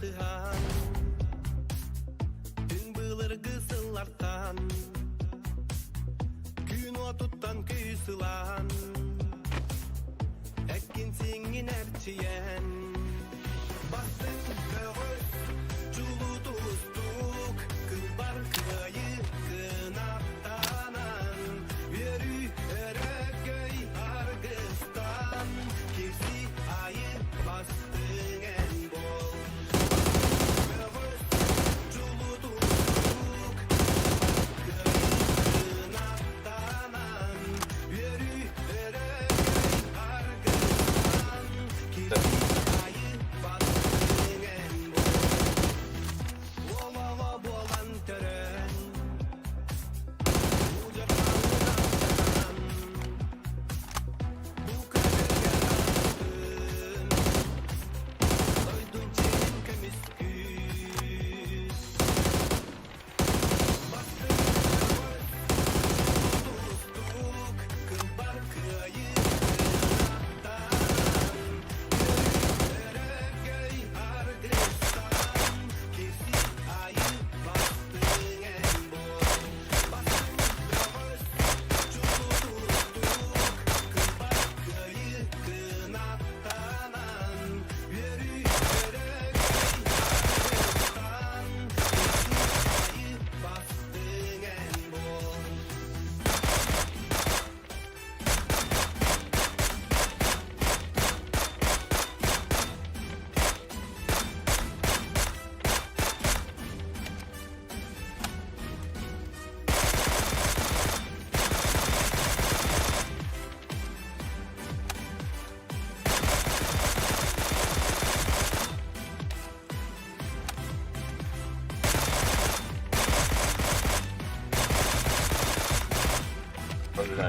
алтыһан, Түҥ былыргы сыллартан, Күн уотуттан күүс ылан, Эккин-сиҥҥин эрчийэн, Бастыҥ көҕүс, чулуу тустуук, Кылбар кыайыы кынаттанан, Үөрүү өрөгөй аргыстан, Кирсий айы бастыҥ эн буол. Көҕүс, чулуу тустуук, Кыайыы кынаттанан, Үөрүү өрөгөй аргыстан, Кирсий айы бастыҥ эн буол. Уол буолан төрөөн, удьурҕалынан бу көбүөргэ таптын, дойдун чиҥин көмүскүүр. Бастыҥ тустуук, кылбар кыайыы кынаттаан, өрөгөй аргыстан, кирсик айыы бастыҥ эн буол. Бастыҥ бөҕөс, чулуу тустуук, кылбар кыайыы кынаттанан, үөрүү өрөгөй аргыстан, кирсик айыы бастыҥ эн буол. Бля.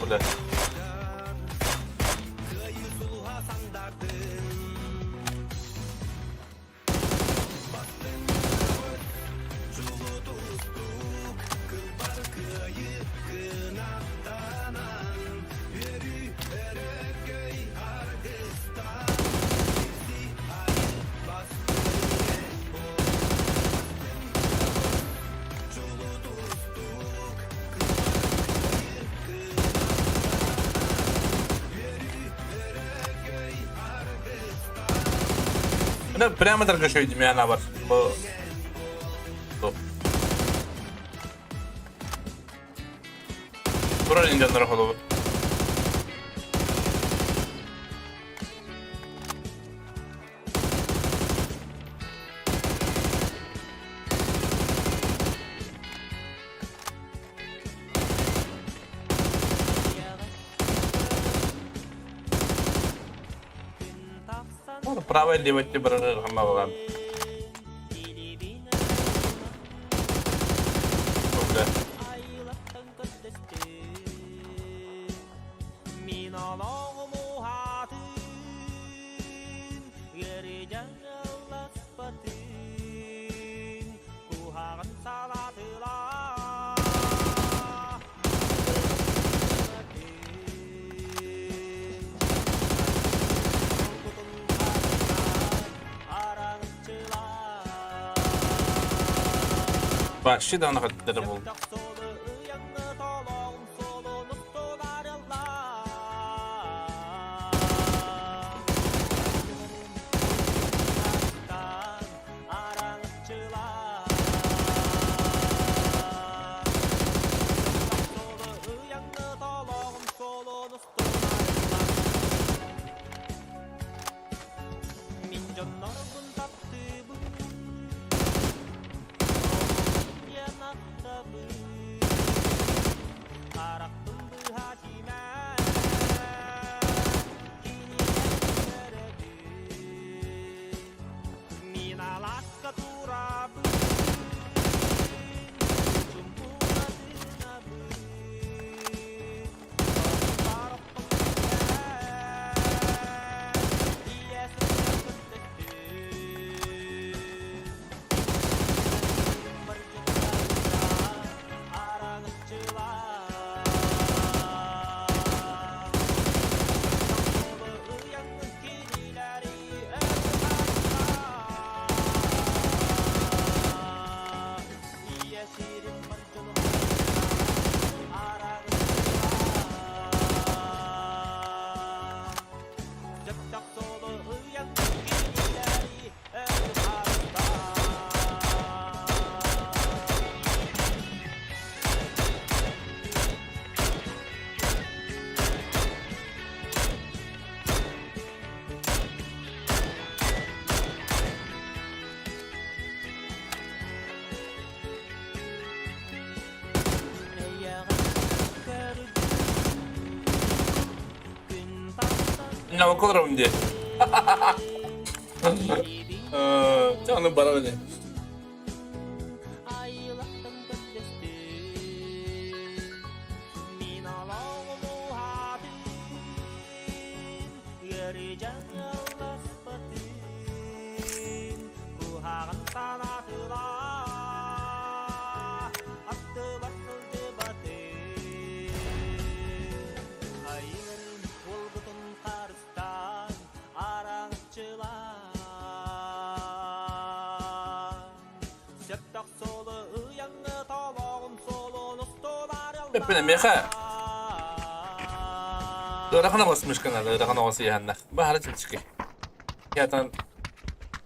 Бля. Ну, прямо торгашей Демьяна бар. Бу Турар индианнар холобур. Правая левая барар хаммалаан. Бля. Вообще да хаттары был. Оонньообокко олоробун дии. Чэ, ону барар ини. Эппинэ миэхэ ыарахан оҕус мышканады, ыарахан оҕус ыйаһанна. Баһара чэпчэки. Ятан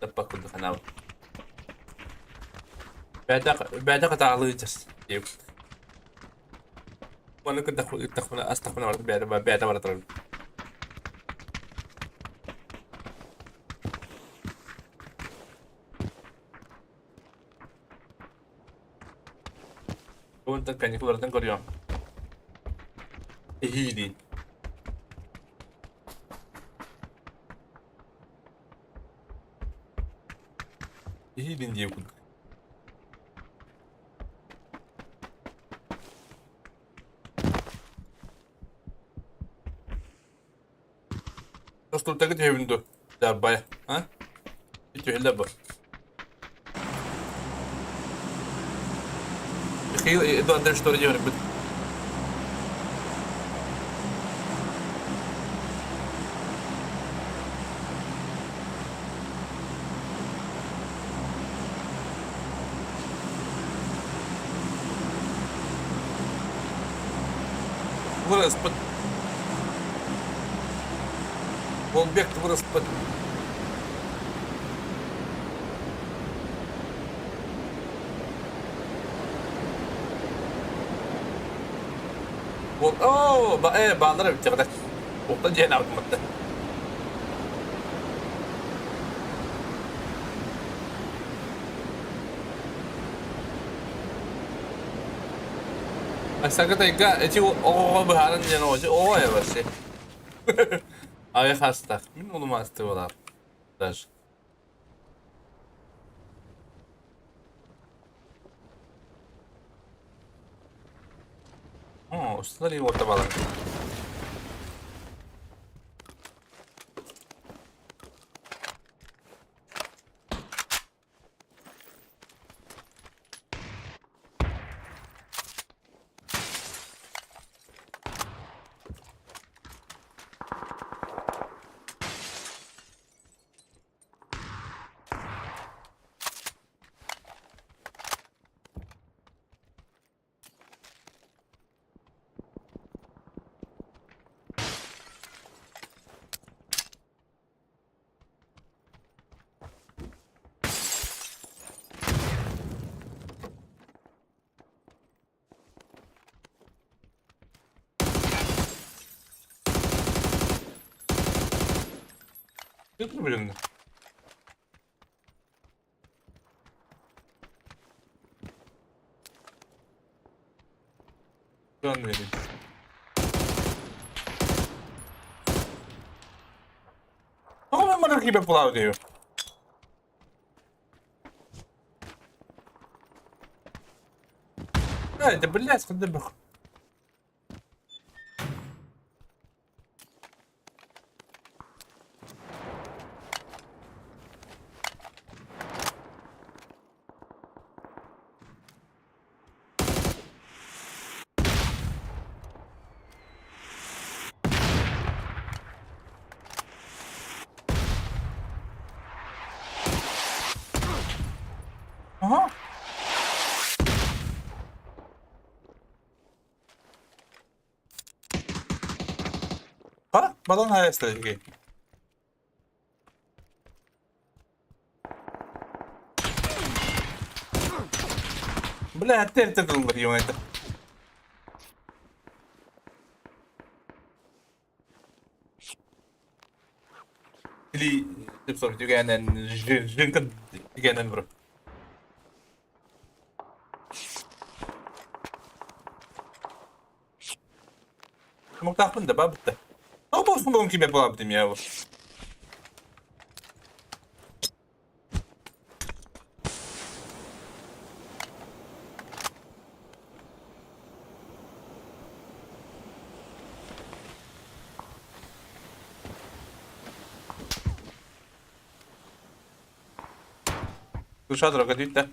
таппак курдук ханаабыт. Бэйэтэ бэйэтэ хатаалыы дьас диэбит. Маны ыттахпына астахпына бэйэтэ бэйэтэ бара турар. Уонтан каникуллартан көрүөм. Эһиилиин. Эһиилин диye курдук. Тустуртага түһэбин дуо? Дарбайа. А? Түһэллэр бу. Михаил Эдуардович что делает? Вырос под... Волбек вырос под... Ол, оо, ба, э, бааллар эбит дьаҕда. Уктан дьиэн аабытыматта. Сака тайга эти оҕоҕо быһааран диэн оҕо оҕо э вообще. Ай хастах. Мин улумасты болар. Даже. О, усталар орта балар. Yok mu birinde? Dönmeyelim. Тоҕо мин киирбэт буолаабыт диэбит. Да, блядь, куда бах. Aha. Ha, балан хайастар. Бля, эртэ тыллар это. Или sorry, түгэнэн жинка түгэнэн бро. Муктаахпын да бабытта. Тоҕо кимэ буолабытым я Душа дорога дүйдэ.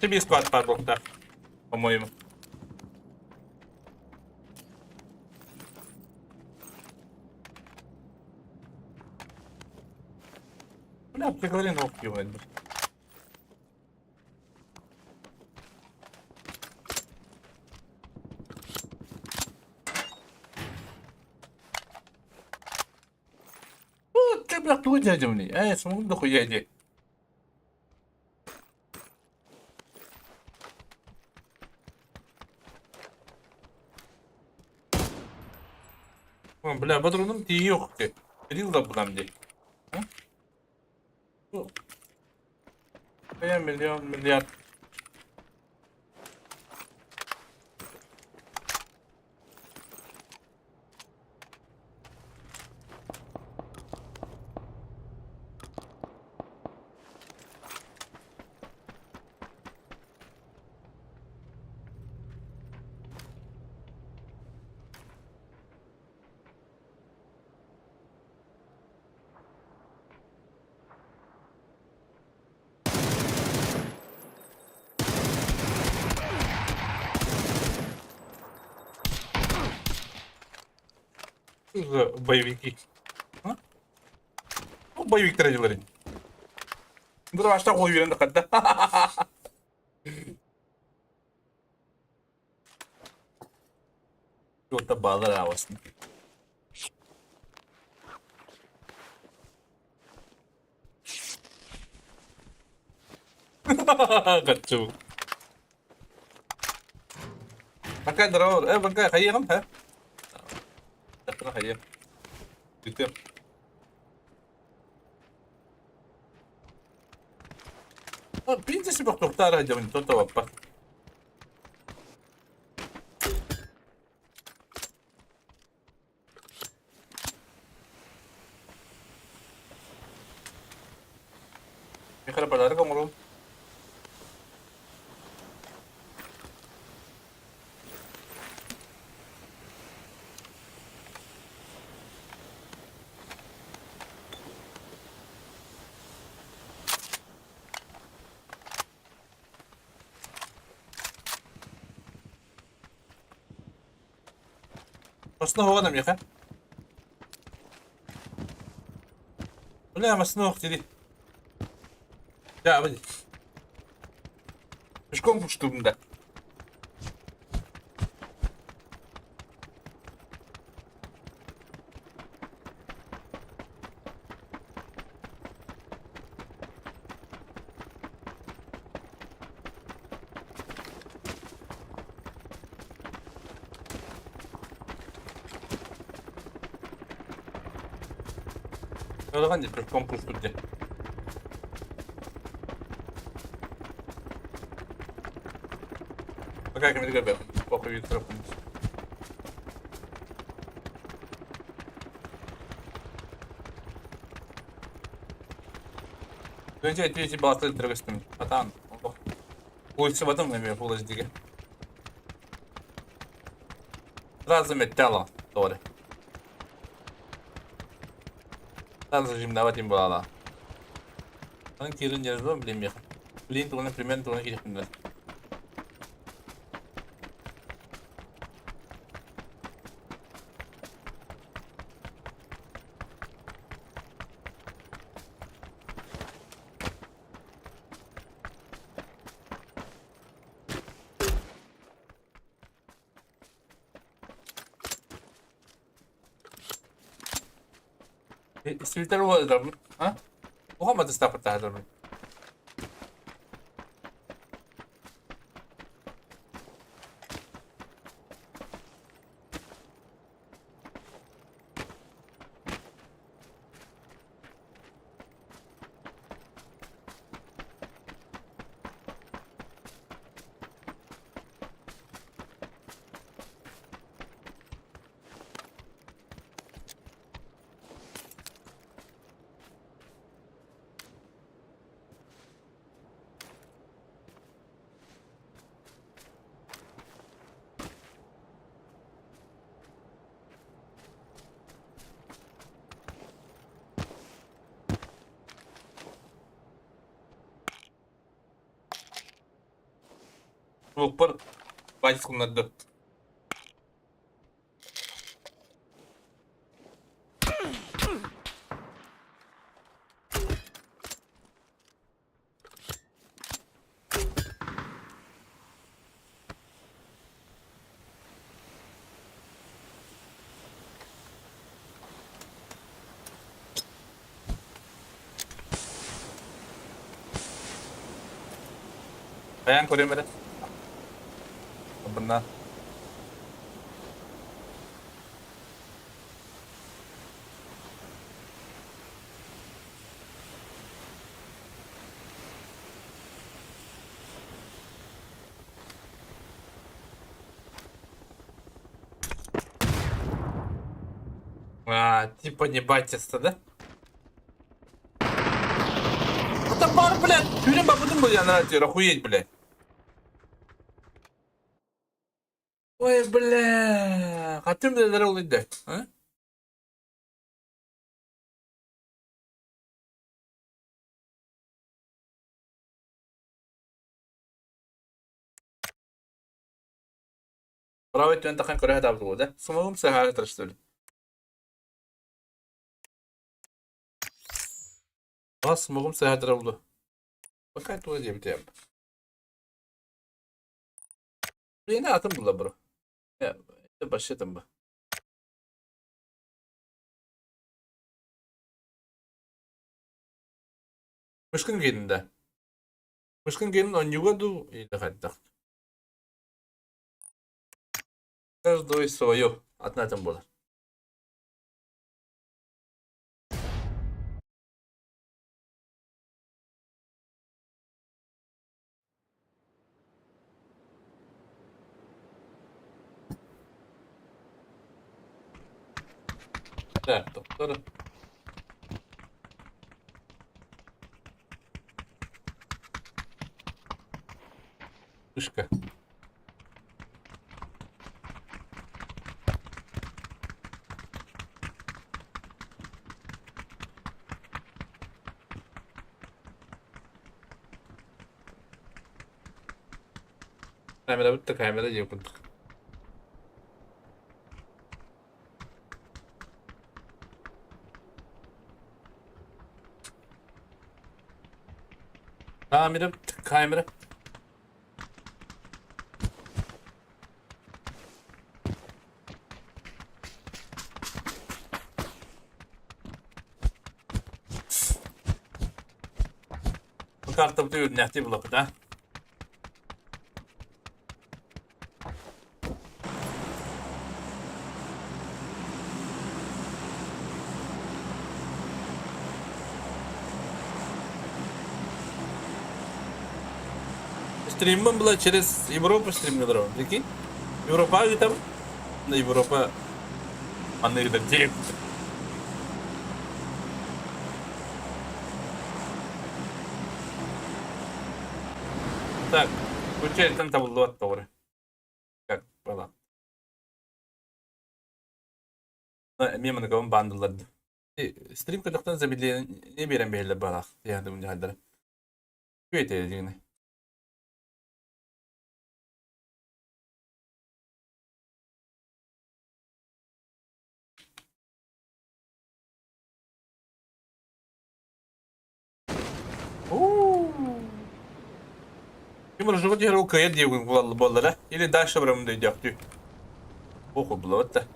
Тебе склад падал, да, по-моему. Бля, приговорен ох, Бля, тугу дядя Ээ, смогу дохуя дии. Бля, бодоруным тиийиэх дии. Рил да булам дии. Бэйэ миллион миллиард. Боевики. А? Ну, боевик дилер. Бир башта қойып беремін қадда. Жолда балар авасын. Качу. Бакай здорово. Бакай, хайыгым, ха? Тахтана хайыгым. Бүтем. Принципе, бохтуктара дьон тото баппа. Михаил подарок оҥорун. Массыына миэхэ. Бля, массыына суох дии. Дьэ, били. Пешком пуштум да. Ылаҕан дии пешком пуштут дии. Пока кэмитигэр похуй Дьэ ити баҕатыр дыргыстым. Атаан улуйсубатым эмиэ фул HD-гэ. Сразу металло, тоҕо Сразу жимнавать им буолала. Онон киирин дьарыгым билимиэх. Билин тугунан примерно тугунан киириэхпин Свитер уолларбын, а? Оҕо матыстааппыттаһаларбын. Уппар байтыс гыннарда. Хайаан көрүөм эрэ. Бына. А, типа не батиста, да? Это бар, блядь! Тюрем бабудым был я на охуеть, блядь. Ой, бля, хатым да ол инде. А? Право өттүнэн тахан көрө сатаабыт буолуо да. Сумугум сыһаары тырыстыбын. А сумугум сыһаатыра буолуо. Пока туга диэбитэ. Блин, атын була бро. Это вообще там бы. Мышкын киирдин да? Мышкын киирдин онньуга дуу или хайдах? Каждый свое. Атын атын буолар. Так, доктор. Вышка. Камера бүттэ, камера диэн курдук. Камера, камера. Бу картабыт үөрүнээхтии булаппыт а? Стриммын была через Европу стримнедер. Прикинь? Европа там? На Европа. Манныгы да Так, включай табыллыбат тоҕо. Как была. Эмиэ маныкабын баандылар Стрим көтөхтөн замедление биэрэн биһэллэр баалаах тиһэхтэ мунньахайдара. Үөтэ дигини. Ким рожого диһэр ол кыайар диэгин буолаллара или дальше барамын өйдөөхтүү. Ох, булабат да.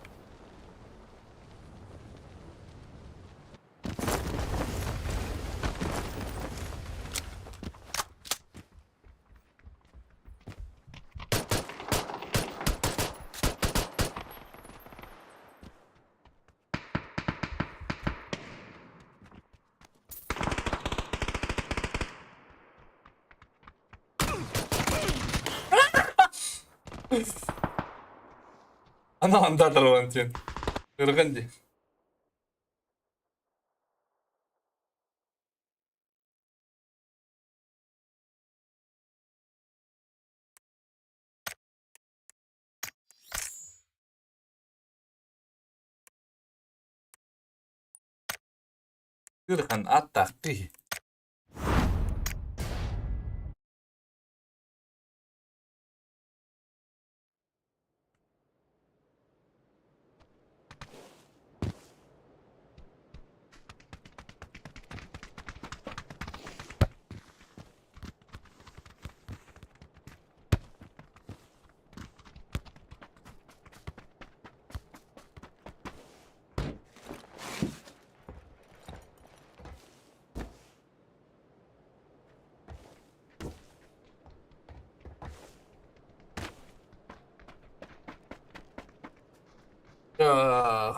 Ана андатар Валентин. Ырган ди. Ыарахан ааттаах киһи.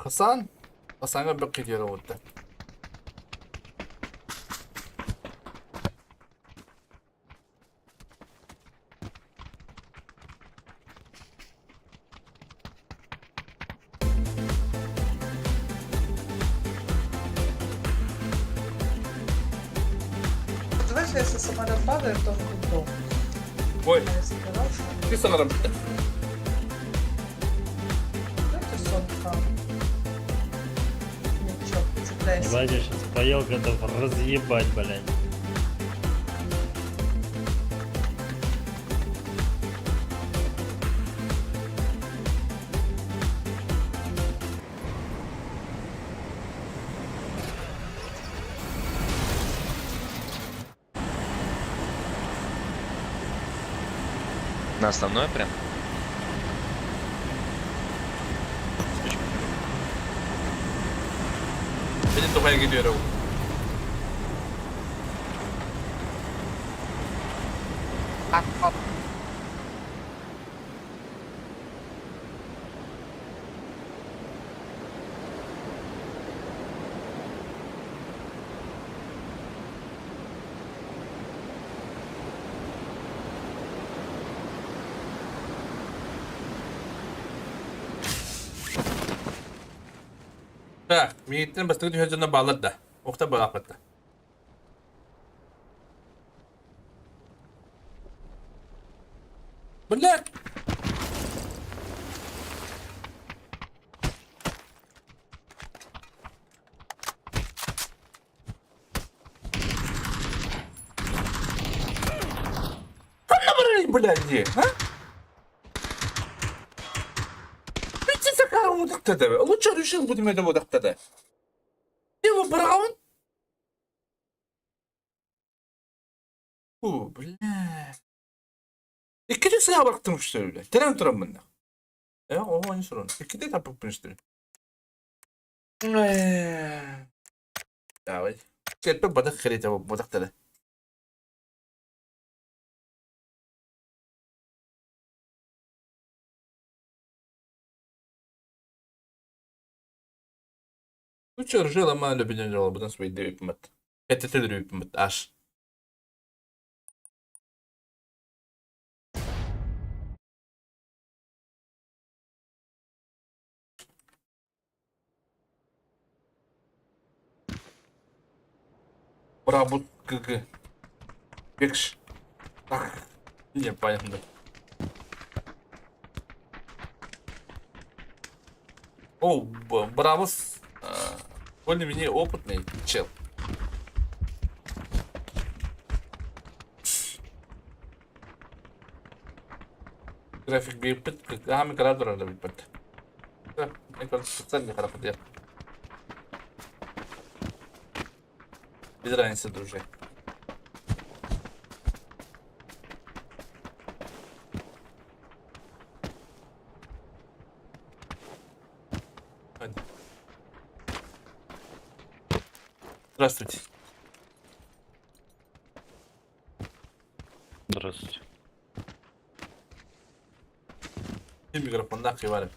Хасан Хасаҥҥа бөккө диэри олордо. Знаешь, если самолет падает, то он крутой. Ой, Я собирался. ты саҥарар Знаете, сон там. Ничего, цепляйся. Ебать, я сейчас поел, готов разъебать, блядь. На основное прям? Beni Tokay'a gidiyorum. Так, миигиттэн бастакы түһэр дьоно бааллар да? Охта баалаахпыт да? Блядь! Ханна барарый, блядь, дии, а? Бүтсэ сакара удахтада. Лучше решил будем это удахтада. Его браун? Фу, бля. Иккитэ сыа барахтым үстөрүлэ. Тэрэн туран мынна. Э, оҕо они сурун. Иккитэ таппыппын үстөрү. Давай. Сиэппэ бадах херете бадахтара. Лучше ржила любитель бұдан свой үпмөт. Кәтетелер үпмөт аш. Брабут ГГ. Бекш. Ах. Не, понятно. О, Бравус более-менее опытный чел. График биирбит, хаһан кыра турар билбэт. Специально харахадыйар. Без разницы, друже. Здравствуйте. Здравствуйте. Bir mikrofonda varım.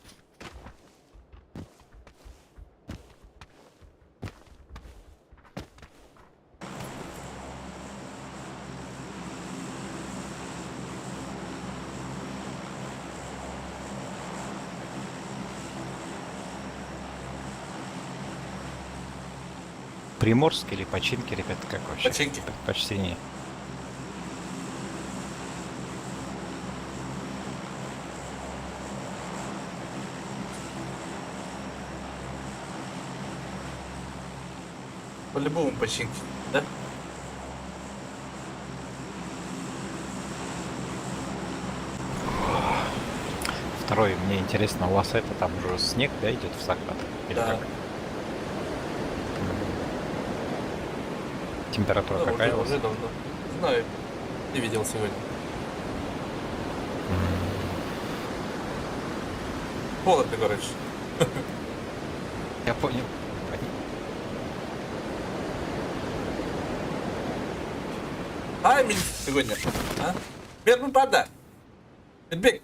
Приморск или Починки, ребята, как вообще? Починки. Предпочтение. По-любому починки, да? Второй, мне интересно, у вас это там уже снег, да, идет в закат? Или Да. как? Температура Да, какая уже, у вас? уже давно. Знаю, не видел сегодня. Холодно, короче. Я понял. Понял. А, мин сегодня. А? Бермин пада. Бек.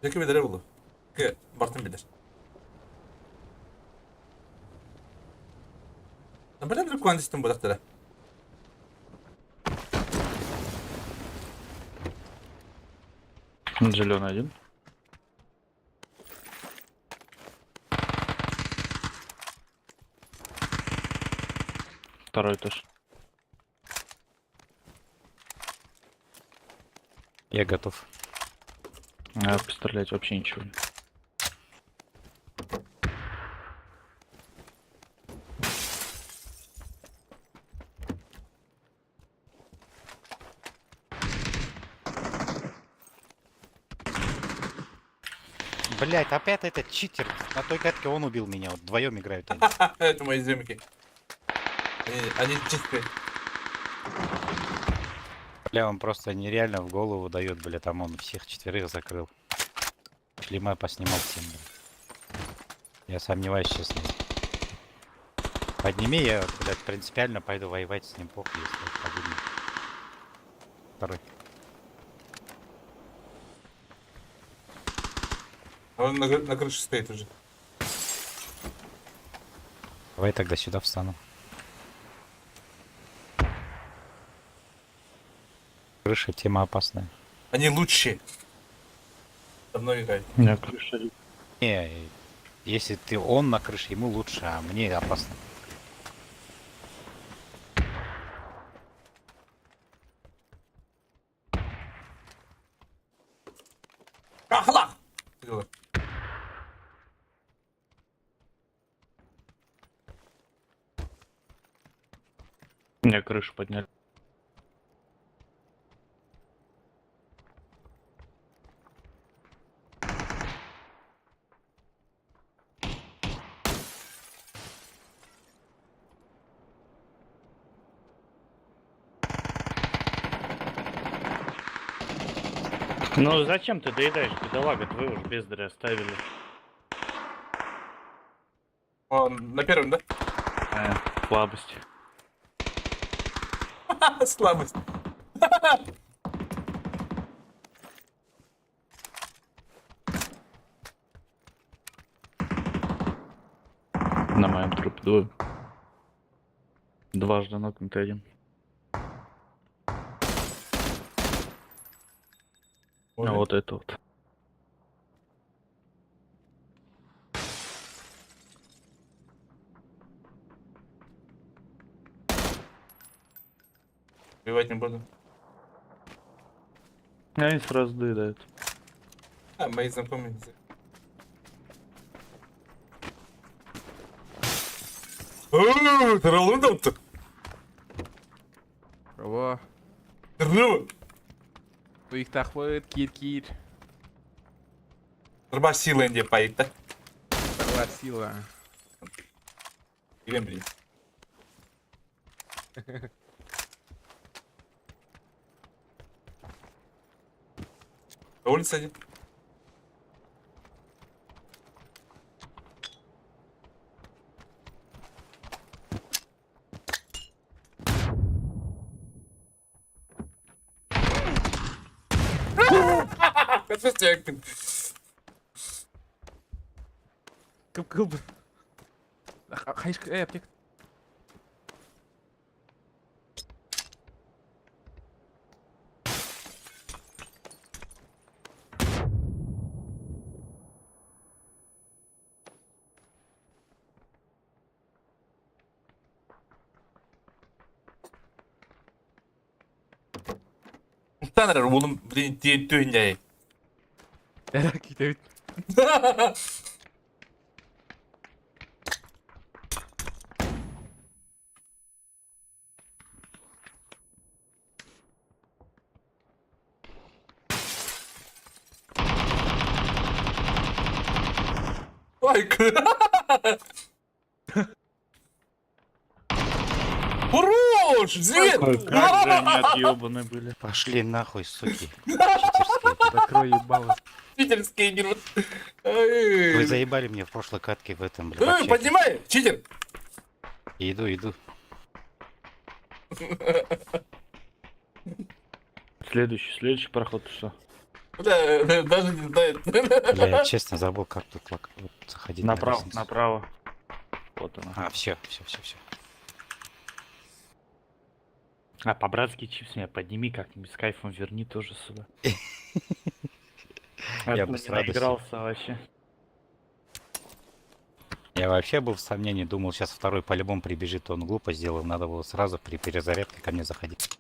Жеке билер булу. Ке, бартын билер. Билер бир куандистин булактара. Зеленый один. Второй этаж. Я готов. А, пострелять вообще ничего нет. Блять, опять этот читер. На той катке он убил меня. Вот вдвоем играют они. Это мои земки. Они чистые. Бля, он просто нереально в голову дает, бля, там он всех четверых закрыл. Шлема поснимал всем, бля. Я сомневаюсь, честно. Подними, я, блядь, принципиально пойду воевать с ним, похуй, если погибну. Второй. Он на крыше стоит уже. Давай тогда сюда встану. Крыша тема опасная. Они лучшие. Давно играют. У меня крыша. Не, если ты он на крыше, ему лучше, а мне опасно. Ахлах! Делаю. У меня крышу подняли. Ну зачем ты доедаешь, бедолага, твою уж бездаря оставили. Он на первом, да? А, слабость. Слабость. На моем трупе двое. Дважды нокнутый один. А вот это вот. Убивать не буду. Они сразу доедают. А, мои знакомые. Таралын да. Кого? Здорово. Туихтахпыт, кир-кир. Труба сила инде поит, да? Вторая сила. Ирем, блин. На улице один. Капец, Кып-кып. Хайшка, аптека. Таныр, улым, блин, түйін. Китебит. Ой, Хорош! Зверь! Ой, как же они отъебаны были. Пошли нахуй, суки. Читерские. Закрой ебало. Читерские нервы. Вы заебали мне в прошлой катке в этом, блядь. Эй, вообще. поднимай! Читер! Иду, иду. Следующий проход, что? Бля, даже не знает. Бля, я честно забыл, как тут вот заходить на Направо, лестницу. направо. Вот она. А, все, все, все, все. А, по-братски чипс меня подними как-нибудь с кайфом верни тоже сюда. А Я то бы с не радостью. наигрался вообще. Я вообще был в сомнении, думал, сейчас второй по-любому прибежит, он глупо сделал, надо было сразу при перезарядке ко мне заходить.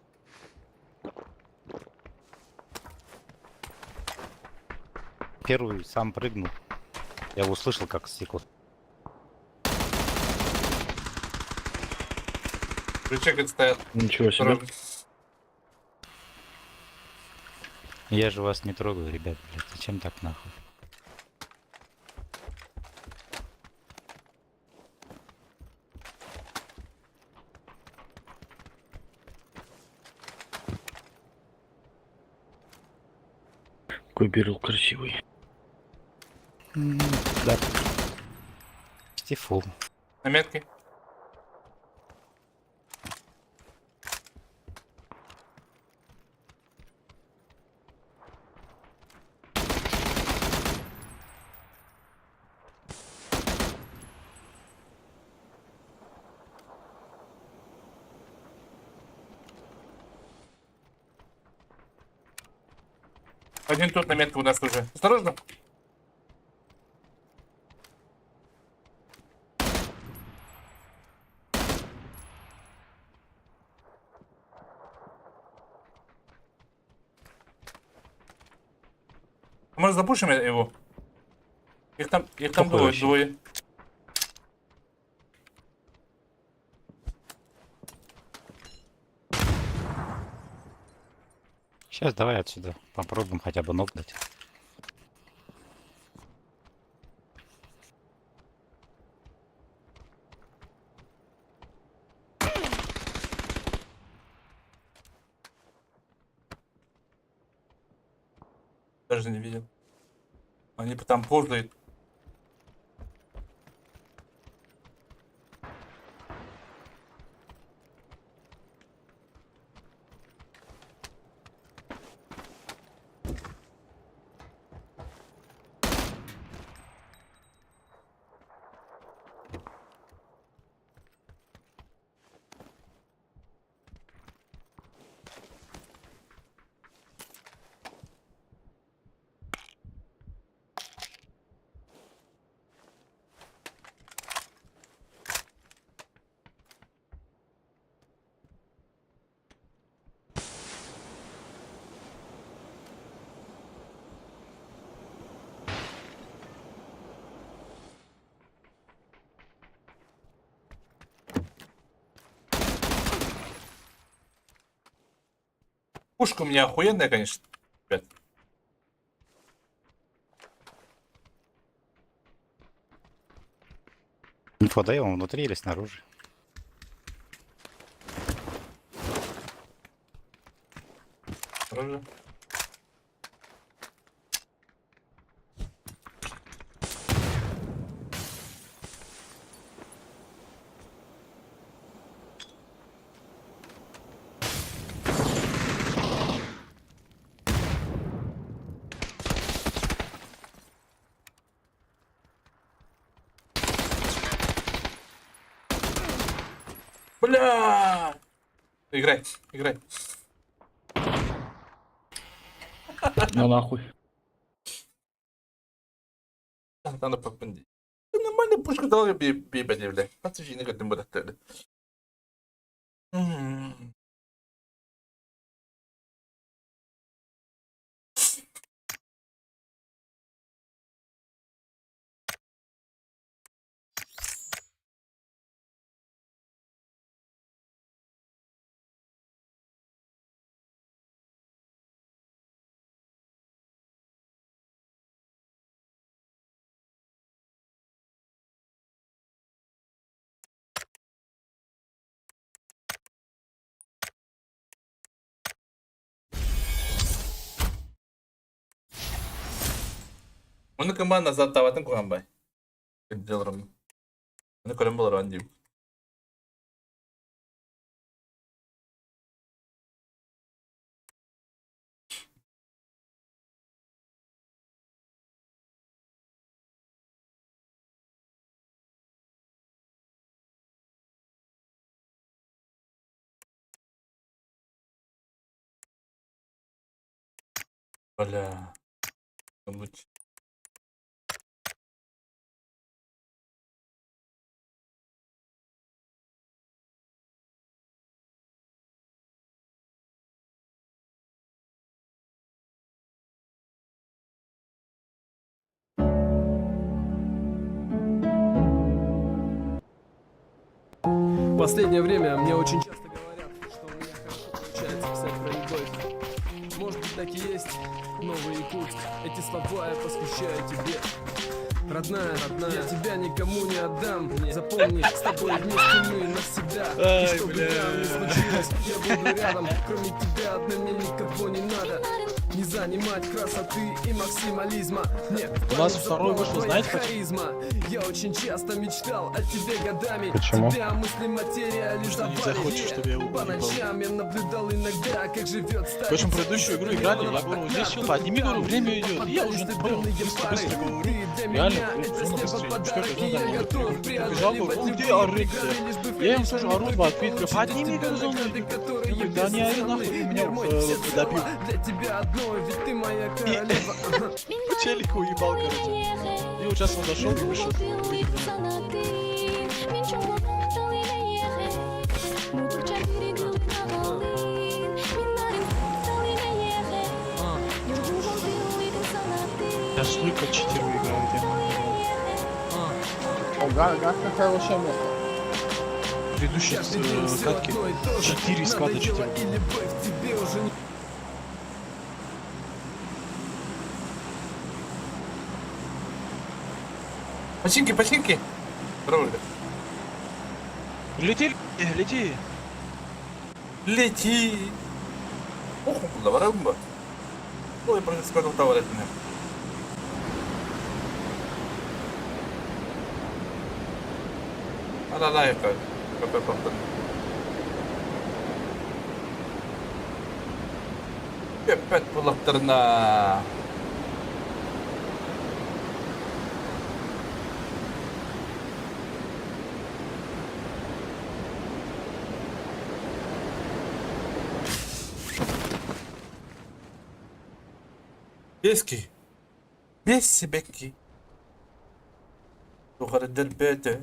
Первый сам прыгнул. Я услышал, как стекло. Причекать стоят. Ничего себе. Я же вас не трогаю, ребят, блядь, зачем так нахуй? Какой берил красивый. Да. Почти фул. На метке. Один тут на метке у нас уже. Осторожно. Может, запушим его? Их там Похуй двое, вообще. двое. Сейчас давай отсюда попробуем хотя бы ног дать. Даже не видел. Они там ползают. Пушка у меня охуенная, конечно, ребят. Инфо дай, он внутри или снаружи? Оружие. Бля! Играй, играй. Ну нахуй. Надо попынди. Нормально пушка дала бибе, бля. Пацаны, не годым будет. Оны кымбан назад табатын куганбай. Деларым. Оны көрөн болор ан дейм. Бля. Лучше. В последнее время мне очень часто говорят, что у меня хорошо получается писать про любовь. Может быть, так и есть, Новый Якутск. Эти слова я посвящаю тебе. Родная, родная, я тебя никому не отдам. Запомни, с тобой вместе мы навсегда. И что бы там ни случилось, я буду рядом. Кроме тебя одной мне никого не надо. Не занимать красоты и максимализма. Мне У нас второй вышел, знаете почему? харизма. Я очень часто мечтал о тебе годами. Почему? Тебя мысли материализовали. Что не захочешь, чтобы я его По уебал. ночам я наблюдал иногда, как живет старица. В общем, предыдущую игру играли, я говорю, здесь чел, подними, говорю, время идет. И я уже понял, быстро, быстро говорю. Реально, зона быстрее. Четвертая зона, там, я побежал, говорю, он где орет, бля? Я им слышу, орут в ответ, говорю, подними, говорю, зону идет. Я говорю, да не ори, нахуй, ты меня добил. Для тебя одной, ведь ты моя королева. По челику уебал, короче. И вот сейчас он дошел и вышел. Я только 4 играю, Предыдущие Каждый день всё катки одно и то же. 4 склада Надоело, 4. и любовь к тебе уже не Починки, починки. Здорово, ребят. Лети, лети. Лети. Ох, давай рымба. Ой, просто сколько товар это. Ала как. Köpet bulaklarına. Бески. Беси беки. Yukarı derbede.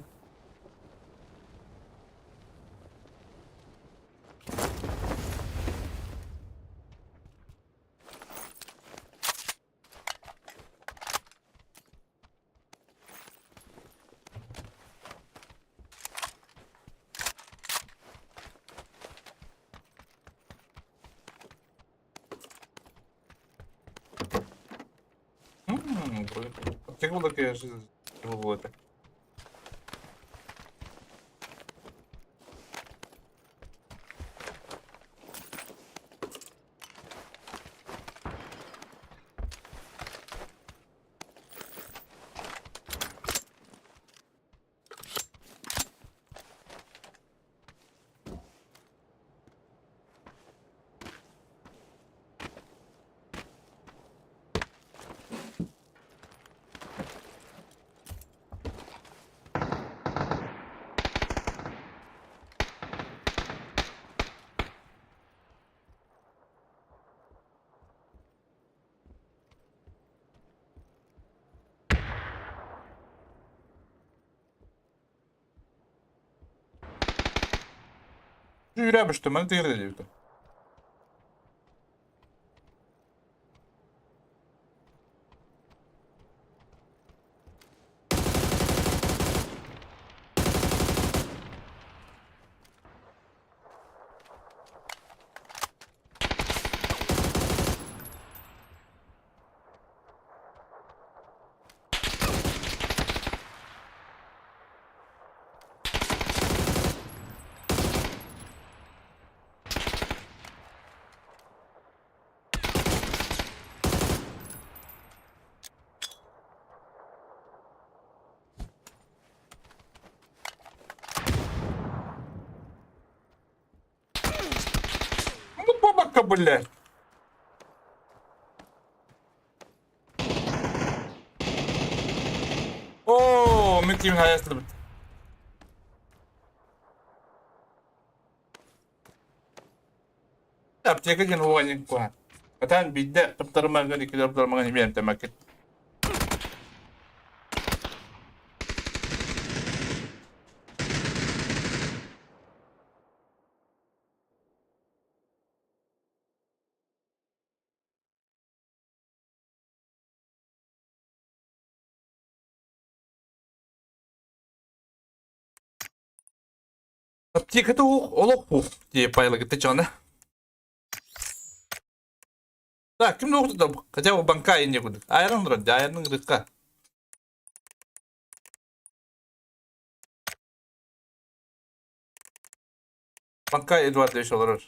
Аптека буолар буолуо этэ. Сүүрэ бышты, маны тыгыр диэбитэ. Ну бабака, блядь. Оо, мен ким хайастырбыт. Аптека диэн уоҕаньык куһаҕан. Хатаан биирдэ таптарымаҥҥын, иккитэ таптарымаҥҥын эмиэ эмтэммэккин. Аптеката уох, олох уох дии пайлагытта дьоно. Так, ким да хотя бы банка инне курдук. Айран турар, айран ырыкка. Банка Эдуардович олорор.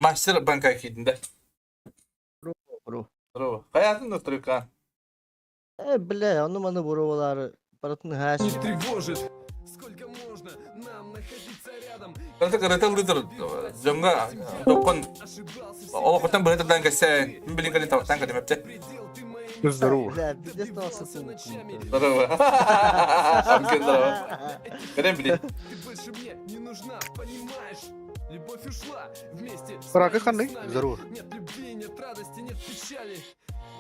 Мастер банка киирдин да. Бро. Здорово. Хайатын да трюка. Э, бля, ону маны буровалары барытын хааш. Не тревожит. Сколько можно нам находиться рядом? Кырата кырата лыдыр дьоҥҥо токкон олохтон быһытырдан кэсэ билин кэлин тавтан кэлимэпчэ. Здорово. Бля, пиздец стал Здорово. Амкен здорово. Кэлэн били. Ты больше мне не нужна, понимаешь? Любовь ушла вместе с Рака моими ханы. снами. Здорово. Нет любви, нет радости, нет печали.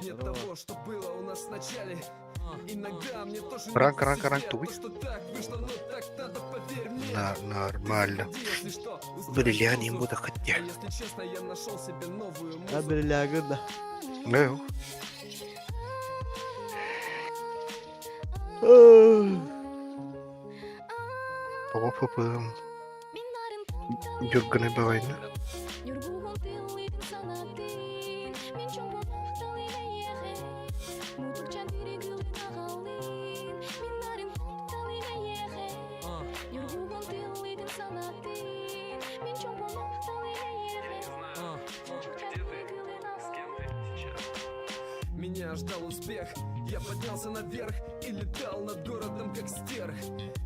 Нет того, что было у нас в начале. Иногда мне тоже не Ранг, по ранг, себе, ранг, туй. то, что так вышло, но так надо, поверь мне. На, нормально. Ты заходи, если что, устроишь Бриллиант паузу. буду хотеть. А если честно, я нашел себе новую А музу. бля, да. Ну. Опа-пым. Дюрганы бавайна. Меня ждал успех, я поднялся наверх и летал над городом как стерх.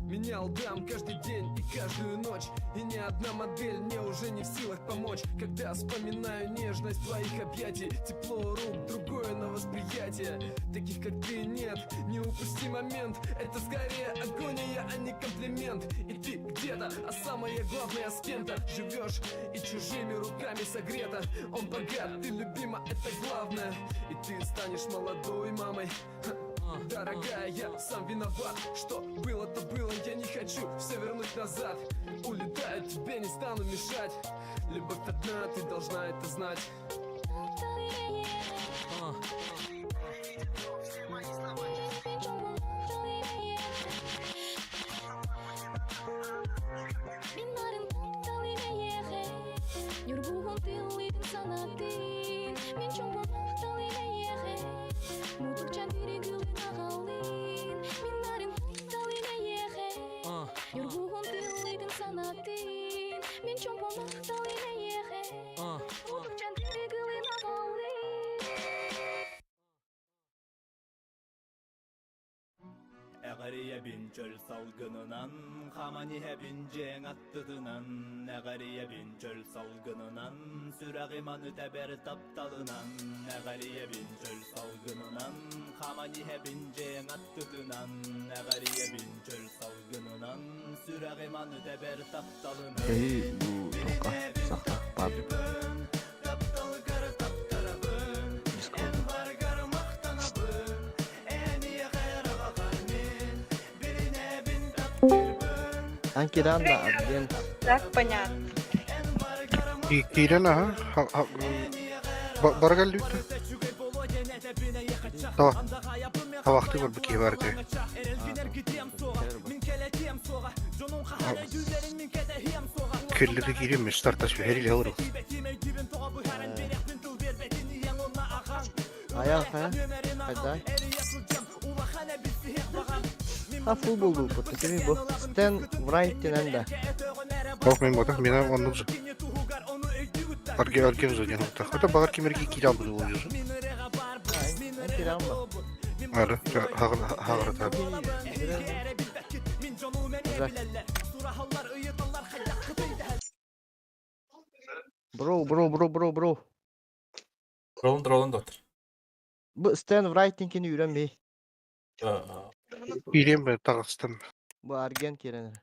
Менял дам каждый день и каждую ночь, и ни одна модель мне уже не в силах помочь. Когда вспоминаю нежность твоих объятий, тепло рук, другое на восприятие. Таких как ты нет, не упусти момент. Это скорее агония, а не комплимент. И ты где-то, а самое главное с кем-то живешь и чужими руками согрета. Он богат, ты любима, это главное. И ты станешь молодой мамой. Ха. Дорогая, я сам виноват Что было, то было, я не хочу все вернуть назад Улетаю, тебе не стану мешать Любовь одна, ты должна это знать А. А. Эҕэрийэбин чөл салгынынан, хаман иһэбин дьиэҥ аттытынан, эҕэрийэбин чөл салгынынан, сүрэҕим аны тэбэр тапталынан, эҕэрийэбин чөл салгынынан, хаман иһэбин дьиэҥ аттытынан, эҕэрийэбин чөл салгынынан, сүрэҕим аны тэбэр тапталынан. Эй, бу тока саха паб. Тапталгар таптарабын, Дискорд. эн баргар махтанабын, Анкиран да аргент. Так, понятно. Киирэн аха баргал лүттэ. Тава. Тавахты бар бу киһи бар этэ. Кэллэри киирэн стартас түһэрил олору. Аял хая. Хайдай. А фул болду бу. Кими бу? Стен Врайтинен да. Ох мен бодах мен оннук же. Арге арге же не хта. Хата багар кимерги киирэн бу болжу. Анкиран ба. Ары хагыр та. Бро, бро, бро, бро, бро. Роланд Роланд доктор. Бу Стен Врайтинкини үйренбей. Киирэн бе тагыстым. Бу аргент киренер.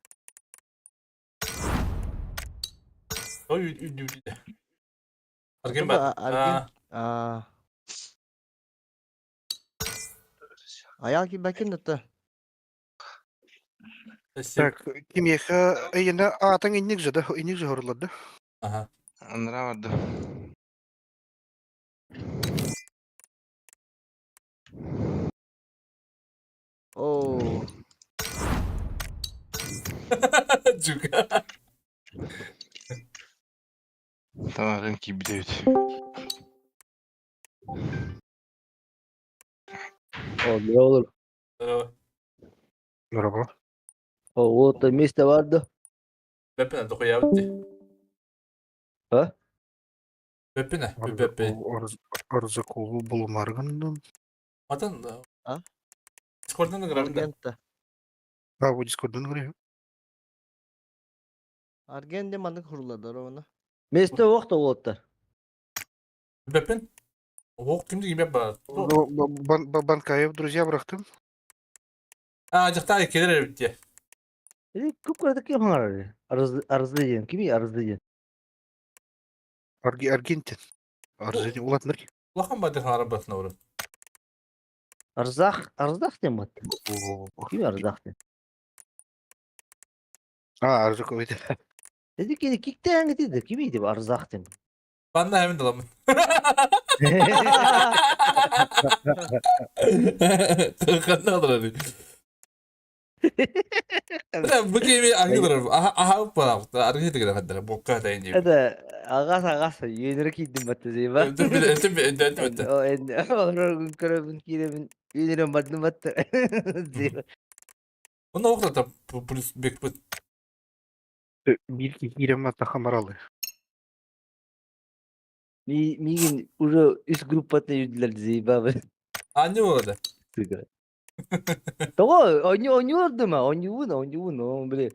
Ой, үдү үдү. Арген Бу бар. аргент. А. Аял ки бакин да. Так, кимеха эйна атаң инник же да, инник же хорлады. Ага. Нравится. О. Жука. Там рынки бьют. О, ne olur. Здорово. Merhaba. О, вот место vardı. Бэппинэ дохуябытти. А? Бэппинэ, бэппи. Арзакулу булумаргындан. Атан да. А? Дискорддан да грабында. Аргентта. А, бу Дискорддан грей. Арген де маннык хурладар оны. Месте оқ та олоттар. Бэппин. Ох, кимди кимбеп бар. Банкаев друзья бырахтым. А, жакта келер битти. Көп көрдік кем хаңар. Арызды ден. Кими арызды ден? Арги Аргентин. Арзы улатныр. Улахан бады харабатына урын. Арзах, арыздах ден бат. Кими арыздах ден? А, Арзакул это. Dedi ki kikte hangi dedi? Kimi dedi arızah ден. Банна хэмин даламын. Кандай алыр Бу кеми аргыдыр. Аха аха барап. Аргы деген хаддар. Бокка тайын деп. Это ағас ағас үйенірі кийдим батты дейба. Өтүм өтүм өтүм. О енді көрөбүн киремин үйенірен бардым батты. Дейба. Оны оқта плюс бек бит. Бир кирем ата хамаралы. Мигин уже үс группатына жүрдүлөр дейба. А не болады? Сука. Того, они ойнуурду ма, ойнуун, ойнуун, он биле.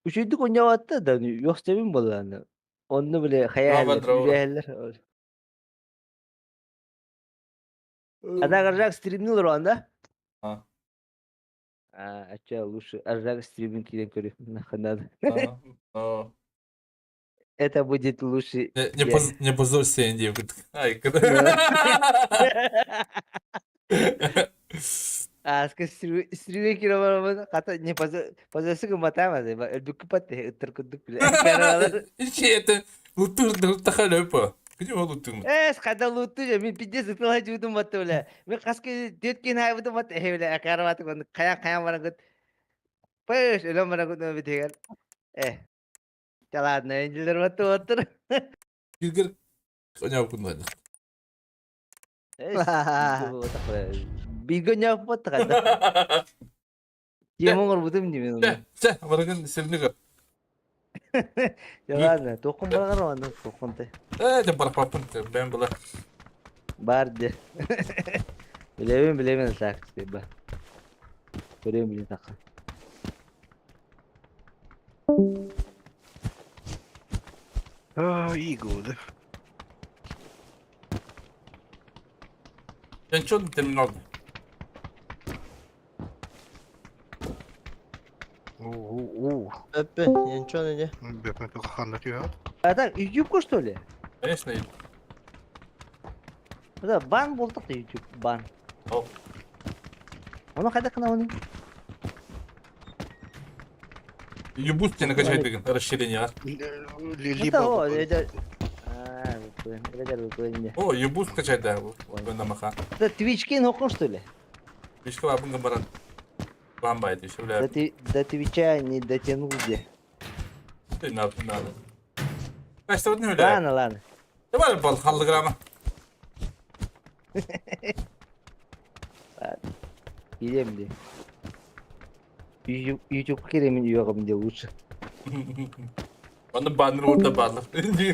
Үчүйдүк ойнабатты да, yok себин болланы. Онну биле Дрова, хаяллар, дрова. үрәһәлләр. Ана аржак стримнул анда? А. А, а чё, лучше аржак стримин киден көрү, нахуй надо. А, Это будет лучше. Не, не, поз, не позорься, Инди. Ай, когда... Ааска стрүгэ киирэ барабын хата не позасы гымматаам өлбүккү пат ыттар курдук билэ. Ичи это лутыр лутаха лөпө. Где ол лутым? Эс хата лутту же мен пиздец ытыла жуудум батты бля. Мен хаска төрт кин хайбытым бат э бля акарабаты кон каян каян баран гыт. Пыш өлөн баран гыт битегер. Э. Да ладно, энжилер батты оттур. Киргер оняв куннады. Биго няппат хата. Тема оҥорбутум дии мин Чэ, чэ, барыгын сирни көр. Дьэ ладно, туоххун бараҕар уонна туоххун ты. Ээ, дьэ бараппаппын, бэйэм была. Бар дьэ. Билэбин, билэбин так, ба. Көрүөм билин сахха. А, Игл, да? Эн чё терминал? О, Өппе, ничего не. Бэпмэн только ханна түйәт. А так, YouTube что ли? Конечно. Да, бан болдық да YouTube, бан. О. Оны қайда қына оны? Юбус тебе накачать деген расширение, а? Либо... О, это... А, это О, Юбус качать, да, на маха. Это Твички нокон, что ли? Твичка лабын баран. Бамбайт еще, бля. До Твича не дотянул где. Ты надо, надо. Kaç ne öyle? Ладно, ладно. Ne var bal hallı grama? Идем де. YouTube керемин үйөгім де лучше. Оны баннер орта баннер. Не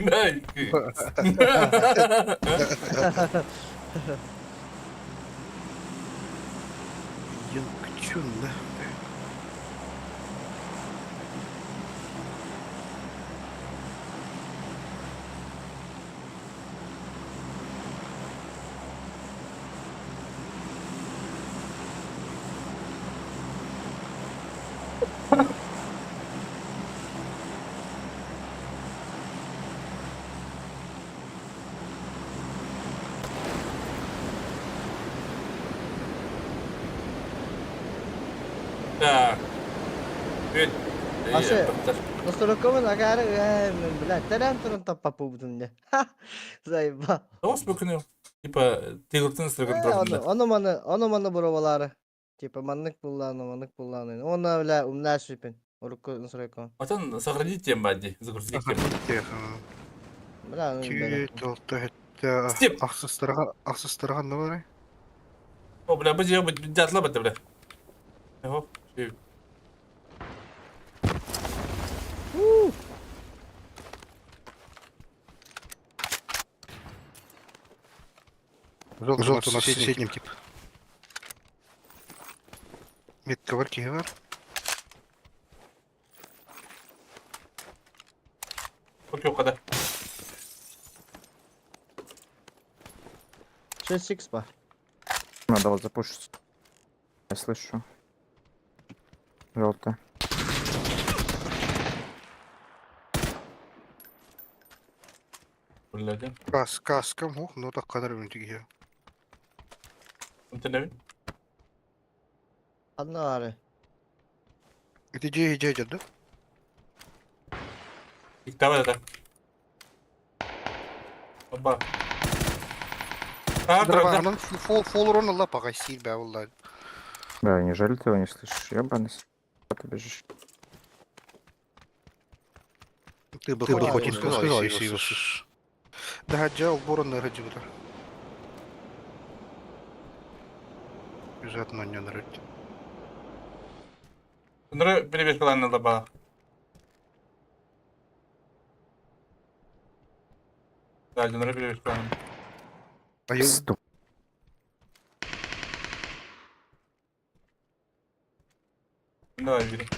Юнг да? Так. Бүт. Асы, Настройкамын агары, бля, тәрән турын таппап бутун де. Заеба. Тоғыз бүкіні. Типа, тегілтін строгын Оны, оны маны, оны маны буровалары. Типа, маннык булланы, маннык булланы. Оны, бля, умна шипен. Урукку настройкам. Потом сохранить тем бади, загрузить тем. Бля, Түйет, алты, хетте, Степ. ақсыстырға, ақсыстырға не бар? О, бля, бу же дятла бата, бля. Ого, Золото на соседнем тип. Метка бар, киһи бар. Окей, када. 6 бар. Надо вот запушить. Я слышу. Желтый. Блядь. Кас, каскам, ух, ну так кадар үнтіге. Интернет. Одна ары. Это же, же, да? Давай, да. Оба. А, Дрова, анан фол, фол рон алла пағай сил бә олла. Да, неужели ты его не слышишь? Ёбаный с***, ты бежишь. Ты бы хоть и сказал, если его слышишь. Да, джал, борон на раджута. Бежать на не нарыть. Нұры перебежка да бала. Да, Нұры перебежка. А я... Давай, бери.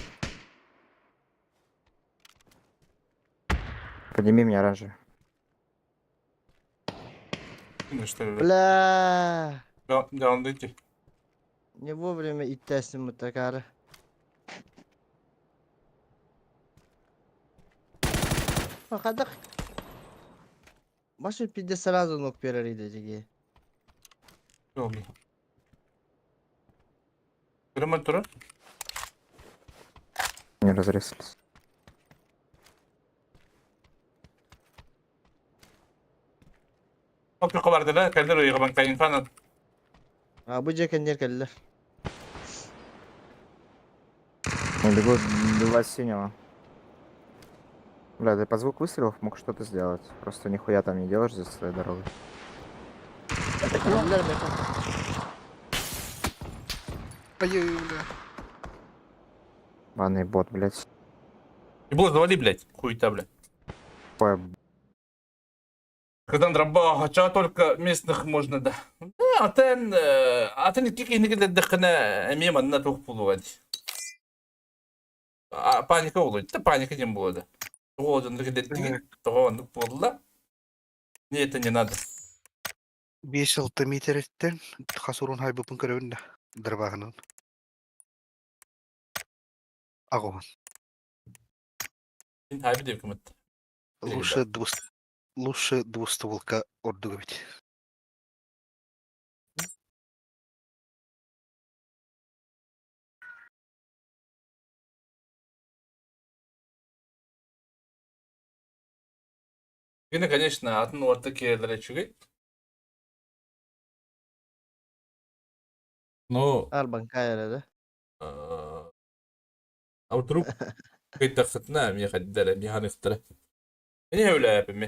Подними меня оранжевый. Ну что ли? Бля. Да, да, он дойти. Не вовремя иттесим такары. Хадак. Маша пиде сразу ног перерыли деги. Oldu. Көрөмөр турар. Не разрезались. Ол күххэ бардылар, кэллэр уйга банкайын фанат. А бу дьэ кэннер кэллэр. Я бегу два синего. Бля, ты по звуку выстрелов мог что-то сделать. Просто нихуя там не делаешь за своей дорогой. Кэллэр меха. Айыы, бля. Банный бот, блядь. И было завали, блядь, хуета, блядь. Ой, Когда драба, хотя только местных можно, да. Да, атын, атын икки киһини киллэрдэххинэ эмиэ манна туох буолуо дии. Паника буолуо. Да паника диэн буолуо да. Тоҕо дьоннор киллэрдигит, тоҕо оннук буолла. Мне это не надо. 5-6 метреттен хас урун хайбыппын көрөбүн да. Дарбааһынан. Аҕоһун. Мин хайбы диэбикким этэ. Лучше двуст... Лучше двустволка ордук эбит. Кини, конечно, атын уорта киэрэлэрэ үчүгэй. Но Арбанкай эрэ да. А вдруг кыйдаххытына миэхэ дэрэ миэхэ Ini үлээпимми.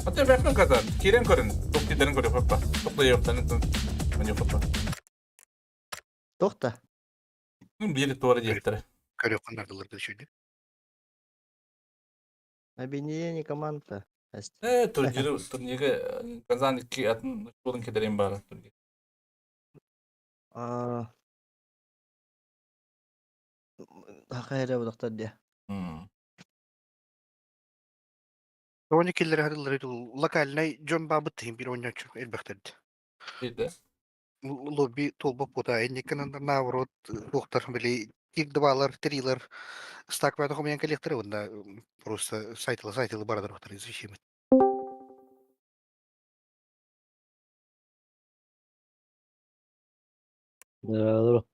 Аты бэппин катан, киирэн көрүн, туох дииллэрин көрүөхпүт ба. Туох да диэхтэрин маньыахпыт ба. Туох да. Биир туора диэхтэрэ. Көрүөххүн наадалар үчүгэй. Объединение команда. Э, турниры, турниры Казан икки атын суолун кэдэрин баара турнир. А Хахайра будахтар диэ. Тони киллere хадыллары локальнай дьон баабыт тиһин бир оонньооччу элбэхтэрди. Биирдэ. Лобби толба пота энниккин наоборот туохтар били тик двалар, трилар стак хомуйан кэлиэхтэрэ уонна просто сайтылы сайтылы барадар зачем Здорово.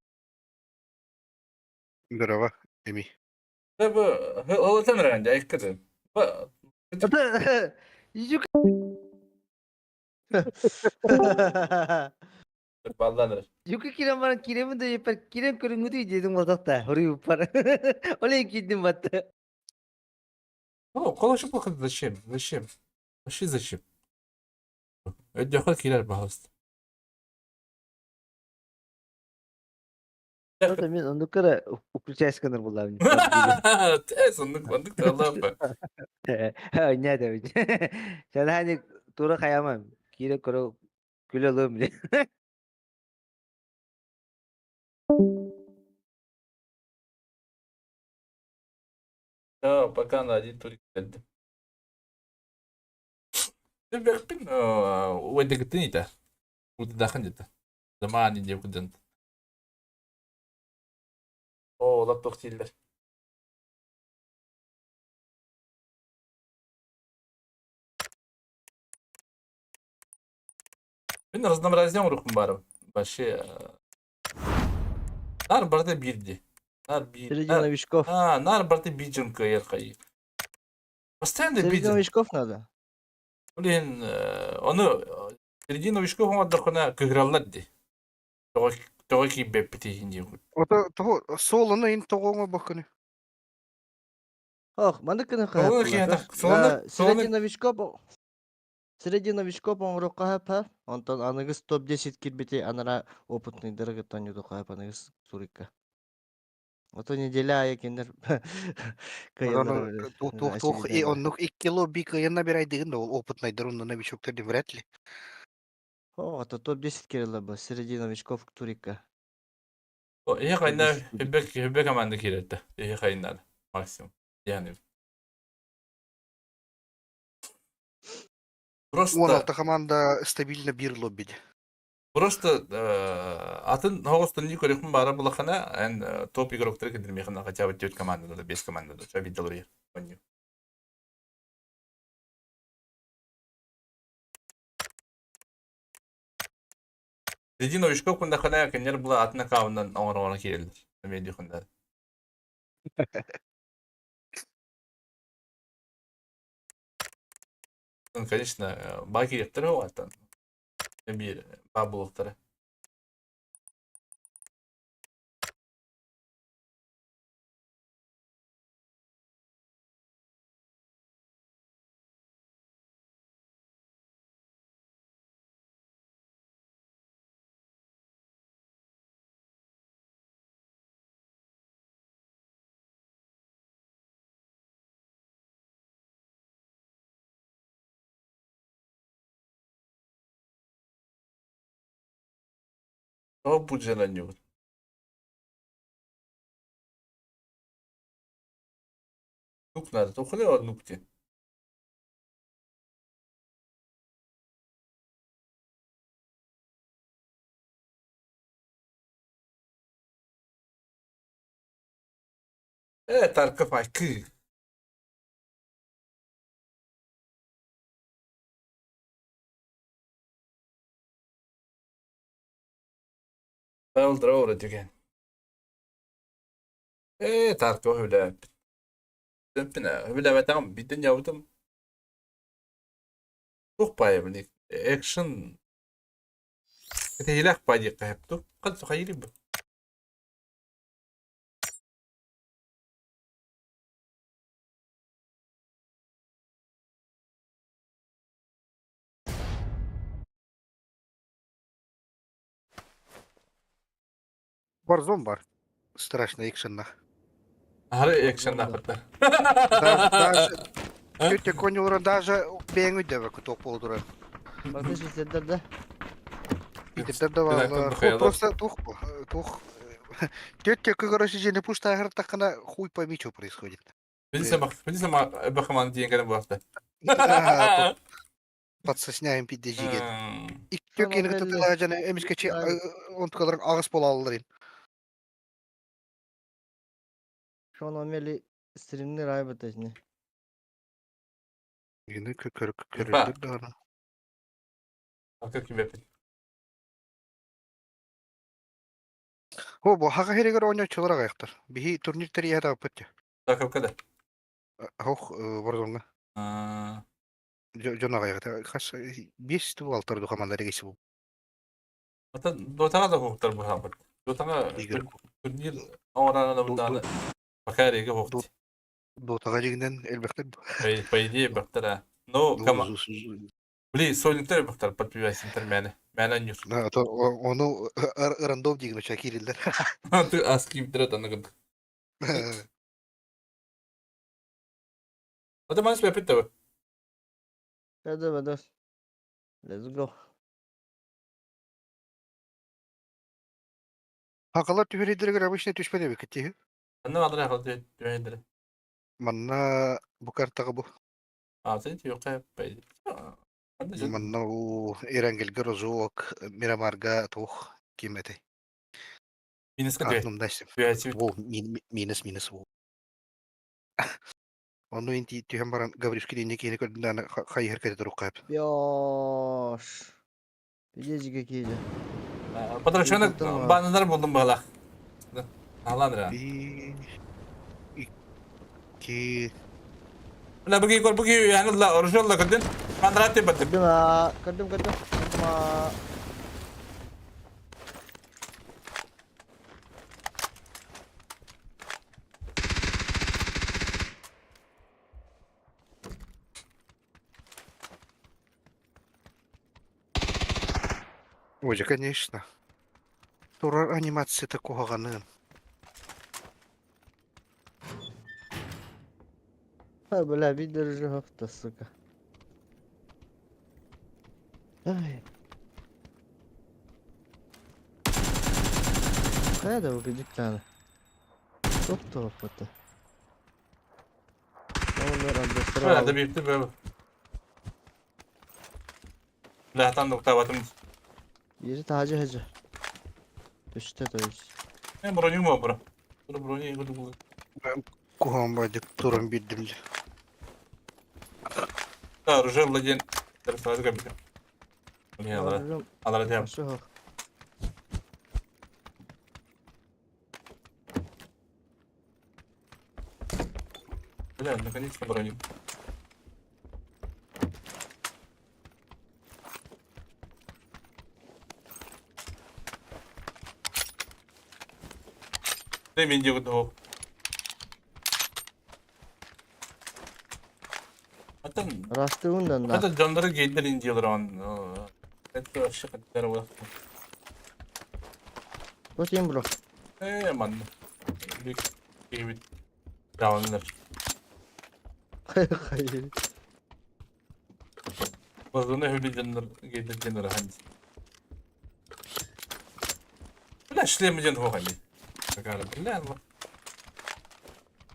Здорово, Эми. Бу ылытан эрэн айккыты. Юк Балланыр. Юка кирен баран киремин да епер кирен көрүнгүдү дедим болдок да. Хури бар. Оле кидим батты. Ну, колошуп плохо зачем? Зачем? Вообще зачем? Өйдөхө киирэр пожалуйста. Это мен ондукара уключайсканыр буллар. Тэс оннук оннук таллааппа. Не да бит. Сен тура хаямам. Кире көрө күлө алым. Да, пока на один турик кэлдим. Бэппин уэдэгтин итэ. Уддахан дете. Заман иде кудент. О, олар тохтиллер. Мин разнообразие урукум бар. Вообще. Нар барда бирди. Нар би. Среди новичков. А, нар барда биджим кайыр кайыр. Постоянно Среди биджим. новичков надо. Блин, оны среди новичков оҥордоххуна кыһыраллар дии. Тоҕо тоҕо киирбэппит диэн. Ото того солону ин тоҕоҥо бохкуну. Ох, маннык гына Солону хаһыаттылар. киһиэхэ солону солону Среди новичков Среди новичков оҥоруохха хаһыппа. Онтон аныгыс топ-10 киирбити анара опытныйдары кытта оонньуутуохха хаһып аныгыс суруйка. Ото неделя аайы кинилэр кыайаллар Туох туох и оннук икки лобби кыайан набирайдыгын да ол опытнайдар онно новичоктар диэн вряд ли. О, ото топ-10 киирэллэр бу среди новичков турика. Эһи хайна хүббэ хүббэ команда киирэртэ. Эһи хайнада максимум. Yani. Просто 16 команда стабильно биир лоббиде. Просто атын оҕостон не көрүөхпүн баара булахана эн топ игроктары киллэрмиэхин хотя бы төрт команда да бес команда да виделар Среди новичков кундахана кинилэр була атын аккаунтан оҥороҕоно киирэллэр. Эмиэ диэххин Конечно, баа киириэхтэрэ оҕаттан. Биир баа буолуохтара. Тоҕо будьаланньыбыт? Нук надо, тухали нук диэн. Ээ, Тарков айкыы. Ылдыра түгэн. Ээ, Тарков үлээппит. Сөппүн үлээбэтэҕим, биирдэн дьаабытым. Туох баайабын экшн кэтэһиилээх баай диэххэ сөп дуу? Хас хайыырый бу? Warzone бар. Страшно экшеннах. Аһары экшеннаахпыттар. Даже Тетя конюлара даже бэйэҥ өйдөбөккө туох буола турар. Барыта сирдэр да. Питердер да бааллар. Просто туох туох Тетя, короче, же не пусть тахана хуй пойми, что происходит. Билсэ бахаман диэн кэлэн буолта. Подсосняем пиддежиген. Икки кини кытылаа жана эмискечи онтукаларын агыс бола алалар. Шон омели стримнер айбыт эжне. Yine көрүлдүр даҕаны. Акы кибепит. О, бу хака херегер оонньооччулар аҕайахтар. Биһи турнир тэрийэ тааппыт. Такапка да. Хох Warzone-га. Дьон аҕайахта. Хас биэс ту алтар ду команда региси бу. Ата Дотаҕа да хоһуктар быһаабыт. Дотаҕа турнир оҥорон будааны пока реге хоһут. Дотаҕа дьигинэн элбэхтэр. По идее бахтара. Но Бли, сольниктер бахтар подпивайсинтер мэне. Мэне ньюс. Ону рандом дигин уча кириллер. Ты аскиптер таныгын. Ата манс бепит табы. Да, да. Let's go. Хакалар түһэридеригер обычно түспэт эбиккит тиһи. Анна адра хал түһэридер. Манна бу картаҕа бу. А, сен юкка пай. Манна у Эрангелге Розуок Мирамарга тух ким этэй. Минуска түһэ. Во, минус минус во. Ону инти түһэн баран Гавришки диэн киһини көрдүн хайыһар кэтэ туруккап. Ёш. Пиздец какие же. Патрашаны бананар булдум бала. Алан Икки. Бля, буги кор буги яны ла оржол көрдүн. Мандраты баттым. Көрдүм, көрдүм, көрдүм. Ой, конечно. Турар анимация такого ганы. А, бля, видержу, сука. Ай. Хайа да убедик таны. Топ топ. Да бипти бе. Бля, там доктабатым. Бери тахажы хажы. Түстэ то есть. Э, броню ма бро. Бро броню гуду. Куһаҕан баайдык туран биэрдим дьэ. Да, оружие владен. Сразу кабина. Не, ала. Ала тем. Бля, наконец-то броню. Дай мне делать. Hatta Растыгын да. Hatta canları geldiler indiyorlar on. Это вообще хотя Вот им бро. Э, манна. Бик бит. Правильно. Хайыр. Базына hüli canlar geldiler canlar hani. Бля, шлем ден хохали. Такая, бля, ну.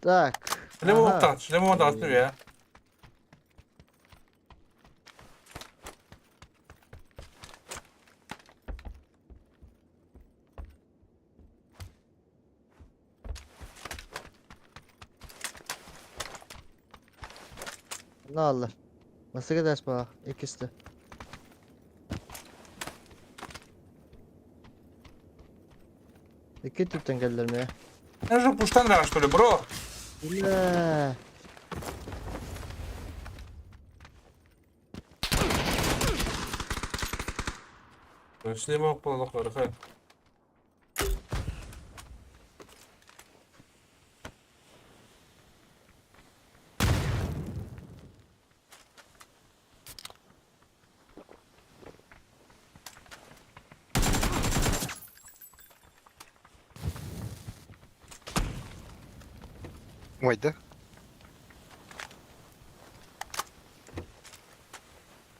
Так. Шлем Ага. оттан, шлем оттан я. Ne Allah. Nasıl gider bana? İkisi de. İki tüpten geldiler mi ya? Я же пуштан раш, что ли, бро? Бля. Шлем оттан, Ой, да?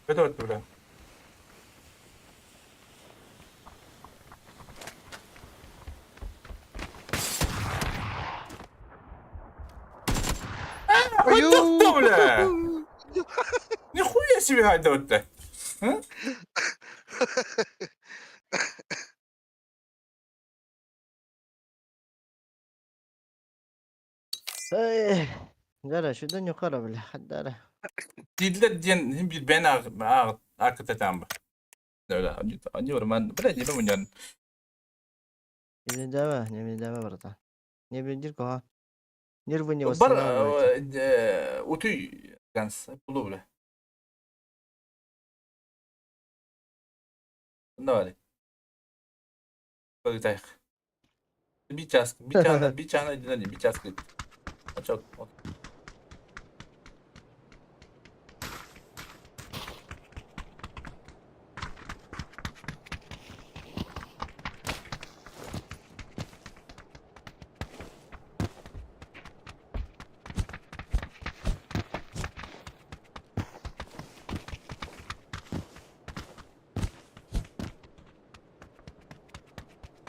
Это вот, бля. Кто, бля? Нихуя себе гайда вот. Эй. Дара, şuradan yukarı bile. Hadi dara. Dilde diyen bir ben ağ hakikaten bu. Öyle anlıyorum ben. Бля, не помню. Не deme, не deme братан. Не bildir ха. Нервы не Бар восстанавливайте. утуй ганс булу бля. Давай. Так. Bir час, bir tane, bir tane dinle, bir час. Açak.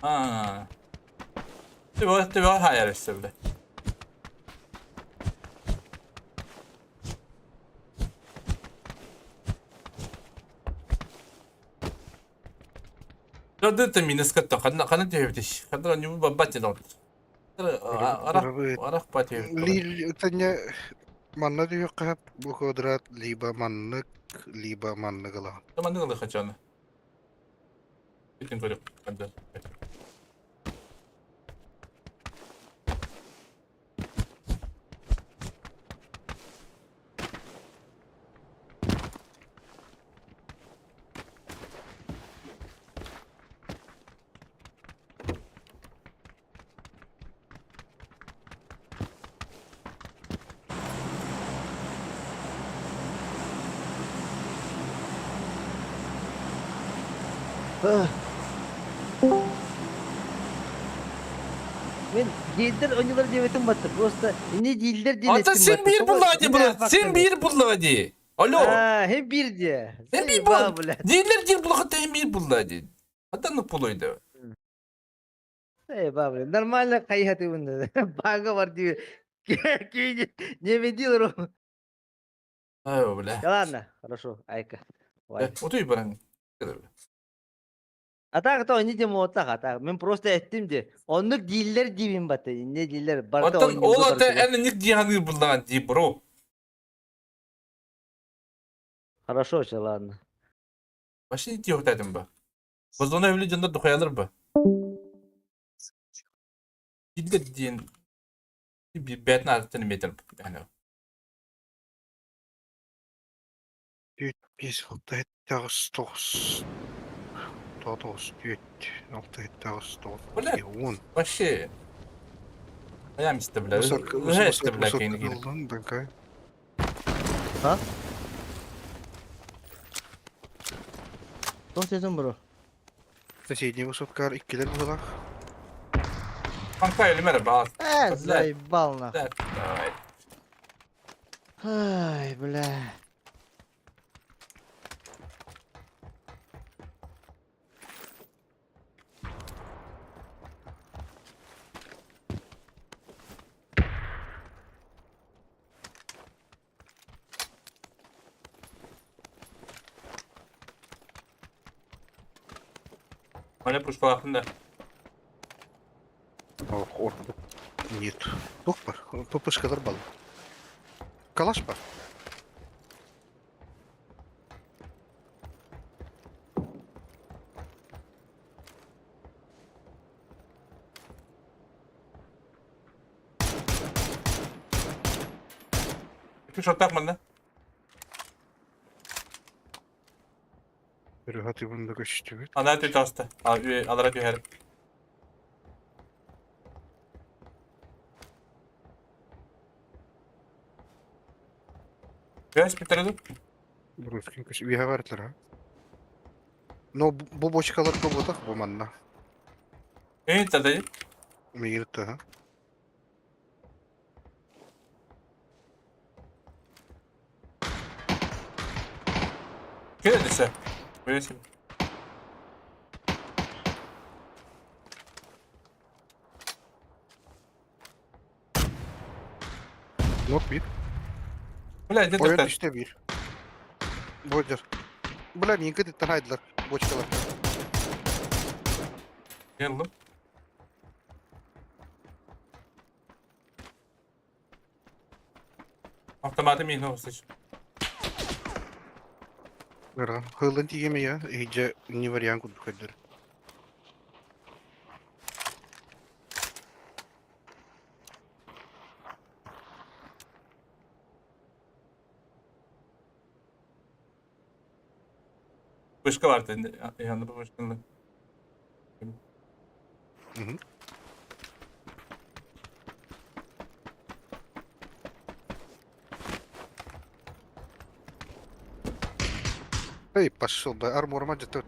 А. Det var här jag röstade. Это минус катта. Ханна ханна тебе Ханна не бабати дон. Арах арах пати. Ли манна дүйөккө бу квадрат либо маннык, либо маннык ыла. Маннык ыла хачаны. Бүтүн көрүп канда. Мен değiller oyuncuları demetim battı. Просто ne değiller diye Ата сен bir булла брат. Сен bir булла ди. Алло. Ha, hem bir diye. Hem bir булла. Değiller değil булла hem bir булла ди. Ата пулойду. Эй, бабля, нормально кайхаты bunda. Бага бар diyor. Не делаю. Ай, бля. Да ладно, хорошо, айка. Утуй баран. А так то они демоттах, а так. Мен просто эттим де. Оннук дииллэр диибин баты. Не дииллэр барыта Оттон ол оонньуурга ата барытыгар. эн ник диэханыыр буллаҕын дии бро. Хорошо, все, ладно. Вообще не диэхтаатым ба. Бозона өвлі дьоннор духаялар ба. Дииллэр диэн бээтин ааттан метр. Түөрт, биэс, алта, сэттэ, аҕыс, тоҕус. Тоҕус, түөрт, алта, сэттэ, аҕыс, тоҕус, Бля, уон. вообще. Айам истэ бля. Высотка, Ыһа истэ высотка, бля высотка кейни киирэ. ыллын, бэҥкэй. А? Туох диэтиҥ бро? Соседний высоткар иккилэр быһыылаах. Панка өлүмэр баас. Э, Бля. заебал нахуй. Давай. Ай, бля. Маля пушкалаахын да. Ох, ордук. Нет. Туох бар? ППшкалар бал. Калаш бар. Икки шоттаах манна. Өрүһэ тыыбын да көстүбүт. Анаа тү таста. Алара түһэр. Көс битереду. Брускин көс үөһэ бардылар ha. Но бу бочкалар буолбатах бу манна. Эйн тадай. Миигин ытта ha. Кэлэ десе. Бэсин. Нок биир. Бля, где Ойон ты? түстэ биир. Бодер. Бля, миигин кытыттан хайдылар бочкалар. Geldim. Автоматы мин olsun. Ыра. Хылын тиийэмэ я, иһдьэ не вариант курдук көрдөр. Вышка var dedi. Yanında bu вышканы. Мгм. Эй, пошел бы, армор мадья тут.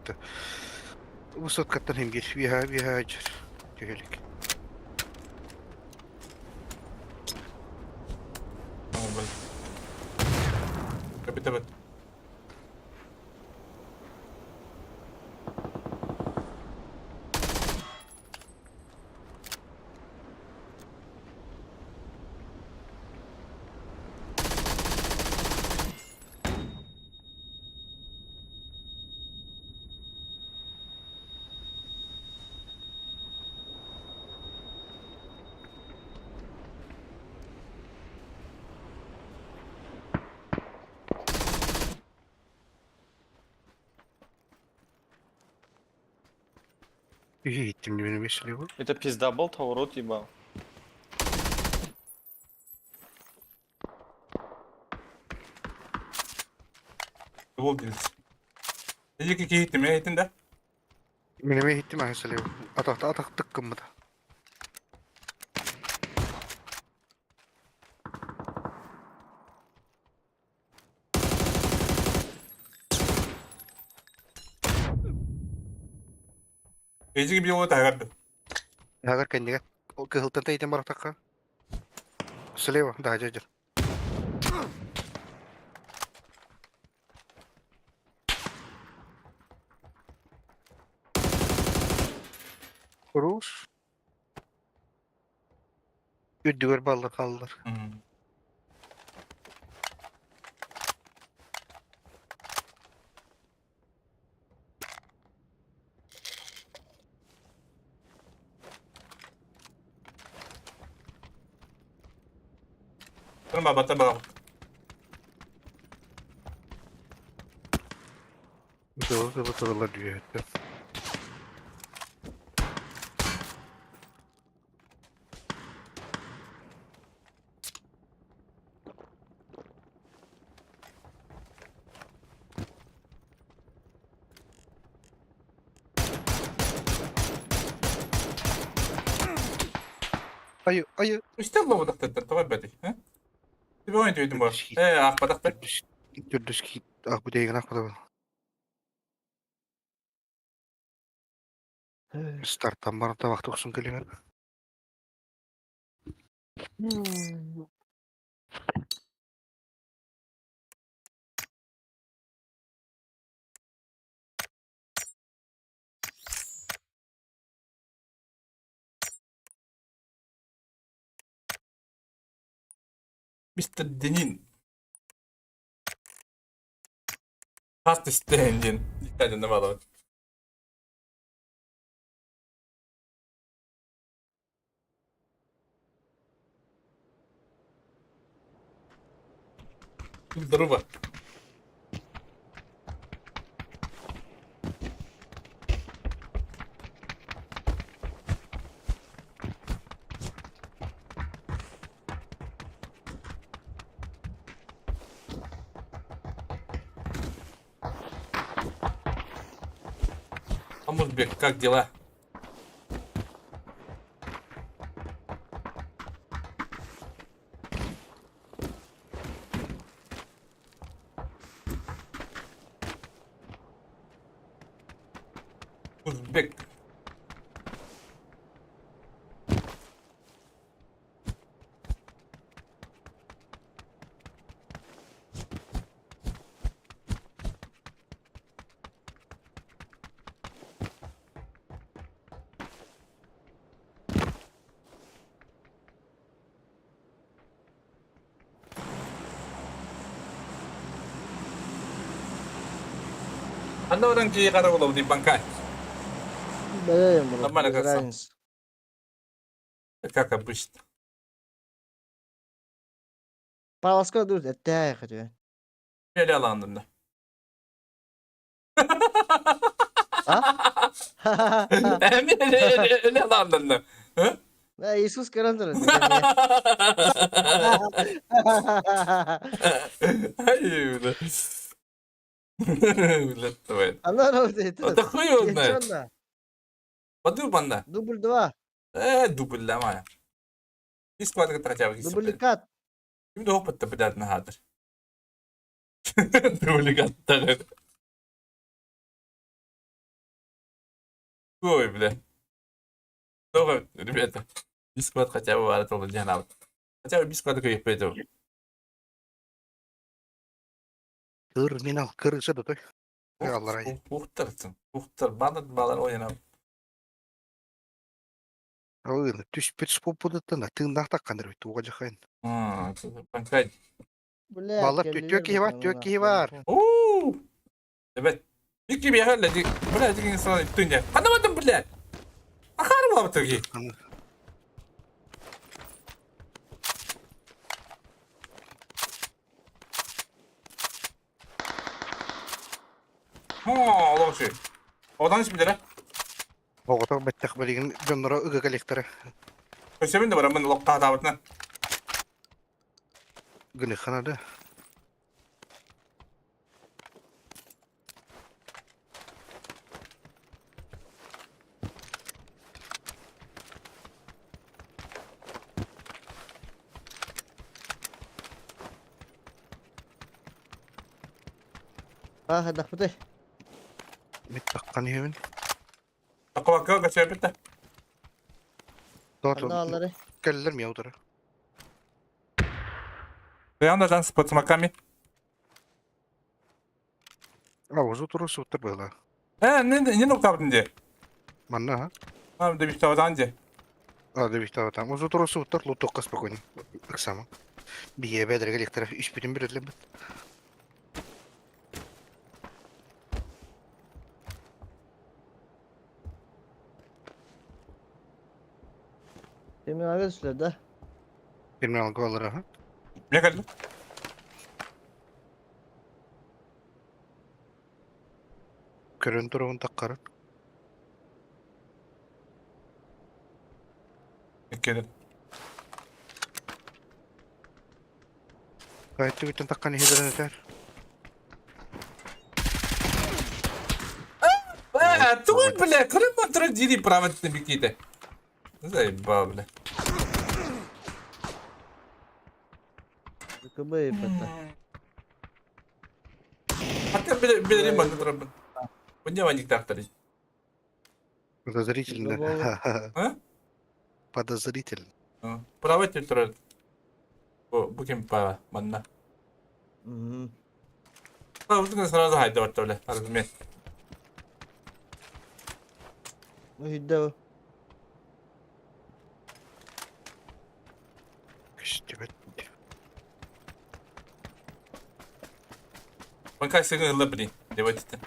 Высоткаттан хим бир, виха, виха, жер. Түһэлик. Tabii tabii. Үһэ иттим дибини бесили бу. Это пиздабол, того рот ебал. Бол değiliz. Eki ki hittim ya hittin de. Минеме иттим ахсали. Атахта атах тыккыммыта. Eki bir yolu tagardı. Агар кэннигэ. Кыһылтан тайтен баратакка. Слева, да, дядя. Хорош. Үрдүгэр баллар хааллар. Турма бата бага. Дылы туралар дүйөттө. Айы, айы. Үстел лободахтар тоҕо бэти. Тебе ойын түйдім бар. Ақпадақтар. Түрдүс ки ах бу деген ах бу. Старттан баран табакты уксун келген. Мистер Денин. Паста стендин. Диккәден балабыт. Здорово. Амурбек, как дела? Узбек. Анда баран кии кара болобу ди банкай. Бэйм, бро, Нормально без как сам. разницы. Как обычно. Паласка дур, это хочу. Эле аландым да. А? Эми эле аландым да. Да, Иисус Карандыр. Ай, бля. Бля, твой. Она работает. Да хуй его знает. Подумай, банда. Дубль 2. Дубль ламая. Ис квадрат хотя бы. Дубликат. Ким да опыт блядь, на хатыр. Дубликат. Ой, бля. Ну, ребята, бискват хотя бы варит Хотя бы бискват такой поэтому. Кыр минал кыр да той. Алларай. Ухтарсын. Ухтар банат балар ойнап. Ой, түс пит спопудаттан тыыннаах такканыр бит уга жахайн. Банкай. Бля, Баллар төк киһи бар, төк киһи бар. Уу! Ребят, Ики бегали, бля, деген сразу түнде. Қандамадым, бля. Ахар була бітірге. О, лоши. Одан іс білдірі. Оҕотох бэттэх билигин дьонноро ыга кэлиэхтэрэ. Көсөбүн да барамын лоққа табытына. Гыныхана да. А, дахпыты. Мит таккан иһэбин. Таққабакка көсөбүт да. Тоото Аллары. кэллэр миэ утары. Янда жан с подсмаками. А, узу туру суттар была. Не нуктабытын де. Манна, ха? А, да биштабытан де. А, да биштабытан. Узу туру суттар лутокка спокойно. Ыксама. Бие бэдэргэ электро үс бүтүн биреллем. Терминалга түстүлэр да. Терминалга баллар, ха? Мне кэллэ. Көрөн туругун таккарын. Кэлэр. Кайтты таккан иһидерен этер. А, тугуй, бля, көрөн контроль дири право биките. Заебал, бля. КБ и ПТ. Хотя билерим манна турабын. Бұне ваник тақтары. Подозрительно. А? Подозрительно. Право турар. Бу кем па манна. А, вот сразу хайда бартта, бля. Аргумент. Ну, хидда. Көстүбэт. Банка сыгын ылла били. Деп айтты.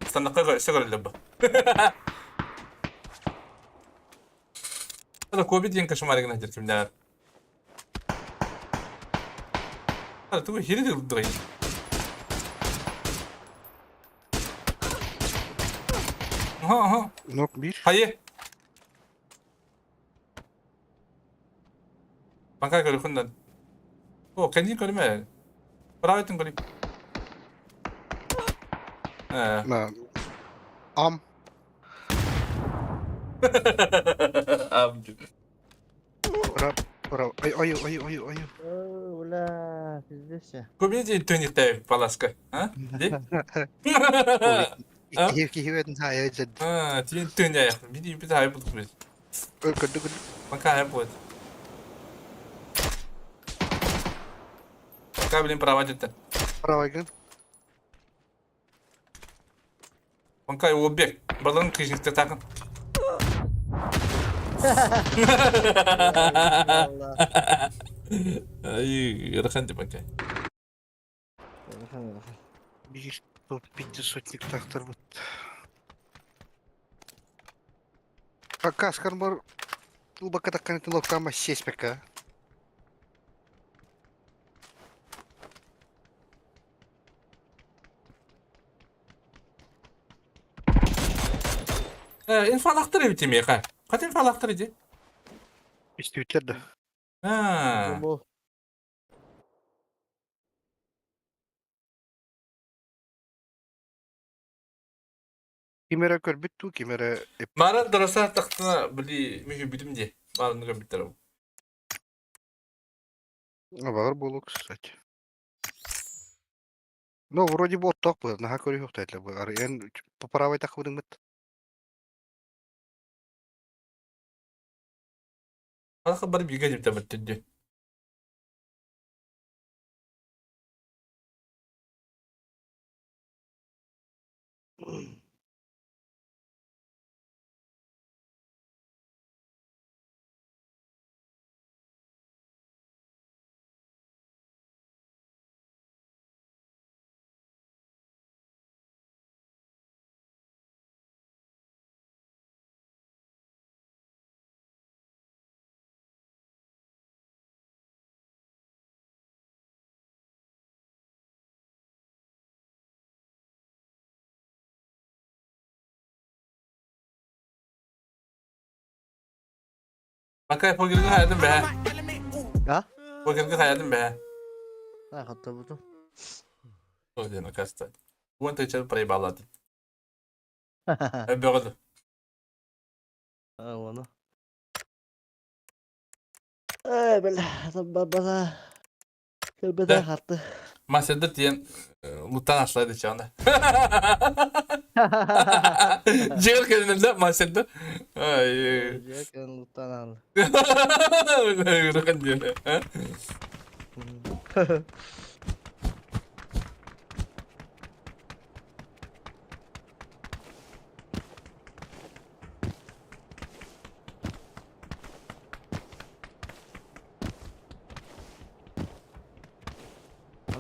Станаққа сыгын ылла бу. Ана коби диэн кошмаригын хадыр кимдэр. Ана тугу хири дылдырай. Аха, аха. Нок бир. Хайы. Банка көрүхүннэн. О, кэнни көрүмэ. Правайтын көрү. Э. На. Ам. Ам. Ра, ра, ай, ай, ай, ай, ай. Бля, пиздец. Көбіне төнікті паласка. А? Де? Кихи хайа жад. А, тиен төн аяқ. Биди бид хай болдық біз. Көрдү көрдү. Банка хай болады. Банка блин права жетті. Правайгын. Банка обек. Балын кижникте тақын. Ай, рахан деп банка. Бир топ пятисотник тахтар вот. Каскар бар. Тулбака таккан локама сеспека. Инфалақтыр ебі темей, қа. Қат инфалақтыр иде? Истүттер да. А. Кимера көрбүт ту, кимера Мара дұраса тақтына білі мүхі бітім де. Мараны көрбіттер ол. Багар болу, кстати. Ну, вроде бы отток был, наха көрі жоқтайды бұл. Ары эн по правой так быт. Алқа бар биге деп табыт түнде. Банка покерге хаядым бә. А? Покерге хаядым бә. А, хатта буту. О, ден, кажется. Вон ты чел проебал. Бөгөд. А, вон. Эй, бля, бабала. Көлбеде хатты. Маседер диэн луттан ашлайды чағында. Жігер келмеді Маседер. Ай. Жігер луттан алды. Рыхан диэн.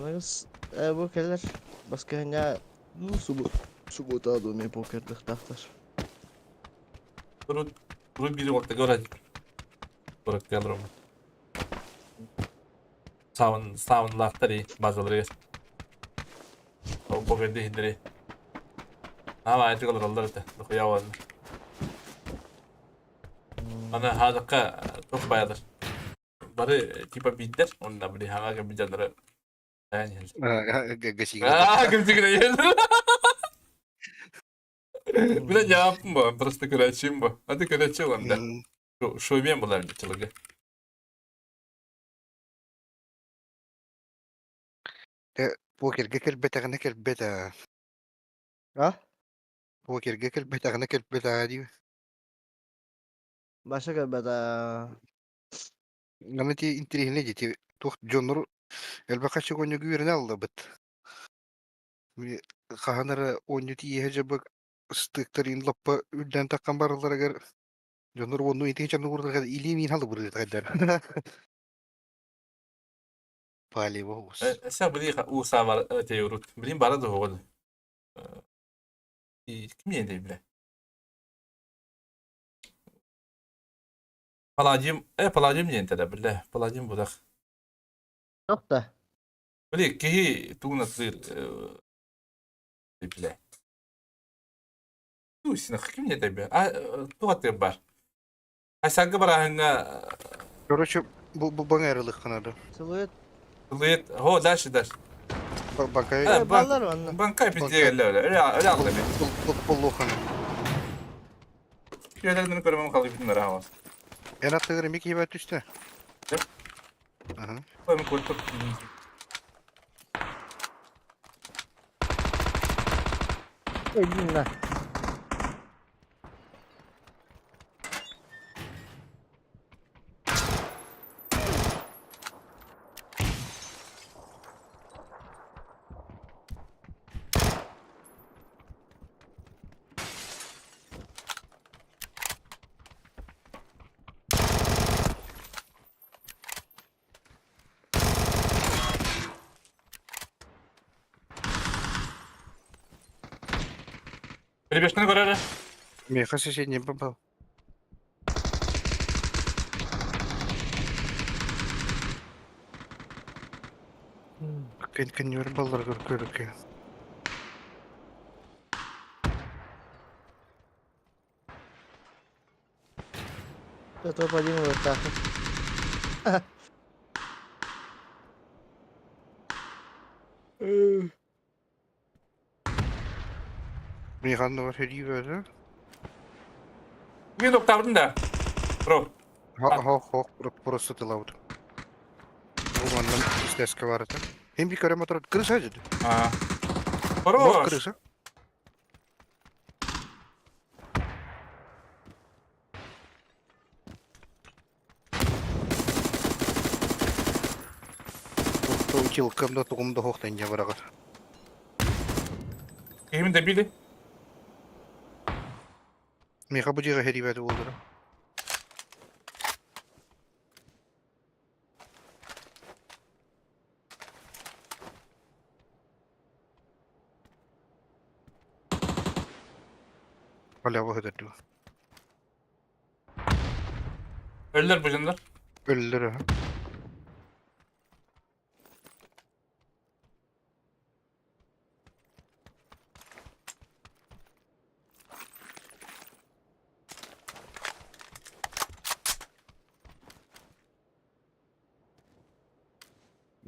Аныгыс бу келер басканя ну субу суббота думи покердих тахтар. Турут турут бири орта көрөт. Турут келром. Саунлаахтар базаларыгар. Ол богерди иһиндери. Наама айтык олороллор этэ. Дохуя буолла. Аны хаадакка туох байалар. Бары типа биирдэр, онно били хаҥа кэлбит дьоннору таайан иһэллэр. Аа, кырдьыгына иһэллэр. Бля, ньааппын бу, просто көрөөччүм бу. Аты көрөөччү ылам да. Шоумен буолар дьылыга. Покергэ кэлбэтэҕинэ кэлбэт аа. А? Покергэ кэлбэтэҕинэ кэлбэт аа дии. Баша кэлбэт аа. Аны ти интэриэһинэй дии туох дьоннору элбэх хаччык оонньууга үөрэнэ аллабыт. Хаһан эрэ оонньуу тиийиһэ дьабык ыстыыктарын лаппа үрдээн таххан баралларыгар дьоннор уонну итии чаннугурларыгар илии миин халыбырыытайдар. Палево ус. Эсэ били уусаа бар теорут. Билин бара да оҕол. Ким диэн биле? Паладим, Паладим диэн тэлэ биле. Паладим будах. Yok да. Били киһи тугун атыыр биле. Туйсина ким не тебе? А туох атыыр бар? Айсарга барааһыҥҥа Короче, бу бу баҥа Сылыт. Сылыт. Хо, дальше, дальше. Банкай. Баллар онно. Банкай пиздегэллэ өлө. Өлө өлө алла бит. Поллоханы. Күөләрден көрөмөм халыйбытын араабас. Эн аттыгар эмиэ киһи баар түстэ. Аха. Ой, куртук. Ой, на. Перебежканы көрөрө. Миэхэ соседний попал. Кэннибэр балларгар көрүкэ. Топ-1 вот так. Миэхэ анныгар сэрии бөҕө. Мин октавдым да. Бро. Хо хо просто тылабыт. Бу манна истэскэ бар этэ. Хим би көрө мотор крыса деді. А. Вот Хорош. крыса. Училкам да тугум да хохтан жабырагар. Киһим добили. Миха бу жига херибэти болдура. Халява хөдөрдү. Ölüler bu canlar. Өллөр.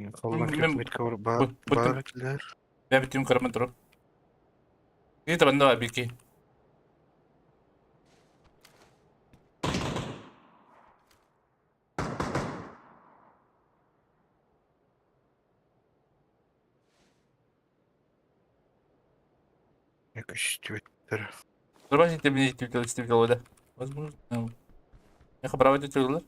Мен Бар бар Ben bittiğim karımı durup. İyi de bende var bir iki. Көстүбүттэр. Нормально тебе не тебе да. Возможно. Я хабарова тетелер.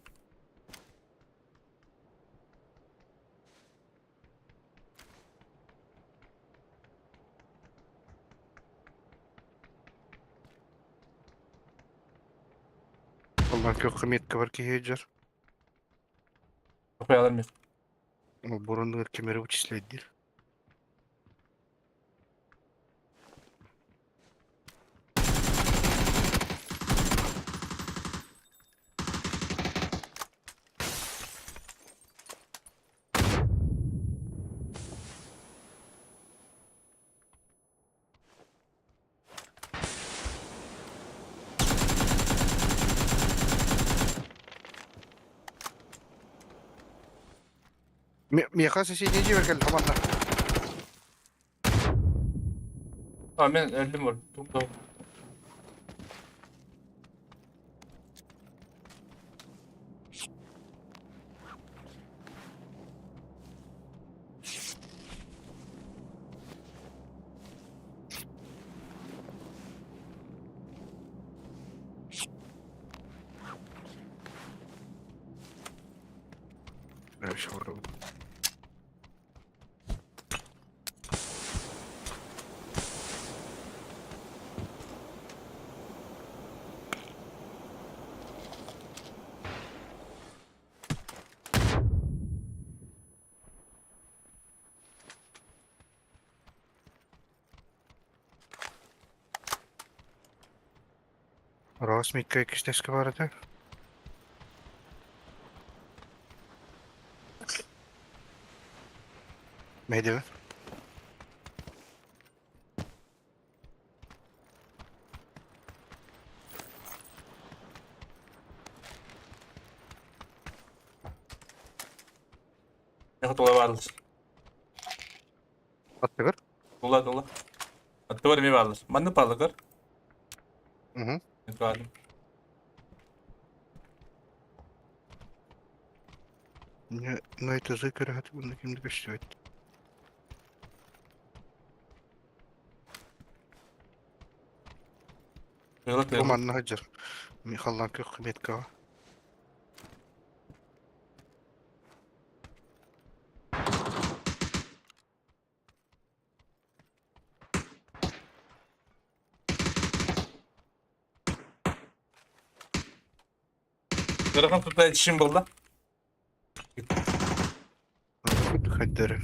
Аллах көх метка бар киһи Koyalım mı? Бурун кемери вычислять Миэхэ соседний дьиэбэр кэллэ манна. А, мен өлдүм ол. Тугда. Раз Микка иккистэскэ баар этэ. Мэйдэбин. Миэхэ тула бааллар. Аттыгар? Тула тула. Аттыбар эмиэ бааллар. Маннык бааллар. Угу. Бааллар. Ну это зыкырыһат уонна ким да көстүбэт. Тыала Бу тыала. манна сылдьар. Михаллан күөх меткаҕа. Ыарахан тута ишим буолла. Хайдары.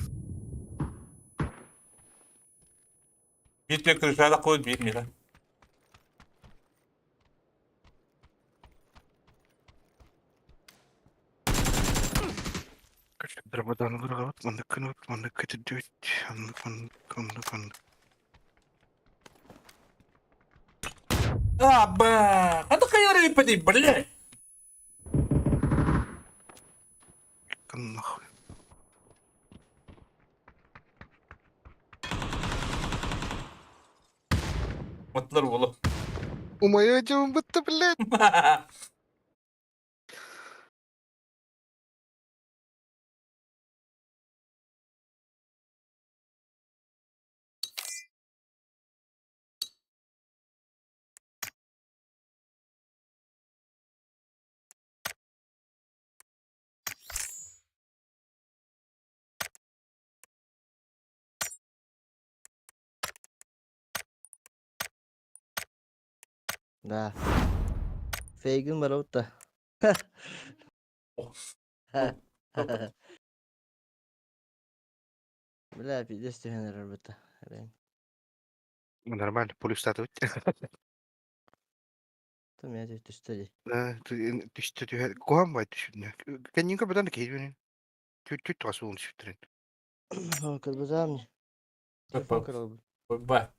Биир түө крышада қойып биир мира. Драмадан ырҕабыт, маннык гынабыт, маннык көтүрдүбүт, оннук, оннук, оннук, оннук. А, ба! А такая рыба, блядь! Нахуй. Мыттылар уолу. Умайа дьон бытта, блядь! Да. Фейгин бар да. Бля, пиздец түһэн эрэр быта. Нормально, полюстатыбыт. Там я түстэ дии. Түстэ түһэ. Куһаан бай түшүннэ. Кэннин көбөтөн да киһи Түт тоҕас уун сүттерин. Кырбызам. Телефон кырылбыт. Ба.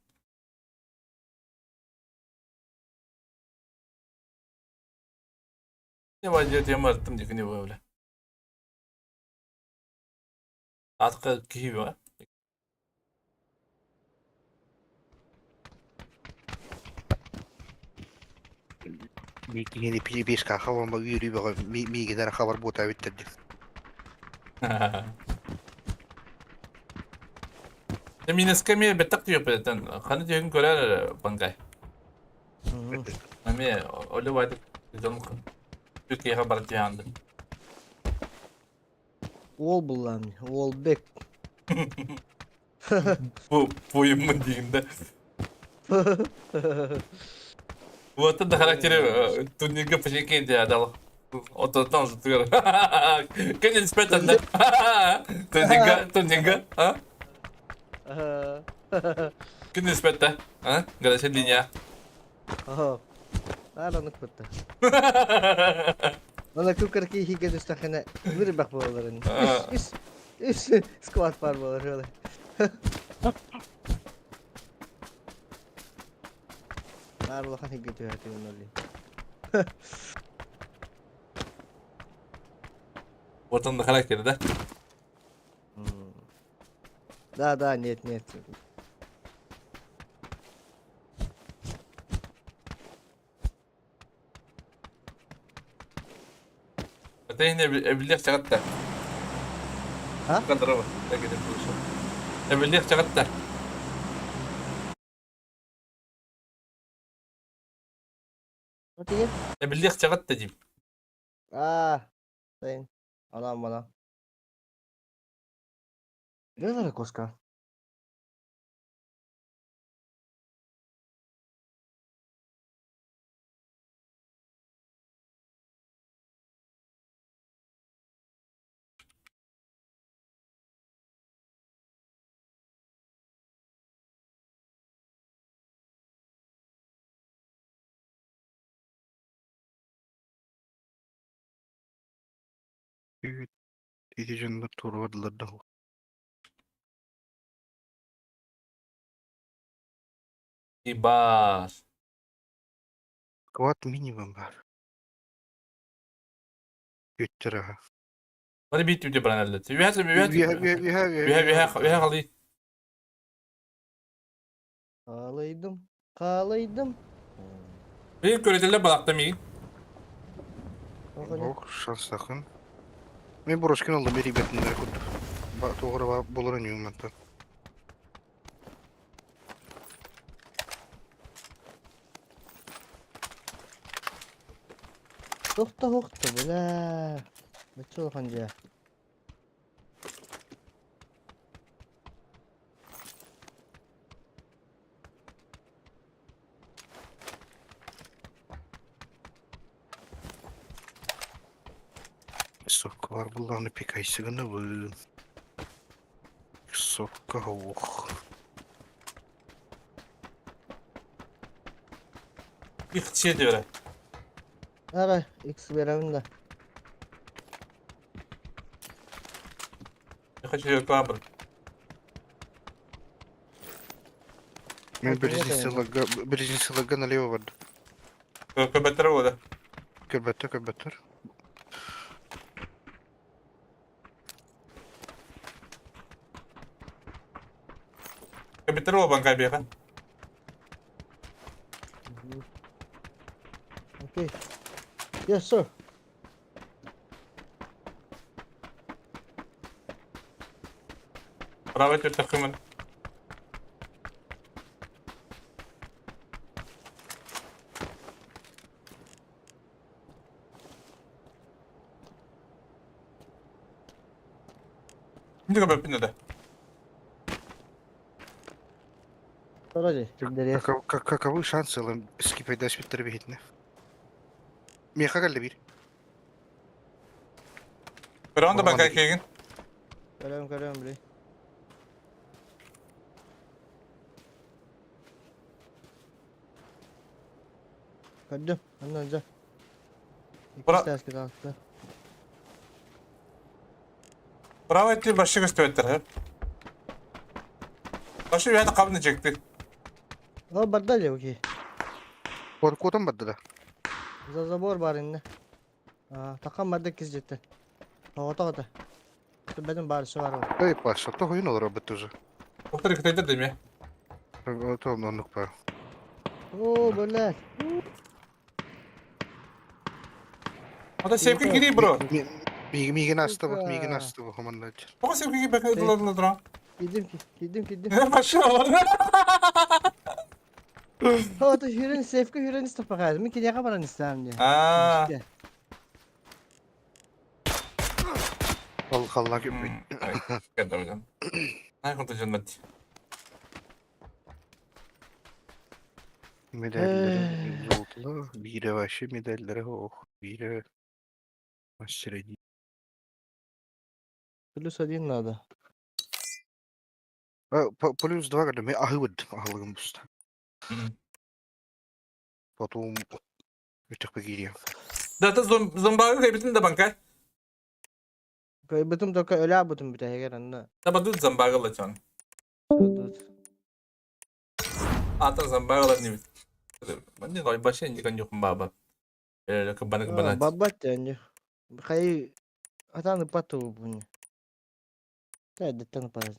Не вадит, я мартым дикни бля. Атка киһи ба. Киһини пи бес хавама үөрүү бөҕө миигинэр хабар буота эбиттэр Минеска ме беттак дип Ханы дигән көрәр бангай. Аме оле вайд дон Түркияга барып жаанды. Уол буллам, Уолбек. Бу буйыммын дигәндә. Вот это характері турнирге пешекен де адал. Ототан жутугар. Кенен спетен да. Турнирге, турнирге, а? Кенен спетте, а? Горячая линия. Ага. Аранык бытта. Ана күкәрки хиге түстәхәнә бер бак булалар инде. Үш, үш, үш склад бар булар шулай. Бар улахан хиге түһәтүн олли. Вот он характері да. Да, да, нет, нет. Это иһин эбиллиэх чаҕытта. А? Здорово. Так это слышу. Эбиллиэх чаҕытта. Вот Эбиллиэх чаҕытта диим. А, сайын. Анам мана. Белая кошка. Ити дьоннор туруордулар да Ибас. Квад минимум бар. Үттэр аха. Бары биир түбүтэ баран эрэллэр. Үһэ үһэ Үһэ үһэ үһэ үһэ халый. Хаалайдым, хаалайдым. Биир көрөтөллөр балакта миигин. Ох, шансахын. Мен бороскин алdım бери бетинлер курдук. Ба тоғыра болар өнүм мантан. Тохта хохта, бля. Бачча улахан дьиэ. Сокка бар булланы пикайсыгыны бу. Сокка ох. Их диөрэ. Арай, X беремин да. Хочу клабр. Мен биринчи сылга налево барды. Көбөттөр болду. Көбөттөр, көбөттөр. Көбөттөр болду банка бияка. Окей. Yes, sir. Право төртө кымын. Hindi көбөппүн да. Вроде, тигдери. Каковы шансы ылым скипайда спиттер бихитне? Меха келди бир. Көрөөн да банка келген. Көрөм, көрөм, бли. Көрдүм, андан жа. Бра- Икки тааске. Право ettiği başı gösterdiler. Başı bir yerde kabını çekti. О, барда ли, окей. Котан барды да. За забор бар инне. А, такан барда киз жетти. Тоҕото тоҕото. Бэдин барысы бар. Эй, Паша, то хуйн olur бит уже. Доктор кытайдар деме. То оннук бар. О, блядь. Ата сепке кири бро. Миген асты бу, миген асты бу хоманда. Тоҕо сепке кири бэкэ дыладыла. Кидим, кидим, кидим. Башы бар. О, то хүрен сефке хүрен истеп бакайд. Мен кидега баран истем де. Аа. Ал халла кеппит. Кәдәмден. Най конта жаннат. Медальлere золотла, бире вообще медальлere ох, бире мастер один. Плюс один надо. Плюс два когда мы ахывыд, ахылыгым буста. Потом өтөк бегире. Да та зомбагы кайбитин да банка. Бутум только öyle бутум бите эгер анна. Та бадут зомбагы лачан. Ата зомбагы ла не. Мен не башы не кан жокум баба. Э, кабана кабана. Бабат анне. Хай атаны пату буни. Эрдэттэн уппатар.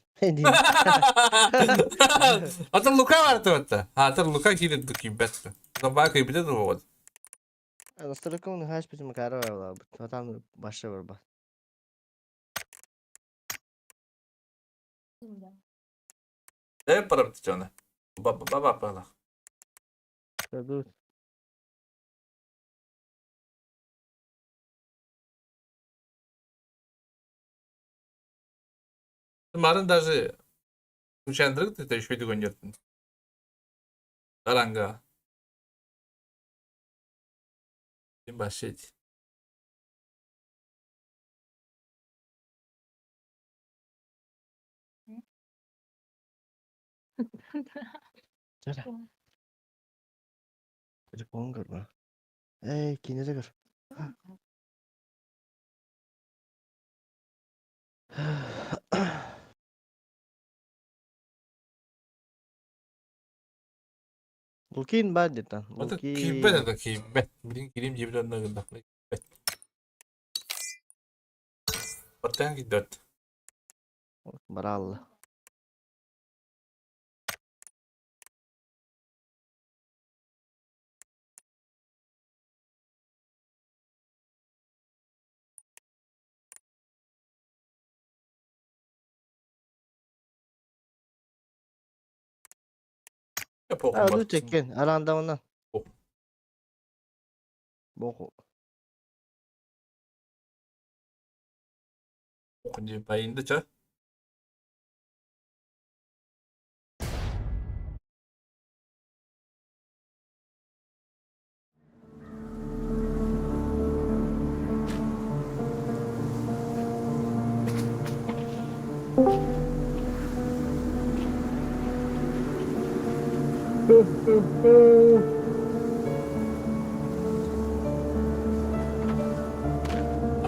Атын Лука бар туотта. Атын Лука киирэн киирбэт. Баа киирбитэ дуо? Настройка хааш бит Макарова буолбут. Отан башы барбат. Э парабыт дьоно. Ба ба ба. Дадут. Марын даже случайно ты еще и дегонердин. Таранга. Ким башить. Чара. Телефон көрбө. Эй, кинеде көр. Лукин бар деді. Это киирбэт это киирбэт. Билин киирим диэбит онно гыннахпына киирбэт. Бартан киирбэт. Баралла. А, текен, арандамынан. Боку. Байынды ча?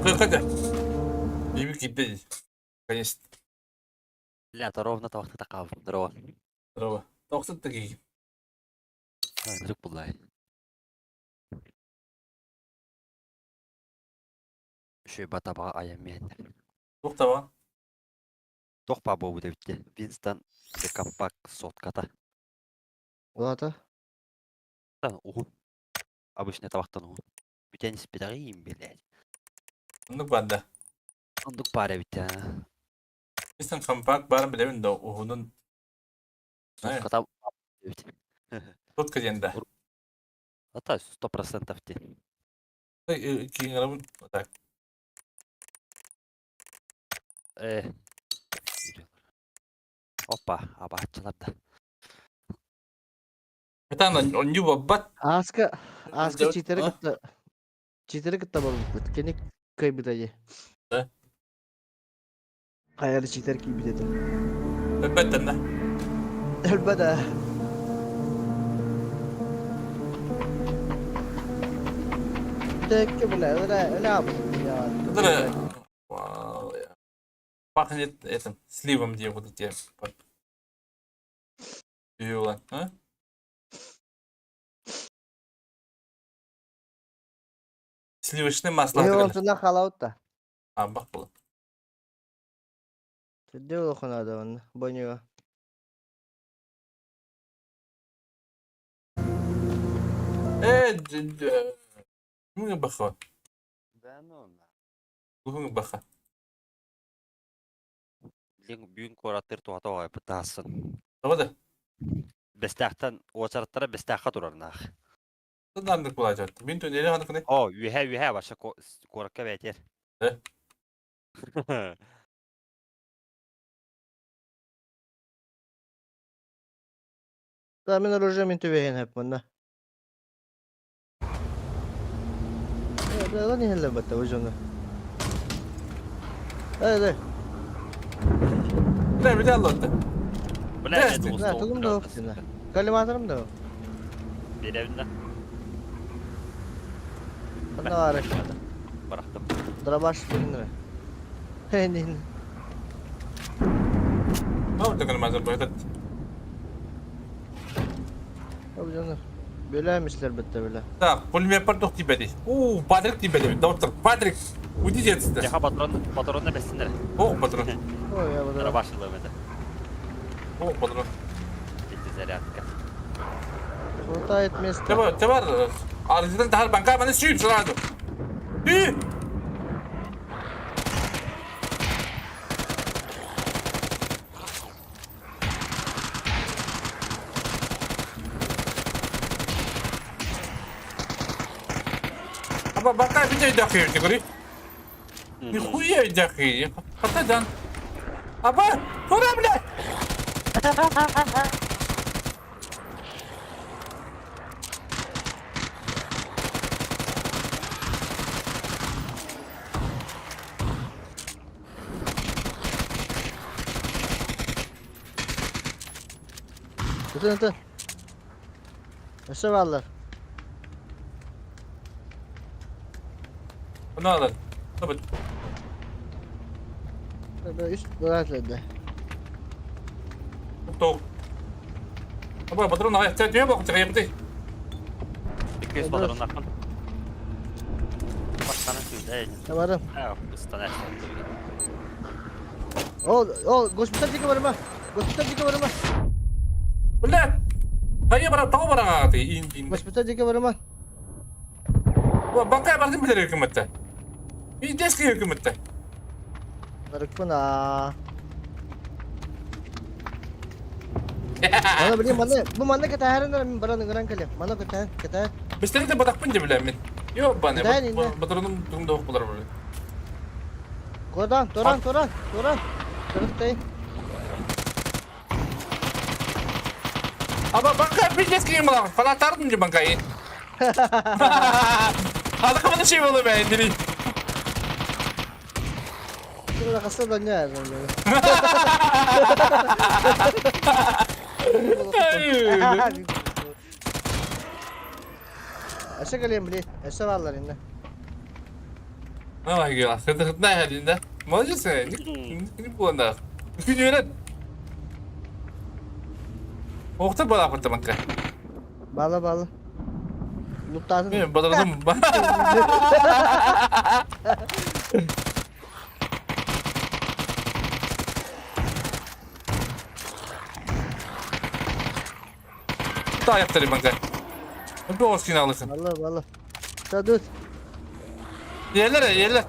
Hakikaten. Бибик кидде. Конечно. Бля, то ровно тавахта такав. Здорово. Здорово. Тоқсыт таки. Вдруг булай. Еще батаба аямен. Тоқтаба. Тохпа бобу деп Винстон компак сотката. Улата. Уху. Обычно табақтан уху. Бүтән спидарим, блядь. Ондук банда. Ондук пара бит. Винстон компак барын билебин да ухунун. Сотката. Сотка диэн да. Ата 100% ти. Киин так. Опа, абаачылар да. Это онню баббат. Аска, аска читері кытта. Читері кытта болбут. Кеник кайбыта Да. Кайары читер кийбит edi. Элбеттен да. Элбетте. Текке бля, öyle öyle ya. Это пахнет этим сливом где вот эти. Юла, а? Сливочное масло. Е, онтуна халаутта. А, бак было. Түдде улаханада онна, бонюга. Кимге баха? Да ну на. Кимге баха? Лин бүгүн куораттыр туата бытаасын. Тоҕо да? Бестахтан уочараттара бестахха турарнаах. Тыдандык булаачат. Мин түнели ханыкны. О, үһэ үһэ баша куоракка бэтер. Э? Да, мен оружие мен төбеген хеп мында. Да, да, не хелле батта ужону. Э, да. Да, бит аллатты. Бля, Да, тугум да оптина. Коллиматорым да. Беребинде. Канда бар. Барахтым. Дробаш билинре. Хенин. Мау да коллиматор байтат. Ужону. Бөлөөмүслэр бытта бөлө. Так, пулемет тух тибеди. У, Патрик тибеди. Доктор, Патрик, уйди отсюда. Яха патрон, патронна бэссиннэр. О, патрон. Ой, я буду. Рабашылым это. О, патрон. Эти зарядка. Хватает места. Тебе, тебе, арыздан тахар банка маны сүйіп сразу. Үй! Аба банка бите дақы говори. Нихуя дақы. Хатадан. Аба, тура, блядь! Ытын ытын. Өссө бааллар. Ne alır? Tabii. Үс быраат Тоқ. Аба, патрон ағай, түйе боқ, түйе 200 патрон ақын. Башқаны сүзді. Барым. Ыстанар. Ол, ол, госпиталь дике барыма. Госпиталь дике барыма. Бля! Хайа бара, тау бара ағаты, ин, ин. Госпиталь дике барыма. Банкай бардым билер hükümette. Bir deski hükümette. Барыкпын а. Мана билим, мана, бу манна кэтээһэрин мин баран ыҥыран кэлиэм. Мана кэтэһэн, кэтэһэн. Бестерите батақпын деп билем мен. Йо, бане, Да, не, да. батырыным тугында оқ болар бөле. Кодан, туран, туран, туран. Туран Аба, банкай bir deski мала, фанаттардым же банкай. Hadi kafanı şey болы бә, дери. Тура қаса да не Өссө кэлиэм били, өссө бааллар иннэ. Ай, гела, хыты хытна хәлинде. Молодец, не буланда. Күн үйрәт. Оқты бала қырты банкай. Бала бала. Луттаатын. Мен батырдым. Та яптары банкай. Bir olsun alırsın. Бала бала. Та dur. Yerler yerler.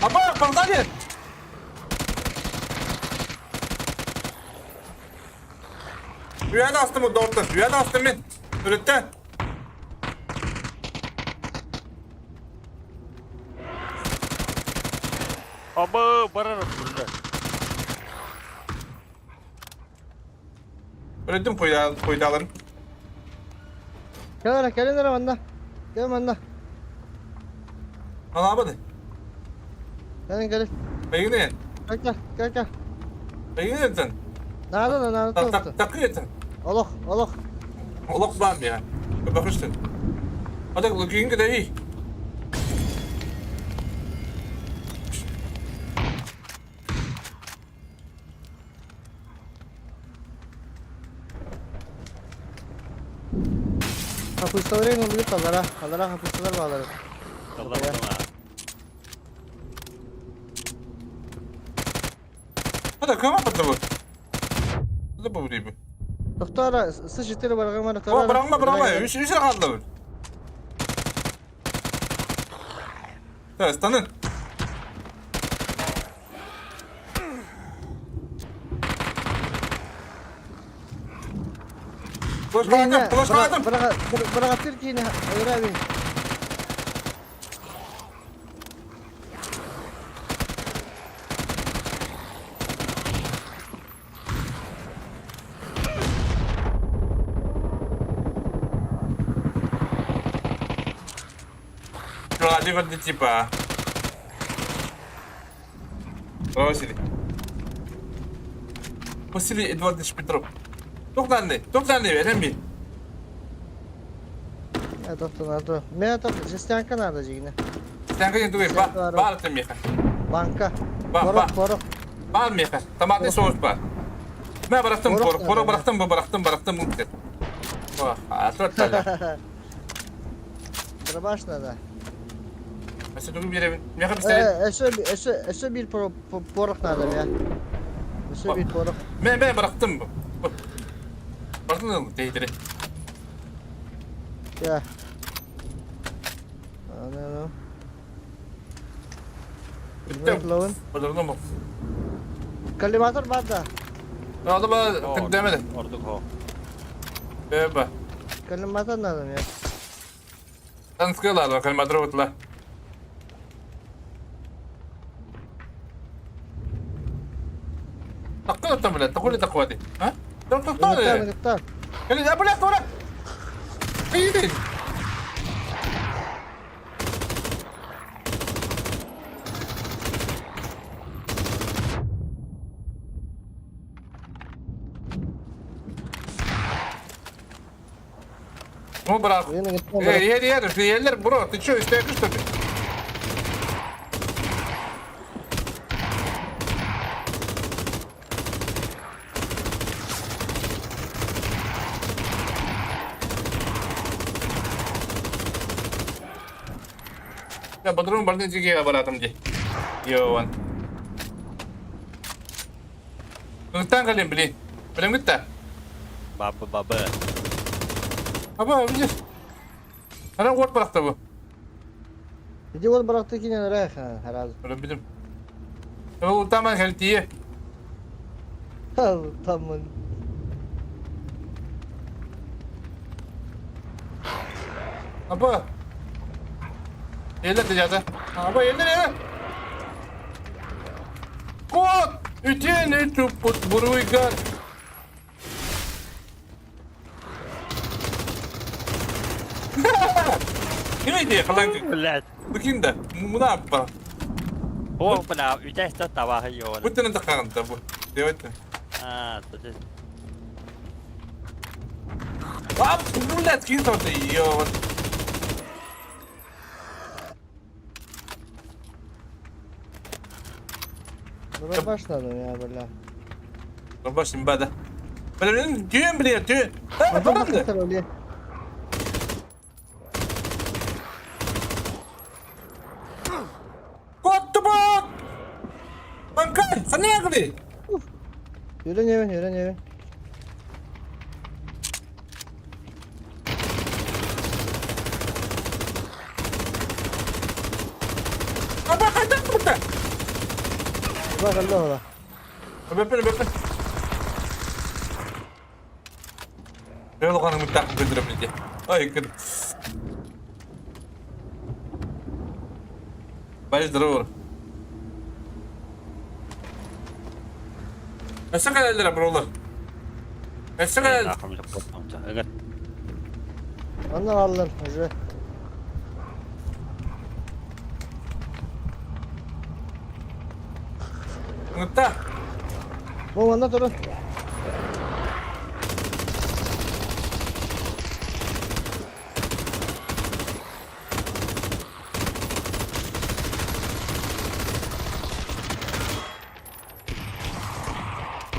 Аба, погнали! Üyən astım o doktor. Üyən astım мен. Үреттен. Аба, барар бля. Үреттім қойдаларын. Кэл эрэ, кэлин эрэ манна. Кэл манна. Ана абады. Кэлин кэлин. Бәйгіне. Кэл кэл, кэл кэл. Бәйгіне еттін. Наада да наада Так, туохта. так, еттін. Олох, олох. Олох бам я. Бақыштын. Ата күйін кедей. Хапысталарын ылгыт алара, алара хапысталар баалар. Ата көмө патты бу. Ата бу дейбі. Доктора, сы жетери барган О, быраңма, быраңма. Үш үш қалды бу. Так, станын. Плашка плашка атым. Бырагаттыр кийин ыраби. Вроде типа. Василий. Василий Эдуардович Петров. Тоқтанды, тоқтанды, берем Э, доктор надо. Мен то жестянка надо жигине. Тэнгэ диэн тугуй? Баар этим миэхэ. Банка. Ба, ба. Порох, порох. Баар миэхэ. Томатный соус бар. Мэ бырахтым порох, порох бырахтым, бу бырахтым, бырахтым бу бит. О, а то тала. Дробаш надо. Өссө тугу биэрэбин? Миэхэ пистолет. Өссө, өссө, өссө биир порох надо мэ. Өссө биир порох. Мэ, мэ бырахтым бу. Бырахтым тейтери. Я. Аны, Бүттüm. Бодордум бу. Коллиматор бар да. Алды ба, кырдемedi. Ордук хо. Бе Коллиматор надо мне. Танскалар, коллиматор бутла. Таққы бля, таққы таққы ди. А? Тақ тақ тақ. Кели, да бля, бля. Иди. Ну, брат. Эй, эй, эй, эй, бро, ты чё, истеришь, что ли? Я бодрум барды жиге баратым ди. Йоан. Нуктан калем, блин. Блин, гитта. Бабы, бабы. Аба, видишь? Ана от быракты бу. Иди вот быракты кинен рэх, хараз. Блин, билим. Ол таман хәлтие. Таман. Аба. Елдер дежады. Аба, елдер, елдер. Кот! Үтен үтіп буруйгар. Ким иди, халан. Блядь. Бу да? Муна ба. О, бля, үтәстә табаһы юк. Бүтән тақағында бу. Девайте. А, то есть. А, блядь, ким там ты, ё. Дробаш надо мне, бля. Дробаш имба да. Блин, түйен, блин, түйен. А, барамды. Кот бот! Банкай, ханягли! Yürü yürü yürü. Аба, қайдан бұлта? Bak Allah Allah. Бөпен, бөпен. Жолғаның мүттақ білдірім неде. Ай, күн. Бай, здорово. Өсі қалайлар, бұролар. Өсі қалайлар. Anla aldım уже. Мүтта. Bu anda durun.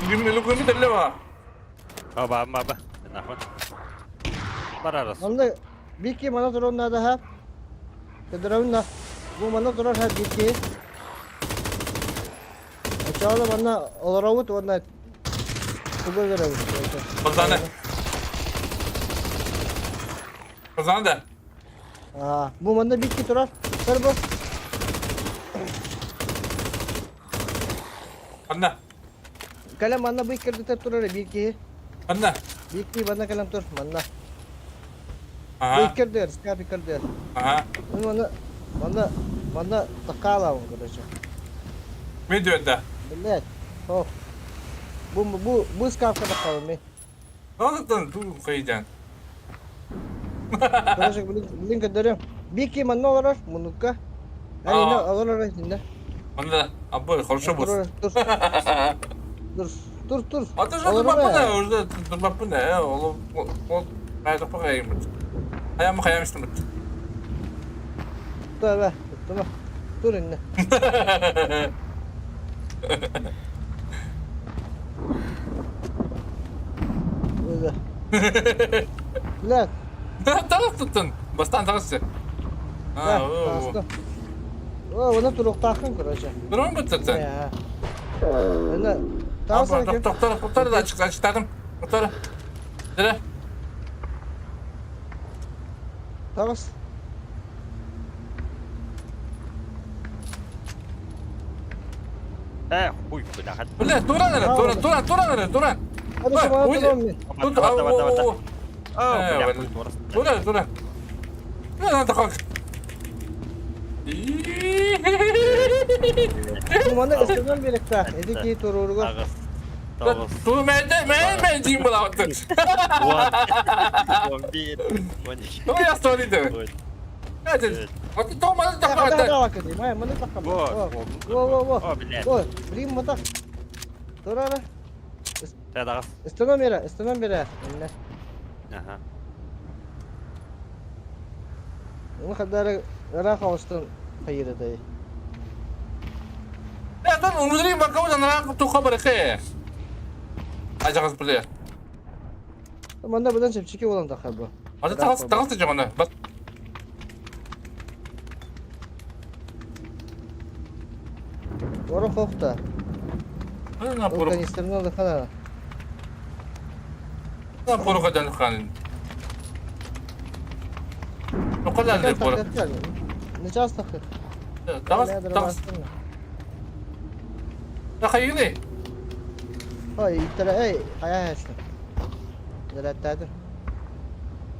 Лүгүмі дәлі ба. Баба, баба. Нахуй. Барарас. Анда бики мана турun nada ha. Кедравна. Бу мана турар ха бики. Ачалы мана оларавут онна тугы беребит. Базаны. Базаны да. А, бу мана бики турар. Сыр бу. Анна. Калем манна бу кирдите турар бики. Анна. Бики мана калем тур манна. Ага. Бу кирдер, скапи кирдер. Ага. Ну мана мана мана такала короче. Мен да. Блять. Ох. Бу бу бу скапка такала ми. Ладно, ту хайдан. Короче, блин, блин, кадырым. Бики манна оларар, мунукка. Ай, не оларар инде. Анда, абы, хорошо был. Тур, тур, тур. А ты же турбапына, уже турбапына, ол ол кайда пагайым. Аям хаям истим. Тövbe. Туттума. Тур инне. Блядь. Таҕыс туттун. Бастаан таҕыс. Да, таҕыстым. О, оны туруктааххын, короче. Турун буттун. Ene таҕыс. Тоқтор, тоқтор да ачыктадым. Тоқтор. Дere. Таҕыс. Э, хуй, бля. Бля, туран эрэ, туран, туран, туран эрэ, туран. Тут, туран, туран. Туран, Маны ыстынан беректа. Эди ки туруруга. Ту мен мен мен жим булабыт. Ну я сториды. Вот то маны такка. Маны такка. Во, во, во. О, блин, мата. Турара. Ыстынан бере, ыстынан бере. Ага. Оны кадары ыраах оҕустун хайырытай. Атын умудрин бакабы жанаак туха барыхе. Ажагыз биле. Манда будан чепчики болан тахар бу. Аты тагыс тагыс жогону. Бас. Орон хохта. На пору. Канистрны алды хана. На пору кадан хан. Околан пору. Не часто хы. Тагыс тагыс. Тахайыны. Ой, иттер эй, хая хэсне. Дәрәттәді.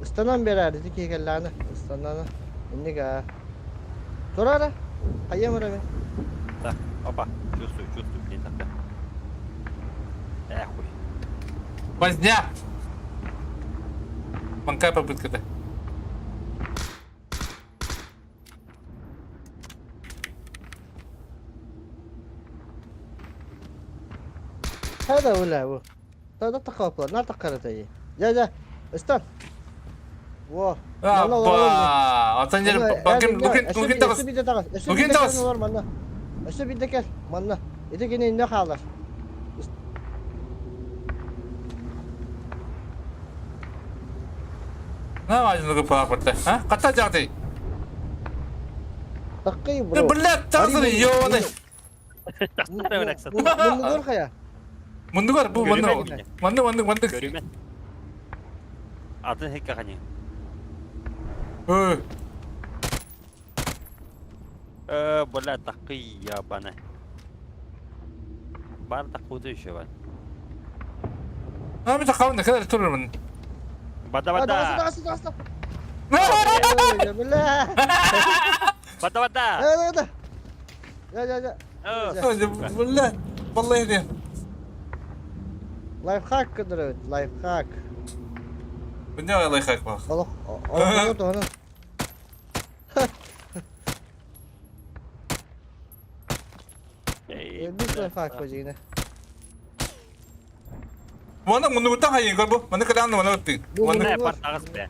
Ыстанан берәр, ити кегелләне. Ыстананы. Иннеге. Турара. Хайя мөрәме. Так, опа, чувствую, чувствую, блин, так. Эх, хуй. Возня. Манкая попытка-то. هذا ولا هو. هذا تقابل، لا تقرأ جا جا. استن. Во. Апа, atan жер бакын лукин лукин тагыс. Лукин тагыс. Өссө бидде кел, манна. Ити кини инне хаалар. На важно паспорта. А? Ката жагды. Таккый бро. Блядь, тагыс ёбаный. Мундугор хая. Мундугор бу манны. Манны манны манны. Көрүмэн. Атын хекка хани. Ой. Э, бля, такый ябаны. Бар такуды еще бар. А, мен тақауын, кәдір тұрырмын. Бада бада. Тагыс, тагыс, тагыс. Бля. Бада бада. Да, да, да. Да, да, да. Бля, валлахи. Лайфхак кыдырыт, лайфхак. Бу не лайфхак бар? Аллах, Аллах, оны. Бис лайфхак божигine. Маны муну та хайын көр бу. Маны кадан маны өттү. Маны бар тагыс бе.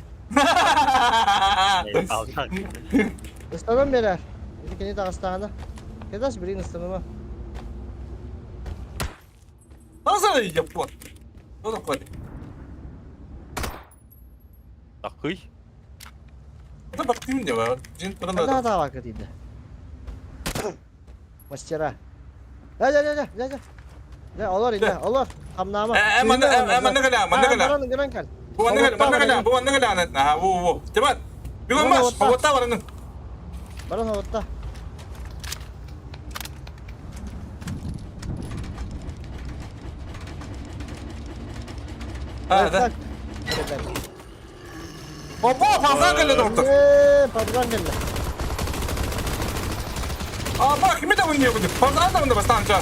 Ыстанан берер. Ити кини тагыстаана. Кедас бирин ыстаныма. Азар япон. Оны кой. Такый. Это бактым не бар. Жин туран Да, да, вакыт иди. Мастера. Да, да, да, да, да. Да, олар иди, олар. Хамнама. Э, манны, э, манны гала, манны гала. Баран гран кал. Бу манны гала, манны гала, бу манны гала. Аха, бу бу. Тебат. Бигон маш, хавата баран. Баран хавата. А, да. Опа, пазан келди доктор. Э, пазан келди. Апа, кими да ойнıyor bu? Пазан да онда бастанча.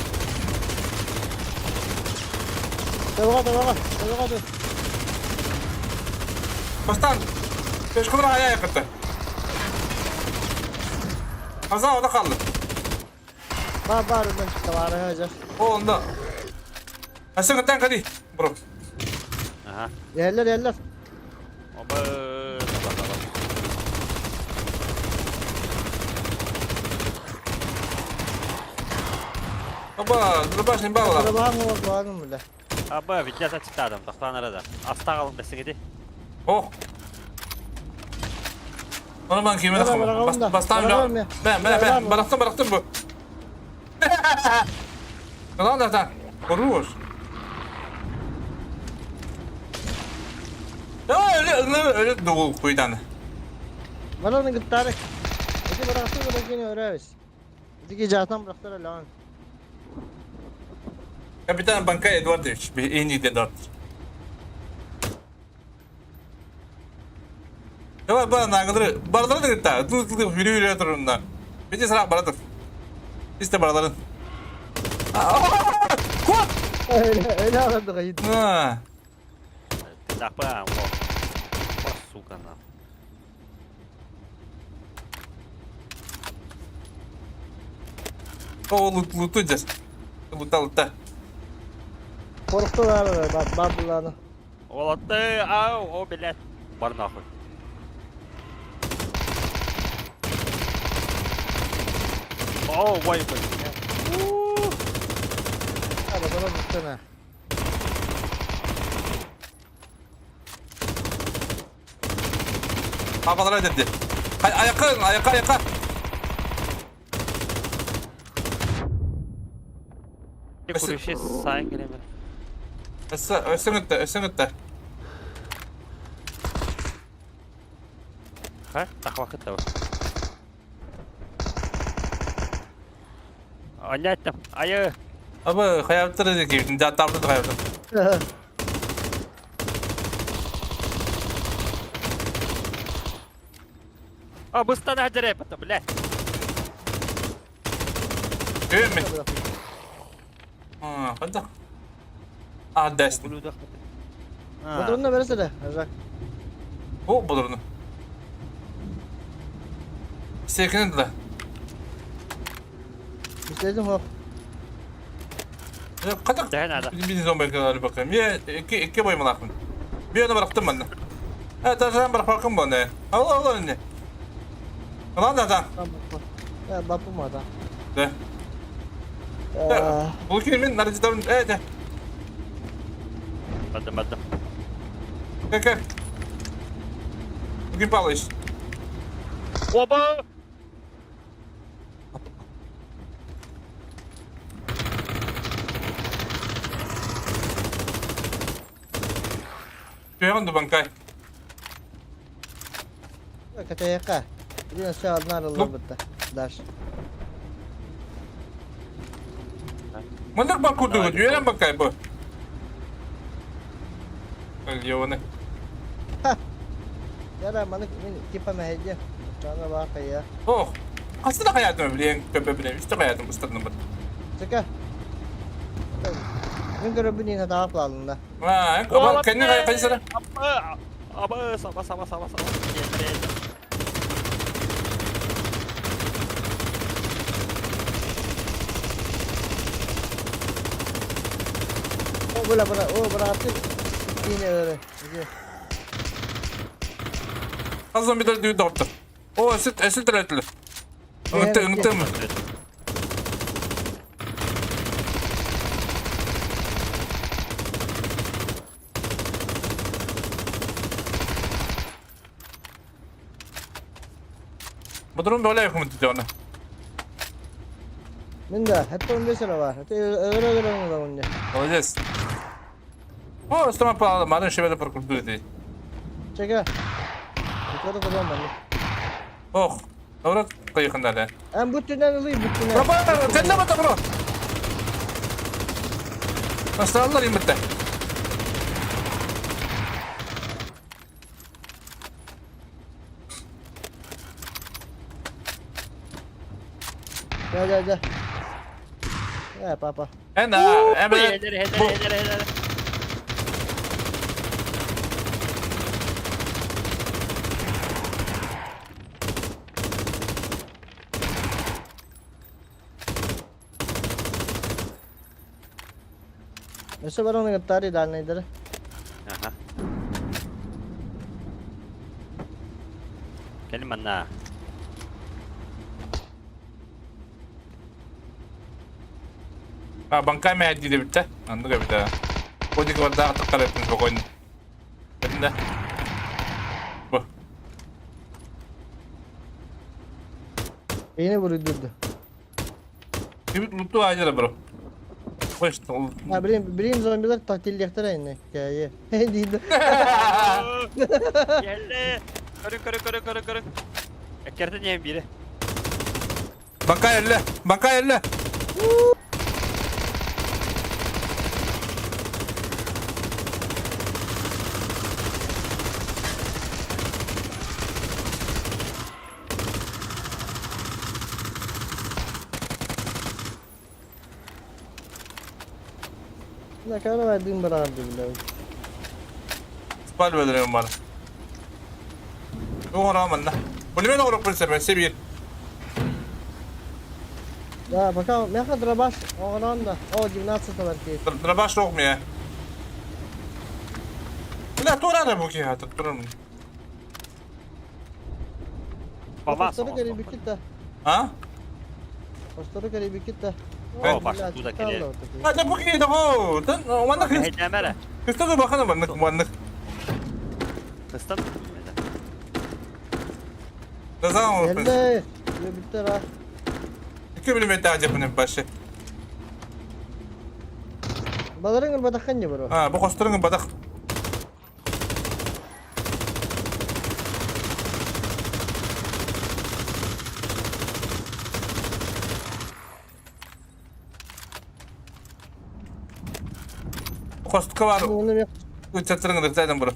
Давай, давай, давай. Бастан. Пеш кудра ая yakıttı. Пазан ода kaldı. Бар бар мен тавары хажар. О, онда. Асың тан кади, бро. Ага. Yerler yerler. Оба. Оба, дробаш не бала. Дробаһым уол бааным бile. Аба, видя зачитадым, тохтан арада. Аста қалың бәсіңеді. Ох. Onu ben kime de Бастан ben. Ben ben ben bıraktım bıraktım bu. Lan da Хорош. Ya öyle öyle öyle doğu kuyudan. Бараны гыттары. Эти бырахты бырахты öğreriz. Эти жаатан бырахтар lan. Капитан Банка Эдуардович, en iyi Эдуард. Давай бара нагылыры, баралары da gitti. Dur dur yürü yürü durumda. Bir de sıra baradır. İşte baraların. Kut! Öyle öyle aradık ayı. Ha. Тапа, о. Сука, на. О, лут луту здесь. Лута лута. Korktular бабыланы. Олатты, ау, о, блядь. Бар нахуй. О, ой, блядь. Arabana baksana. Babalara dedi. Hay ayakka ayakka ayakka. Kuruşu sayın gelemedi. Ösün ötte, ösün ötte. Ha? Так вакыт та бар. Аняттым. Айы. Абы хаyattır ki, da tablı hayattır. А, быстро дереп это, блядь. Değil mi? Ha, hadi. Ah, dest. Bodrumda versene. Razak. O bodrunu. Sevkinin de. İstedim o. Kadar. Bir zombi kadar bakayım. Ya iki iki boy malakın. Bir yana bıraktım ben de. Evet, sen bırak bakın bana. Allah Allah ne? Lan da da. Ya bakma da. De. Bu kimin? Nerede tam? Evet. Бадым, бадым. Gel gel. Bugün Pavlovich. Оба! Түйәгән дубанкай. Katayaka. Bir nasıl aldılar bitti. Daş. Мындык бак курдугу, түйәгән бакай бу. Леоны. Yara manık min tipa mehedi. Cana bak ya. Ох. Aslında hayatım bilen köpe bilen. İşte hayatım ıstadını bak. Çıka. Min görübünü ne daha planında. Ha, ama kendine kayısana. Аба, аба, саба, саба, саба, саба. O bula bula o bıraktı. Yine öyle. Az bir de düğün dağıttı. O esit esit etli. Ünte ünte mi? Bu durum böyle yakın diyor ona. Min de hatta 15 lira var. Hatta öyle öyle öyle onu. Молодец. О, что мы по марын шебеде прокурду dedi. Çıka. Yukarı koyalım ben. Ох, Doğru kıyıkında En bu tünden alayım bu tünden. Baba, kendine bak bro. Nasıl bitti. Gel gel gel. Ya papa. En evet. Bu. Өсө бар оны гыттары дальныйдары. Ага. Кел манна. А, банка мэһэйдии эбит да? Оннук эбит аа. Ходик бардаах таххар эбиппин спокойно. Этин да. Бу. Beni vurdu. Кибит лутту аадьара бро. Хочет. А, блин, блин, зомбилар тактиллехтер айны. Кәйе. Дейді. Geldi. Көрүн көрүн көрүн көрүн көрүн. Эккерден иһэн биирэ. Банка элле! Банка элле! Ne kadar verdiğim beraber bile. Спаль өлөрөм бар. Оҥоро манна. Пулемет оҥоруохпун сөп, өссө биир. Да, пока мяха дробаш оҥорон да. О, 19 бар кей. Дробаш суох миэ. Бля, тура бу киһи турар. Палас. Посторы карибикит да. А? Посторы карибикит да. О, баш туда келе. А, да бу киһи да Манна Мэһэйдээмэ Христос бахана маннык маннык. Хыстан. Тазан Geldi. Bitti ha. 2 миллиметр дьэппинэн башы. Баларың бадаххан не бро. А, бу хосторуҥ бадах. Хостка бар. Үтсәттериң дыртайдан бро.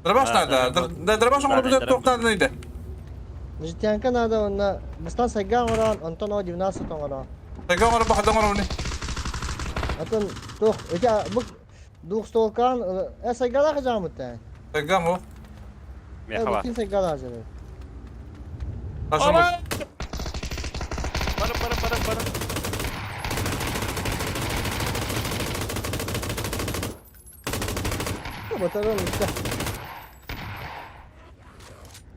Дробаш надо. Да дробаш оҥорбут туохтаан ыйда. Житянка надо онна. Бастан сайга оҥорон, онтон о 19 оҥорон. Сайга оҥорон бахадан оҥоробуни. Атын туох, эти бу двухстволкан, э сайгалаах жаамыт. Сайга му. Мехава. Бутин сайгалаах жары. Ташымыз. Бары бары бары бары. Батарон bitti.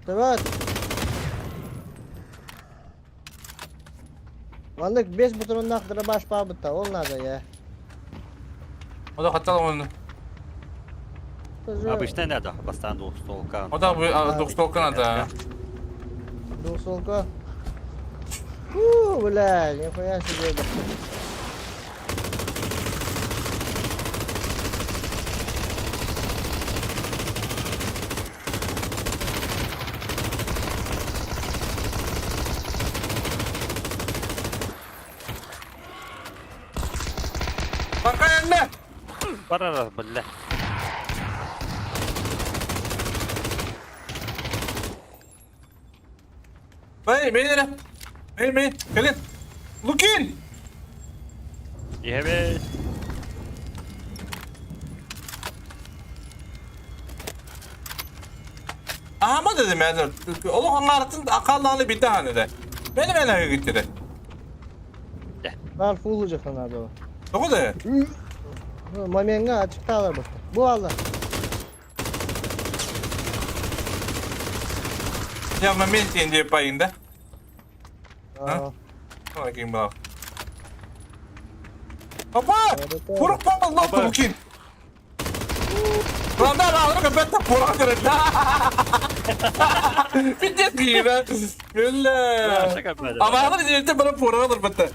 Evet. Маннык 5 патроннаах дробаш паабытта, ол надо я. Ода хаттал оны. Обычно надо. Бастан двухстволка. Ода двухстволка надо. Двухстволка. Фу, бля, нихуя себе. Банка энне. Барара, бля. Бэй, мени эрэ. Мэй, мэй, кэлин. Лукин! Иһэбит. Аһама дедим мен. Олох аңарытын акаллааны битэ ханы Мени мен гиттире. Бар фулу жакын надо. Тоҕо да? Моментга ачыкталар бу. Бу алла. Я в моменте инде пайында. А? Ким был? Опа! Пурuk папал Лукин! Ладно, ладно, бетта пурuk көрөт. Пиздец киира. Бля. Абаҕар диэти бара пурuk алыр бетте.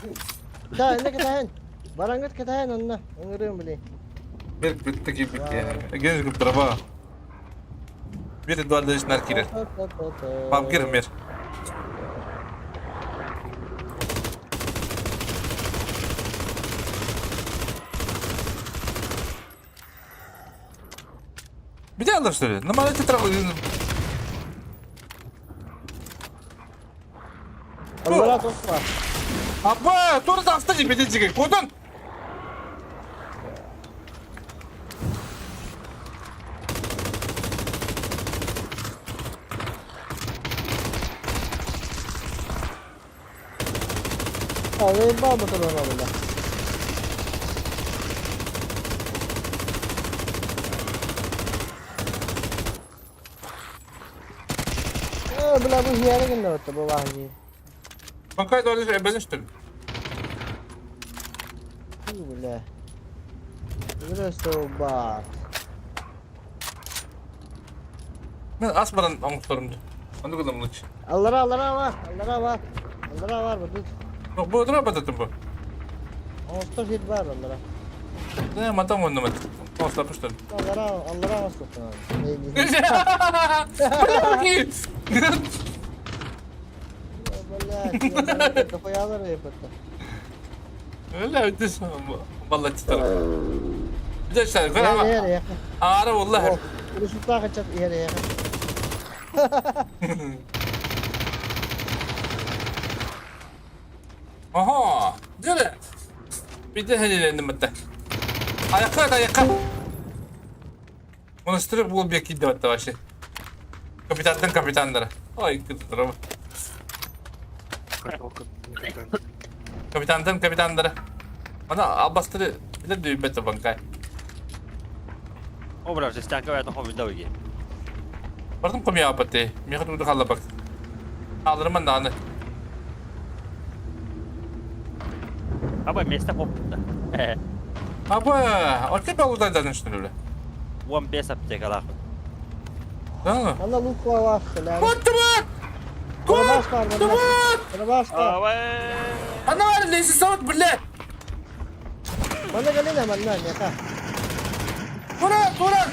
Да, энне кетен. Барангыт кетен онна. Оңырым биле. Бер битте ки битте. Генж гүп траба. Бир Эдуардович нар кирер. Пап кир мер. Где она что ли? На малете травы. Апа, тура таста не бедечиге. Кудан? Заебал бы туда надо, да. Э, бля, бу хияры гынна отты, бу вахи. Банкай долы эбезин что ли? Фу, бля. Игра so bad. Мен ас баран оҥорторум. Оннук гынам лучше. Аллара, аллара бар, аллара бар. Аллара бар, бу. Бу тура бататым бу. Оҥостор сир бар аллара. Не, матан оннум. Оҥостор пуштар. Аллара, аллара оҥостор. Блядь, дохуялар епетте. Öyle ötüs. Vallahi tutarım. Bir de işte Ara vallahi. Rusutlar kaçat yere yere. Aha. Дьэ. Биде хәлеләндем битте. Аяққа, аяққа. Монастырь был бек кидде батта вообще. Капитандан капитандара. Ой, кыттырым. Капитандан капитандара. Ана албастыры билер дүйбет банкай. О, бля, жестянка это хобби дауги. Бардым комия апаты. Меха туды халла бак. Алырман да Аба место хоп. Аба, отке балудан да что ли? Уан бес аптека лах. Да. Ана лук var. What the fuck? Карабаш бар, Карабаш бар. Ана леси саут, блядь. Манна галина манна, нека. Ура, ура!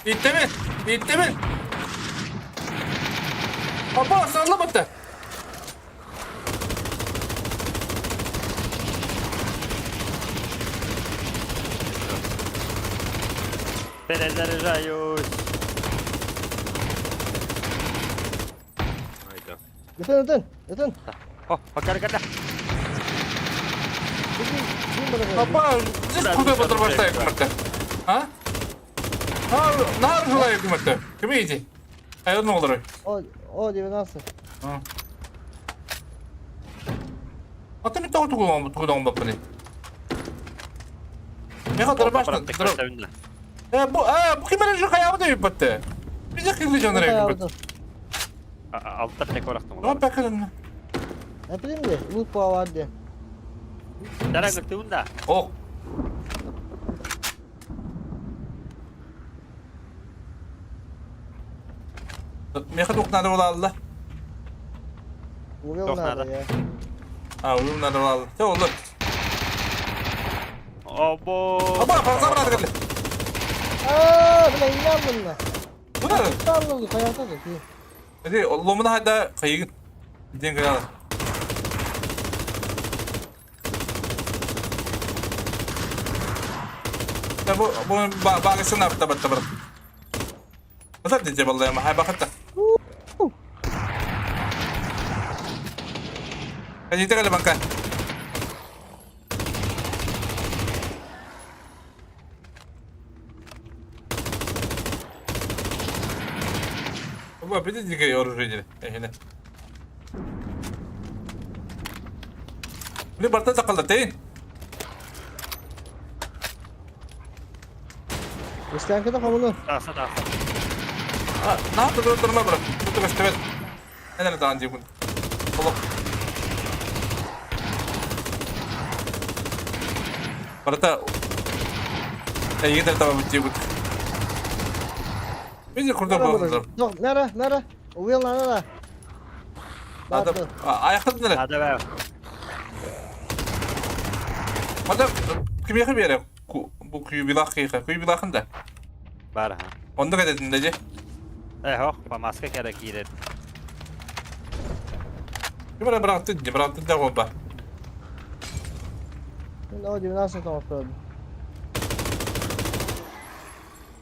Bitti mi? Bitti mi? Baba sallamadı. Перезаряжаюсь. Өтін, өтін, өтін. О, пока, пока. Baba, здесь куда батыр баштайық А? Нар желаю кымырты. Кім иди? Айдан олар. О, о, 90. Ата мен тағы тугудан баппын. Меха дарбашны. Э, бу, э, бу кимер же хаябы деп батты. Бизе килди жаныр бат. Алтар тек орақтым. Ну, пәкін. Әпілем де, лук бар де. Дара гыртыбын да. О. Меха тук надо было алла. Увел надо, я. А, увел надо было алла. Все, олар. Обо. Аба, фарза брат келди. А, бля, инандым да. Bu ne? Tanrı kayakta da ki. Hadi lomuna hadi kayıgın. Ден кайалы. Да бу бу багысына бата бата бата. Бата дije vallahi ma hay bakata. Hadi tegale banka. Баба, видите, дикое оружие هنا. ليه برتاتا قلتين؟ Истянка да хамыны. Таса, таса. نهار تدور المبرة كنت بشتغل انا اللي عندي كنت والله برتا اي قدر تبع بتجيب بيجي كنت بقول Nere, nere? Увел nere? هذا اخذنا هذا هذا ким яхы бере бу күйбилах кыйха күйбилахында Бар. Онда кедетинде же Э, хох, по маска керек кирет. Ким биракты биракты да гоба Мен о 90 там отправил.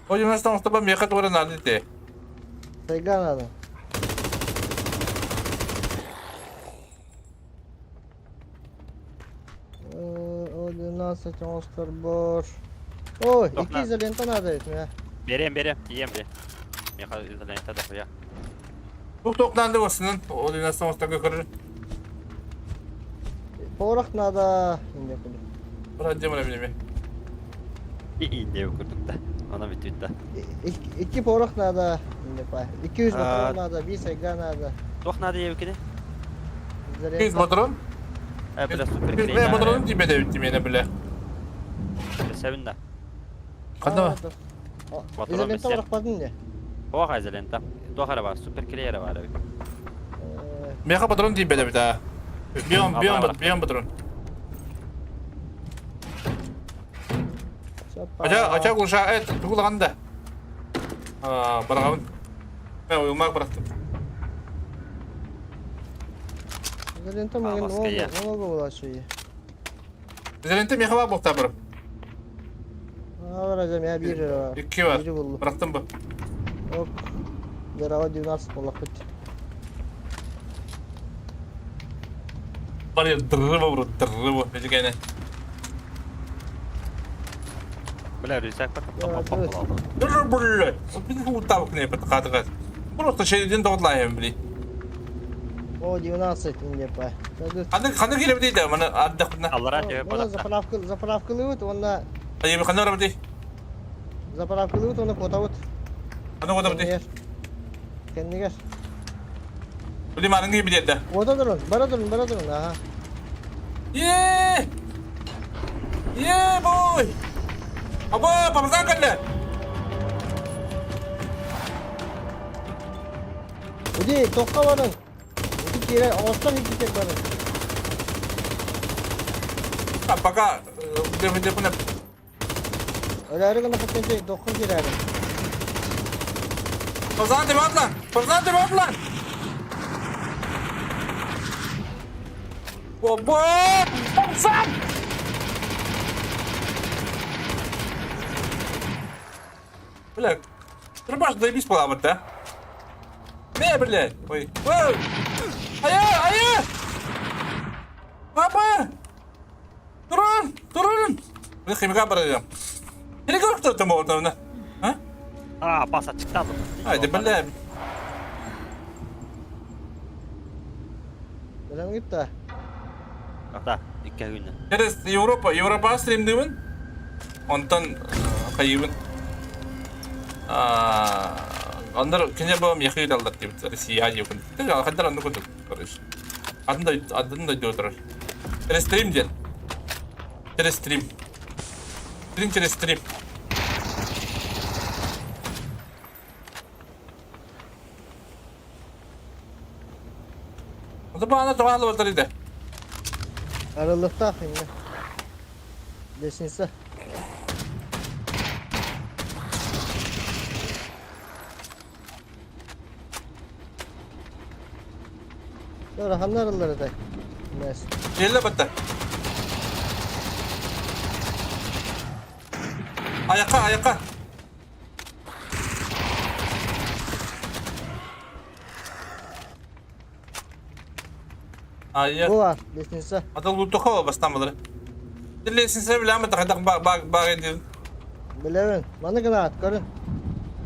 О 90 там чтобы меха тура надо те. Тайга надо. О 12 остр бор. Ой, iki изолента надо ведь меня. Берем, берем, ем бе. Меха изолента да хуя. Тук токнанды болсын. О 90 остр көрөр. Порох надо. Инде куды. Брат, демона билеме. Индия курдук да. Она бүтүт да. Икки порох надо, 200 патрон надо, 5 сайга надо. Туох надо ебикини? 200 патрон? Бля, супер Бля, патрон тебе дают тебе, бля. Себин да. Ханна? Изолента барах не? Туох изолента. Туох бар, супер клеера бар. Меха патрон тебе дают, а. Биом, биом, биом патрон. Ача, ача кулша, э, тугулаганда. А, барагын. Мен уймак бырахтым. Изолента много была шеи. Изолента меха бар болта бір. А, вроде я бир. Икки бар. Бырахтым бу. Ок. Дорога 12 болақ бит. Бар я дырыба бро, дырыба. Бежекene. Бля, рюкзак бар. Дыры бля. Biz bu tavuk ne yapıp katı Просто şeyden doğdulayım bile. О, 12 инде па. Ханны ханны келеп дейді, мына ардақына. Аллара тебе Оны заправка заправкалыбыт, онна Айы ханны барып дей. заправкалыбыт, оны котабыт. Ханны котабыт дей. Кеннигер. Биле марын кийби деді. Ота durun, бара durun, бара durun, аха. Е! Е, бой! Аба, памзан калла. Уди, тоққа барың. Уди кире, оғыстан екі тек барың. А пока деп деп не. Өләрі гына хаттенче, тоққа кирәрі. Памзан деп атлан. Памзан деп атлан. Баба! Памзан! Бля, Рыбаш заебись плавать, да? Не, блядь! Ой. Ой! Ая, ая! Папа! Турun! Турun! Бля, химика барадым. Или как кто там вот а? А, паса чыкты Айда, бля. Білем кетті. Ата, икки күннен. Через Европа, Европа стримдибин. Онтон кайыбын. Андар кине бам яхы далдар деп Россия деп. Хандар анды күндүк, короче. Адында адында өтөрөр. Через стрим ден. Через стрим. Стрим через стрим. Онда бана тоғалы батар иде. Арылықта инде. Лестница. Sonra ханнар арылар дай. Мәс. Келді бітті. Аяққа, аяққа. Аяқ. Була, лестница. Ата лутухова бастан бұлар. Лестница білемі тақадақ баг баг еден. Билебин. Маны гына ат, көрін.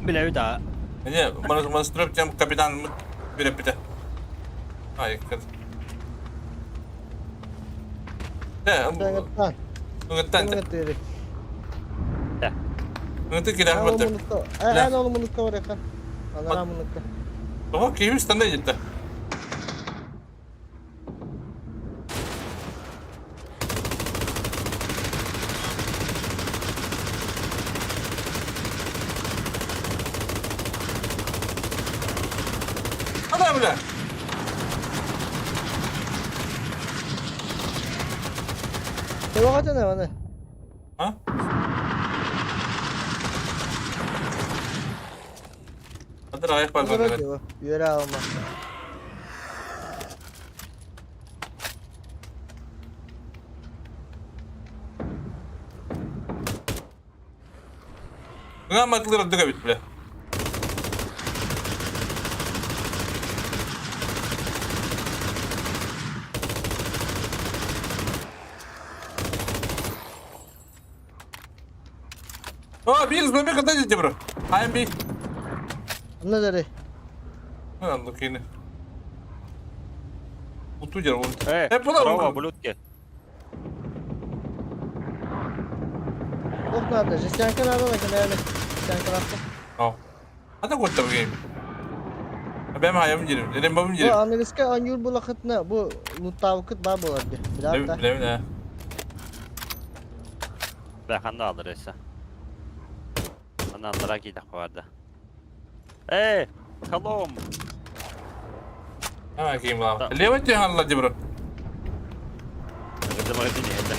Билеби да. Не, монастырь тем капитан береп бите. Ай, кыз. Да, Ыңыттан. Ыңыттан. Ыңыттан. Да. Ыңыты кирәк бит. Ә, ол мунукка бар екен. Анара мунукка. Ого, киім станда жетті. Ана, бля. 들어가잖아요, 오늘. 어? Hadi ayak parmakları. Yürü alma. Buna matılır öldü bile. О, Биллс, мы когда идете, бро? I'm B. Another. А, лукины. Утудер, вон. Э, Э, здорово, ублюдки. Ох, надо, жестянка надо, накидаем. Жестянка надо. О. Ата куотта бу Бэм хайам дирим. Эрем бабым Бу дирим. аныгыска аньюр булахытна бу луттаабыкыт баа буолар ди. Билэр да. Билэбин ээ. Бля, ханна алыр эсэ. Ханна аллара киидэх баарда. Эй, холом! Аа ким баа. Лево ти халла ди бро. Магазин магазин иһэллэр.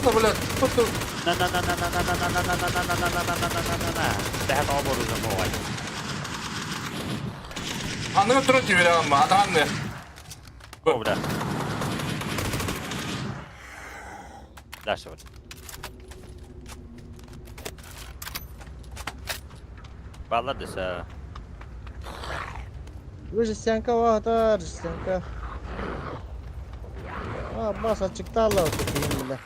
Да бля, тут На на на на на на на на на на на на на на на на на на на. Тэһэн оборудом буолай. Аныгы туран тибere алма. Атаганны. О, бля. Дальше вот. Баллар десе. Бу жестянка баатар, жестянка. А, бас ачыктаалла киһим бile.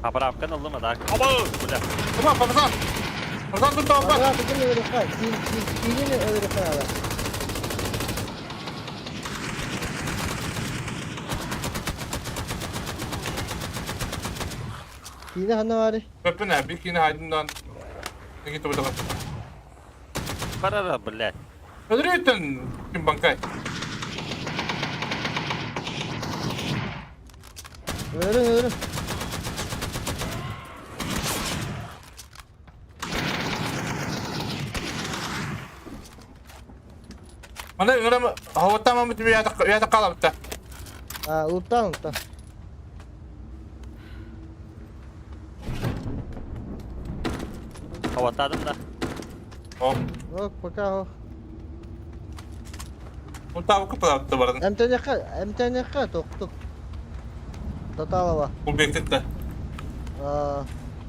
Поправканы ыллым да. Оба, бля. Опа, папасан. Папасан тут опа. Ага, бүгүн өлөрөххө, киин өлөрөххө надо. Киини ханна баарый? Көппүн бир кини хайдымдан. Неге тобу Барара, блядь. Öldürüyorsun kim bankay. Өлөрүн, өлөрүн. Мана ыңырам хаваттамам бит ята калабытта. А, луттан, луттан. Хаватадым да. О. Ок, пока ох. Ултабы кыпалапты бардын. Эмтэнэхэ, эмтэнэхэ, токтук. Тоталова. Бул бектетти. А,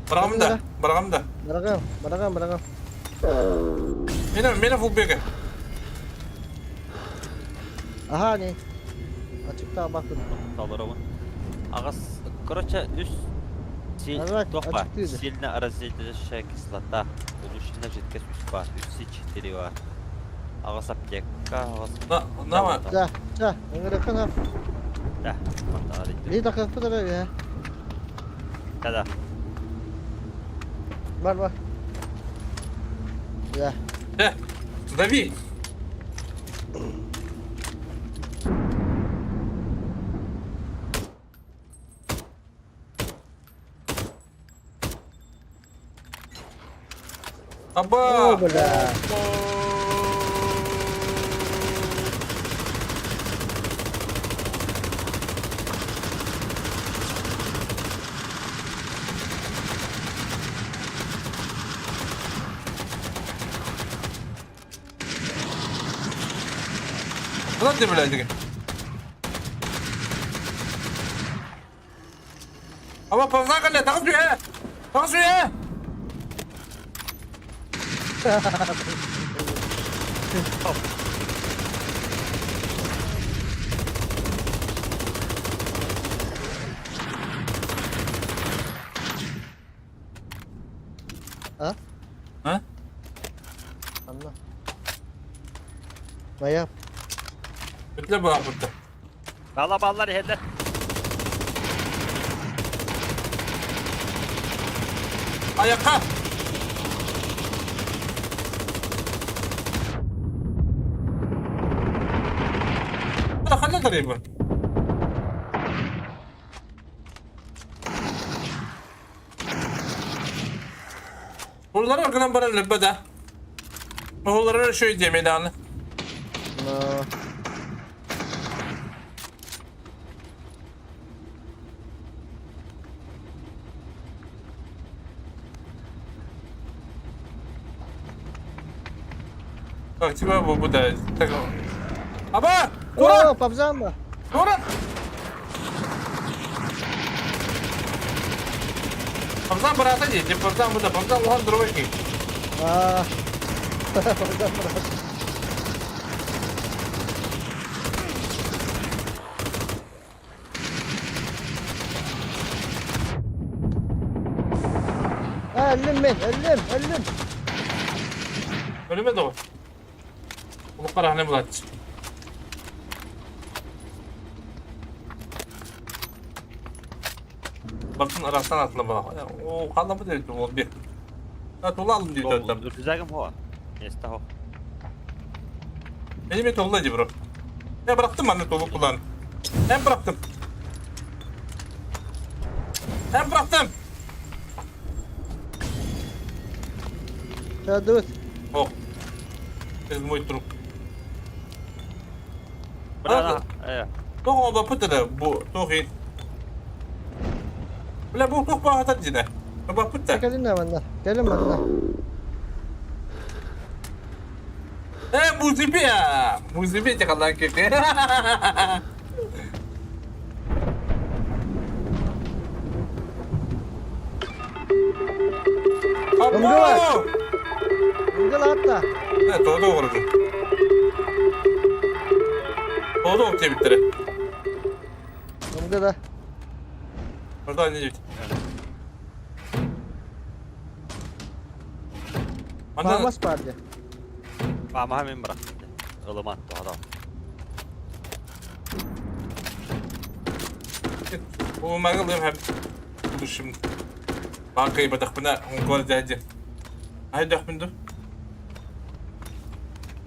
Барагам да, барагам да. барагам, барагам, барагам. Мени мени фулбеге. Аха, не. Ачыкта бакыт. Толоробун. Агас, короче, үс Ага, Тохпа, ачыктыйды. сильно разделяющая кислота, улучшена жидкость үс бар, үс четыре бар. Агас аптека, агас... На, нама. За, за, ыңырыкын ап. Да, мантаар Ли такыппыт эрэ, Да, да. Бар, бар. Да. Э, дави. О, Аба! бля. Куда ты, блядь, деген? Аба, павза кале, тагыз бүйе! Тагыз бүйе! А? А? Анна. Маяп. Бүтле була бүтте. Бала баллар иһэллэр. Аякка! Ана ханна тарайбын. Buralara arkadan bana löbbe de. Buralara şöyle diye meydanı. Но. Так, типа bu bu da. Так. Аба! Тура! О, пабзамба. Тура! Пабзан барата дейді, пабзан bu da, пабзан улан дурбай ки. А. Пабзан барата. А, өллүм мен, өллүм, өллүм. Ölüme doğru. Улуккараһаны булааччы. Бартын арастан атыла бала. О, қаламы дейді ол бек. Тула алым дейді оттам. Рюкзагым хо. Место хо. Benim et oldu bro. Ya bıraktım ben de dolu kullan. Ben bıraktım. Ben bıraktım. Дабыт. О. Это мой труп. Бля, э. Тоқ оба пытыды бу тоқ Бля бу тоқ бағатат дейді. Оба пытты. Кэлин манна. Кэлин манна. Э, музыбе! Музыбе текалан кеке. Або! Ынгыл атта. Э, тоғда оғырды. Тоғда оқ тебіттірі. Ынгы да. Orada ne дейді? Анда Мамас бар де. Мама мен bıraktım. Ылымат тоғда. Бу маңылым һәм душым. Бакай бадахпына онкор дәде. Ай дахпынды.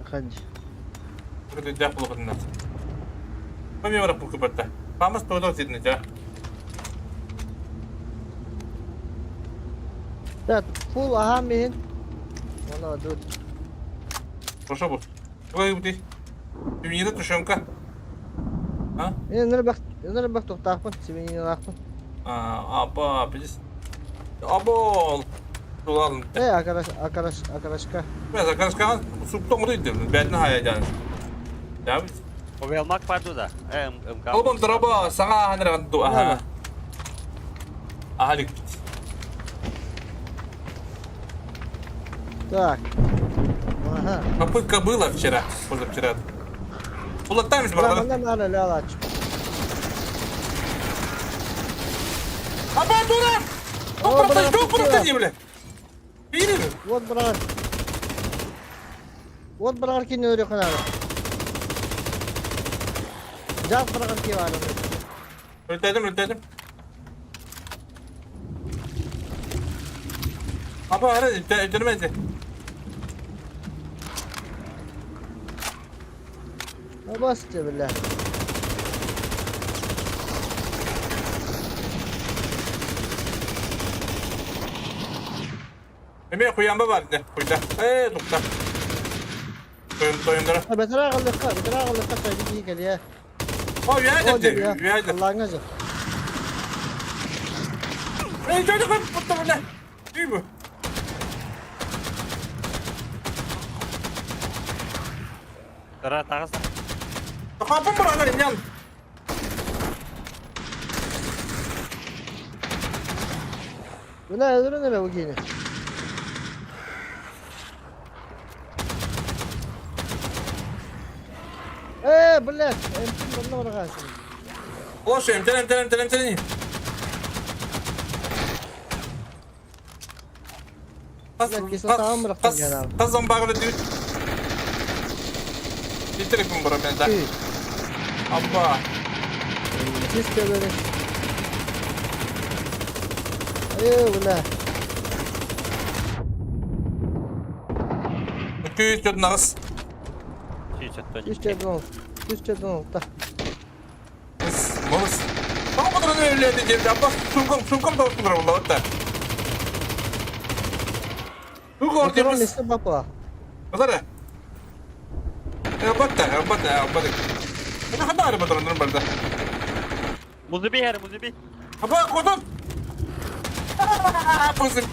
Ханж. Burada дәх булган. Маме барып бу кыбатта. Мамас тоғда дедин да. Да, фул аха мин. Оны дут. Хорошо бу. Ой, бу. Бимиде тушенка. А? Мен нөр бак, нөр бак тоқтақпын, себенен ақпын. А, аба, билес. Або. Тулалым. Э, акараш, акараш, акарашка. Мен закарашкан суптон гыйды. Бәдин хаядан. Да. Овелмак бар да. Э, МК. Албам драба саңа ханраган ду. Аха. Аха Так. Ага. Попытка была вчера, позавчера. Улаттаймыз Бра, братан. манна нары лялач. Аба, дура! О, Тоқ брат, тоқ ты братан, бля. Бери. Вот брат. Вот брат кине өрі қанары. Жас брат ки бар. Өлтәдім, өлтәдім. Аба, ары, өлтірмеді. Басты бля. Эме куянба бар иде, куйда. Э, тукта. Тойын, тойындыра. Бетера қалдыққа, бетера қалдыққа сайды кел я. О, үйәді, үйәді. Аллаңа жа. Эй, жайды қойып, бұтты, бля. Үй бу. Кара тағыз. Қапым бір ағар, инен. Бля, öldürün hele bu giyini. Э, блядь, эмтин bundan bırakasın. Лоша, эмтен, эмтен, эмтен, эмтен. Блядь, кислотаҕын бырахтым дьанаабын. Қаз зомбағы дөт. Телефон бар мен да. Абба. Чисто böyle. Э, бля. Күйіс төт нағыз. Үш жерден ол. Үш жерден ол. Та. Мұрыс. Тоғы бұдырын өледі деп. Абба, сумкам, сумкам тауып тұр бұл отта. Туғы Моторон ортеміз. несі бапа. Бұлары. Аббатта, аббатта, аббатта. Ана қанда ары бұдырын барды. Музыби хер, музыби. Аба, қотон. Музыби.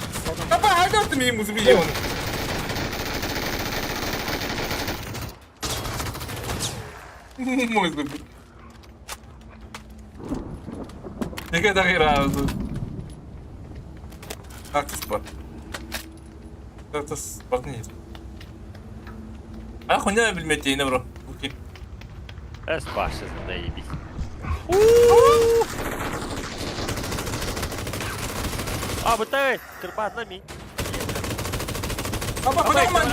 Аба, айдарды мен музыби оны. Музыби. Неге дағира Кактус бар. Кактус бар не? А хуйня билмейді бро. Окей. Эс башы заебись. А, бытай, кырпат на ми. Аба, хуйня ман.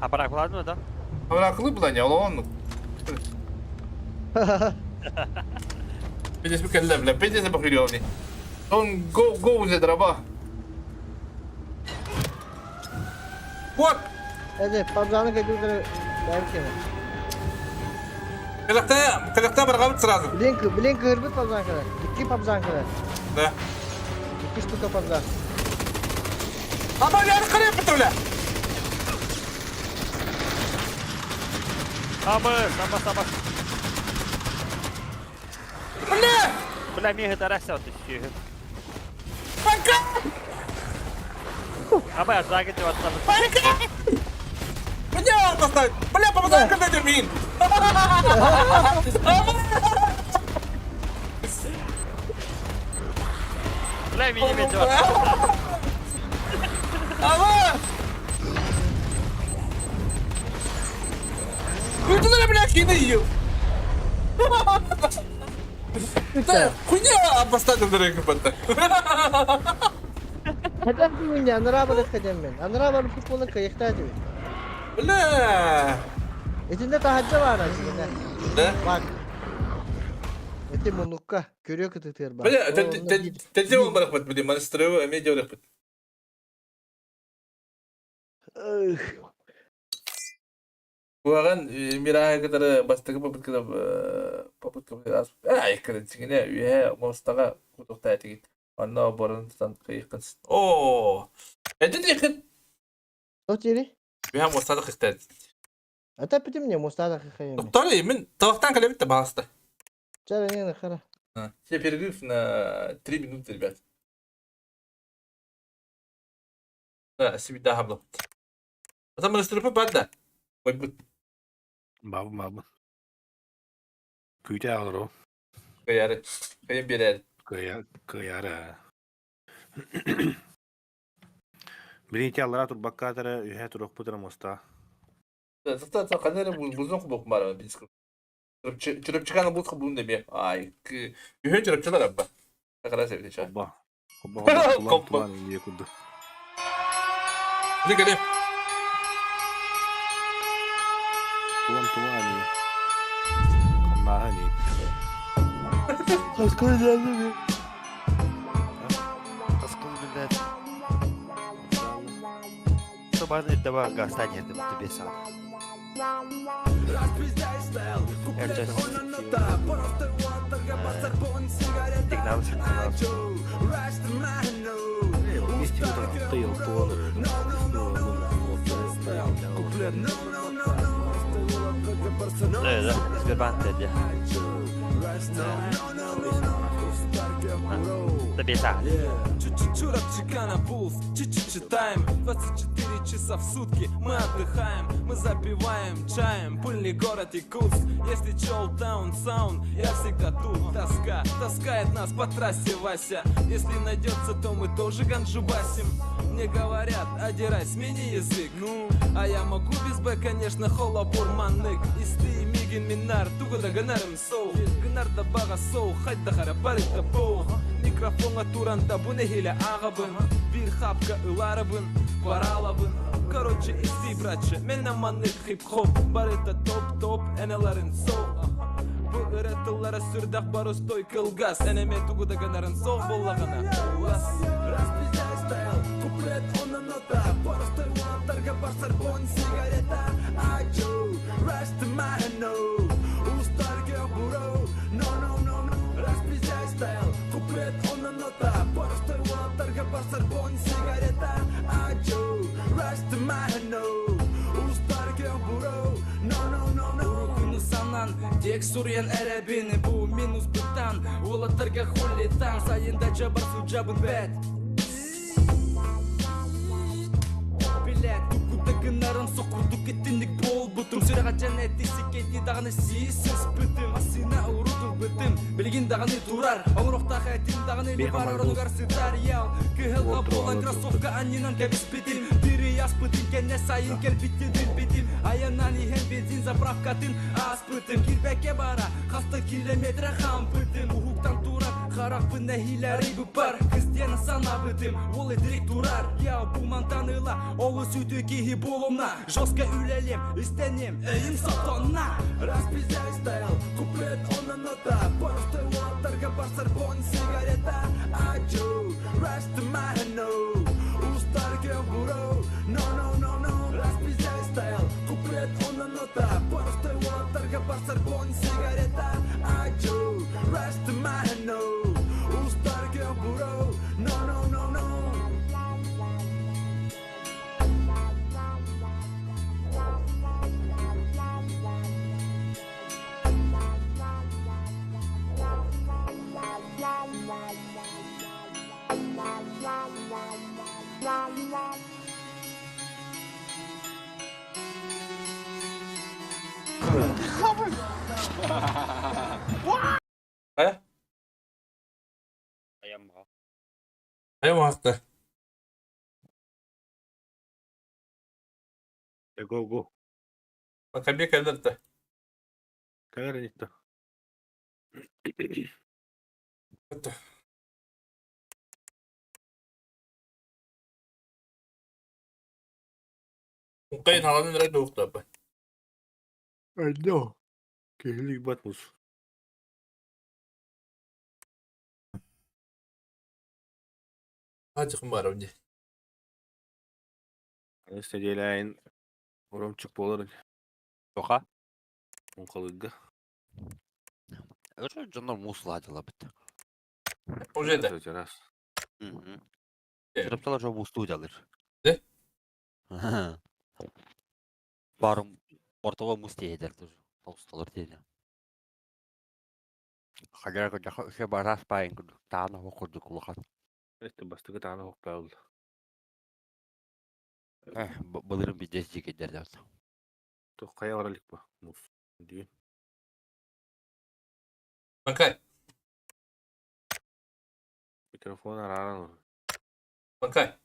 А баракладно, да? Абыракылы булан я, ол оннук. Пиздец кэллэ, бля, пиздец бахырёвни. Он go go за дроба. Вот! Эде, пабзаны кайдуудары бәркеме. Кылыкта, кылыкта баргабыт сразу. Блин, блин, кырбыт пабзан кырар. Икки пабзан кырар. Да. Икки штука пабзан. Аба, я кырып бля. Аба, саба, саба. Бля! Бля, мига тараса вот еще. Пока! Аба, я загадил от Пока! Бля, поставь! Бля, помогай, когда термин! Бля, меня ведет. Ава! Күтүлэр бля кини ее. Да, хуйня поставил дорогу батта. Хадам меня, анара бар хадам мен. Анара бар футболы кайыкта диби. Бля. Этинде тахаджа бар ачыгында. Да? Bak. Эти мунукка көрө кытытыр бар. Бля, тәтте он барах бат, блин, монастыры медиа барах бат. Куаган мирага кытары бастыгы попытка попытка ай кырын сиңине үйе мостага кутукта тигит. Анна борын тан кыйкын. О! Это дихит. Что тири? Үйе мостада кыйкты. Ата битим не мостада кыйкын. Доктор, мен тавактан калебит басты. Чара не хара. Все перерыв на 3 минуты, ребят. Да, себе да хабло. Потом монастыры падда. Ой, бут. Бабы бабы. Күйте алыр Кыяры. Кыйын берер. Кыяры. Билин аллара турбаккатара үһэ турукпутара моста. Зато канары бузун кубок бар бис. Чырыпчыканы бут кубун деме. Ай, үһэ чырыпчылар абба. Такара себети ча. Хобба. Хобба хобба тулан тулан кудду. Лигале. Тулан тулан. Каннахани. Аскол geldi Аскол блядь. Собаны давай гастань это тебе сам. Сигнал, сигнал. Да, да, Сбербанк это. Добеса. Чурапчикана Пулс, читаем 24 часа в сутки мы отдыхаем, мы запиваем чаем пыльный город Якутск. Если чел таун саунд, я всегда тут. Тоска таскает нас по трассе, Вася. Если найдется, то мы тоже ганджу басим. Мне говорят, одирай, смени язык. Ну, а я могу без Б, конечно, хола бурманнык. Исты мигин минар, тугуда ганарым соу. Гынарда бага соу, хайда хара барыта боу. Микрофонга туранда бу нехиле агабын. Бир хапка ыларабын, баралабын. Короче, исти, братче, мен аманнык хип-хоп. Барыта топ-топ, энеларын соу. Бу ырытыллара сүрдах барустой кылгас. Энеме тугуда ганарын соу боллагана. Улас. Распиздяй стайл, куплет он нота. Простой уолтарга барсар бон сигарета. Ачу, Растамано. Устарга буро. No, no, no, no. Распиздяй стайл, куплет он нота. Простой уолтарга барсар бон сигарета. Ачу, Растамано. Устарга буро. No, no, no, no. Урукуну санан, тек сурьян эребин. Бу минус бытан, уолаттарга хулитан. Сайында жабар жабын бэт. Блядь, тукуда гынарым сокурдук этинник болбутум. Сүрәҕэ жана тисикети даганы сиисис бытым. Асына урутул бытым. Билигин даганы турар. Оңрохтаха этин даганы либар оронугар сытар ял. Кыһылга болан кроссовка аннинан кэбиспитим. Тири яспытым кенне сайын келбиттин билбитим. Аянан иһен бензин заправкатын аспытым. Кирбекке бара хаста километра хампытым. Ухуктан тура Харахпын нэһиилэ арыйбыппар Кыстиэни санаабытым Ол итирик турар Я бу мантан ыла Олус үтүө киһи буолумна Жестко үлэлиэм, истэниэм Өйүм сотонна Распиздяй стоял Куплет он нота Просто уолаттарга барсар бон сигарета Ачу, Растаману Устарга буро No, no, no, no Распиздяй стоял Куплет он нота Просто уолаттарга барсар бон сигарета Ачу, Растаману Устарга буро No, no, no, no Э? Хайа маахта. Go go. Макаби кэллэр да. Кэлэр инитто. Это. Кайын халанын эрэ туохтааппа. Алло. Киһилик батмус. Хаачыкын баарым дии. Аны нэдиэлэйин оромчук буолар Тоха? муҥхалыырга. Уже дьоннор муус ладилабыт. Уже да. Чараас. Чырыпталар жо муустуу дьалыр. Де? Барым ортого муус тиэдер тоже. Толстолор тиэдер. Хагар курдук үхэ барас паайын курдук таана хоқ курдук улахан. Это бастакы таана хоқтаабыл. Былырын бидес жекедер дәбіт. Туох хайа бара илик ба муус. Дии. Макай. Микрофон арааран. Макай.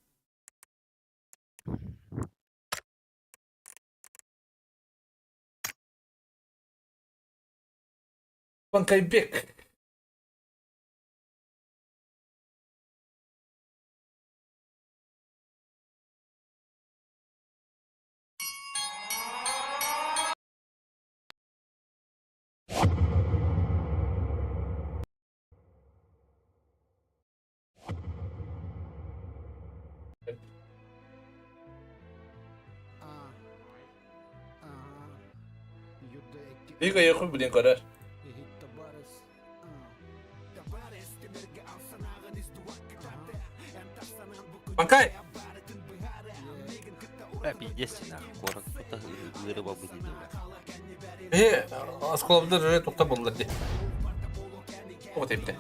Банкайбек. Бига якын билин карар. Банкай! Пиздец нахуй, город кто-то рыба будет. Э, осколобдар өрө тухта буллар ди. О тепте.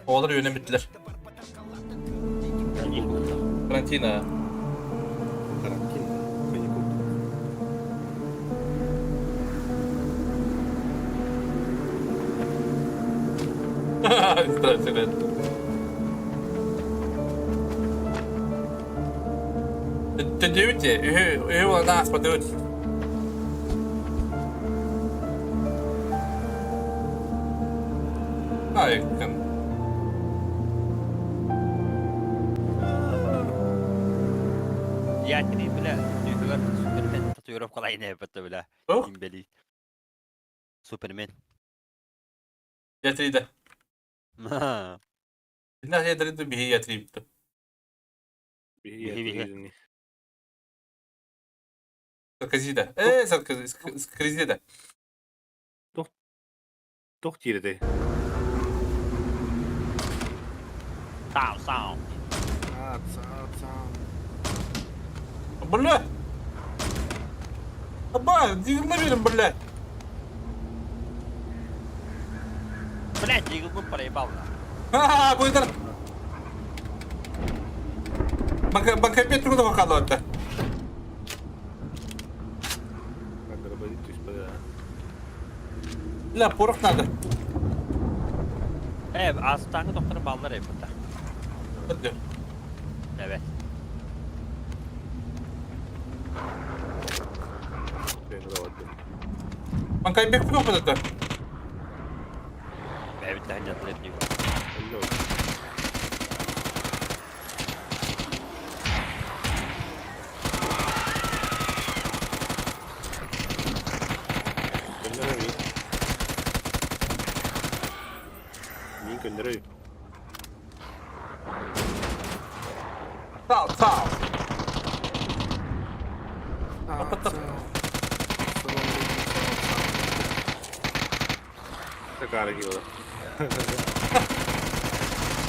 Оҕолор үөнэн бүттүлэр. Карантина. Карантин. Каникул. Здравствуйте. Төдүбүт үһү үһү уолана аспатыбыт. Ай, кын. Я три, бля, түйгөр Супермен татуировка лайна бля. Туох? Имбели. Супермен. Ятрида. Инна ятрида биһи ятрибит. Биһи Биһи. Саркозида. Э, Саркози, Скризида. Туох диир этэй? Сау, сау. Бля! Аба, дигл бля! Блядь, дигл проебал. Ха-ха, будет. Банкопет трудно выкладывать-то. Дробовик түспэдэ. Бля, порох надо. Астаңы доктор баллар эппит. Hadi. Evet. Бэйбэ Банкайбек куда это? Evet, ханят. блядь. Көннөрөй. Мин көннөрөй. Тал, тал. Такара киола.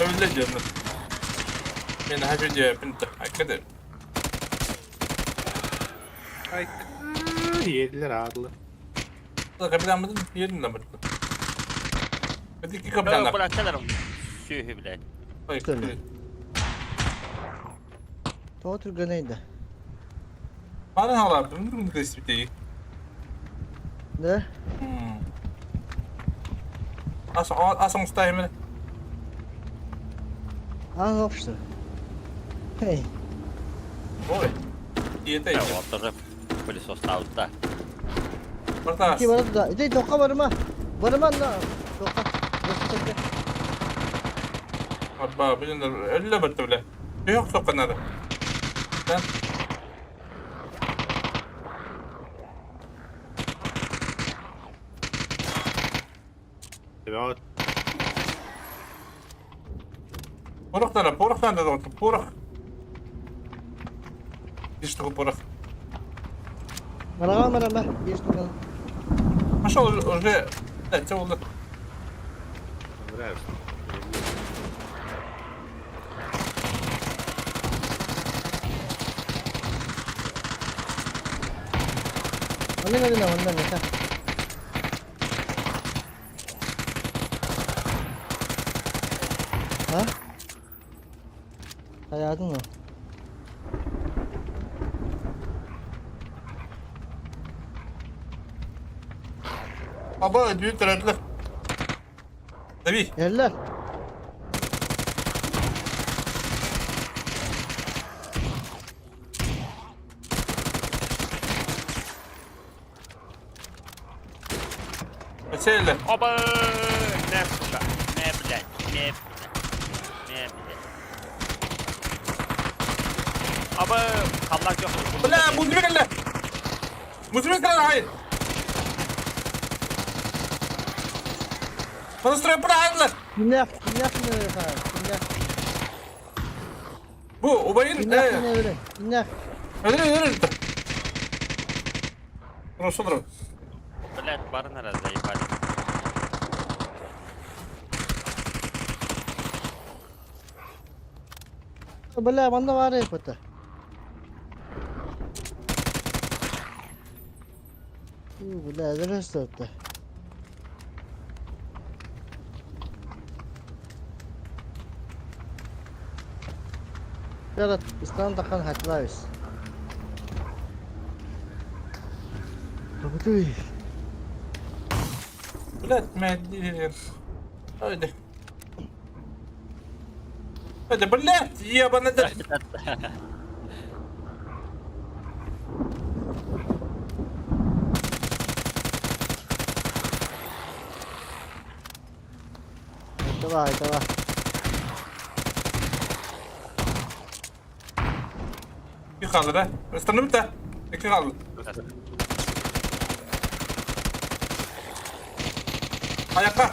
Öyle diyorum. Ben her şey yapın da. Hakikaten. Ay yediler ağırlı. Kapitan mıdın? Yerin de mıdın? Hadi iki kapitan da. Bıraksalar Sühü блядь. Тоҕо түргэнэй да. Bana hala bunu tespit değil. Да? Ас ас мустайым. А, общество. Эй, Ой. Иете. Вот тоже пылесос да. Барта. ки барат да. Иди тоққа барма. Барма на. Тоққа. Арба, билин әллә бер төбле. Юк соққанары. Да. Evet. Порохтара, порохтан да порох. Ишті порох. Барама барама. Беш туган. Пошел уже. Да, це oldu. Нравится. Оннан оннан оннан это. А? Хаятын о. Аба, büyük taraflı. Tabii. Yerler. Mesele. Оба! Не, сука. Не, блядь. Не, блядь. Не, блядь. Аба, kallar yok. Бля, музыка geldi. Музыка geldi, hayır. Монстр правильно. Kimler? Kimler kimler Kimler? Bu ubayın. Kimler kimler öyle? Kimler? Öyle öyle öyle. Просто Блядь, барнера заебали. Бля, манда бар епті. Бля, дұрыс өтті. Ярат, истан тақан хатылайыз. Тобытый. Блядь, мә. Haydi. Hadi блядь, ебаный. Давай, давай. Bir kaldı be. Üstünü bitti. İki kaldı. Ayakta.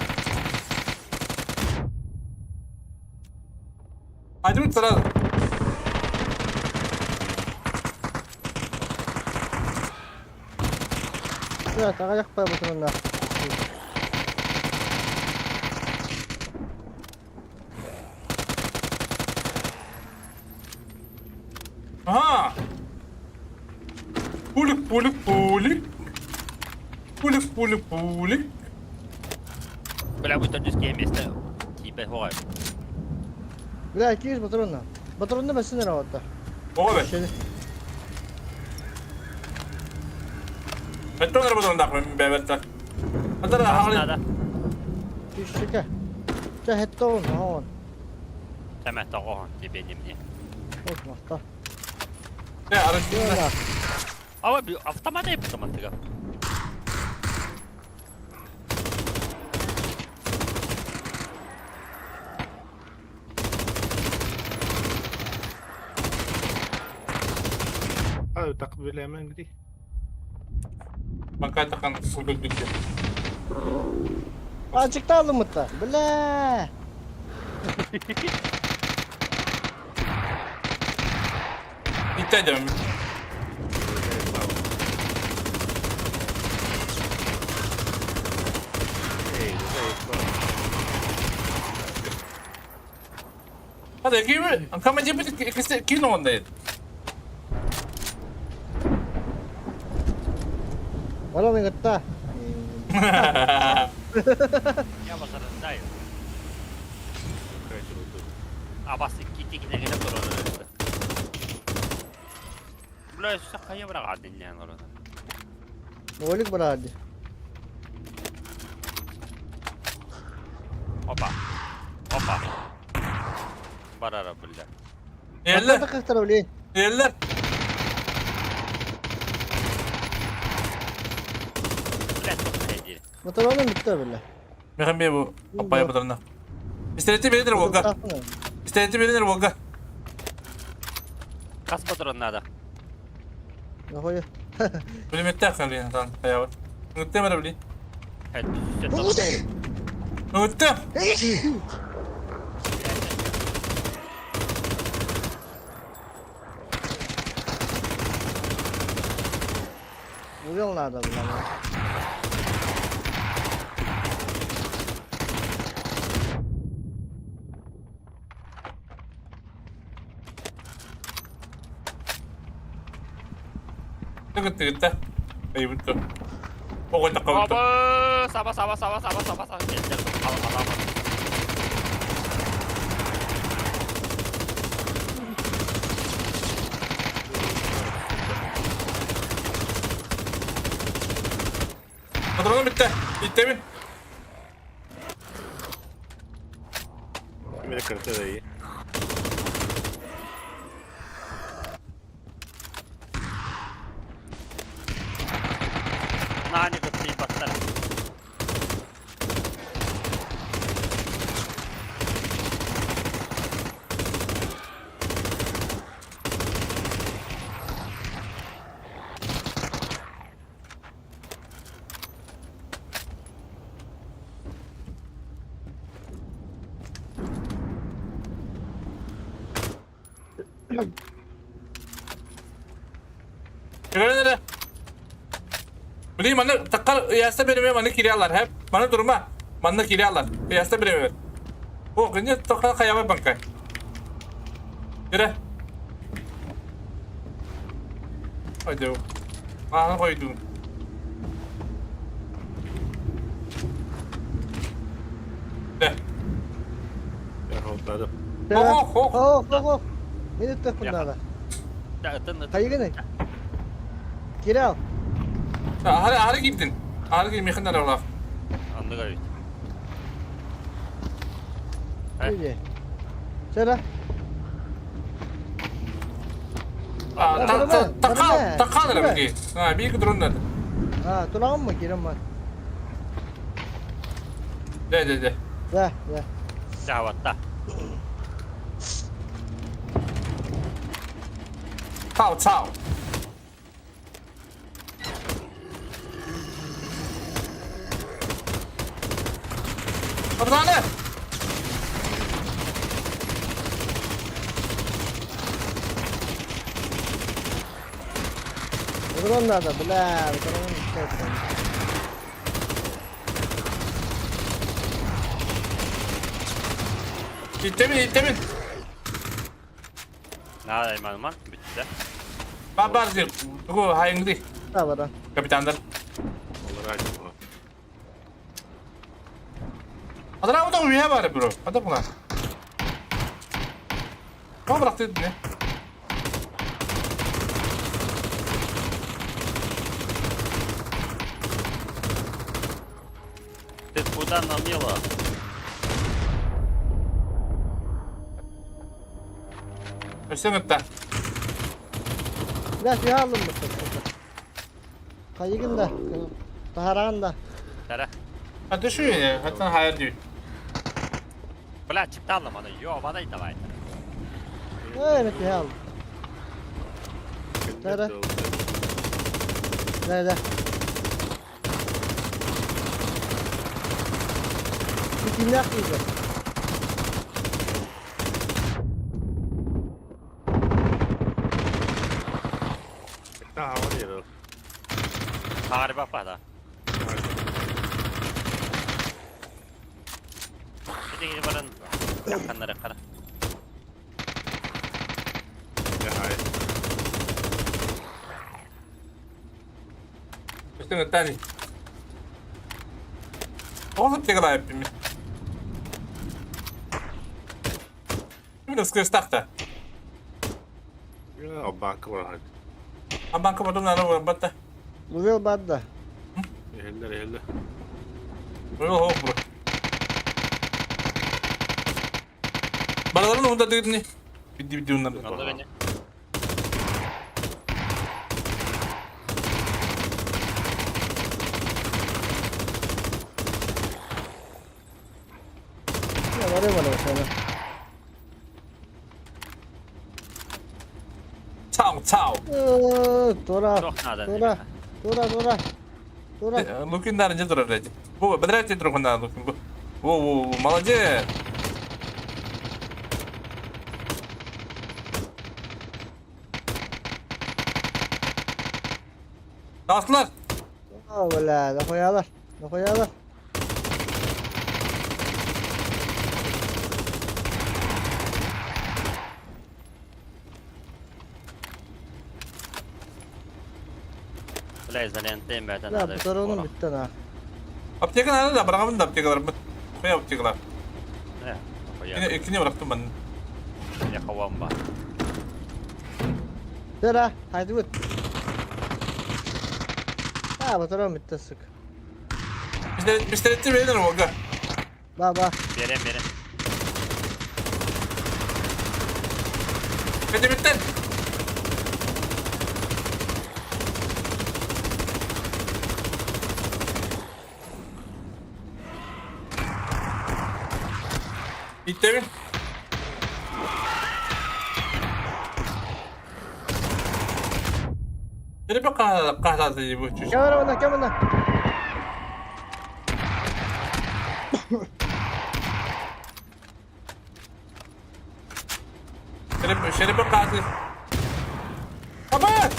Haydi mi sıra? Evet, ағаяқ па бұтырында. Aha. Пулик, пулик, пулик. Пулик, пулик, пулик. Бля, будет там место. Типа, ой. Бля, 200 патронна. Патронны бәсін рауатта. Ого be. Патроннар бұдан дақ мен бәбәттер. Адар Надо. Түшікі. Жа хетті он, он. Тәмә тағоған тебе не мне. От мақта. Ne arasında. Ава, автомат ай автомат тыга. А, так билэмэн дии. Пока тахан курдук бүттэ. Ачыктаалымыта. Бля. Итте дем. Hadi kimi? Kamera bir kim ondaydı? Баран ыгытта. Я вас раздаю. Абасы китигинегене турар. Бля, сакая брага диннен орона. Олик барады. Опа. Опа. Барара бля. Yerler. Батта блин. Yerler. Бля, тоқтай дир. Моторонун бүтті бля. Мехам бе bu. Апая бадарна. Пистолети беринер Волга. Пистолети беринер Волга. Кас патрон надо. Нахуя. Пулеметте халин там хаябы. Үтте мара били. Үтте. Угол надо, бля. Үтте үтте. Ай үтте. Ого такка үтте. Оба, саба саба саба саба саба саба. Ал ал ал. Patronum bitti. Bitti mi? ਮੇਰੇ ਕਰਤੇ ਰਹੀ Нани кытты баттар. Görenlere. Bileyim bana takkar yasta benim bana kiriyalar hep. Bana durma. Bana kiriyalar. Yasta benim. O gınca takkar kayaba banka. Yürü. Haydi. Bana koydum. De. Холтады. Хо хо хо хо. Мен өттек бұндады. Қайығын? Кирал. Hadi hadi gittin. Hadi gittin. Mekhin nereye Анды говорит. Үйде. Söyle. Такал, такал эрэ А, бик дроннар. А, турагын mı? Кирим бар. Да, да, да. Да, да. Жаватта. Тау, тау. Капитаны! Дрон надо, бля, дрон. Итtemин, итtemин. Надо, ман, бітті. Бар бар дир. Тугу хайыңды. Да, бара. Капитандар. Адра ода уя бар бро. Ада буна. Ма быракты не? Ты куда намела? Өсөң өттә. Бля, сүйә алдым бу. Кайыгын да, тахарагын да. Тәрә. А төшү не? Хаттан хайыр дүй. Бля, чипталым аны, ёбаный давай. Эй, мен сүйә алдым. Да, да. Да, да. Кимнәх диде. Harbi bada. Şimdi gidip barın yakanlara kara. Üstüne الثاني والله بتقرا يا من سكريس تحته Банка бар. Банка потом надо бата. Лувел бадда. Ehiller ehiller. Лувел хоп бро. Бараларын onda dedin. Bitti bitti onlar. Anla beni. Ya var ya bana sana. Çao çao. Dora. Çok nadan. Dora. Dora dora. Dora. Лукин нарынча турар блядь. Бу бедрәтте турганда Лукин бу. Во во во молодец. Aslar. Aa бля, нахуялар. Нахуялар. Бля, изолентayım ben. Да, bu tarafının bitti ha. Аптека надо да, bırakalım da аптекалар. Koy аптекалар. Ne? Yine ikini bıraktım ben. Ya havam var. Dora, haydi git. Ha bu tarafın bitti sık. Müşteri beyler Volga. Ba ba. Verem verem. Bitti bitti. Bitti mi? Nereye bak kahradı bu çocuk. Kamera bana, kamera. Şöyle bak kahradı. Aman!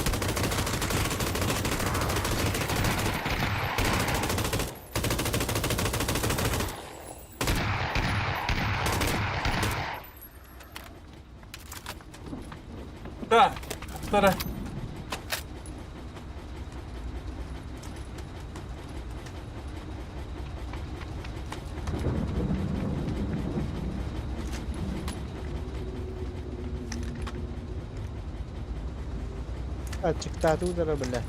Да, да. Açıkta dura bile.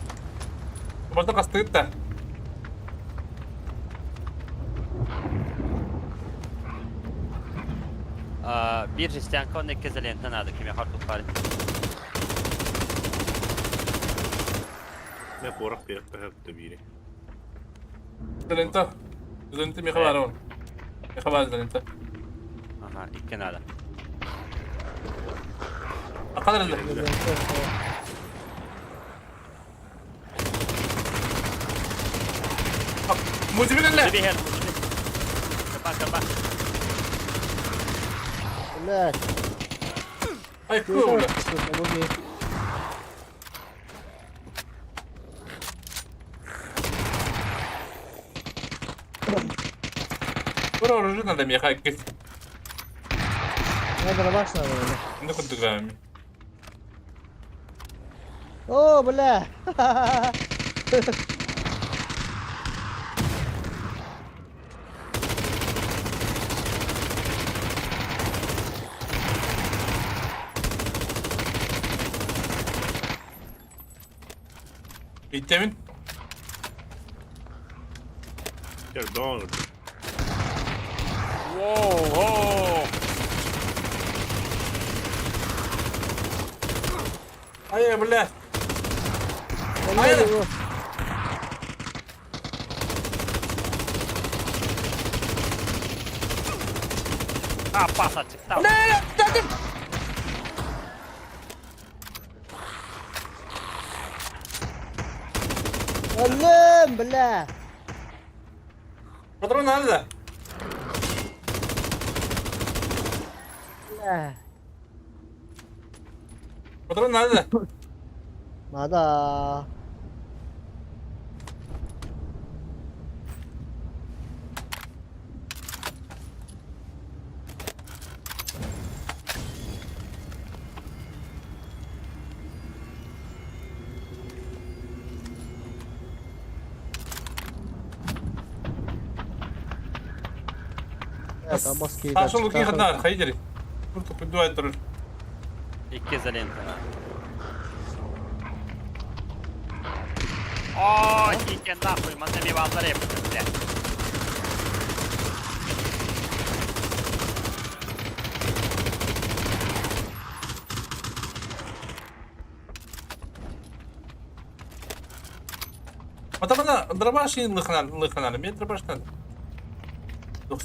Burada kastırıp da. Bir жестянка, он екі изолента надо, кеме хартук бар. Ne korak bir yaptı biri. İzolenta. İzolenta mi haber var? Ne haber izolenta? Aha, iki надо. Kadar hızlı. Mucibi ne? Mucibi her, mucibi. Kapa kapa. Бля. Ay cool. Bura orucu ne demek ya? Надо баш надо бля. Ne kutu gami? О, бля. Bitti mi? Gel doğru. Wow, wow. Hayır бля. Hayır. А, пас açıkta. Ne? Dedim. Өллүм, бля! Патрон надо да? Бля. Патрон надо да? Надо. Саша Лукин ханна хайдери. Курту куду айтыр. Икки изолентана. О, идите нахуй, манна биваллар yaptım бля. Атамана дробаш лыхнар лыхнар. Мен дробаш надо.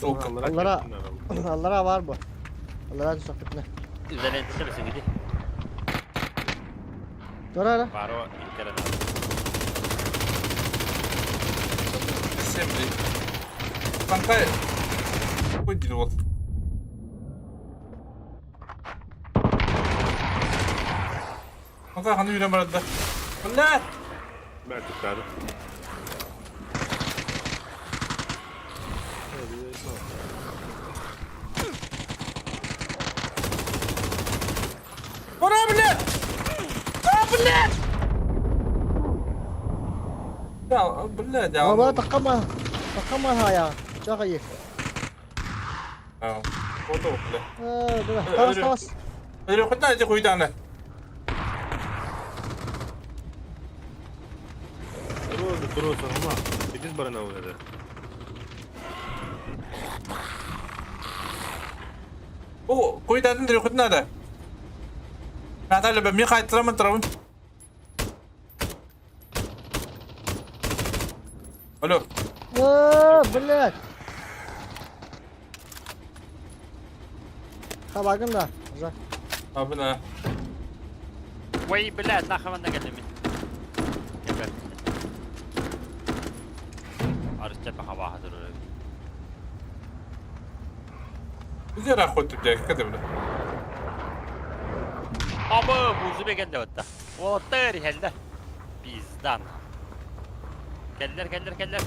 Аллара, аллара бар бу. Аллара түсөк бүтүнэ. Изолента мисин гиди. Тура ара. Баро интернет. Семь, Танкай. Какой вот. Танкай ханы үйрен барады. Бля! Бә туктады. Ура, бля! А, бля! Я, бля, я... Ама такама, такама хая. Чага А, вот бля. Э, бля, тас тас. Öyle хоть хуйданы. Туруз, туруз, ама. Иди барана уже. О, хуйданы дре хоть надо. Наталья, бе, ми хайтрам травын. Алло. Э, блядь. Табагын да. Жа. А, бля. Ой, блядь, нахуй манна келдим. Арысча баха баха durur. Где охота, бля, как это, бля? Абы, бузу беген деп атта. Оттыр хелде. Пиздан. Келлер, келлер, келлер.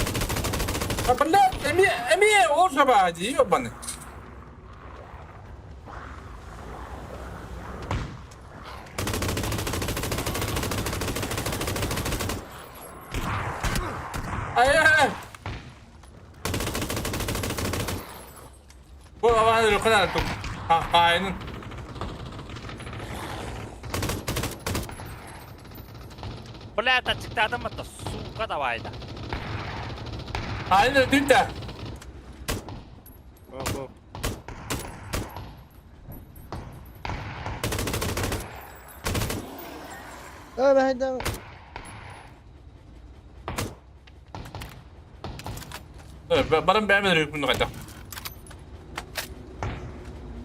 А, блядь, эми, эми, ол жаба, ебаный. Ай-ай-ай! Бу аван рукана тук. Хайнын. Блядь, ачыктадым атта, сука давай да. Хайнын дүнтә. Ох, ох. Э, бәйдә. Барам бәмен рүкмүн кайта.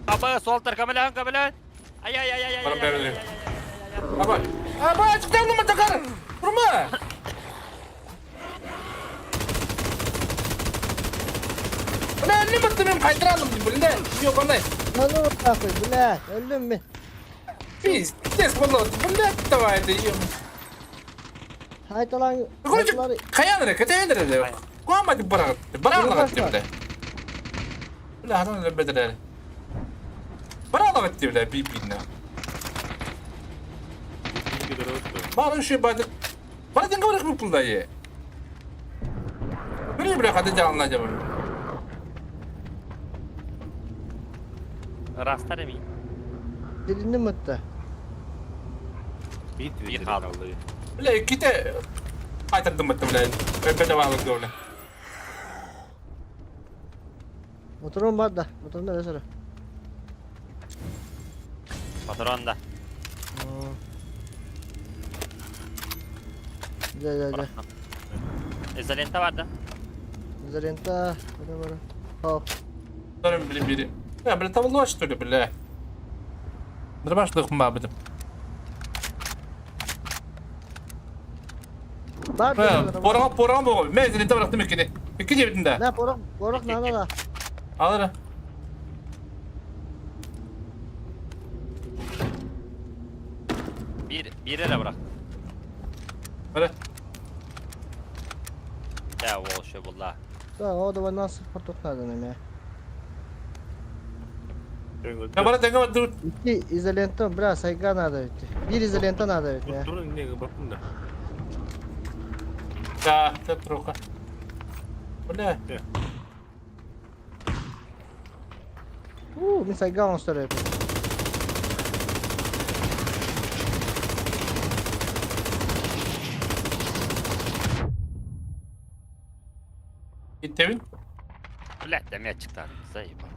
Абы, солтар камелан, камелан. Ай ай ай ай ай. Барам бәмен рүк. Аба. Аба, чыктан такар. Турма. Бля, не бутты мен кайтыралым, бля. Ёбаный. Ну нахуй, блядь, өлдүм мен. Пиздец, болот. Бля, давай, это ем. Хайталан. Короче, каян ре, кете ре. Куама ди бара. Бара ла бля. Бля, ханан ле бедре. Бара ла бля, би би на. Бара ши бад. Бара ден говорих пулда е. Бля, бля, хата жална жабы. Растар эми. Дилинни мытты. Бит Bir kaldı. Бля, ките кайтырдым бля. Беде балык бля. Моторум бар да. Моторум да сара. Патрон да. Да, да, да. Изолента бар да. Изолента. Бара, бара. Хо. Дарым били бири. Бля, бля, табылды что ли, бля. Дробаш лыхма бедим. Бар Порох порох бу. Мен изолента бырахтым иккини. Икки диэбитин да. Да, порох, порох надо да. Ал эрэ. Bir, bir эрэ бырах. Бара. Да, ол еще была. Да, о, давай нас порток надо на меня. Я бара тэҥэ бардыбыт. Икки изолента, бля, сайга надо ведь. Bir изолента надо ведь, не. Турun не бапын да. Да, труха. Бля. У, мин сайга оҥостор эбит. Иттэбин. Блядь, да мячик там, заебал.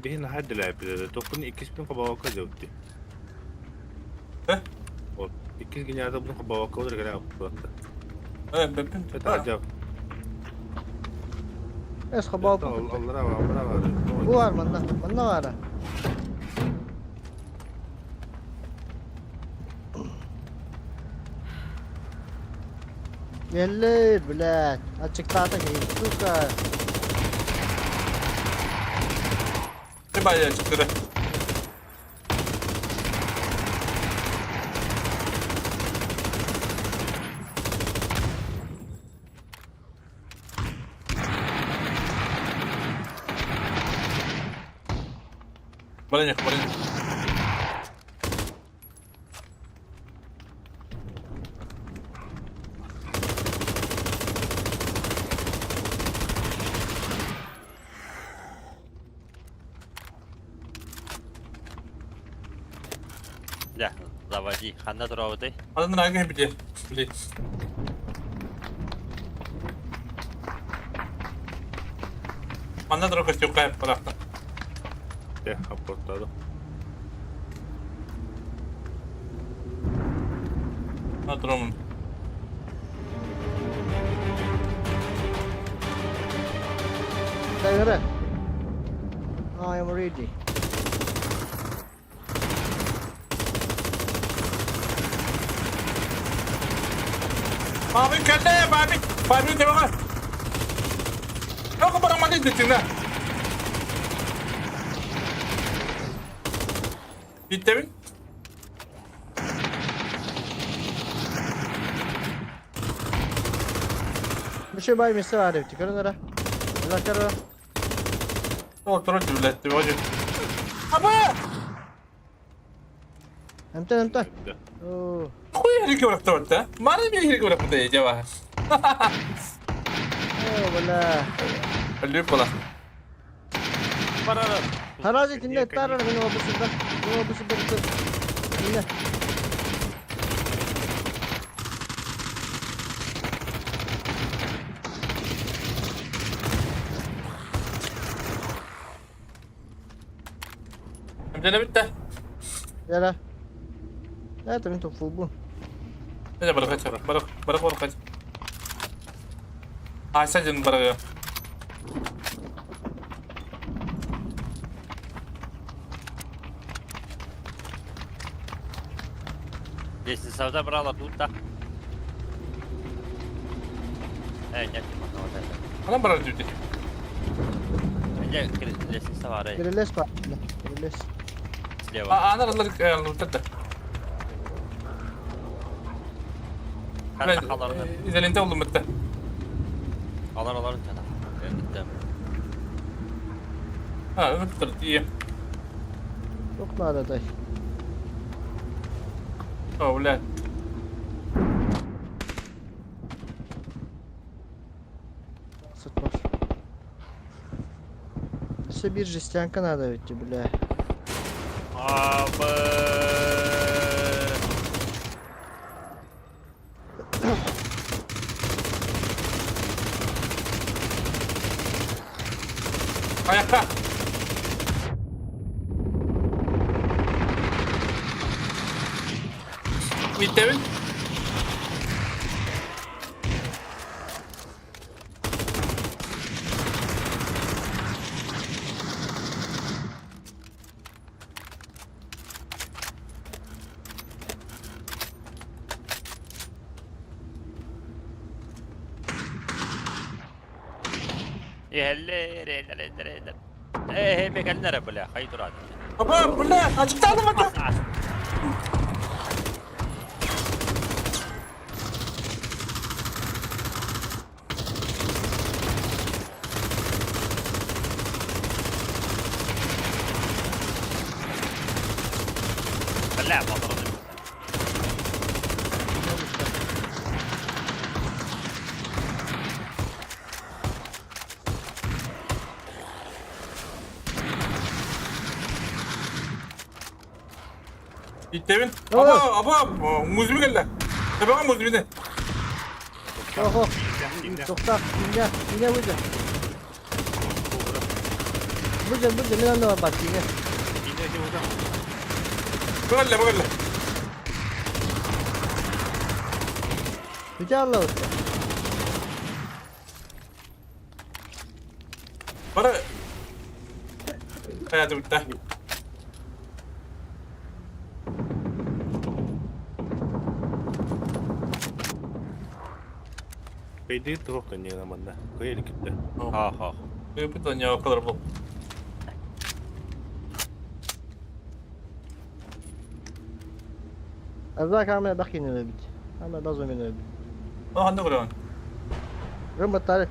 Биһин наһаа дэлээппит тохпун иккиспин хобоокко дьылти. Э? Вот. Иккис генератор бун хобоокко олор кэлэ аппыатта. Э, бэппин. Это жап. Эс хобоок. Аллара аллара бар. Бу бар манна, манна баара. Келлер, блядь. Ачыктаата киһи, сука. Ты бая чыктыры. Бараньях, бараньях. Да, заводи. Ханна туравыты. Анан рага бите. Били. Манна дорога костюм парахта. Те, аппортады. На дромун. Дайгара. I am ready. Мами кэллэ, мами. Мами тэбэҕэ. Тоҕо бараммат дитинэ. Иттэбин. Мүшө бай месте бар эбит. Көрөн ара. Ла көрө. О, туран блядь, ты вроде. Аба! Эмтен, эмтен. Оо. Хуй хэрэг бырахта да? Мары би хэрэг бырахта яжава. Оо, бля. Лүп бола. Барара. Харази тинне тарар гына обысында. Обысында. Тинне. Эмтэнэ бүтте. Яра. Это мен топ фулбун. Это барах барах барах барах. Аса жин барах. Лестница забрала тут, да? Нет, не могу, вот это. Анан барар дүйдү. Где лестница бар, эй? Кирилес па. Кирилес. Слева. Анар алар лутат. Ханна халарны. Изоленте болдум битте. Алар алар чана. Өндүттем. А, өттөр тие. Çok надо дай. О, блядь. Сыт бар. Все бир жестянка надо ведь, бля. Абы. Ayakta. Иттэбин. Иһэллэр, иһэллэр, иһэллэр, иһэллэр. Ээ, мекэллэр бля, хай турат. Апа, бля, ачыктаатым ата. Бля, патроны. Иттэбин. Апа, апа, музыка кэллэ. Табаҕа музыка. Ого, тоқтақ, кине, кине выйди. Выйди, выйди, мен анда бар, кине. Бу кэллэ, бу кэллэ. Бүтэ алла өттө. Бары Хайа бүттэ. Бэйдии туох да не манна. Кыйы китте. Ха-ха. Бүт не кылыр бу. Азак ама бахин бит. Ама базу мен бит. О, ханна көрөөн. Рымба тарет.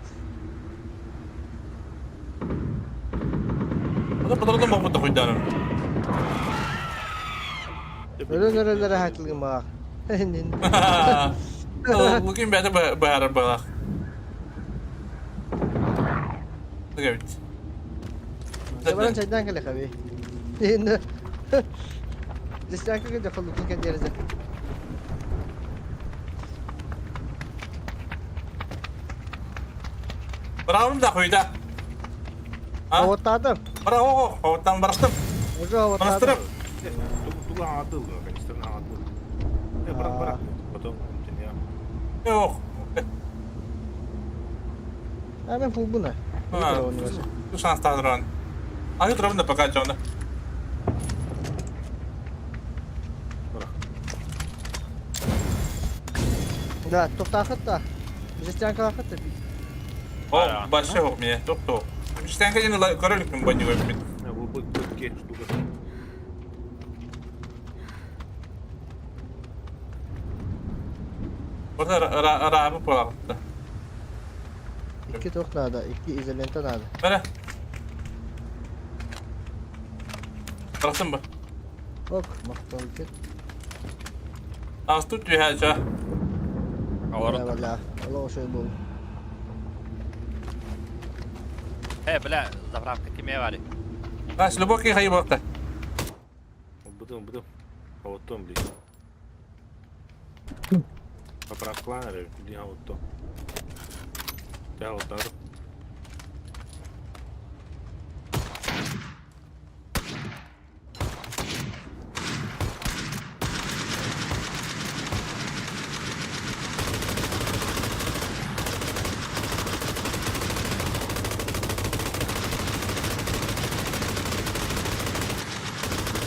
Ата патронум боппут хуйданым. Өлөн өрөлөр хатылгын баа. Лукин бәді бәрі бағақ. Бит. Баран чайдан келе хаби. Енді. Жестянка кеде холлукин кендерезе. Бравым да хуйда. Аваттадым. Браво, аваттан барастым. Уже аваттадым. Барастырып. Туга аңатыл, конечно, аңатыл. Э, брат, брат. Потом, я. Yok. А мен фулбуна. Шанс тадыран. Аны турабын да пока жонда. Да, тоқтақыт та. Жестянка ақыт та. О, большой ок мне, тоқ-тоқ. Жестянка ден көрөлүк мен бонни көрүп бит. Бу бу бу штука. Orada рабы болағытты. İki тоқ надо, iki изолента надо. Бәрі. Барастың ба? Ок, мақтал кет. Асту түйәжа. Бля, Алла ошой бол. Э, бля, заправка кеме бар. Аш, любой хайы болықты. Будем, будем. А вот том, блин. Поправка лайнера, иди а вот то. Я вот так.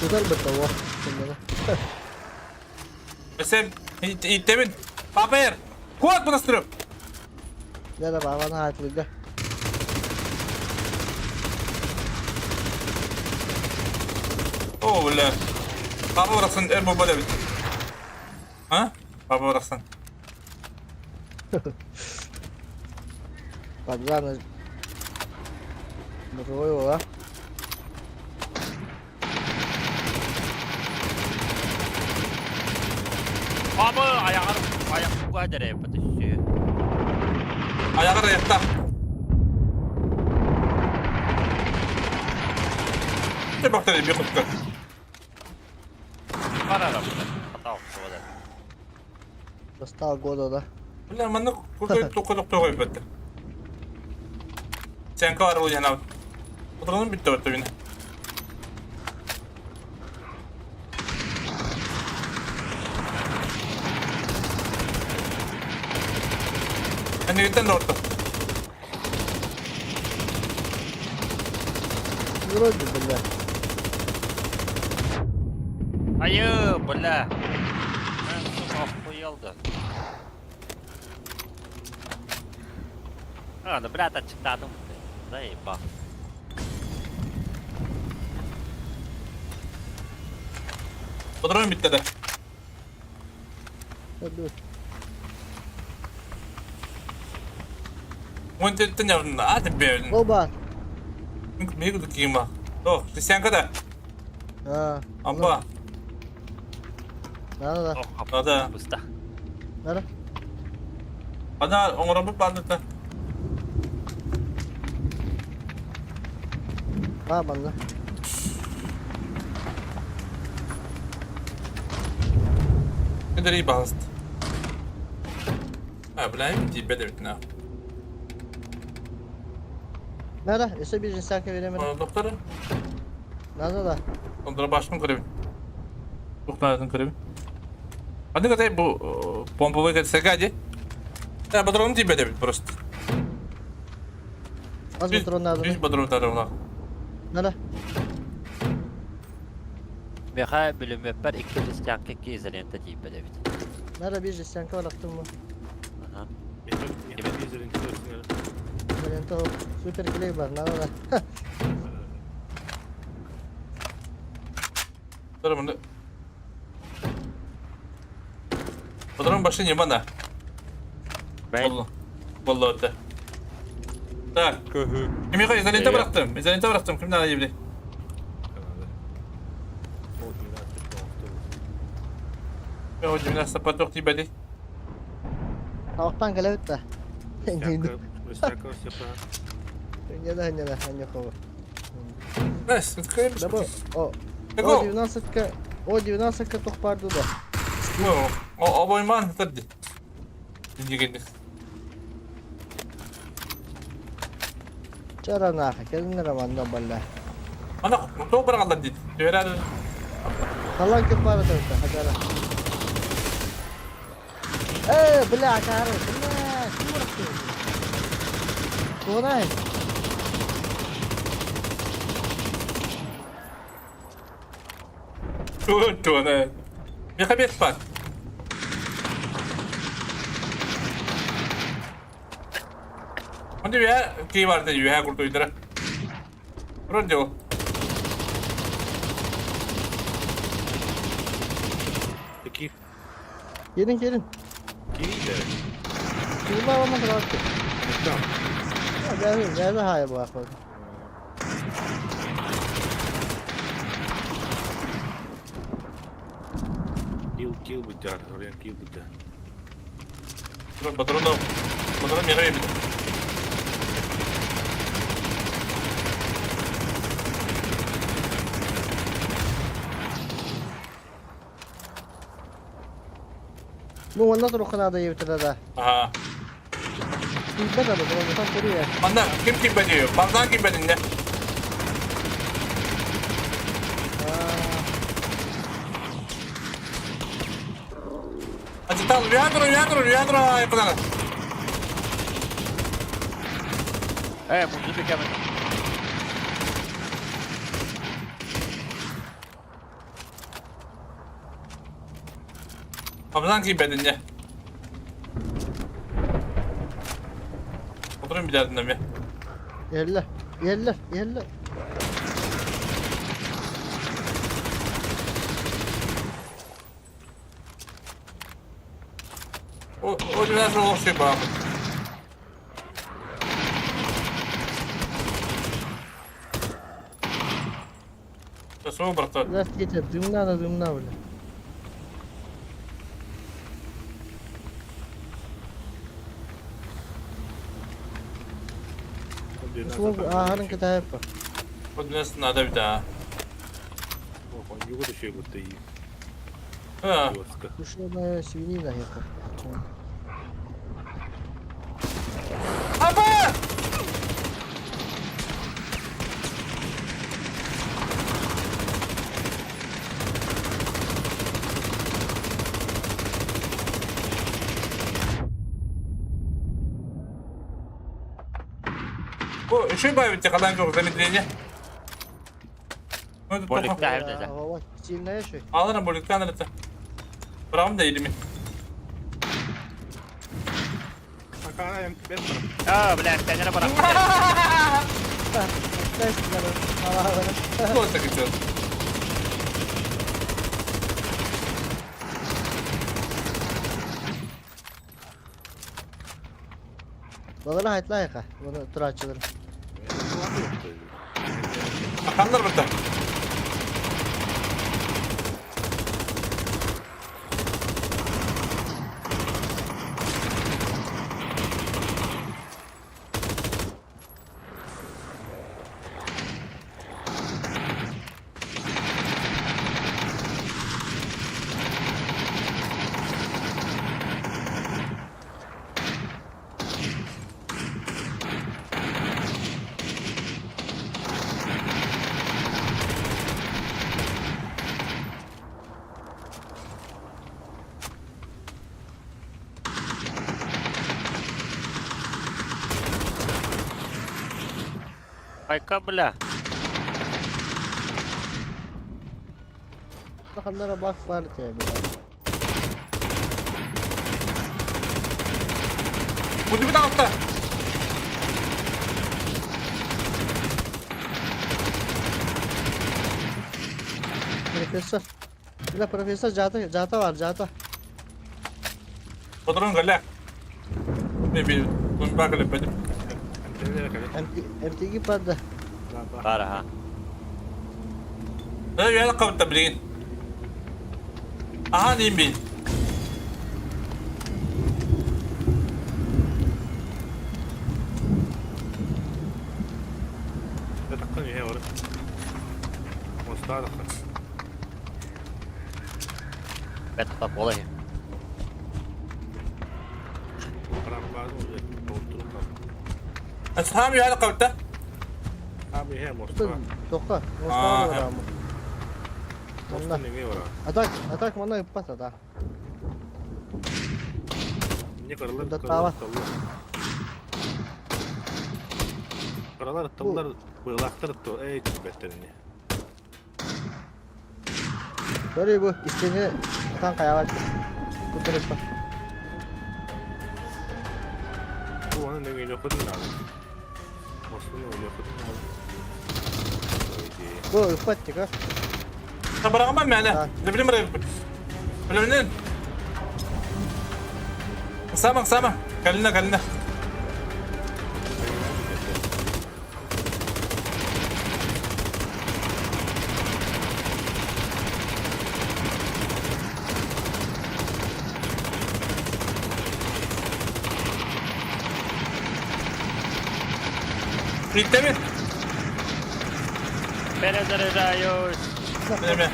Тутар бітті, о. Сен иттебин. Папер. Куат бастырып. Да, да, бабаны айтылды. О, бля. Папа бараксан, эр боба бит. А? Папа бараксан. Так, главное... Ножевой его, а? Папа, аяғар, аяқ кадere, патышшы. Аяғыр аякта. Те бактар бир кутка. Барара, бля. Хата оқсы Достал года, да? Бля, манны куртой тоқы тоқты қойып бітті. Сен кар ол яна. Отырғаным бітті өтті мені. Энигиттен орто. Вроде, бля. Айы, бля. Мен, сука, охуел да. А, да, бля, тачыктаатым. Заебал. Патрон bitti de. Hadi. Мөн явна. А тебе. Оба. Мигу кима. О, христианка да. А. Амба. Да, да. Да, да. Да. Ана оҥоробут баанныта. А, манна. Кедери баҕаст. А, бля, тиийбэт эбит на. Nara, өссө bir жестянка беремин. Доктор, Надо да. ондора башын көрөбүн. Тухтаатын көрөбүн. Аны катай бу помповый кэтсэгэ ди. Да, патрон тиийбэт эбит просто. Аз патрон надо. Үс патрон тарыла. Nara. Меха бүлүмөппэр икки жестянка икки изолента тиийбэт эбит. Nara bir жестянка барахтым бу. Ага. Изолента супер клей бар, надо да. Dur bunu. Патрон башы не бана. Болла. Болла өтө. Так. Кимиға изолента bıraktım. Изолента bıraktım. Ким надо ебли? О, 12 патрон тибеди. Тавақтан келебит да. Жестянка, все Не да, не да, не хова. Найс, Да бу, о. О, 19-ка, о, 19-ка тух барды да. О, обойман тырды. Дигенди. Чара наха, келинер аманда балла. Ана, то баргалар дейт. Төөрөр. Халан кеп бары да, хажара. Э, бля, кары, бля, ким быракты? Тугунай. Туона. Мехабет бар. Онды үһэ кии барды үһэ курдуйдара. Вроде ол. Таких Келин, келин. Кириде. Тугунай алмады барды. Там. Бәрі, бәрі хай бу акыл. Килл, килл бутяр, орен килл бутяр. Патрон, патрон мехабет. Ну, онна турукка надо ебитер да. Ага. Тиибет ады, там көрүө. Анда ким ким бедиyor? Бардан ким бединде? Ачытал, ядро, ядро, ядро, айпыдан. Э, мужик, я Абдан ким бединде? Oturun bir derdinde mi? Yerler, yerler, yerler. O biraz o şey bak. Nasıl bıraktı? Biraz geçer, dımna da dımna böyle. Ахарын кытайып. O dünyası надо bir daha. Юго еще будто и. Ha. Тушеная свинина это. Аба! Бу үчүгэй баайбыт халаан көх замедление. Ну, это Болик плохо. да. Сильная еще. Аларым боликтан это. Бравым да илими. Пока МП. А, бля, камера барах. Кто это хотел? Балара хайтлайха. Bunu турачылар. Акандар бирде. Айка, бля. Ханнара бак бар те. Буду бит алта. Профессор. Бля, профессор жата жата бар, жата. Патрон галя. Не би, он бакале пойдем. МТГ падда. Бар, ага. Да, я кабытта билген. Ага, ним би. Таққан еhe var. Мостар таққан. Бәт тап олай. Асхам я кабытта. Abi he мостар. Тоққа, А, мостар бар. Мостар неме бар. Атак, атак мана иппата да. Не каралар Да тава. Каралар тыллар быйлактыр то эй беттерини. Böyle bu isteni atan kaya Kuturup. Бу аны неме эле кудун надо. Мостун эле кудун надо. Bu ippat tika. Табарагама мәне. Не билем бир. Билемнен. Сама, сама. Калина, калина. Bitti mi? Перезаряжаюсь. Неме.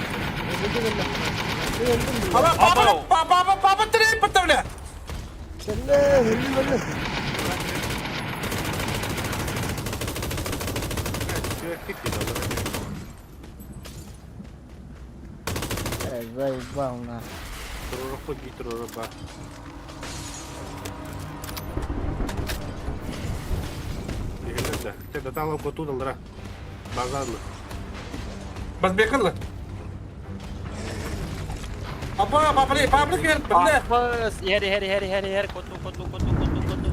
Папа, папа, папа, папа, папа, три, потавля. Заебал на. Бас бекерлі. Апа, папа, папа, кел, бля. Бас, ери, ери, ери, ери, ери, коту, коту, коту, коту, коту.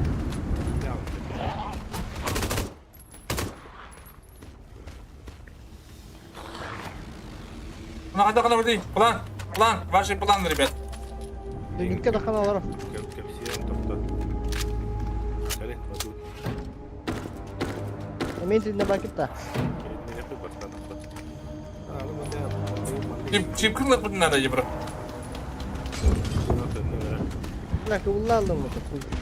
Ну, қайда қана бірдей. План, план, ваши планы, ребят. Дүнікке да қана аларым. Мен тіліне бакып та. Чип кылып бұдын надо, ебро. Бля, кыбылла алдым bunu.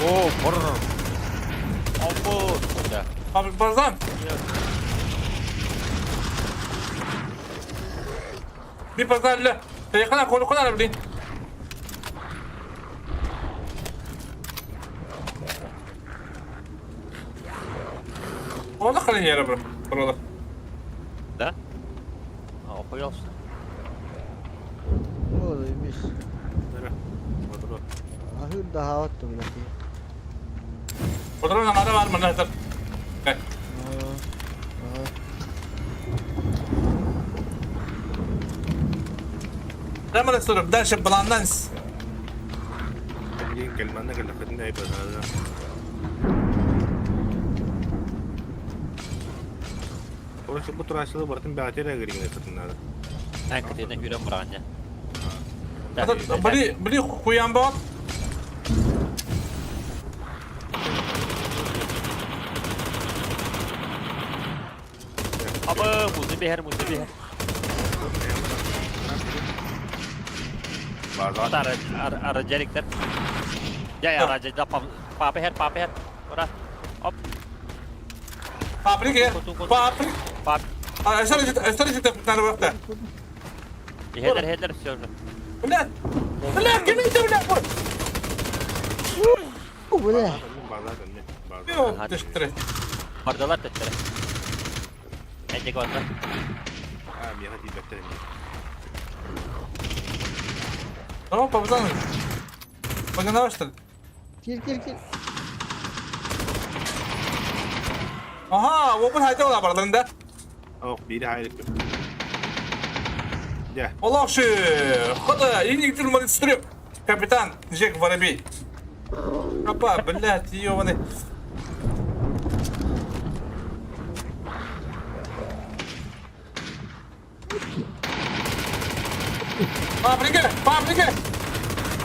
О, бррр. Опа, да. Базан! Bir pazarlı. Yakala kolu kadar bilin. Orada kalın yere bırak. Burada. Да? А, охуелся. О, заебись. Ahır daha attı bile ki. Oturun arada var mı? Nerede? Gel. Hemen sorup дальше пландан. Кэлманна кэллэххитинэ айбатаада. Короче, бу тураачылы барытын бэҕэтиэр эгиригин ытытыннаада. Эн кытыына хүрэн бураҕанньа. Били, били хуян бот. Аба, музы бэһэр, музы бэһэр. Ара, жариктер. Я, я, да, папа хер, папа хер. Ора. Оп. Паприк, паприк. Пап. А, что это надо было? Хедер, хедер, все уже. Блядь. Блядь, кем это, блядь? Бля. Йо, ты что? Бардалар төттөрө. Эдик барда. А, миэхэ тиийбэттэр эмиэ. О, папзан. Погнал, что ли? Кир, кир, кир. Ага, опыт хотел на бардында. Ох, биири хайрык. Дьэ. Олохши, хода, иник стреп. Капитан Джек Воробей. Опа, блядь, ёбаный. Паприка, паприка!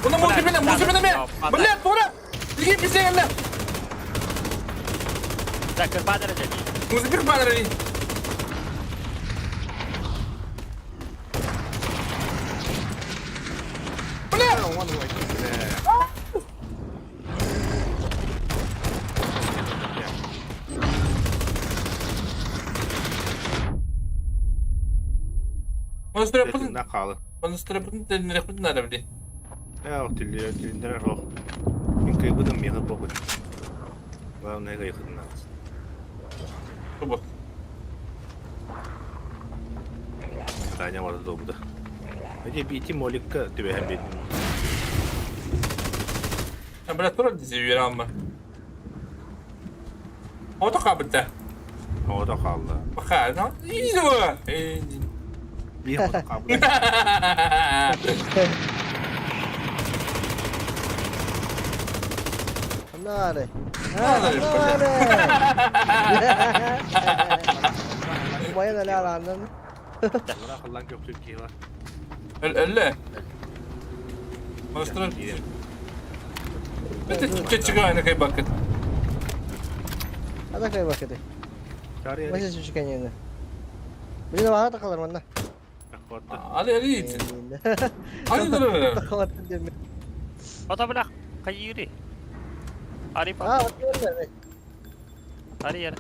Уна музыка, музыка меня! Блядь, дура! Беги, беги, бля! Так, кырбаныр деді. Музыка баннер. Бля! Тилиннэ хаалы. Монастырь телнерехпутун надо, блин. Ээ, тиллер, тилиннэр ох. Мин кыйбытым миэхэ похуй. Главное, кыйхытынна. Тубок. Таня барды долбуда. Эти бити моликка түбэһэн биэрдим. А, блядь, тура дези верамма. Ото кабыта. Ото хаалла. Баха, ну, иди. Биир ото хаалла. Наре. Наре, Наре. Умайан әле аранын. Халлан көптүр киһи бар. Элле. Монастырь. Это чечигай кай бакыт. Ада кай бакыты. Мася чүчкәнене. Блин, ага такалар манна. Али, али. Али, али. Такалар дем. Ата бля, кайыри. Ари па. А, вот Ари яр.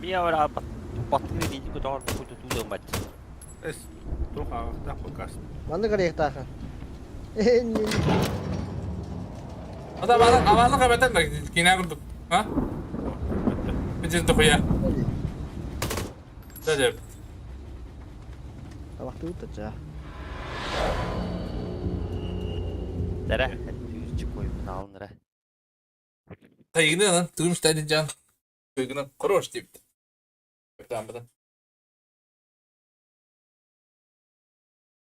Мия ора бат. Баттыны диди ку таар ку туу бат. Эс, туох ааҕахтаах показ. Манны карыяктаха. Ада бала, абала кабатан да кина курдук. А? Битин дохуя. Да, Табакты утача. Дәрә, yüz koyun alın рә. Тайгына lan, тыгым штайды жан. Тайгына хорош деп. Капитан бадан.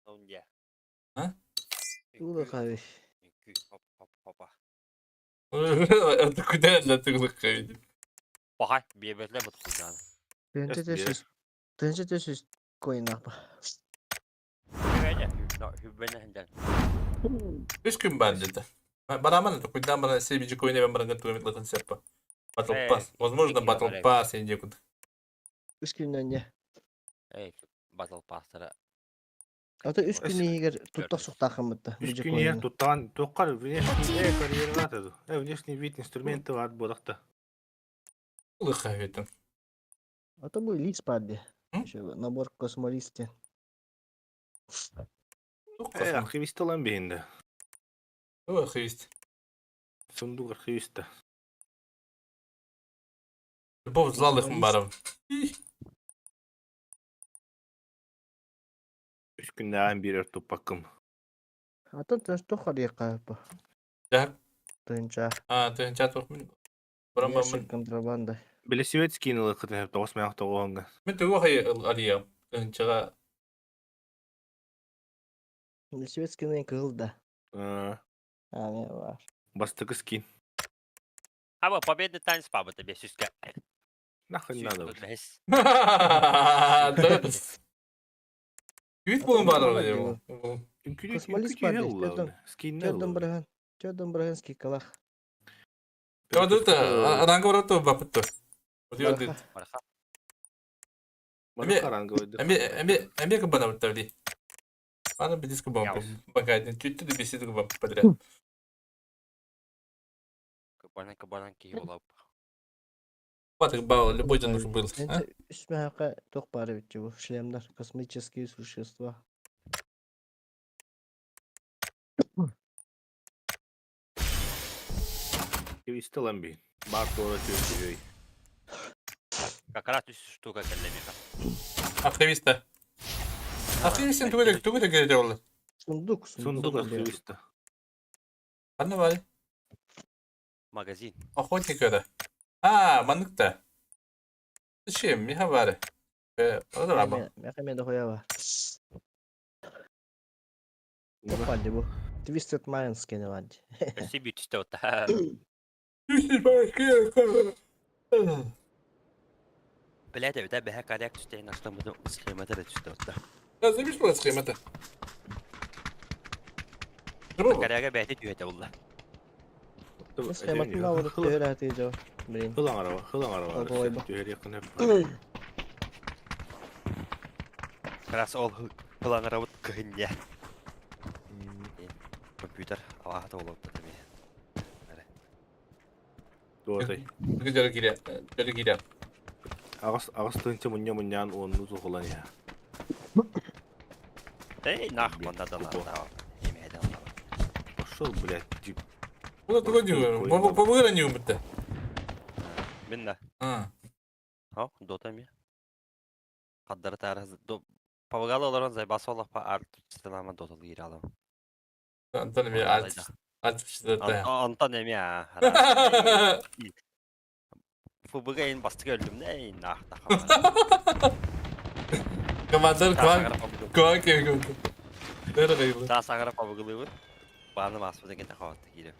Онда. А? Тула кабиш. Хоп, хоп, хопа. Это куда для тыглык кабит? Бахай, бебетле бут кудан. Тынчы төшүс. Тынчы төшүс коин апа. Хүбәне, хүбәне хәндән. Үч күн бар деді. Бараман, куйдан бара себижи койне мен барган тугамит латын сеппа. Battle Pass. Возможно, Battle Pass инде куд. Үч күннән не. Эй, Battle Pass'тара. Ата үс күн иһигэр тутта охсуохтааххын Үс күн иһигэр туттаҕын туоххар внешний э карьерата ду. Э внешний вид инструменты бар буолахта. Лыха этим. Ата бу лист бар дии. Еще набор космолисти. Э архивист ылан биһинде. Ой, архивист. Сундук архивиста. Любовь злалых баров. Үс күннээҕин биэрэр туппаккым. Атын тыас туох харыйахха бу? Дьэ. Тыынча. А, тыынча туох мин. Баран Ящик контрабанда. Билисибет скин ылыаххытын сөп тоҕус мээх тоҕуһуҥҥа. Мин тугу хайы арыйам? Тыынчаҕа. Билисибет скины кыһыл да. Аа. Аа, бар. Бастакы скин. Аба победный танец пабыта бесүскэ. Нахуй надо. Күүт буолан баар ол. Космолист бар дии. Төрдөн бырыһан. Төрдөн бырыһан скидкалаах. Тут ранга барату бапытты. Эме кыбана бутта Аны бидис кыбам. Багайдын түттү де бесиди кыбам подряд. Кыбанан кыбанан киһи болап. Батык бал любой жанр был. Үс мәхәкә туох баар эбит бу шлемнар, космические существа. Архивист ылан биһин. Бар туора түөрт Как раз үс штука кэллэмиха. Архивиста. Архивистин тугу да тугу да керек ол. Сундук, Сундук архивиста. Ханна бар? Магазин. Охотник это. А, манныкта. Зачем? Миха бары. Э, раба. Меха мен дохуя бар. Туох баар дии бу? Twisted Minds кene бар дии. Өссө бүтүстэ ота. Блядь, это бэһэ коряк түстэйин астаммытын схемата да түстэ ота. Да, забишь просто схемата. Коряга бэйти түһэтэ булла. Схематын алып төһөр атыы жоо. Блин. Хылаң араба, хылаң араба. Толбойбу. Түһэр якын өп. Как раз ол хылаңарабыт кыһынньа. Компьютер алаата олопту эми. Туотай. Жары кире, жары кире. Ағас ағас тыынча мунья муньян онну тухулан я. Эй, нах, манда да ла. Эме да ла. Пошел, блядь, тип. Куда туга дию? Бабыгыра не умытты. Мин да. А. О, дота ми. Каддары тараз до Павгалы олорон зайбасы олох па арт стенама дотал кире алам. Антон эме арт арт Антон эме а. ФБГ ин бастык өлдүм не нах Командир кван кван кем Нere кайылы? Та сагара пабыгылыбыт. Бааны маспы деген тахаватты кире.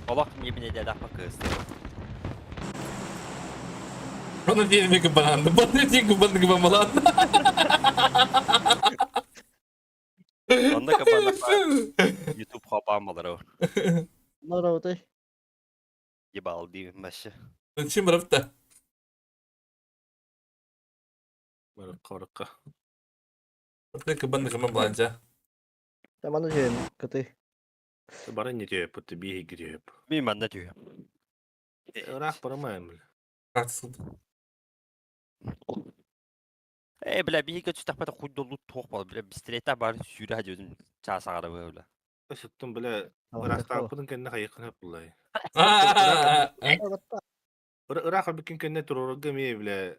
Олох не дядахма кысты. Оны деймек бананды. Баны деймек бананды бамалан. Онда кабана YouTube хапам балары. Нараватай. Ебал дейм башы. Зачем рапта? Барыққа, барыққа. Баны кабаны бамаланжа. Таманы жөйм, кыты. Бары не түйеп, бұтты бейі кіреп. Мен манда түйем. Ырақ барамайым, бля. Э, бля, биһиги түстахпата хуйдолу туох бол, бля, бистрета бар сүүрэ хадьыбытын чаас аҕара бля. Сөттüm, бля, ырахтааппытын кэннэ хайыкын хөп буллай. Ыраах бүккин кэннэ турорга ме, бля,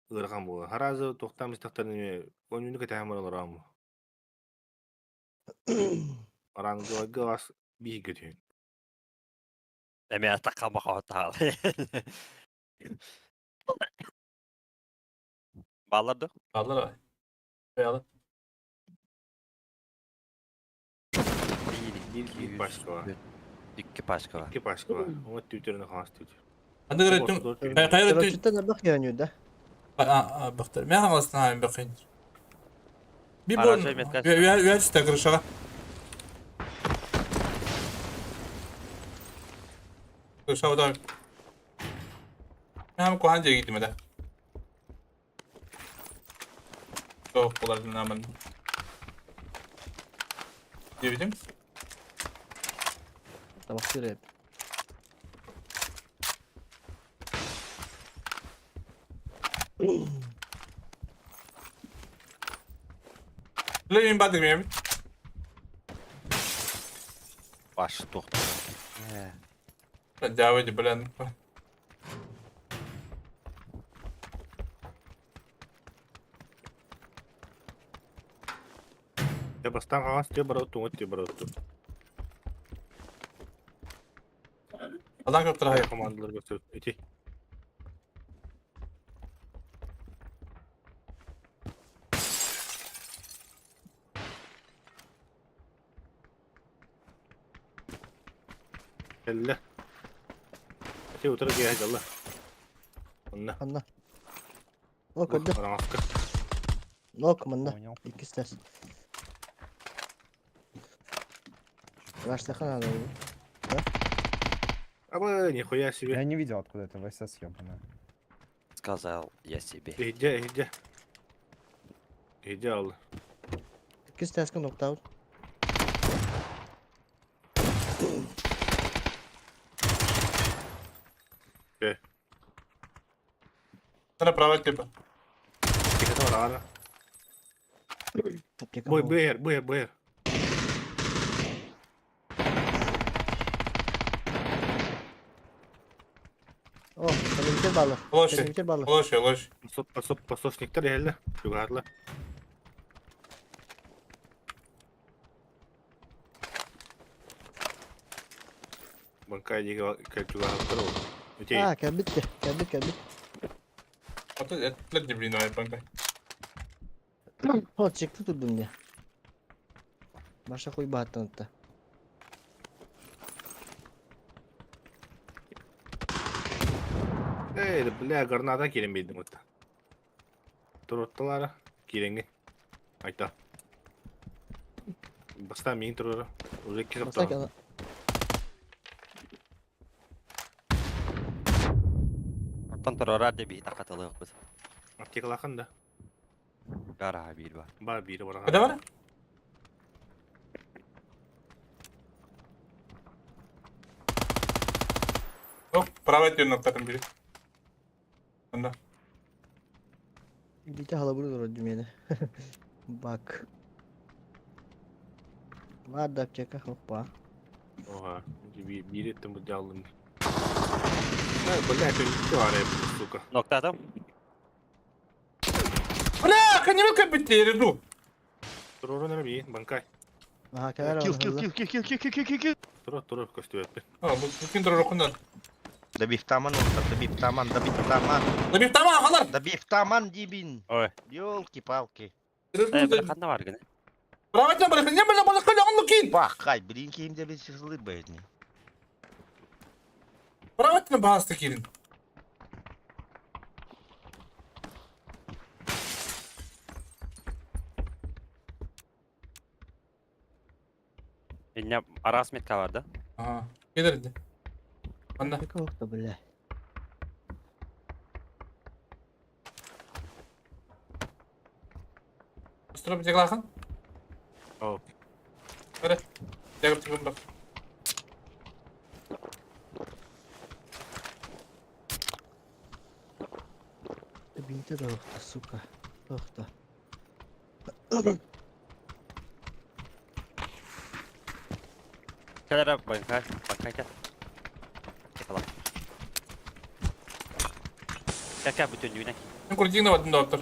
ырахан була. Харазы тоқтам истақтарын ме, онюну кэтэһэн баран орааму. Арангыларга бас биһиги түһүн. Эме атакка бахаатаал. Балларды? Баллар бар. Баялы. Bir пачка бар. Икки пачка бар. Икки пачка бар. Оңа түтеріне қаңас түтер. Анда көрөттүм. Кайра тү. Чүттен бак яню да. А, бактар. Мен аңластан айым бакын. Би бон. Үәр үстә крышага. Крышага да. Мен кухан жегитим да. Тоқ булардын аман. Диэбитим. Табахтыыр эбит. Левин бадыр миэбит. Баш туох. Дьаабы блин. Я бастан хаҥас тиэ барабыт, туҥа тиэ барабыт. Алан көптөр Хайа командаларга сөп. Ити. Кэллэ. Ити утары киэһэ дьалла. Онно. Анна. О, көрдө. Араҥаска. Нок манна. Иккис тас. Раштахан надо было. Да? Абы, нихуя себе. Я не видел, откуда это ВСС ёбаная. Сказал я себе. Иһдьэ, иһдьэ. Иһдьэ алла. Иккис таска нокдаун. Э. Sana право типа. Киһи бараара. Аптека Бой, буолла. бэр, бэр, бэр. О, кэлимтер баллар. Лоши. Кэлимтер баллар. Лоши, лоши. Посошниктар иһэллэ. Чугаһаатылар. Банкай диэки кэл чугаһааттар ол. Ити. А, кэлбит де. Кэлбит, кэлбит. Ото этлер дебрин ай банкай. О, чекти турдум де. Маша хуй бааттан отта. Эй, бля, граната киирэн биэрдим отта. Турутталара киирэҥҥэ. Айта. Бастаан миин туруора. Уже икки Бастак саптаҕа. ана. Оттон турарар де биһи тахатылыахпыт. Аптекалахан да. Гараха биир бар. Бар биири барахан. Када бар? О, право тиен ноктатын бири. Анда. Бите халабыр турар дүмени. Бак. Бар да аптека, хоппа. Ога, биир эттим бу дьааллым. Э, бля, это бар сука. Ноктатым. Бля, канилка биттериду. Туруорун эрэ биир, банкай. Аха, кэлэр Килл, килл, килл, килл, килл, килл, килл, килл, килл. Туруор, туруор, көстүбэппин. А, бу кин дорохунан. Добив таман, добив таман, добив таман. Добив таман, халар. Добив таман, дибин. Ой. Елки-палки. Э, бля, ханна бар гene. Право тиен бля, не бля, бля, бля, он кин. Бахай, блин, ким де сызлы бэдни. Право тиен баасты кирин. Инне арас метка бар да. Ага, келерди. Анда. Аптека охта, бля. Устура битеглахан. О. Бere. Дягып тигим бак. Бинте да охта, сука. Охта. Кэлэр банкай, банкай кэл. Кэтала. Кэ бүтүн дүйнэ. Мен курдигна бадым доктор.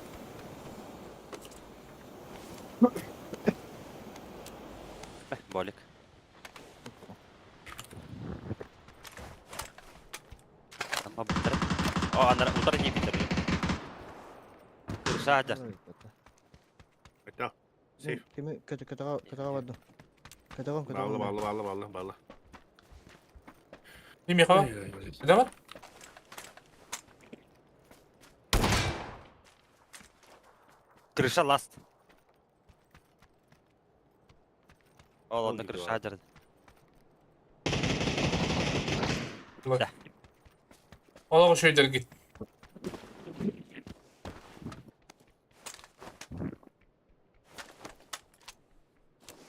Болик. Amma бутар. О, анара утар не битер. Курсаадыр. Айта. Сейф. Кими көтө көтөҕө көтөҕө бардым. Көтөҕөм Баалла, көтөҕөм. баалла, баалла, баалла, баалла. Неме хаба? Када бар? Крыша ласт. Ол онда крыша жарды. Олого шөйдер гит.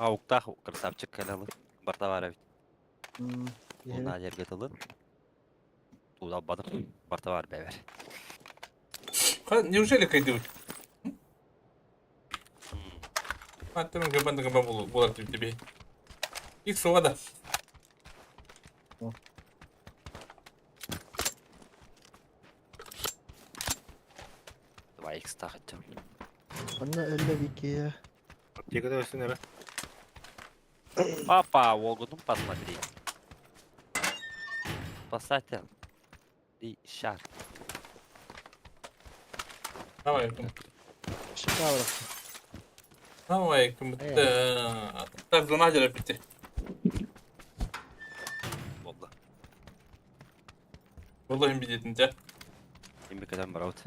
Ауктаах красавчик кэлэ барта баар эбит. Уна жерге тылын. Туулалбатым. Барта баар бэбэр. Неужели кайдыбыт? Аттым гыбан гыба булар диби. Их суға да. Два икс тахаччам. Анна өллө Вики. Аптекада өстен эрэ. Папа, Волгу посмотри. Спасатель. И шар. Давай. Шикарно. Давай, Так, зона бити. Болды. والله بديت انت. Имбекеден барабыт.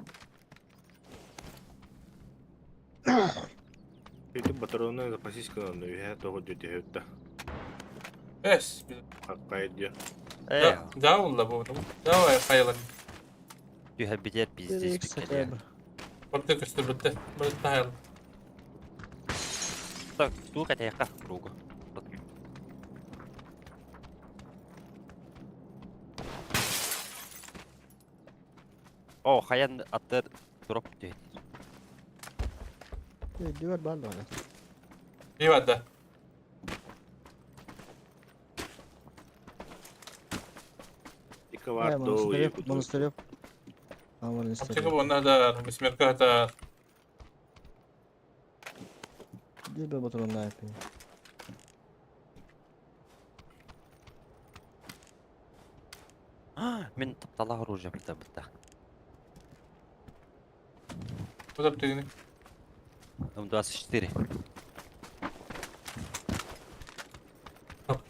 Ити батареяны запасись кынан үһэ тоҕо дүтүһүттэ. Эс. Хаккайдия. Э. Да, والله бу. Давай, хайла. Түһэ битер пиздец биккеле. Барды көстөр битте. Барды хайла. Так, туу катаяка кругу. О, хаян аттар дроп дейт. Дүйөр бар да. Ивада. Икки бар Монастырев. Аптека бу да, бисмерка та. Дүйөр батырын айпын. Мен таптала оружие битте битте. Куда аптеканы? М24.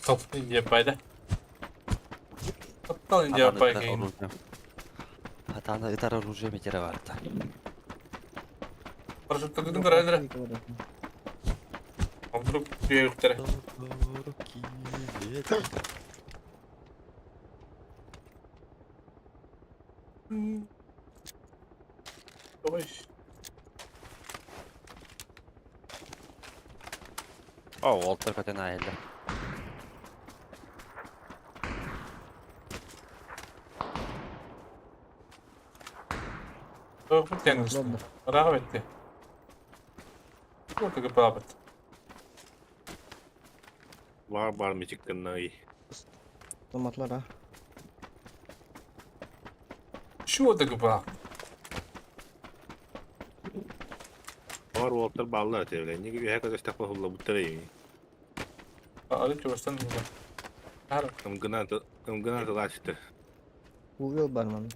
Топ индия пайда. Топтал индия пайда. Атаны ытар оружие метере барда. Парашюттарды көрәләр. А вдруг түйәктәре? Ой. О, Уолтер көтен айылды. Рахметте. Вот такой папа. Бар бар мечиктен Томатлар а. Чего такой папа? Бар уолтар бааллар этэ. Неге үһэ көтөстөх баһулла буттара ими. Ары чувастан була. Ары. Ымгына ымгына тылачты. Угел бар ман.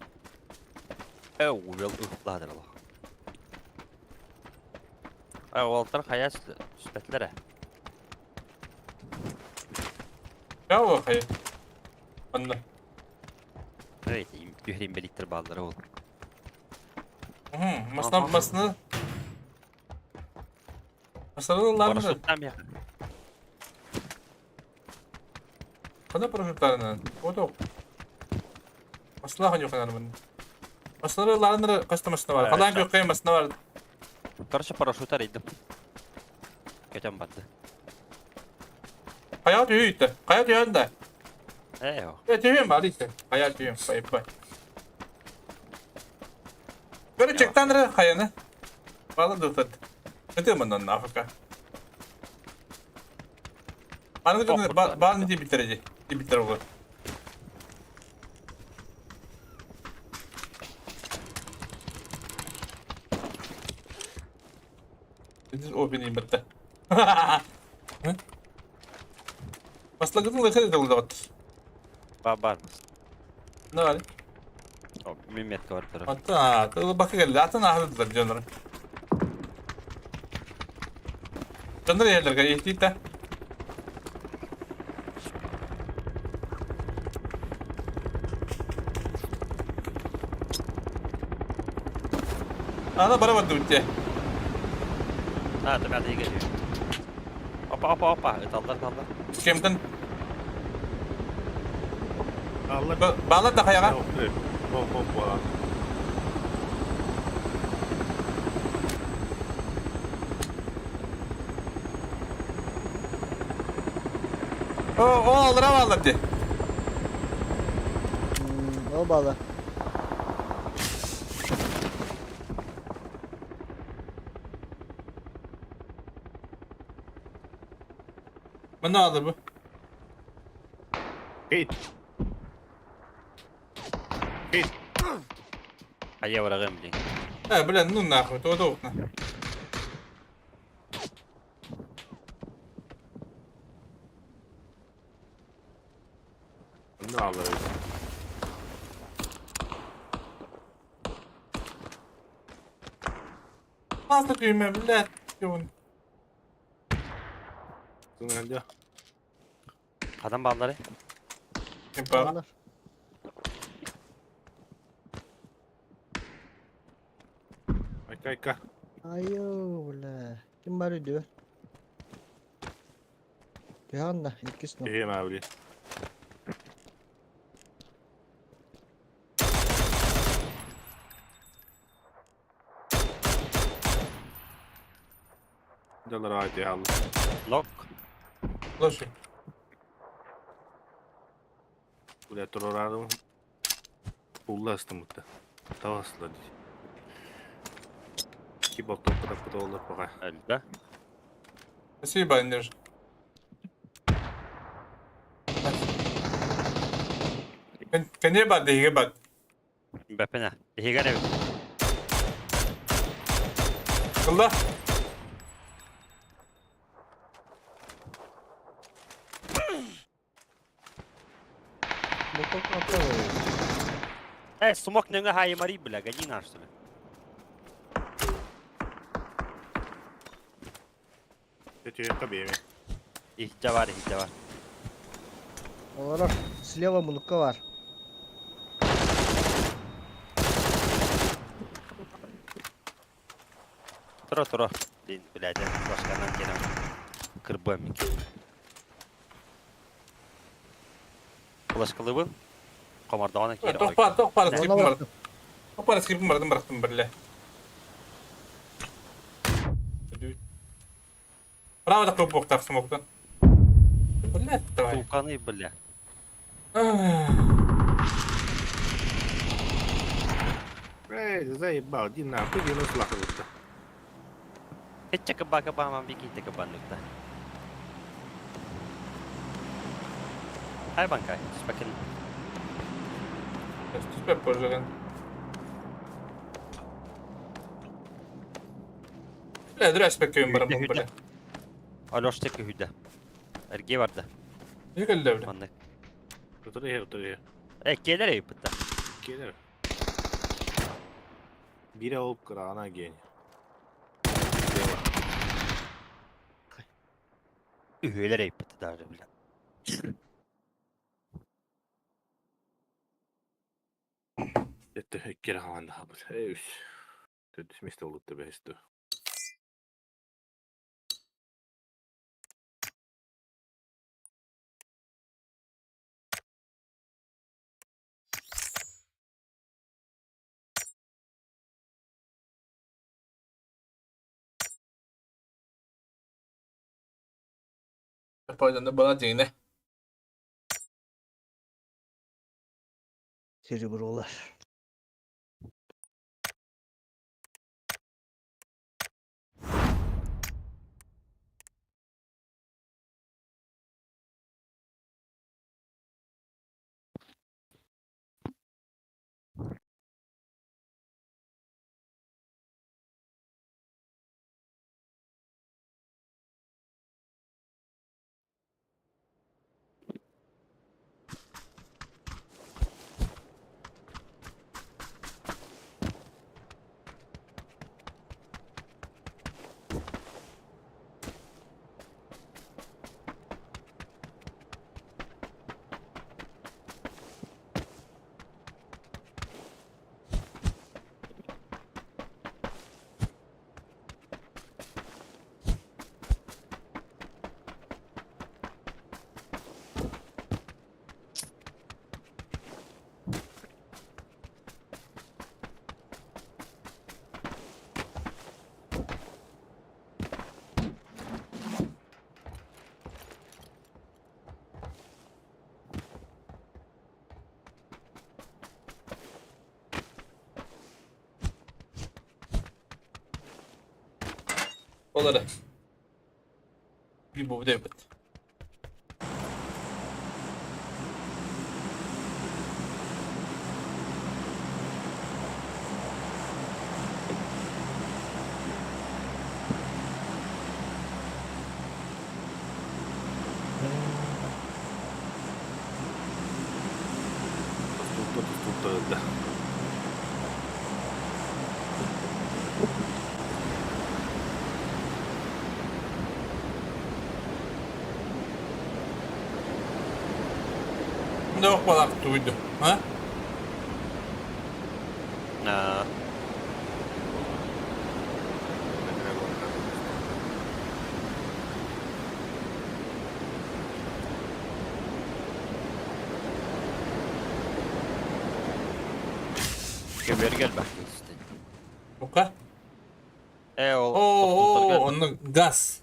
Э, увел ыхладыр алах. Э, Уолтер хая сүпәтләре. Я хай. Анна. Evet, түһәрин беликтер баллары ул. Масна масна. Масна ладно. Парашюттан я. Кана парашюттарына. Ото. Масла ханю ханар мен. Масна ладно каста масна бар. Калан көккай масна бар. Короче, парашютар идем. Көтен барды. Кая түйүттэ. Кая түйүндэ. Э, Э, түйүн бар ите. Кая түйүн. Бай бай. Көрө чектанры каяны. Бала дутат. Өтө мындан Африка. Аны күн бааны дебиттереди. Дебиттер олар. This opening битте. Баслагын лыхы дылдат. Бар бар. Не бар? О, мин метка бар турар. Ата, тыл бакы келди. Атын ахыдылар жонор. Жонор ерлерге ехтийт да. Ана бара барды битте. А, ты мяда егер. Опа, опа, опа, ыталдар, ыталдар. Кемден? Алла. Бала да каяга. Бо бо бо. О, о, аллара бааллар дии. Ол баалар. Манна бааллар бу. Хит. Хит. А я врагом, блин. Э, блин, ну нахуй, то удобно. Ne alırız? Мастер күйме, блядь, ёбан. Сыңырды. Адам баллары. Ким баар? Айка айка. Айо, бля. Ким бар үйдү? Түһән да, иккис ну. Киһи мабли. Далар айти алла. Лок. Слушай. Бля, турарарым. Улластым mutta. Тавасла ди. Кибок топпа топпа пока. Өлді. Спасибо, Андрюш. Кене бат, деге бат. Бәпіне. Егер эбит. Кылда. Э, смок нөңі хайымари, бля, гони наш, что ли. Эти табеми. Ихтя бар, ихтя бар. Олар слева мунукка бар. Тура, тура. Блин, блядь, башканан келем. Кырбам. Флешкалыбын. Комардағана келе. Тохпа, тохпа, скрипм бар. Тохпа, скрипм бардым барахтым берле. Право да көп боқтақ смоктан. Блядь, давай. Тулканы, бля. Эй, заебал, иди нахуй, иди на слаху. Хетче каба каба мам бики те каба нукта. Хай банкай, спакен. Түспеп позже. Бля, дря спеккем барам, бля. Алёш тек хүдә. Эрге барды. Не келді, бля. Маннык. Отыры, отыры. Э, келер ей бітті. Келер. Бире олып кыра, ана гений. Үһөлөр ей бітті даже, бля. Это кere havanda habut. Эй, үс. Төдүс месте болуп бэсту. Пойдем была день, Серебролар. Ол эрэ. Биир буолбут эбит. Тустуута тустуута да. Дох балак туйду. А? Аа. Көбүөргэ элбэх киирситин. Ока. Э ол Оо, онно газ.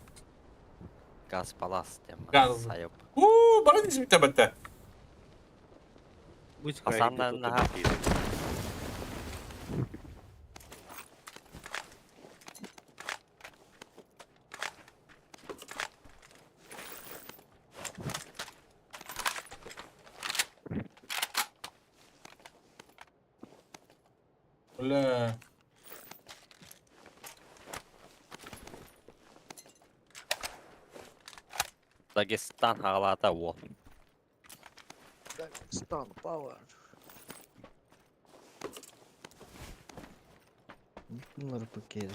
Газ палас диэн Газ. Сайып. Уу, бары дисбитэ бэтэ. Хасан наһаа Бля. Дагестан хаҕалаата уол. Дагестан Power. Bunları paketi.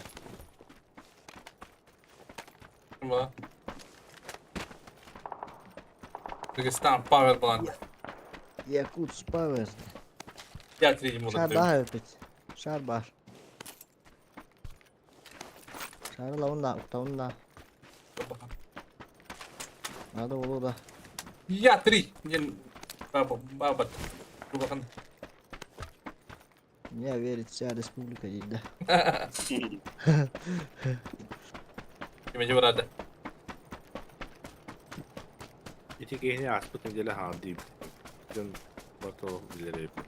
Ба. Дагестан Power балан. Якутс Power. Я третий мудак. Шар баар эбит. Шар баар. Шары лауна, уктауна. Надо было да. Я три. Диэн баба баба. Тугахан. Не верит вся республика дейді да. Киме барады. Ити киһини ааспыт нэдиэлэ хаҕа диибит. Дьон барыта олох билэр эбиппит.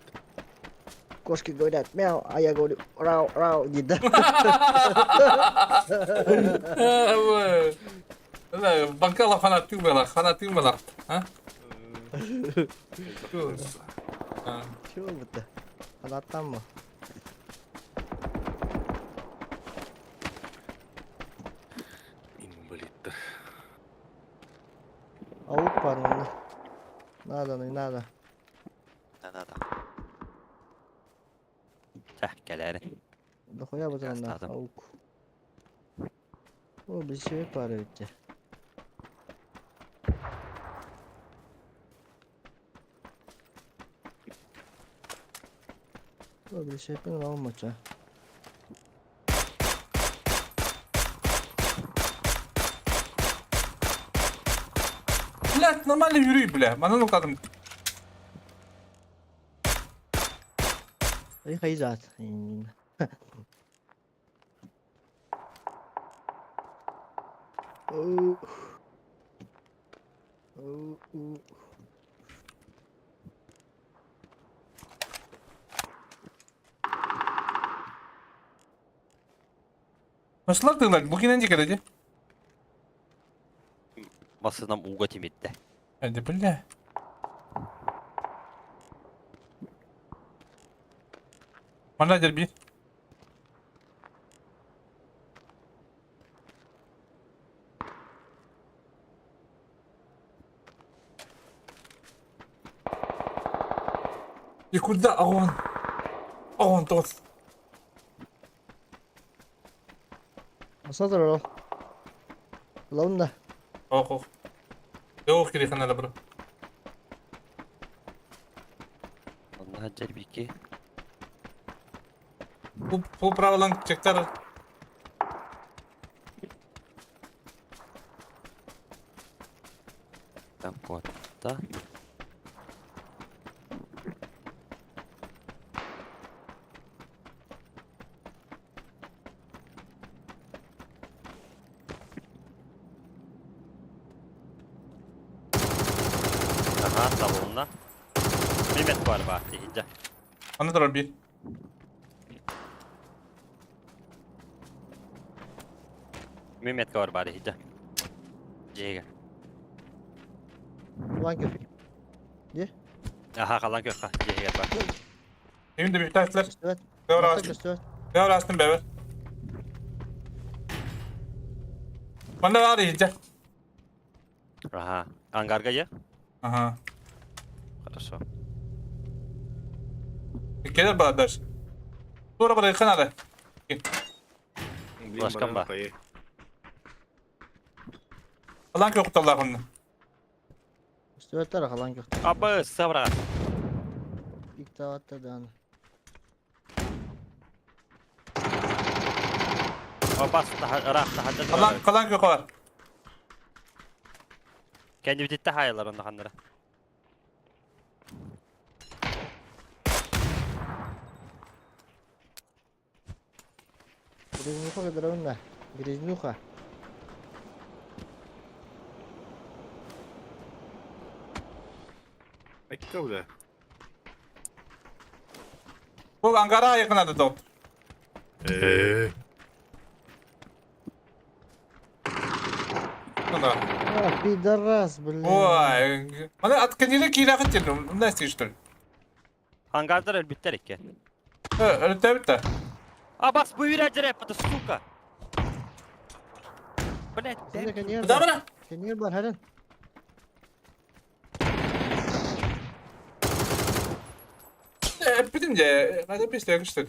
Кошки говорят мяу, а я говорю рау, рау, дейді да. Банкала фанатик была, фанатик была. А? Чего бы-то? Фанаттан mı? Инвалидтар. Аук бар онда. Надо, не надо. Да надо. Чэ, кэлээри. Дохуя бы онда аук. О, бесевек бар эбит. О, бесевекпен алмача. Блядь, нормально yürüy бля. Манан укадым. Ай хайзат. Оу. Оу, оу. Нашлар тылар, бу кинен дикәде. Басынан ууга тимирдэ. Әді бля. Мана дерби. И куда? А он? А он тот. Асатыр ол. Лаунда. Ох, ох. Yok кири ханала бро. Онно дьэрбики. Бу бу правилан чектар. Там куотта. Аха, салонна. Мимет бар бар тиһидэ. Аны турар бир. Мин метка бар баар иһитэ. Дьиэгэ. Улан көр. Де? Аха халан көрхө дьиэгэ бар. Şimdi bir taşlar. Көстүбэт. Бэвэр Мантан астым. көстүбэт. Бэвэр астым бэвэр. Манна баар иһитэ. Аха. Ангарга же? Ага. Хорошо. Келер бар дальше. Тура бар ханада. Блин, Флажкам баран ба. хайы. Алан кök куталлар хонна. Көстүбэттэр халан көхтөр. Абы сабра. Иктаватта дааны. Абас таха рах таха Алан калан кök бар. Kendi bitti hayırlar onda kanlara. Грязнуха кыдырабын Грязнуха. Айка бля. Бу ангара якын ады доктор. Э. Ну да. А, пидорас, блин. Ой, Аны от кениле кийләхет телем. Мына что ли? Hangarlar elbette ikke. Öyle bitti. Абас bu yüreğe это сука. Блять, Сенде коньяк Да бар. бара. Коньяк бар, хәрен. Bitim de. Hadi bir şey işte.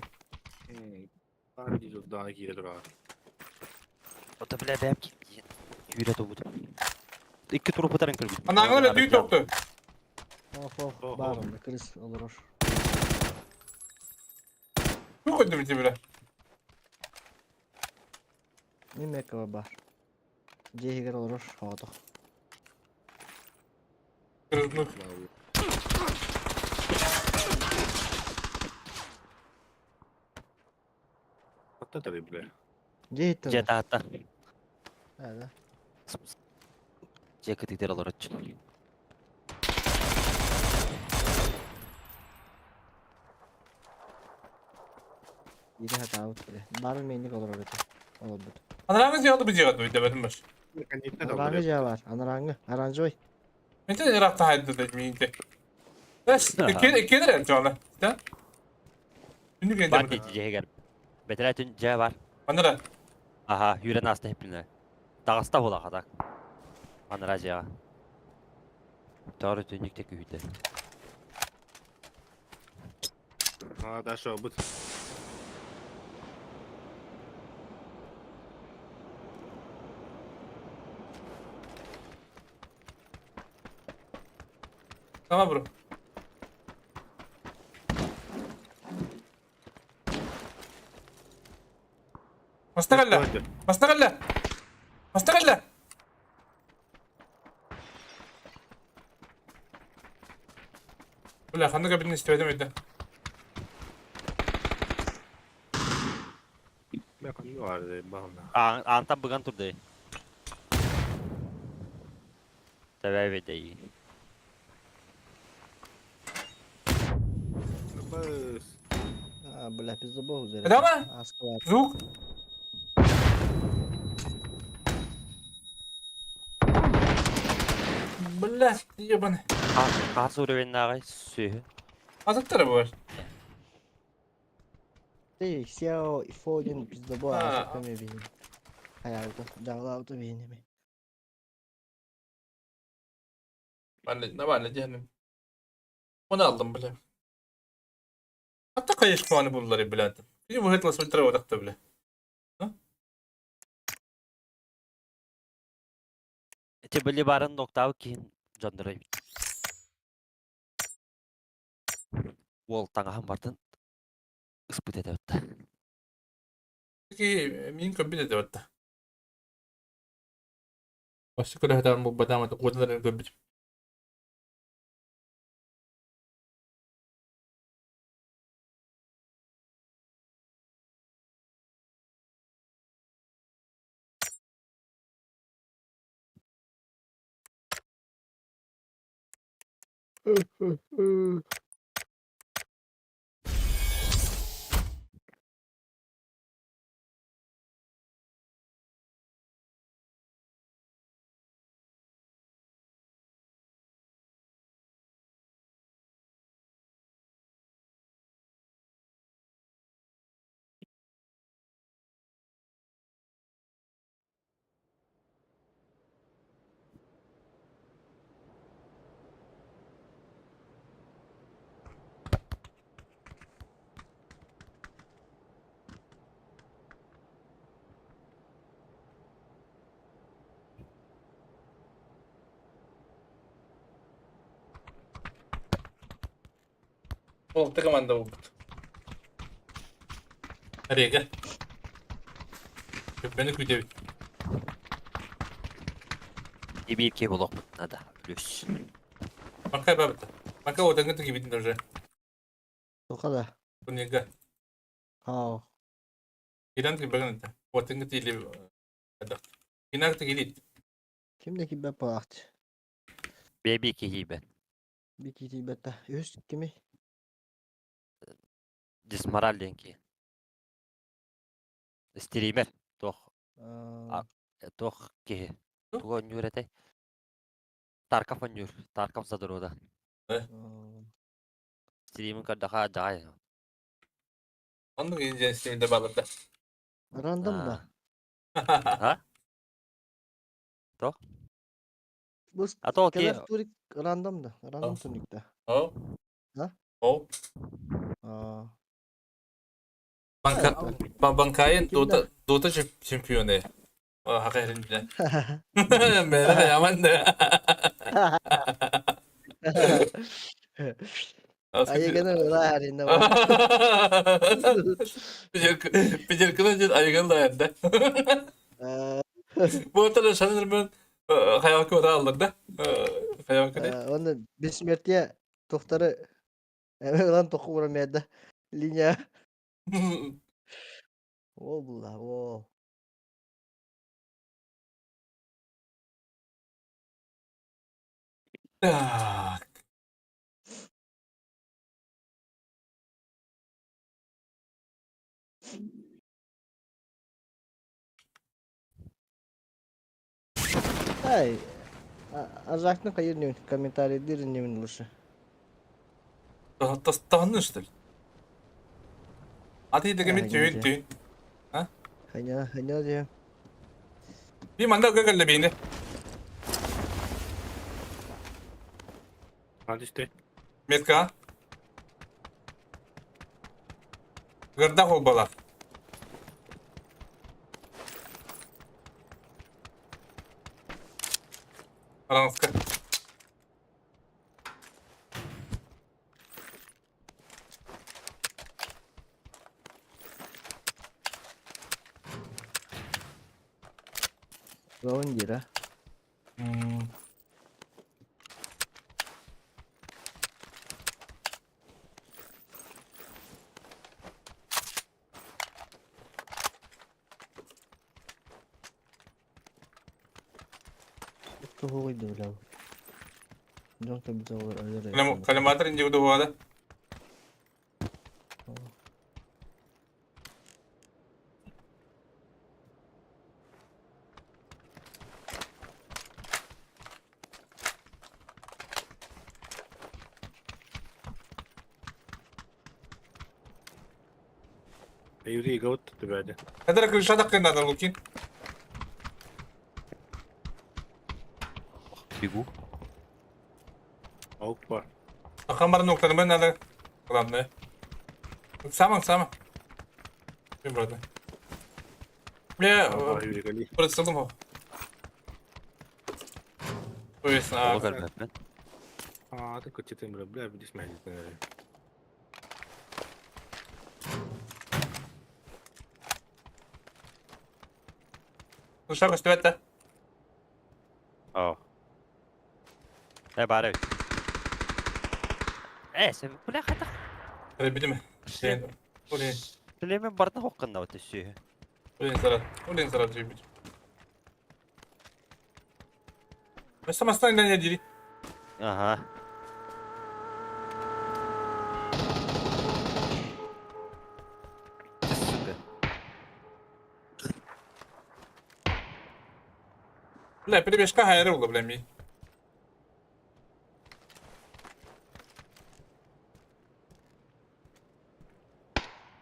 Даана киирэ турар. O da bile benim ki. Yüre doğdu. İki turu putarın kırgın. Anağını ve düğü toktu. Ох, ох, бар онда, крыс олорор. Bu koydum içi bile. Неме бар. Жехигер олорор, хоото. Kırıldık. Атта тары бля. Жехиттен. Же таатта. Да. Же кытыктер алар өтчү. Ире хата аут биле. Бар мени олорор эте. Олорбут. Анараңыз ялды bir yığdı bir de benim baş. Анараңы жа бар, анараңы, оранжевый. Mete Irak'ta haydi de miydi? Bes, iki iki lira canlı. Da. Şimdi Бар geldi. дейді жеге Бетерәтін же бар. Anara. Аха, юрен асты хеппине. Дағыста бола қадак. Анара жеға. Doğru түнлүктө күйдү. А, да шо бут. Tamam bro. مستغلة مستغلة مستغلة ولا خلينا قبل نستفيد منه. Антан быган турду. Себеби дейи. Быс. А, бля, пиздобол заряд. Дама? Аскалар. Звук. Бля, ебаный. Каас уровень нагай сүйү. Азыктары бар. Ты, Сяо, Фодин, пиздобол, А. асыками бейин. Хаялды, жағлауды бейин. Ben de ne var ne cehennem. Onu aldım bile. Hatta kayış puanı buldular bile. Bir bu hitlas ultra odakta bile. Эти били барын ноктабы кийин жондорой. Ол таңахан бартын ыспыт эте бітті. Peki min köbbi de hatta. Başka kadar bu badama da koduların köbbi. Алта команда буолбут. Рега. Көппөнү күүтэбит. Ибирки булуохпут надо. Плюс. Макай бабыта. Макай отаңгы тигибитин уже. Тоха да. Кунега. Хау. Иран тигибеген это. Отаңгы тили. Кинаг тигилит. Ким да кибе паахт. Беби кихибен. Бики тибетта. Үс кими? Дисмораль денки. Стример. Тох. Тох кихи. Туга онньуур этэй? Тарков онньуур. Тарков задорода. Стримин көрдөхө дьаҕай. Оннук индиан стримде балырда. Рандом да. А? Тох? Бу А то ки кэлэр турик рандом да. Рандом турник да. О. А? О. А. Банка Банкайын Dota Dota чемпионы. Хакайрын билен. Мені яман да. Айыганы ылаарин да. Петерканы дед айыган да да. Бу отара шаныр мен хаялкы ота аллар да. Хаялкы да. Оны бессмертие тохтары ылан току урамеда. Линия. О була, о. Так. Ай. Ажакны кайыр не комментарий дир не лучше. Тастағын что ли? А ты деген түйін түйін. А? Ханя, ханя же. Би манда көкөллө бейне. Hadi Метка. Гырда холбалар. Аранска. Раундир, а? Тугуй дулау. Дон кабзалар алыр. Калематор инде буада. Юрий гот тебя. Хәдер крыша кыннады Лукин. Бегу. Опа. Ахамар ноктаны мен надо. Главное. Самым самым. Брат. Бля, прицелым. То есть, а... А, ты хоть бля, бля, здесь наверное. Ну что, көстүбэт О. Э, бары. Э, сен бля хата. Билим. Сен. Улин. Билемен барда хокканда вот сүй. Улин зарат. Улин зарат жибит. Самостоятельно не дери. Ага. Ты, сука. Бля, перебежка хайры ула, бля, ми.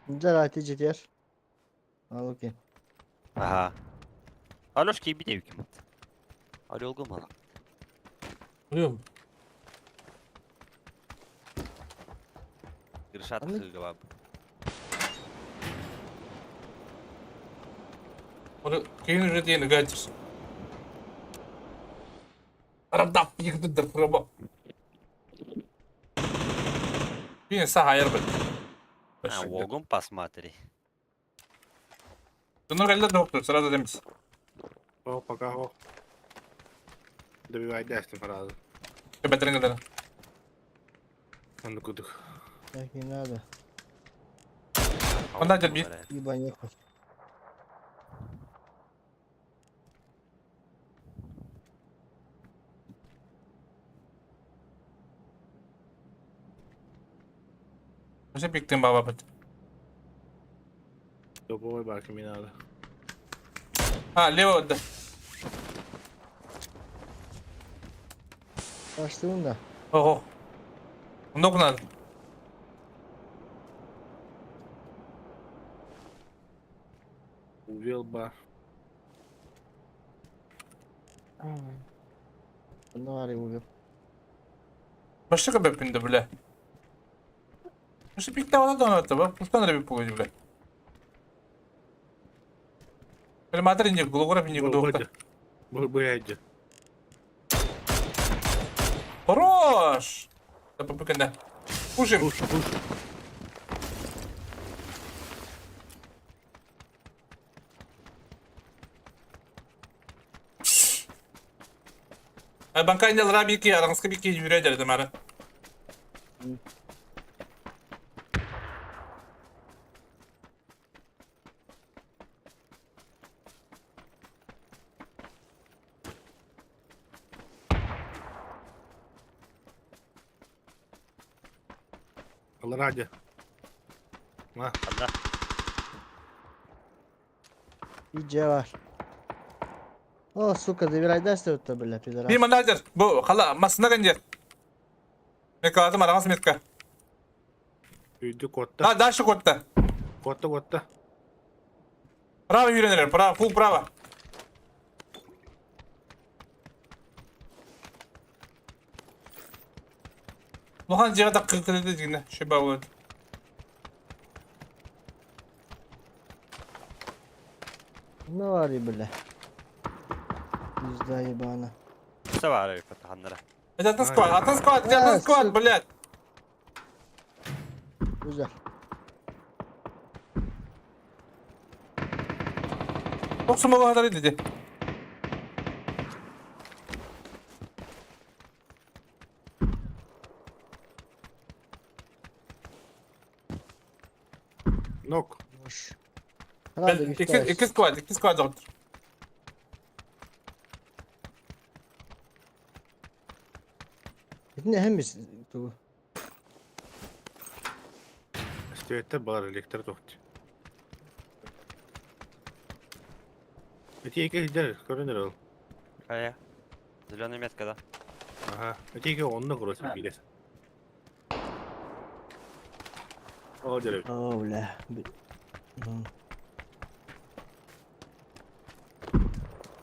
Жарати жетер. Ал окей. Ага. Алёш кийби деп ким. Орелгу мала. Блин. Гришат хыгава. Кейін уже дейін гатис. Радап, їх тут проба. Бин сахайар бит. А, Вогун посмотри. Дунур кэллэ доктор, сразу демис. О, пока, о. Добивай дастин сразу. Бэтерин кэллэ. Онну кудук. Так не надо. Онда дер бир. Ебать, нехуй. Вообще пиктен баба бит. Топовой баки мне надо. А, лево да. Пошли да. Ого. Много надо. Увел ба. Ну, ари убил. Башка бэппин бля. Вообще пикте вала да это, ба. Пустан ребе пугай, бля. Бля, матер инде, глугура инде доктор. Блядь. Хорош! Да попыканда. Пушим. Пуш, пуш. Банка инде лара бики, араңызка бики юрэ дердим ары. Ради. На. Анда. Иджи бар. О, сука, добирай даст это, бля, пидорас. Би менеджер, бу хала масына гандер. Мека атым араңыз метка. Үйдү котта. А, дальше котта. Котта, котта. Право юренер, право, фул право. Лухан жига да кыркырды дигине, шеба болот. Ну, ари, бля. Пизда ебана. Все бар фатаханнара. Это атын склад, атын склад, атын склад, блядь. Güzel. Токсумага кадар иди. Нок. Надо Икки икки склад, икки склад доктор. Не хемис ту. Стюэтте бар электр тохт. Эти екі жер көрінер ол. Кая. Зеленая метка, да? Ага. Эти екі онны короче билес. О, жер. О, бля.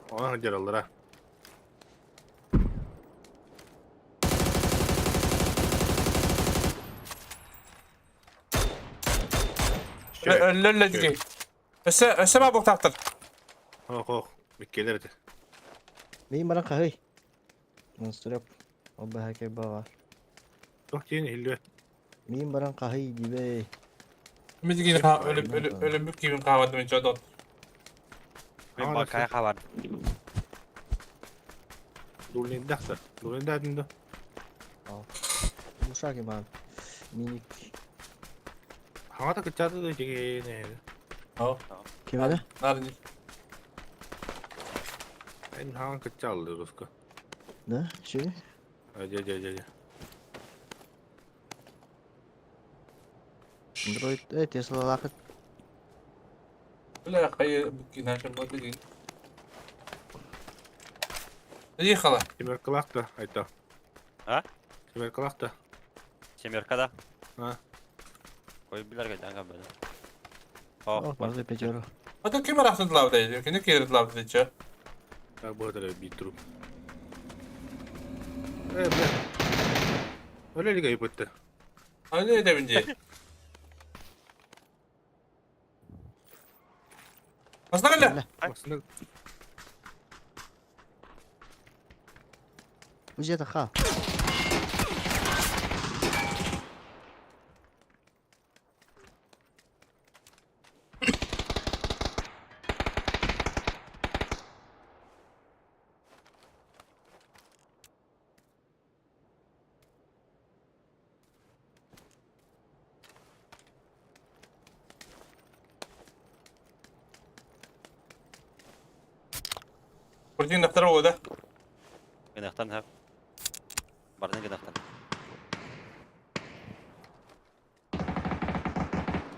Она жер алдыра. Лөллө диги. Өсө өсө ба буктактыр. Ох, ох, биккелер эти. Мин баран кахый. Монстреп. Оба хакай бава. Тох тиен хилле. Мин баран кахый дибе. Мен диги өлүп өлүп өлүп кийин кабадым мен жодот. Мен бакая хабар. Дулин дахта. Дулин дадында. Мушаки бан. Миник. Хаңата кычаты да диги не. О. Ким ада? Нарын. Эн хаң кычалды руска. Да, ши. Ажа, жа, жа, жа. Android, Tesla лакыт. Бля, кай букки нашим вот диги. Ехала. Семерка лахта, айта. А? Семерка лахта. Семерка, да? А. Кой билерге жаңа бөлө. О, барды пятеру. А то ким арахтын лавда? Кини кирит лавда диче? Так будет бит труп. Бля. Öyle liga yıpıttı. Аны да бинди. Масына кэллэ. Aslında Где-то ха. Противниктар оҕо да. Гынахтан хап. Бардын гынахтан.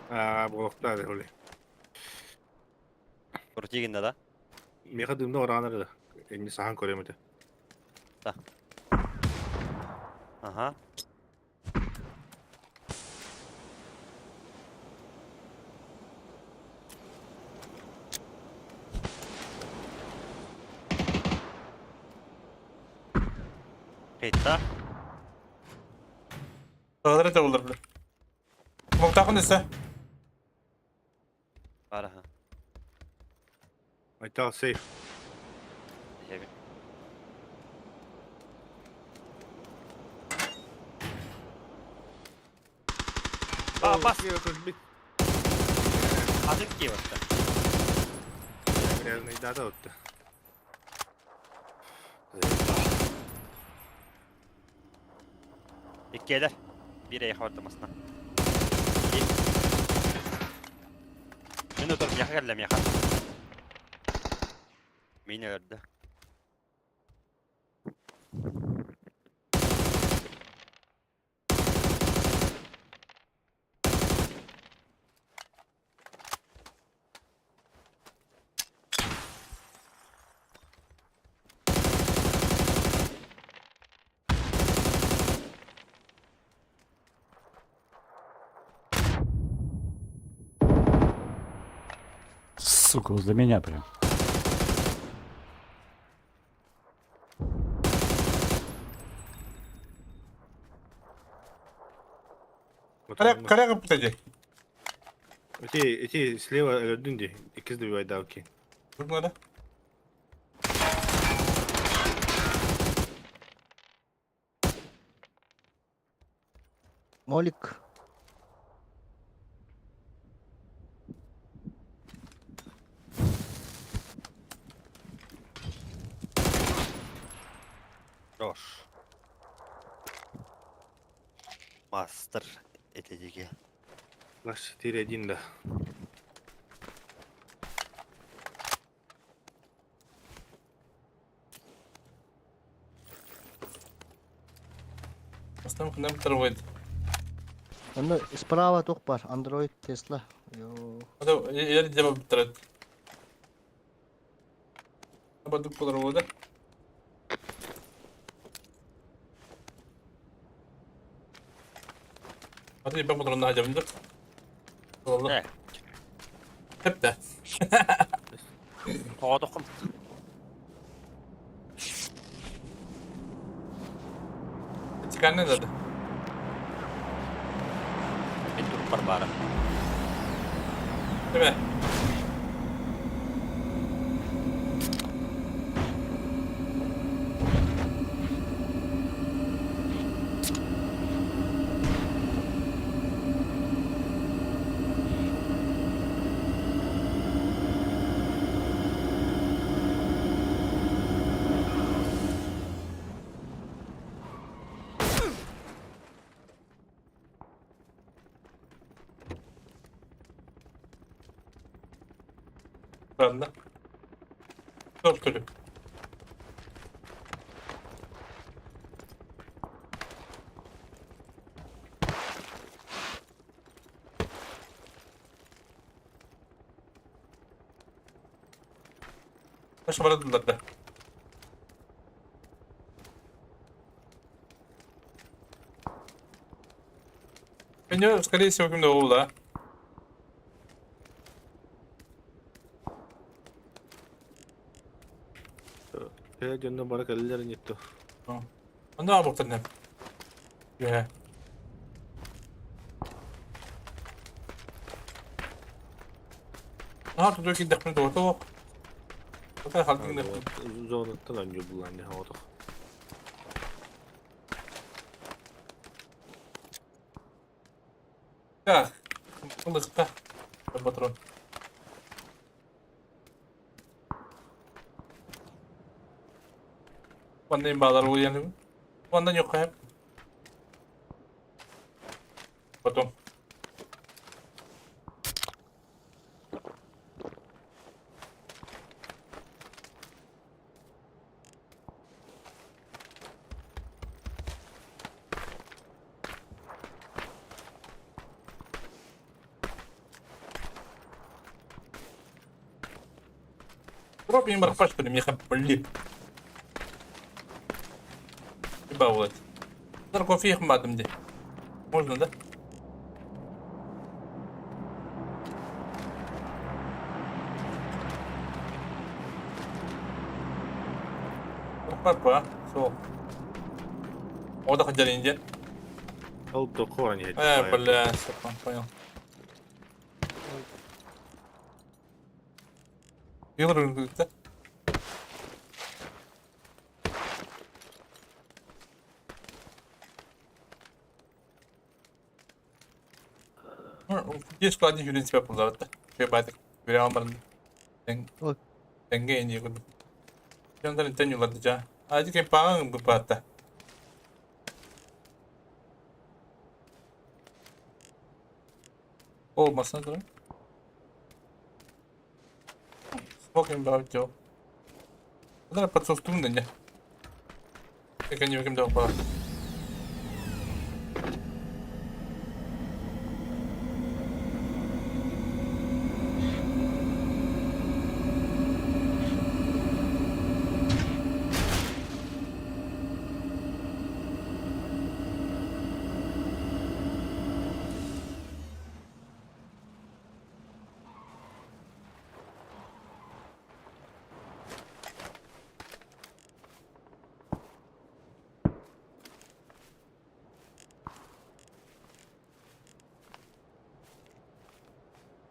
Аа, буолуохтаах эбит. Крути гынна да? Миэхэ дымда ораанар да. Энни саһан көрөм этэ. Да. Ага. Хейта. Саҕалар этэ булар бile. Муктаахын өссө. Бараха. Айтал сейф. Хеби. А, бас. Азык киеватта. Грязный дата отты. Иккиэлэр. Биир эйэх бардамасына. Мен отор мияха кэллэ мияха. Мин өлөрдө. Сука, возле меня прям. Коряга пытади. Эти, эти слева өлөрдүн ди. Иккис добивай окей. Тут надо. Молик. Рош. Мастер этедиге. Класс 4-1 да. Основном нам второй. Аны справа тух бар. Android, Tesla. Йо. Это я где бы трет. Бадук подорву, да? А ты по на да? Ладно. Хепте. Тоҕотоххун. Тиканны надо. Мен туруп бар бара. Değil mi? Правда. Что что ли? Наша барадылар да. Меня, скорее всего, кимде ол да. Э, дьонно бара кэллэр нетто. Онда абыктыр нем. Е. А, тут өкін дәхмін тоғы тоқ. Ота халдың дәхмін. Зонаттан анжы булан не хаватох. Так, ылықта. Патрон. Ваннайын бағдар ол енді. Ваннан yok hep. Потом. Дроп им барпаш, что ли, меха, блин. Баулать. Кофе их мадам где. Можно, да? Папа, сол. Ода хотели индия. Ол дохуа не Бля, всё, понял. Yılır да? Есть складник юрин себя пулдарат. Шей байтык. Бере барын. Тенге инди куду. Жандан тен юларды жа. Ажы кен паган бупатта. О, масына тура. Smoking about you. Дар подсустун да не. Как они кем дал па.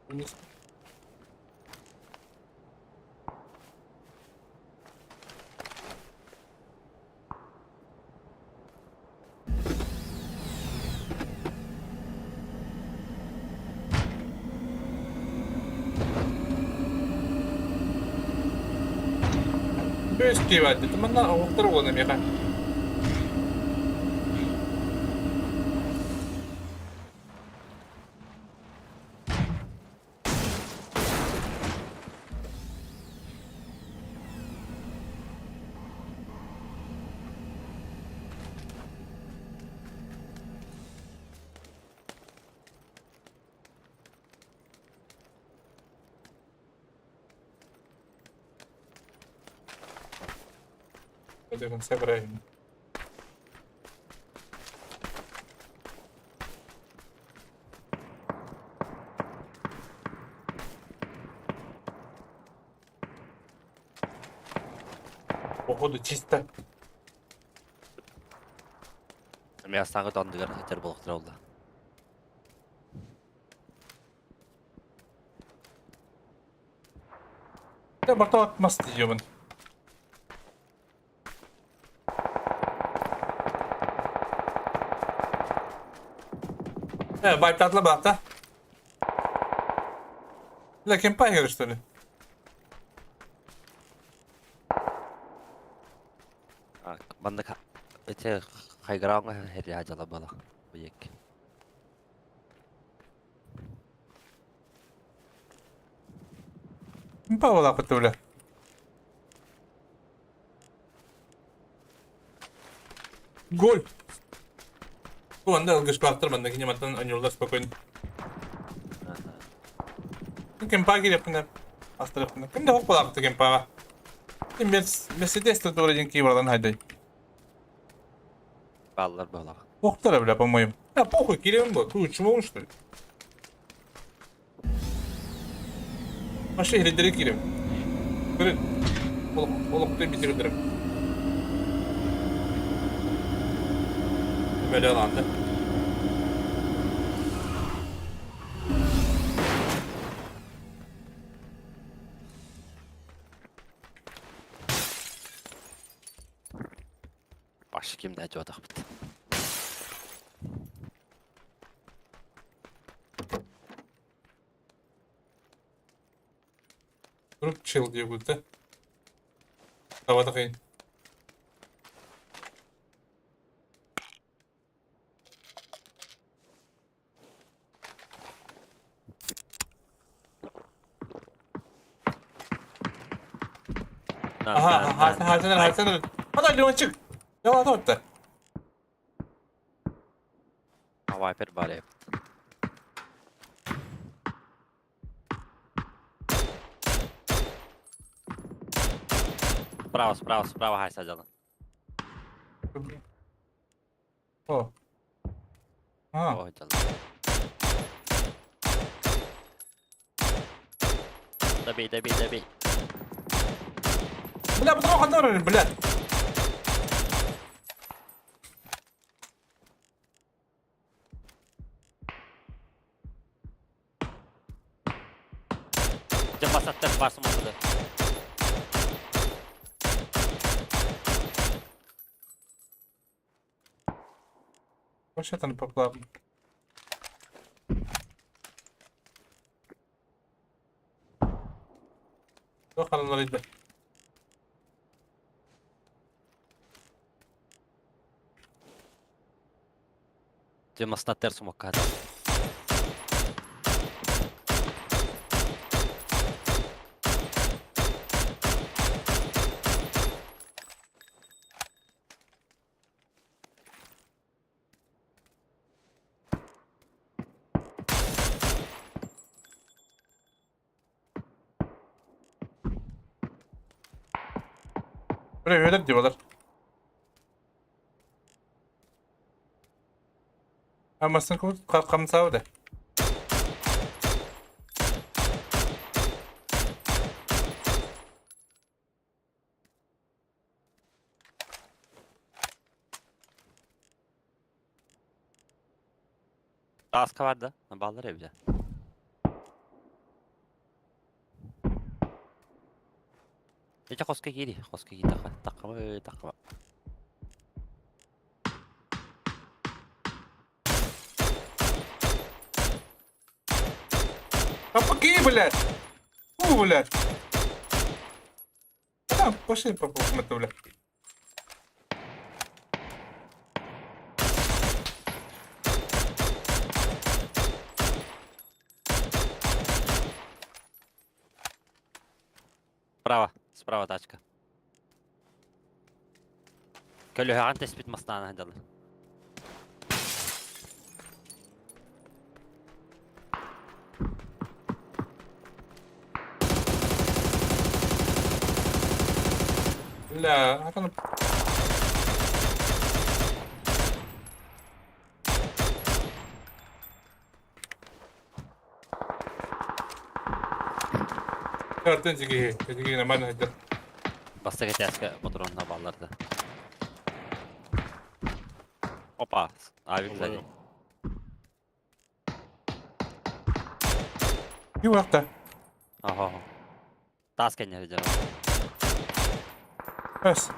Вниз. Көс кивать, это манна оқтар оны меха. До конца правильно. Походу чисто. Мен астаңғы дандыгар хатер болықтыр oldu. Я борту атмас деймін. Вайп атла бақта. Бля, кемпайгер, что ли? Маннык эте хайграундга херя жала бала. Буек. Кемпа бата, бля. Гол! Онда ылгыш бақтыр, манда кинематтан ойнолдар спокойно. Кемпа керек мына. Астырып мына. Кимде хоқ болақты кемпаға? Ким Мерседес туры ден кейбардан хайдай. Баллар бала. Охтара, бля, по-моему. А, похуй, кирем был. Ты чмо, что ли? Маши хридери кирем. Көрін. Олық битирдирим. Böyle alanda. Башы кимде жодақ бит. Durup chill diye burada. Havada kayın. Aha, aha, Hasan, Hasan. Hadi Leon çık. Ya hadi hadi. Viper бар. Справа, справа, справа хай садьаллар. О. А. О, сылдьаллар. Добей, добей, добей. Бля, потом хандар, блядь. Дьэ басаттар барсым отуда. Вообще там поплавно. Туох ханалар Дьэ маснаттар сумокка. Buraya öyle diyorlar. Amasını kamsağı da. Aska var da. Ballar evde. Ece koska giri, koska giri taka taka taka. Помоги, блядь! Фу, блядь! Да, пошли по бля. Справа, справа тачка. Көлөһөҕөн теспит мастаана сылдьаллар. Бля, а там... Тензиги, тензиги нормально идет. Бастакы тээскэ ботуруонна балларда. Опа, авик сзади. И вахта. Ага. Таас кэннэ сылдьар. Раз.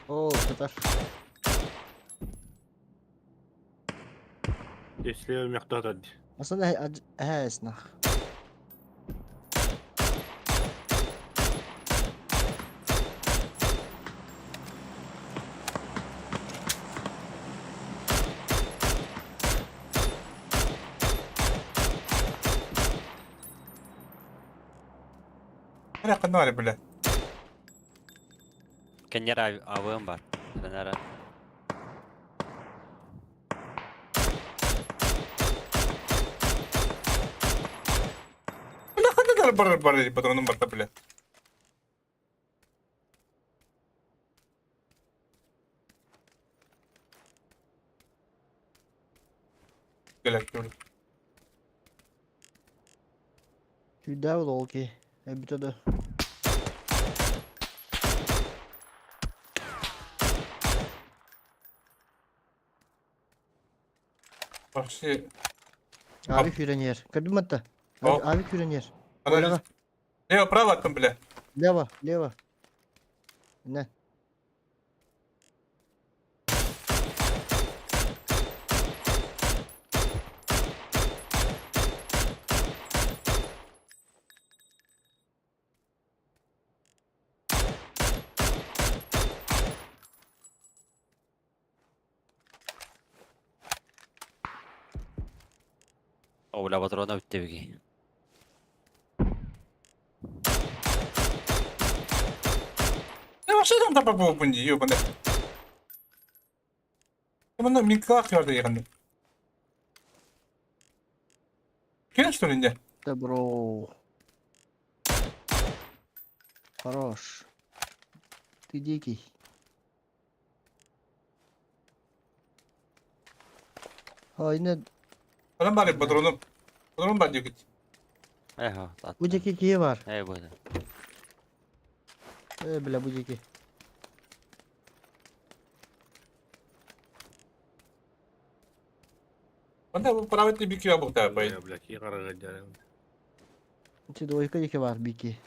О, сытар. Если мехтатад. Aslında he esnaf. Бля, канаре, бля. Кэннер авыым бар. Кэннер. Бля, хандар бар бар патроном барта, бля. Бля, бля. Tüyde ol ki. E de. Вообще. Abi küren yer. Kadın hatta. О. Abi küren yer. Она... Лево, право там, бля. Лево, лево. Ne? О, бля, патрона бүттэ биги. Да вообще там там по пунди, ёбаный. Мында Минкалах көрді яғында. Кел что ли, не? Да бро. Хорош. Ты дикий. Ой, не. Адам бар патрону. Патрон бар дегит. Эхо, Бу дикий кие бар. Эй, буде. Э, бля, бу дикий. Мында бу правильный бики бар бу бай. Бля, ки карага Ти двойка дикий бар, бики.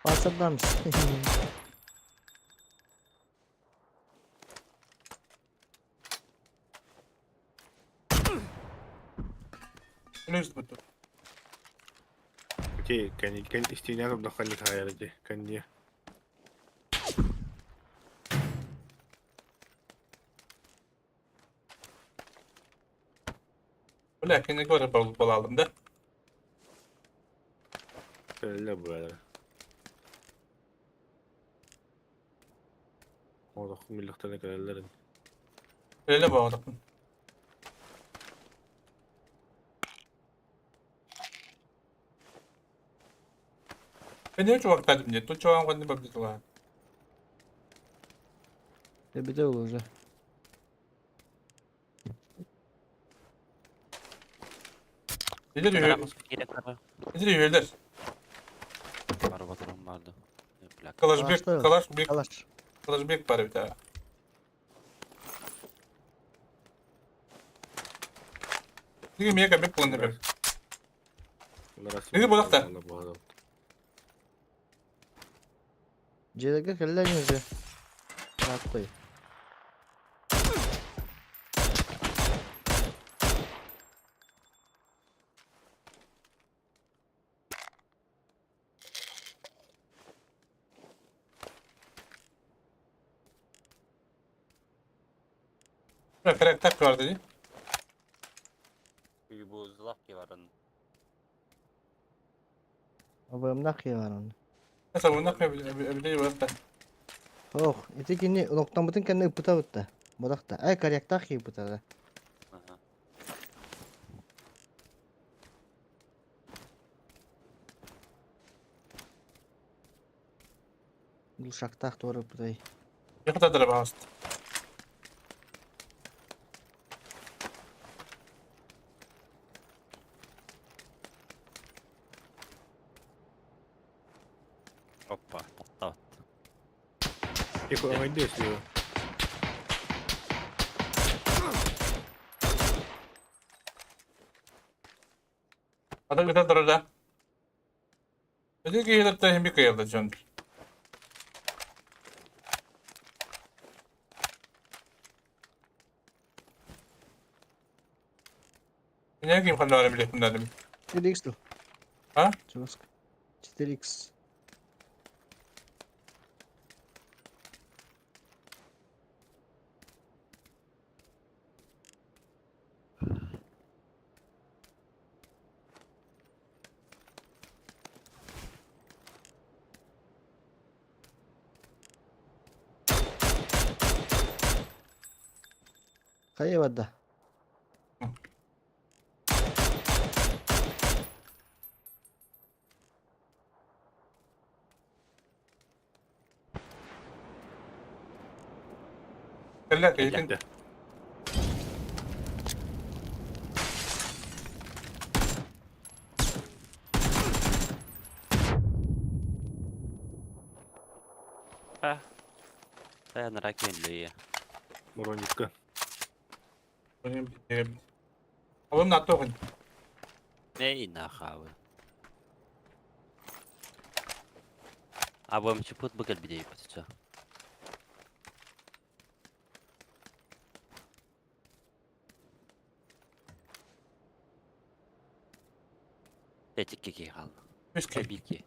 Пасырдамыз. Плюс бу. Окей, кани кани истиня там дахали хайрди, кани. Бля, кene göre bal aldım da. Öyle böyle. Orada milletine gelirler. Öyle bağladım. Ben ne çok vaktadım diye. Тут çoğan kandı babdı. Беде ол уже. Nedir üyeler? Бар патрон барды. Бля. Калашбек, Калашбек. Калаш. Калашбек бар бит. Диге мега бек болын бер. Диге болакта. Жерге келлен уже. Рактой. Karakter var dedi. Bu zlap ki var onun. Абымна кыйгар оны. Mesela bunu ne yapıyor? Ох, ити кини локтамытын кэннэ ыппыта бытта. Бодахта. Ай корректах кыйбыта да. Глушактах туары ыппытай. Yakıtadır bağıstı. Опа, таптап. Eko oyunda istiyor. Adam yakıtadır orada. Öteki yılda hem bir kıyıldı can. Ne kim kanlar bile bunlar. 4x ду. А? Чувак. 4x. Хайа бадда. Кэллэ кэллэ. А. Та ракен ли. Броникка. Абым натогын. Эй, нахавы. Абым чупут быкал бидей пытча. Эти киһи хаалла. Үс киһи. Биир киһи.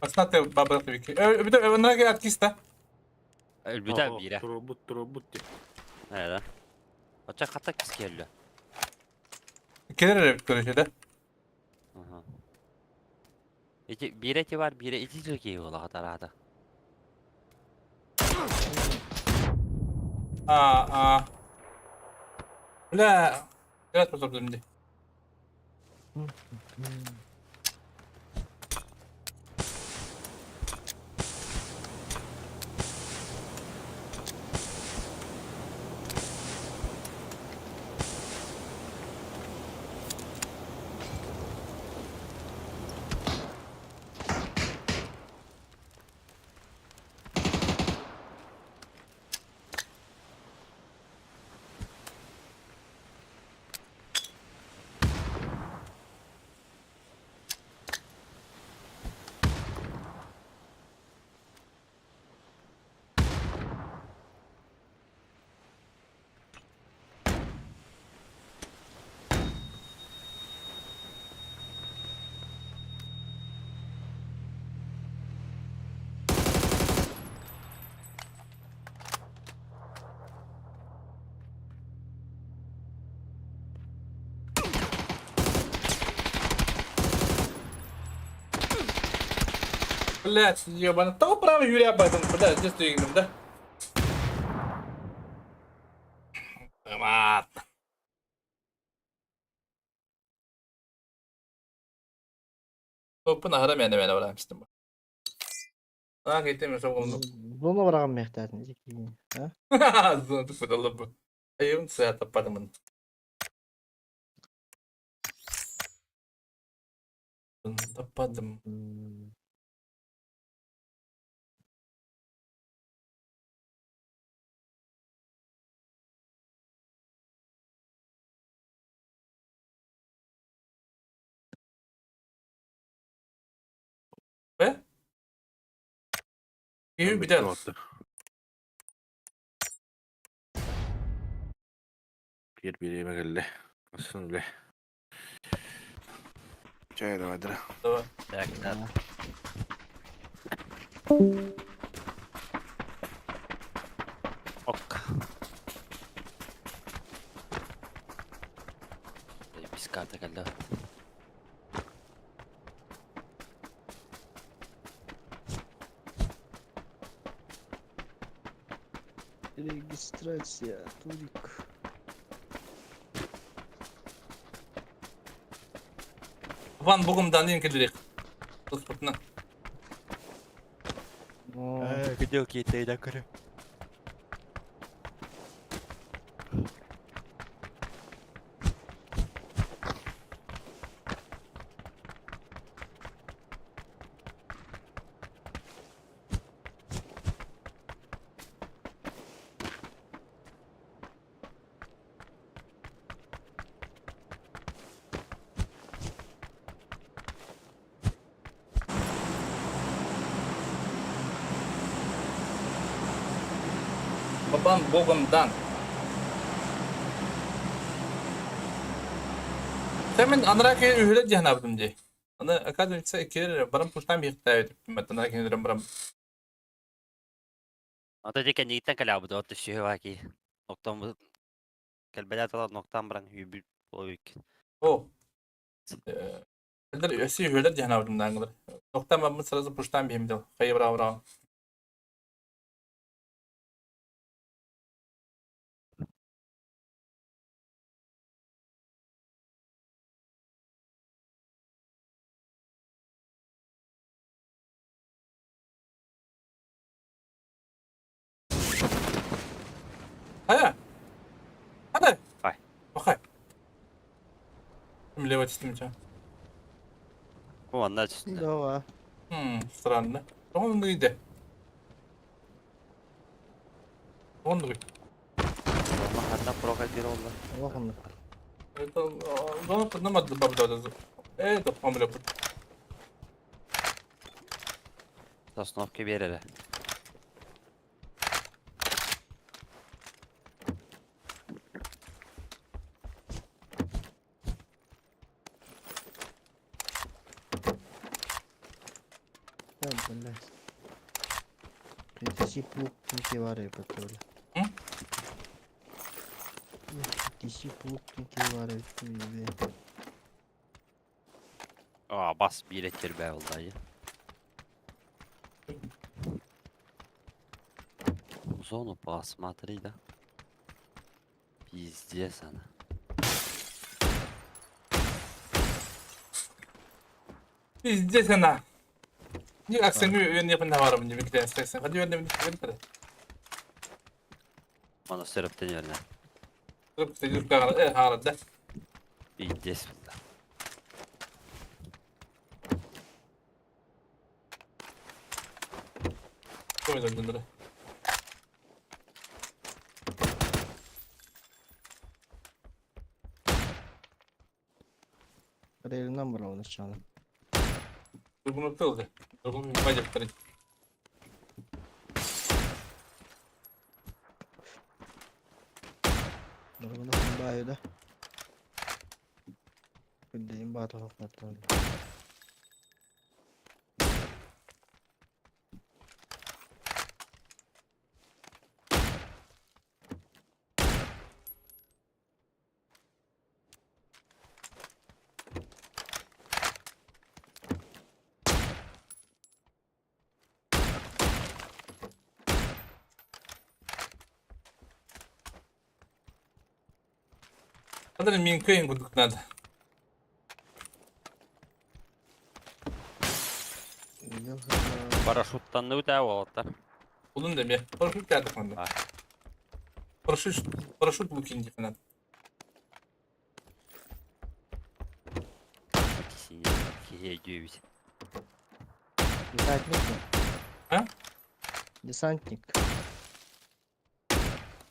Баснаты бабырак вики. Бүтэ өнрәге откиста. Өлбүтэ биирэ. Турбут, турбут ти. Ээ да. Оччо хата кис кэллэ. Келер эрэ көрүшү да. Ити биирэ ити бар, биирэ ити жыл киһи буола хатараата. А, а. Бля, Biraz потом ди. Блять, ебана. Того право Юрия об этом, блядь, здесь ты да? Ладно. Топын ахара мене мене барам истим. А, кетем соғымды. Зона бараган мехтатын. А? Зона тупы бу. Айым сая таппадымын. Таппадым. Be? Gibi bir de. Bir bir yemek elle. Nasılsın bile? Чай давай, да. Давай. Так, да. Ок. Biz karta geldi. Регистрация, турик. Ван бугум данын келерек. Тоспортна. Где кейтейден көрө. Бабан богом дан. Sen анраке үһүлэ диһанабытым ди. Аны оказывается кирер барам пуштан бихтайт. Матана кинерем барам. Ата декен нигиттен калабыды, отты сүйе баки. Ноктан бу келбелет алар ноктан баран үйбү болук. О. Элдер өсü үһүлэ диһанабытым даңгылар. Ноктан бамын сразу пуштан бихимдил. Хайы бра бра. Хайа. Hadi. Хай. Окей. Лево тистим ча. Бу анна түстү. Давай. Странно. Он иде. Он иде. Хатта прокатир oldu. Аллахым. Это зона поднамад бабда. Это помлю. Сосновка берere. DC плуг ким бар эбит бля. М? DC плуг ким бар эбит бля. Aa bas bir ettir be vallahi. Зону посмотри, да? Пиздец она. Пиздец она. Не акцент үөн япын барым не бикте акцент. Hadi үөн бикте. Оны сөрөптөн yerine. Сөрөп сөрөп кагар э харада. Пиздец бля. Көмөдөн дүндүрө. Рейлинен бұрауын чаны. Тургуну тылды. Тургуну бажап турат. Нургуну хунбайы да. Күндейин бааты хоқматтан. Хадыр мин көйін курдук надо. Парашюттан өтә олаттар. Улун да бе. Парашют кадык манда. Парашют парашют лукин деп надо. Киһи Десантник. А? Десантник.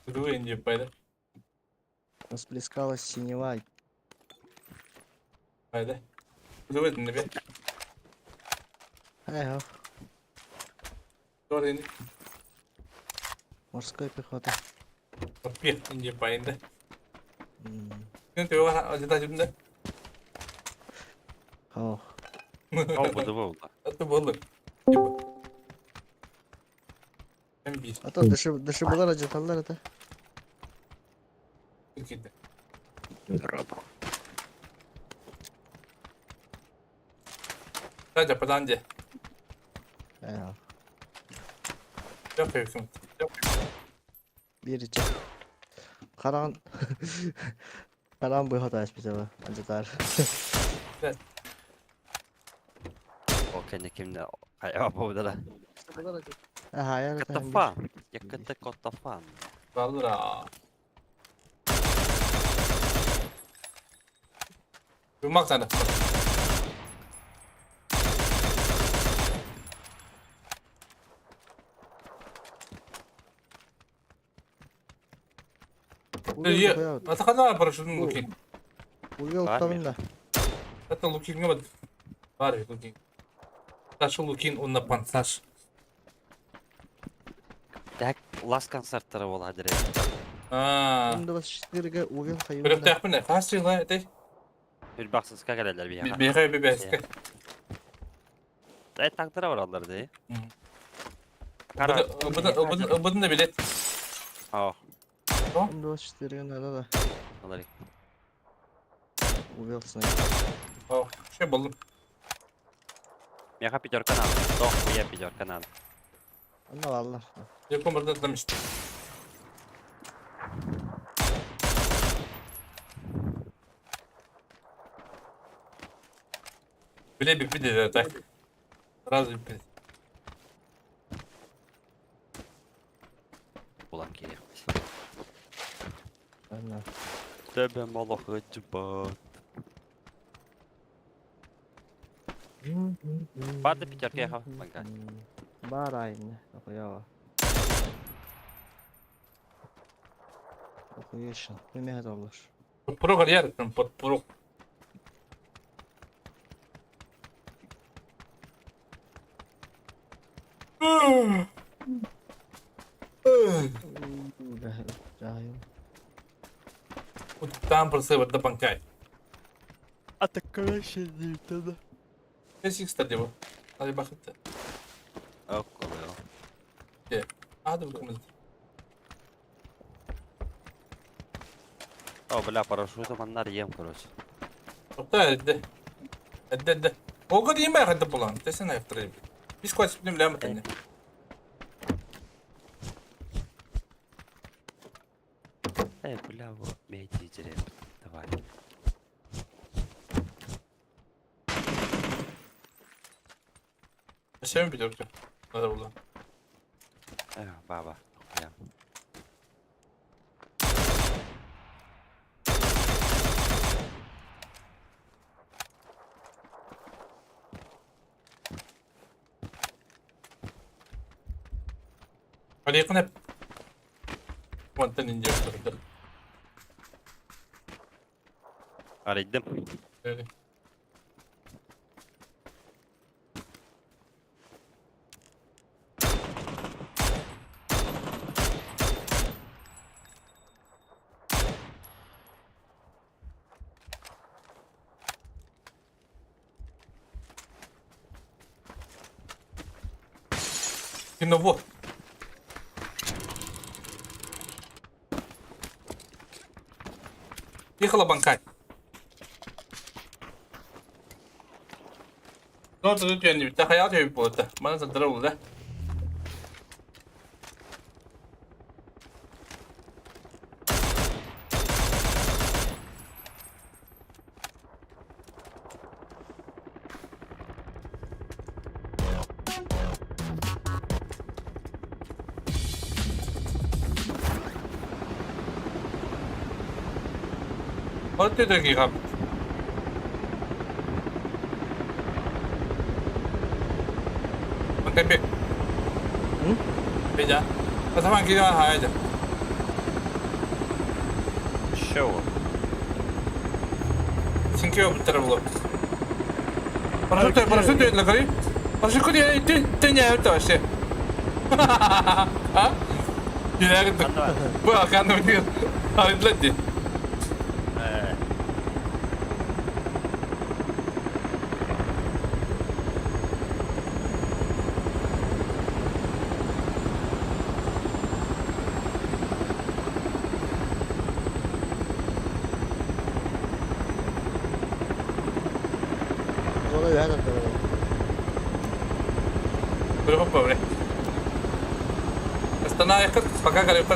Күдүгө деп пайда. Расплескалась синева. Пайда. Күдүгө не бе. Ай, Тор енді. Морская пехота. Пе деп пайда. Мен төбө ажыта жүрдүм да. Ох. Ау буду болду. Это болды. Мен бир. А то дыши дыши булар ажыталар это. Кетти. Садя паданде. Ай, Жок өкүм. Бир ичи. Каран Каран бу хата специально ажытар. О кене кимде кая болду да. Аха, я это. Катафан. Яката котафан. Балра. Юмак сана. Атакана парашютын лукин. Увел там да. Это лукин не вот. Бар лукин. Саша Лукин, он на пансаш. Так, лас концерттары болар дирек. А. 24-ге увел хайван. Бирок тахмин, хасыла это. Bir баксыз кагелелер бияга. Бега бебеске. Э тактыра бар алар ди. Бұны да билет. Ау. 24-ге надо да. Алар. Увел снайпер. О, şey buldum. Меха пятерка надо. Дох, хуя пятерка надо. Анна валлар. Яком burada atlamıştı. Bile bir bir de так. Сразу bir. Булан керек. Анна. Тебе малохы чубат. Барды пятерка яха. Банка. Бар айны. Охуява. Охуешин. Неме доллар. Про карьер, прям под про. Там просто вот до банкай. А такое вообще не тогда. Сикс стадио. Hadi bakın. Ок, коло. Hadi bakalım. О, бля, парашютом аннар ем, короче. Hatta edde. Edde edde. O kadar iyi ben edde bulan. Desene yaptırayım. Biz kaç bilim bilemedim anne. Э, бля, вот, меди Давай. Şey mi biliyorum ki? Nerede bulan? Э, баба. Бля. Hadi yakın hep. Vantan ince yaptırdım. Арыйдым. Öyle. Ну вот. Ехала банкать. Doğru da yönlü bitti. Hayat yönlü bu Bana da oldu. Orada da ki Magkabit. Hmm? Beda. Kasama ginawa kaya dyan. Шоу. Синкео бутер было. Парашют, парашют для горы. Парашют, я ты ты не это вообще. А? Я говорю, ба, кану не. А для Э, Зона үһэ тардар. Pero pobre. Астана пока горит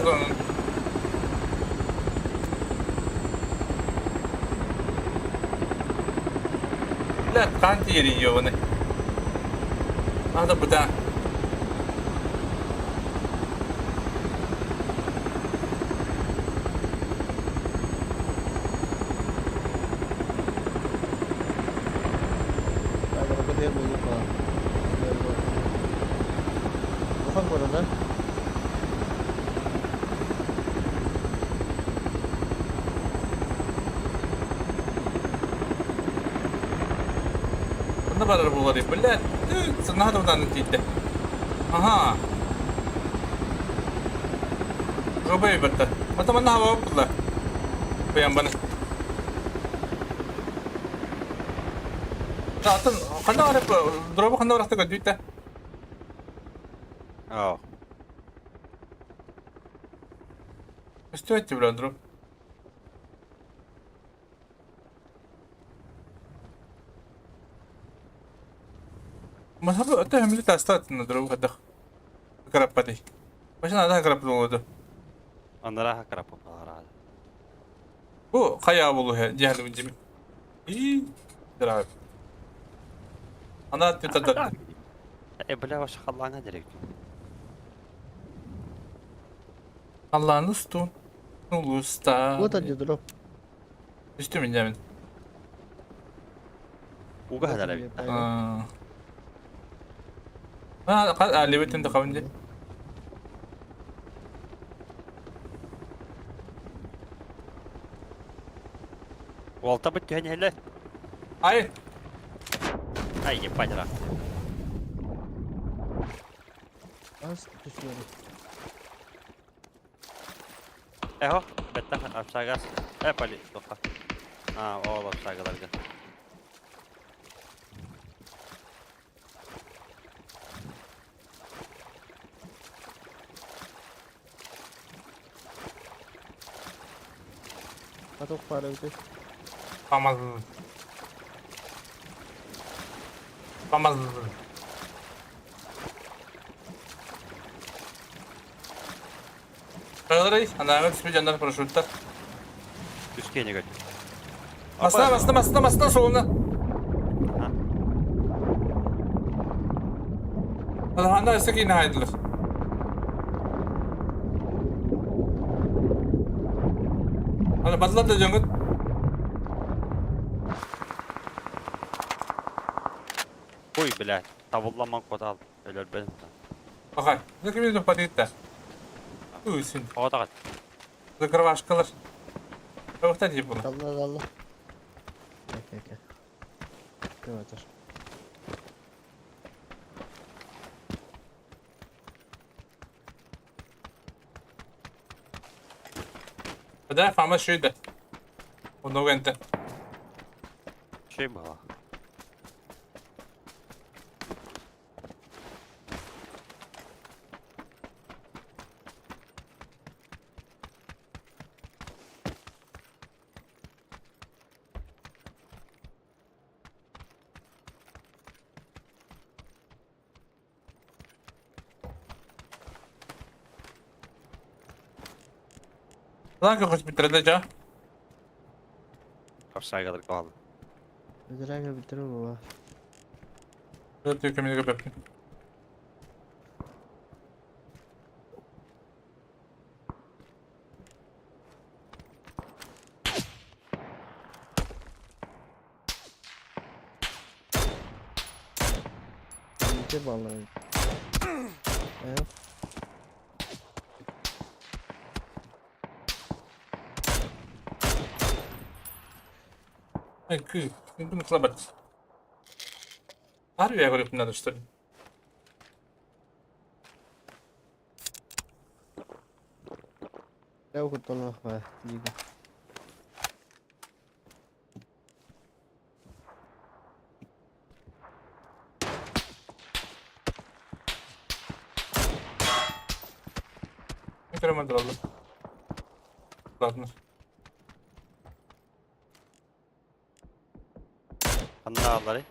Бля, танки ёбаный. Надо бы, да. Арабада булука. Ухан город, да? Онно барар буолар блядь, надо удан тиийдэ. Аха. Жобай бетте. Мата манна хаба була. Быян баны. Атын ханна барып дробу ханна барахта көдүйттэ. О, Көстүбэт бля дроп. ما هذا أنت هملت أستات إنه دروب هدخ كربتي باش أنا هذا كرب لولده он раха крапа баларада. Bu kaya bulu he cehennemin cimi. İyi. Dirav. Ana tütadat. Э, бля, ваша халлана директ. Allah'ın ustun. Ulusta. Вот один дроп. Üstü mü cemin? Уга хадара. Ha lebetin de kavunca. Уолта бит түһэн иһэллэр. Ay. Ай, ебать рах. Аз түсүөрү. Эхо, беттах апсагас. Э, пали, тоха. А, ол апсагаларга. Атох баар эбитий? Камаз. Камаз. Kalıray, анаҕа түспүт дьоннор парашюттар. Үскене көт. Масына, масына, масына, масына суолуна. Ана өссө киинэ хайдылар. Ана бадылар да дьоҥҥут. Ой, блядь, табылламан котал. Өлөрбөтүм. Бакай, ну ким подъедта. Уйсун. Оҕо Закрывашкалар. Тоқта деп бұны. Алла алла. Окей, окей. Кем атар? Да, фама шүйді. Онда кенті. Şey было. Lan көкөс bitirdi ja. Kapşağa kaldı. Ödüren bitirir bu. Өте көмеге бөппін. Bitir balları. Evet. Ай, күй, күн қылабат. Армия я говорю, надо что ли? Я ukutolох ба дига. Көрөмөн тураллар. Ладно. Ханна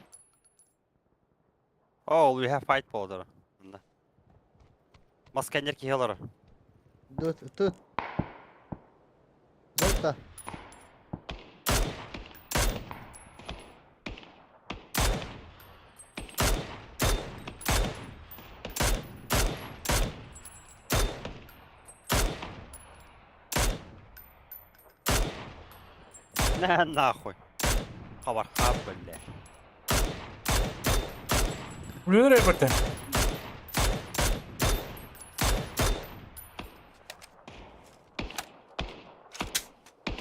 Oh, we have fight болдыр. Мында. Масканер кихелар. Тут, тут. Дота. На нахуй. Хабар хаб, бля. Үлөр репорты.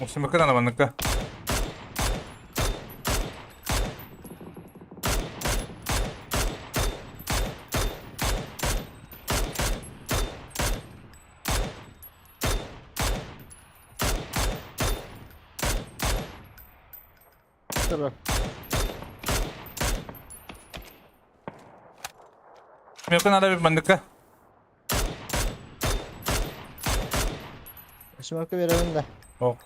Осымыкы ана банныкка. Тұр. Мекын ара bir банныкка. Шмарка беремин да. О.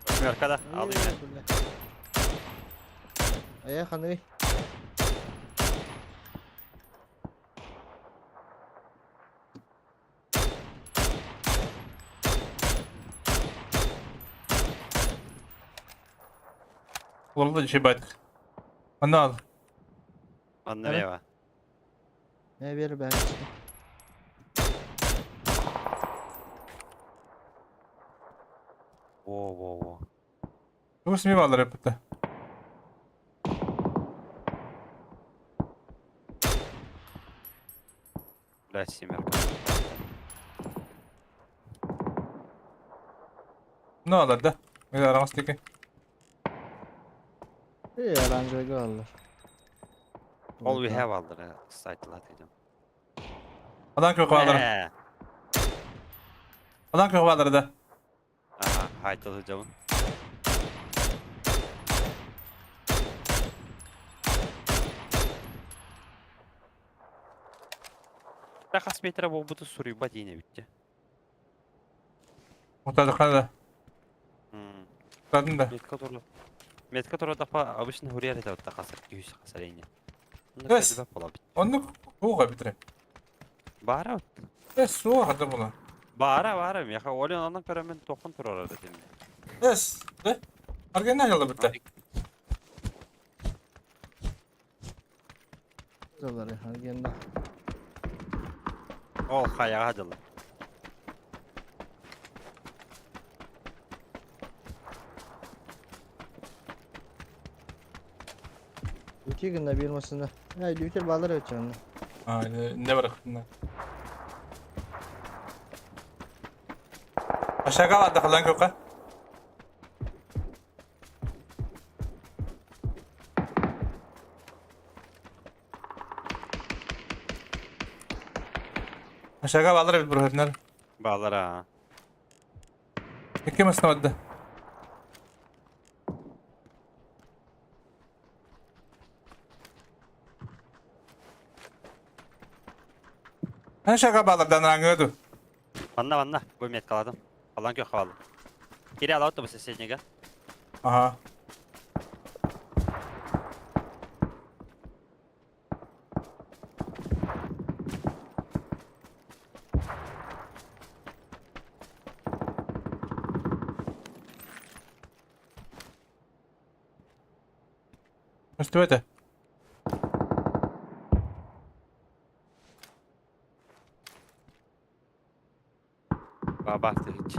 Смеркада, alayım ya. Ая ханы. Олды жей байтык. Анда ал. Анна мева. Не бер бер. Во, во, во. Тугус ми балар репорты. Бля, семерка. Ne alır da? Bir aramaz teki. İyi оранжевый аллар. All we have aldır. Сайтла dedim. Адам көк алыр. Адам көк алыр да. Aha, haydi hocamın. Хас метра болбуту суруйба дейін бітті. Отадық да. Атын да. Метка туру. Метка турудахпа обычно хурьер это вот хасар күйүс хасар эйне. Эс. Оннук хуга битре. Бара. Эс суох ата була. Бара бара меха олен онан көрөмүн тохун турар дедим. Эс. Да? Аргена ялла битте. Залары аргенда. Ол хаяга дылы. Үтү гына бир масына. Ay lütер балар өтчөнү. А, не бар. Aşağı kaldı lan köka. Aşağı kaldı bir buraya. Балар а. Kim asna Aşağı bağlardan rangıyordu. Манна манна бу меткаладым. Алан көх калды. Кире алат бу соседнеге. Ага. Что это? Баба hiç.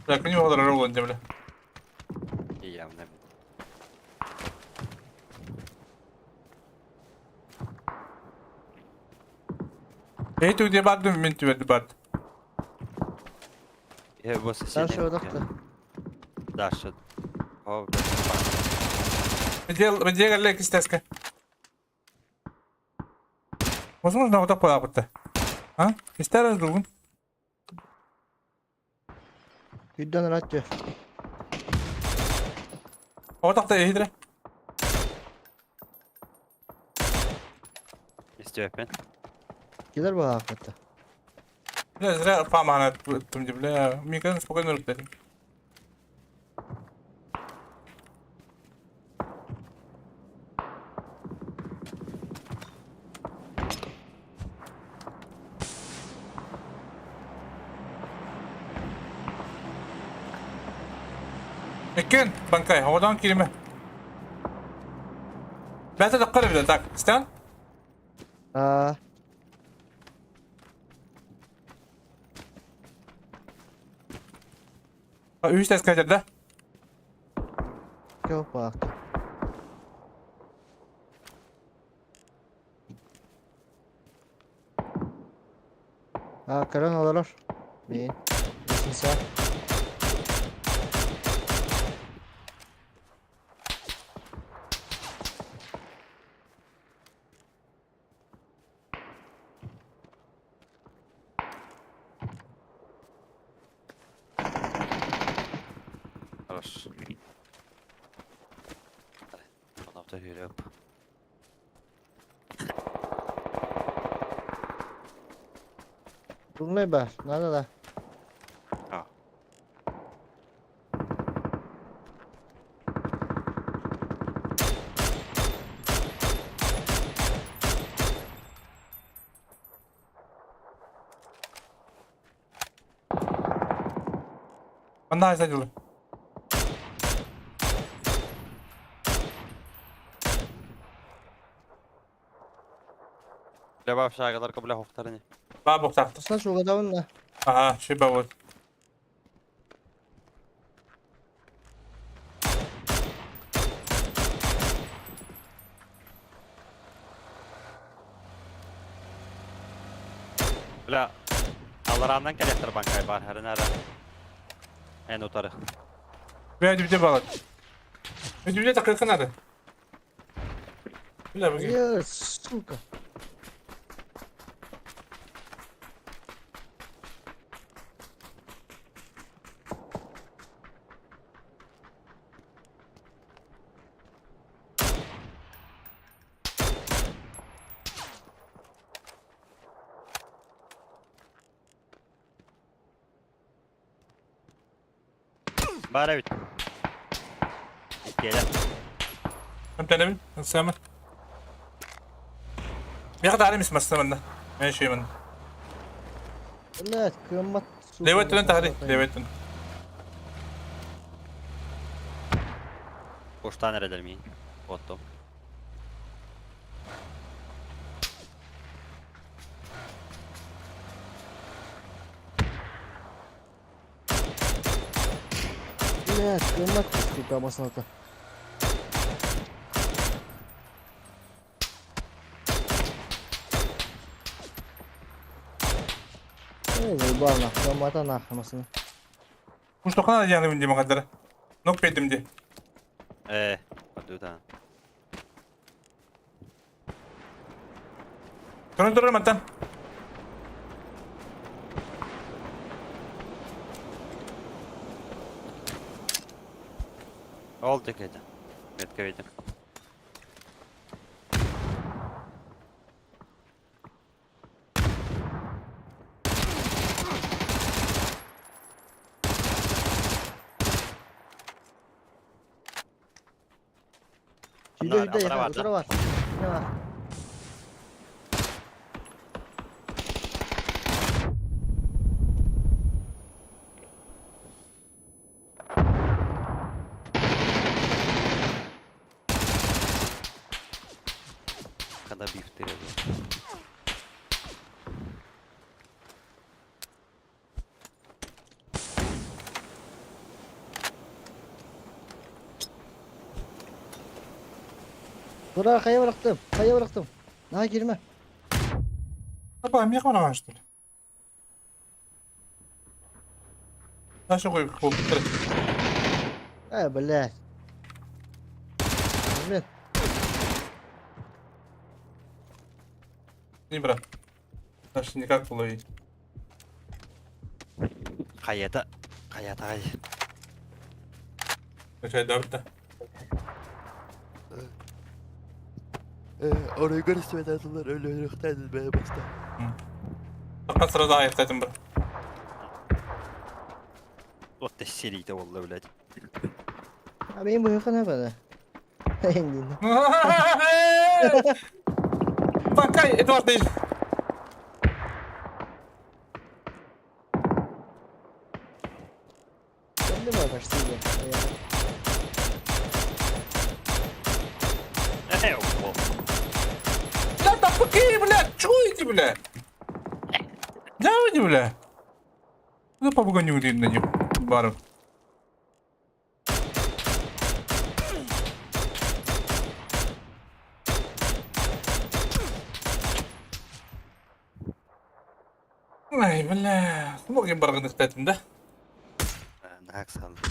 Так, у него ролл земля. Явно. Эй, ты где бардым, мен тебе бард. Э, бу соседний. Дальше одакта. Дальше. О, Где, где галек истеска? Возможно, вот такой опыт. А? Истерас другун. Күдден радио. Вот так-то игры. Истепен. Келер ба акытта. Бля, зря фама на там, бля, мне кажется, спокойно рукой. Иккен, банкай, havadan kelime. Бәті даққар бile, так, истен? А. Үш тәс кәдер, да? Кеп бакты. А, көрөн олорор. Мен. Лестница. Хорош. Ona da hüre yap. Булмай бар. Надо да. А. Анда айса. Бля баб бля хохтарыны. Ба боқтақты. Осна шугадабын да. Ага, шиба вот. Бля Аларандан келектер банкай бар хәрін әрі. Эн утары. Бля, дүбде балат. Дүбде тақырқы надо. Бля, бүгін. Е, сука. Баар эбит. Иккиэлэр. Эмтэнэбин, ыксаама. Миэхэ таһаарым ис масса манна. Мен шуй манна. Блядь, кыаммат сука. Левый өттүнэн таһаарый, левый өттүнэн. Куштаан эрэлэр миин. Оттом. Блядь, кыаммат сука масыната. Эй, заебал нахуй, кыаммата нахуй масына. Куштахана диэн дии махадара. Нок педим дии. Ээ, отдута. Туран турар мантан. Ол декеде. Метке видим. Сүйде Ана- үйде ана бар, утары бар. Не бар? Когда биф ты Тура кая bıraktım? Kaya bıraktım. Daha girme. Апа, миэхэ бараҕан что ли? Даша қой қуып Э, блядь. Блин. Не, брат. Даша никак половить. Хайата. Хайата хай. Качай да. Orayı görüşmeden öyle öyle be başta. Таққан сразу аяқтайтын бір. Вот ты серийде болды, блядь. А benim bu ne böyle? Endin. Пока, Эдуард değil. Sen de mi kaçtı? Эй, о. Бля, да пока, бля, чё эти, бля? Давайте, бля. Ну, побогоню на них баров. Ай, бля, смог я барғын ықтайтын, да? Нахак салды.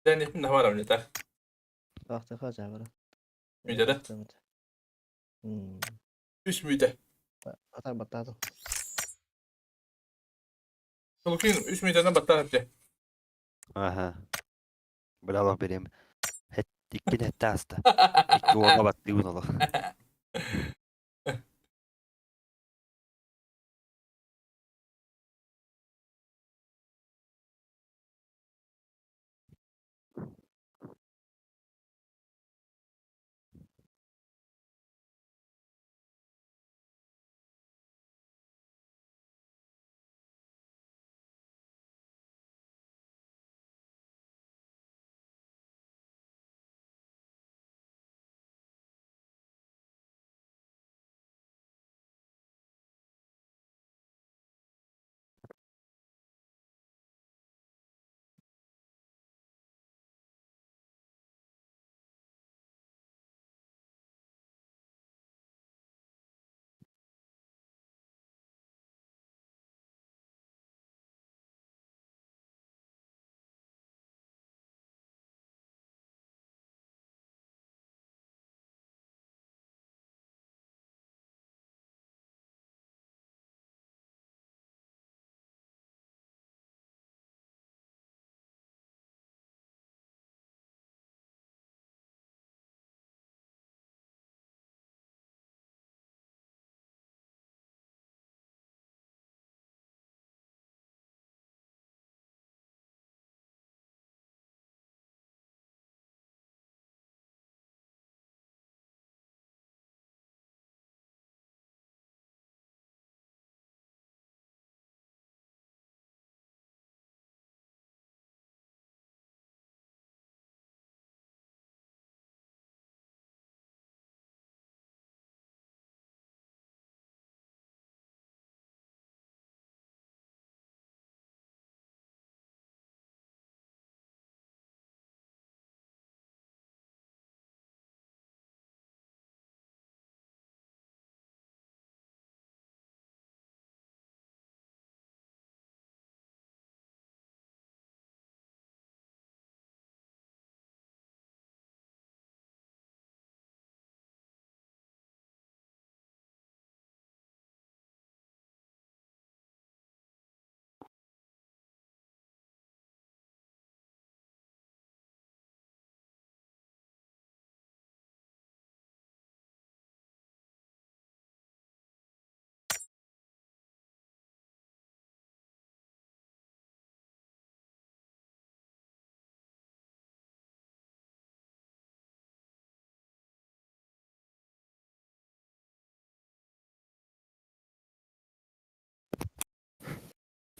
Дән епін бар әмне, так. Бақты қажа бара. Үйде да? Үш мүйде. Атар баттады. Лукин үш мүйден баттар әпте. Аха. Бля, Аллах берем. Хет, иккин хетте аста. Икки уонга батты олох.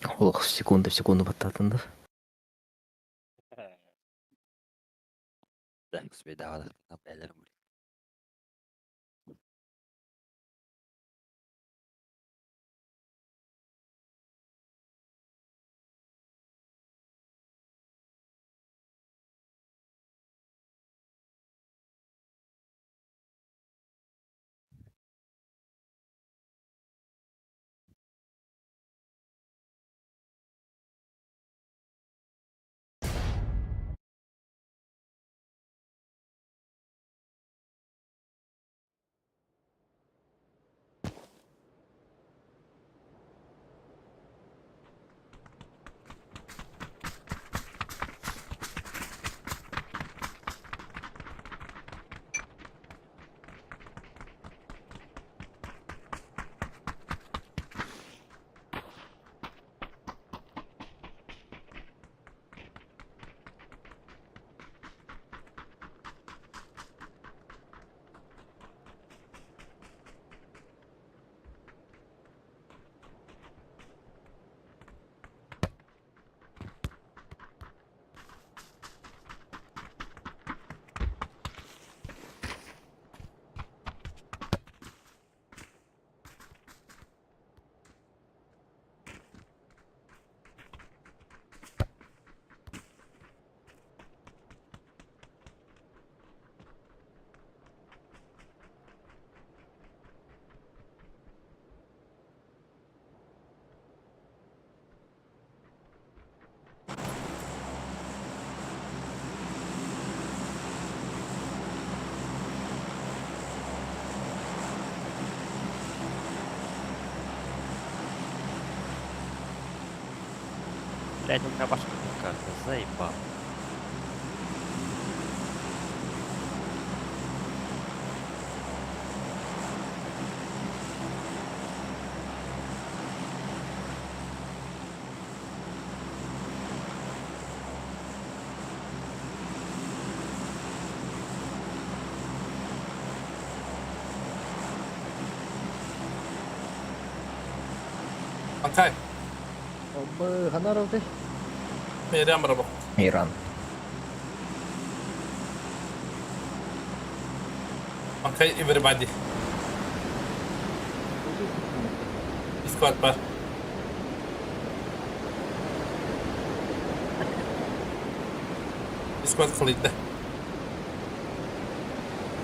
Олох секунда в секунду баттаатын да. Так, бэлэр Блять, у меня башка карта, заебал. Антай. Обы, ханар Мейрям барабах. Иран. Окей, everybody. Искват бар. Искват кылыйда.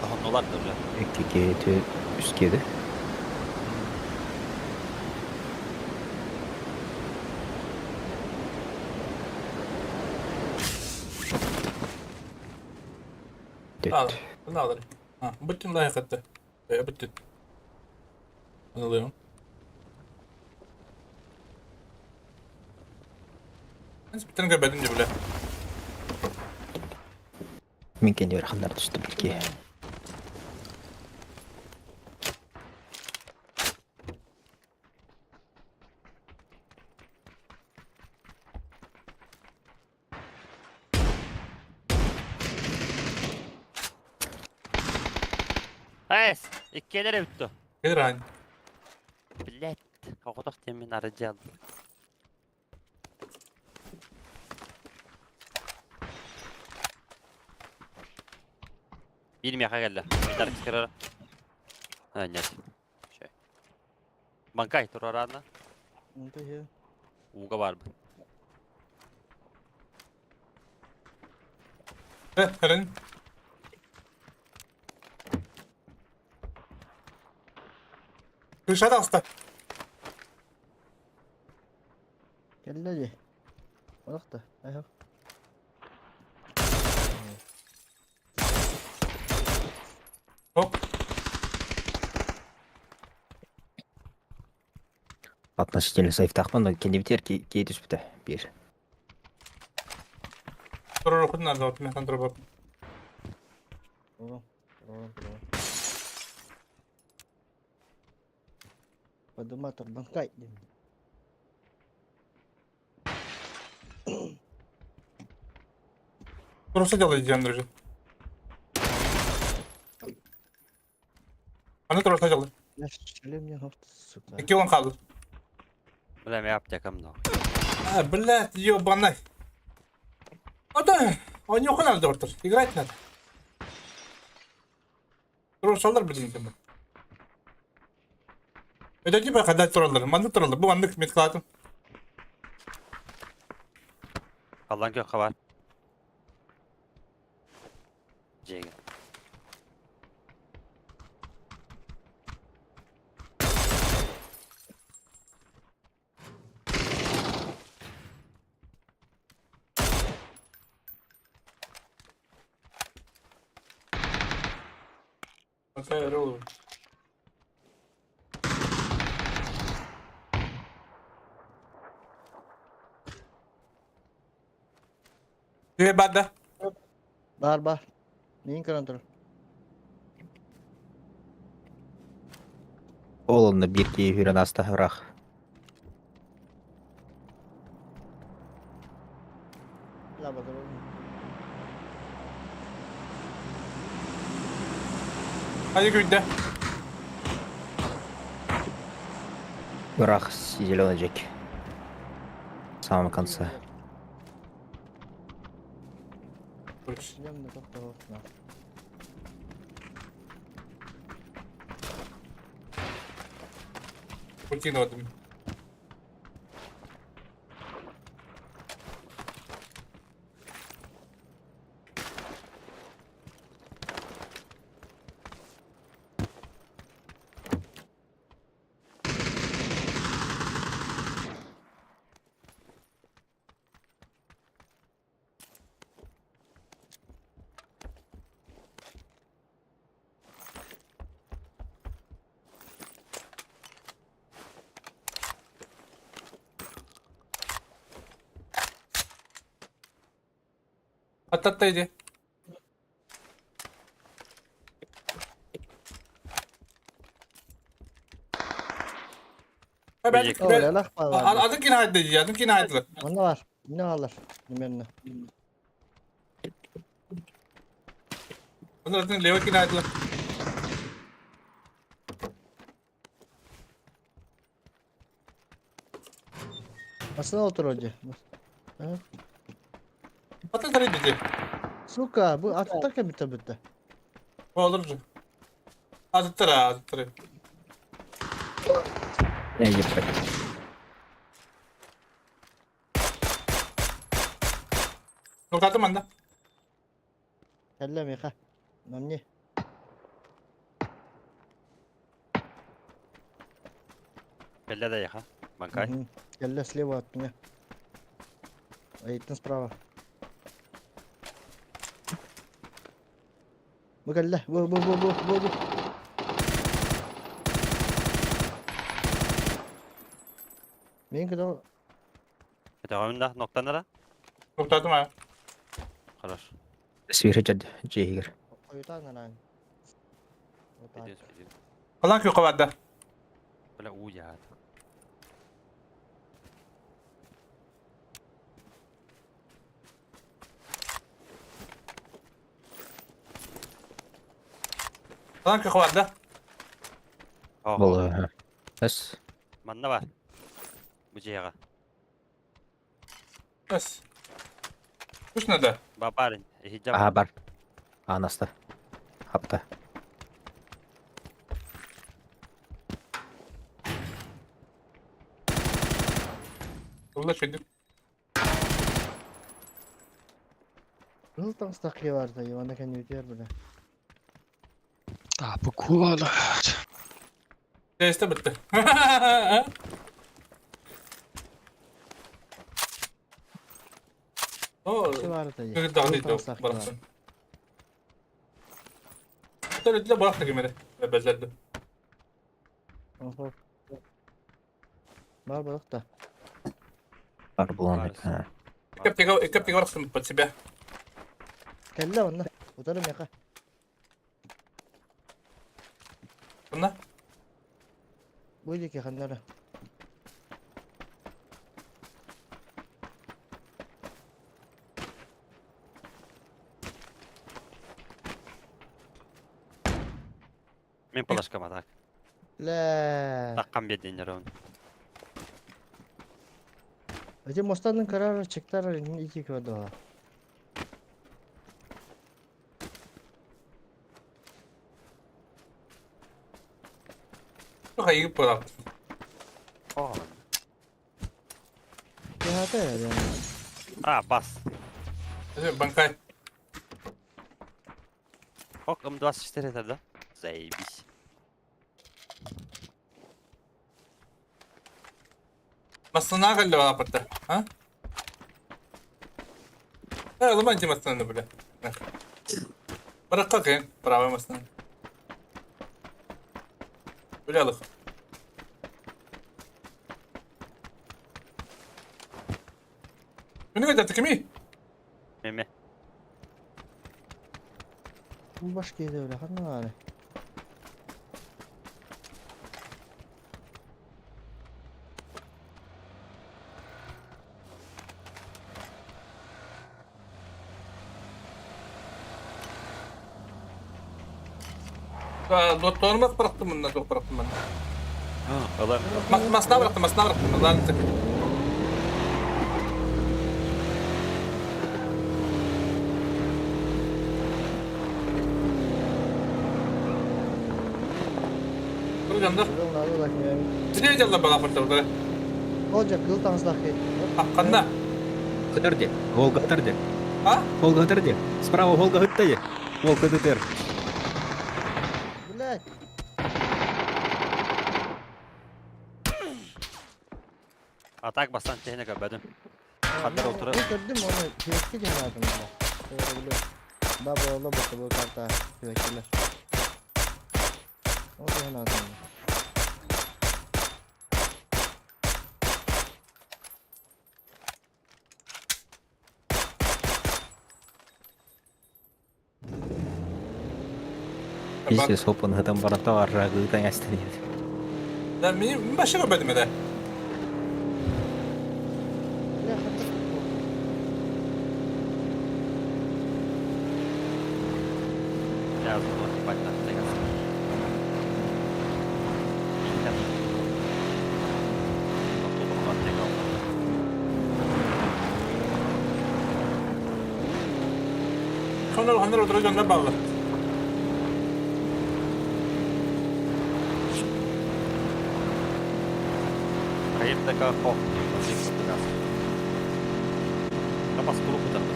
Honnolar da уже. 2 2 3 2 Ал, ne alır? Ha, bütün layık etti. Bütün. Alıyorum. Бүтін көбәдім деп біле. Мен кенде хандар түсті бірге. Эс, иккелere bitti. Иран. Блять, оғодох темен арыжал. Bir меха келді. Бір кірер. А, нет. Şey. Банкай турарана. Уга бар. Хәрін. Крыша алста. Келді. Олақта. Айхо. Хоп. Относительно сейфтахпан, но кенде битер кей түспүтэ бир. Тұрыр оқыдын арды, мен тұрып ап. Подуматор банкай. Просто делай, Диан, друзья. Аны тұрса делай. Я шлем не сука. Екі он қалды. Бля, мен аптекам нахуй. А, блядь, ебаный. А да, он надо, доктор. Играть надо. Турсалар билин кем. Это типа когда тураллар, маннык тураллар, бу маннык меткалатым. Аллан көх хабар. Жеге. Окей, рулю. Тебе бада. Бар бар. Neyin kontrol? Ол онно биир киһи үрэн ааста ыраах. La bakalım. Hadi günde. Ыраах зеленый Джек. В самом конце. Шлем на тоқтау. Путин Ататта иди. Adın kim haydi? Adın kim haydi? Onda var. Ne alır? Numarını. Onlar adın Leo kim haydi? Nasıl otur hoca? Atın dedi. Сука, bu attık bitti bitti. Olur. Azıttır ha, azıttır. Я ебать. Noktatım anda. Kelle Miha. Namni. Кэллэ да яха. Банкай. Кelle слева от меня. Эйтин справа. Bu kelle. Bu bu bu bu bu bu. Менікі да Көтөҕөмүн да, ноктанара. Noktatım ha. Хорош. Сверху Джейгер. Қойтан анан. Вот так. Идёт, идёт. Kalan köy kavadda. Бля, уят. Kalan köy kavadda. Был. С. Манна бар. Бу жега. Эс. Kuş nerede? Ба парень, хиджаб. Ага, бар. Анаста. Хапта. Ulla şeydi. Kızıl taŋ vardı. Ивана кәне өтер біле. А, буквально. Teste bitti. O, vardı. Kırık dağılıydı bıraksın. Öyle bıraktı gibi Bezeldi. Oho. Бар балық та. Бар булан. Икәп bıraksın под себя. Кәллә онна. Утары меха. Bunda? Бу деке ханнара. Мен палашкама так. Лә. Таккан берден жарон. Эти мостанын карар чектар ики көдө. Хайы пора. Яхата я. А, бас. Банкай. Ок, М24 это, да? Заебись. Масына кэллэ бааппыта. А? Э, ломайте масынаны, бля. Баракка кэн, правый масынан. Бля, лых. Күнү көтө кими? Меме. Бу баш кейде бля, ханна ары. Доттормас бырактым мында, ток бырактым мен. Алам. Масына бырактым, масына бырактым. Лан тик. Тургандар. Сине жалла бага пыртыр. Олжа кыл таңыздақ кей. Канда? Хыдырде, Волга хыдырде. А? Волга хыдырде. Справа Волга хыттайы. Волга ДТР. Блядь. А так бастан техника бәдім. Хаддар отыры. Бу көрдүм оны кебекке ден алдым. Баба ола бу карта кебеккелер. О ден алдым. Пиздец, опын хытан барата арра гытан ястан еді. Да, мен башы көрбедим эде. Бля, хатта Я вот ебать нахуй тегас. Хонор хонор отыра жондар баллар. Хайып така хох. Капас куру кутарды.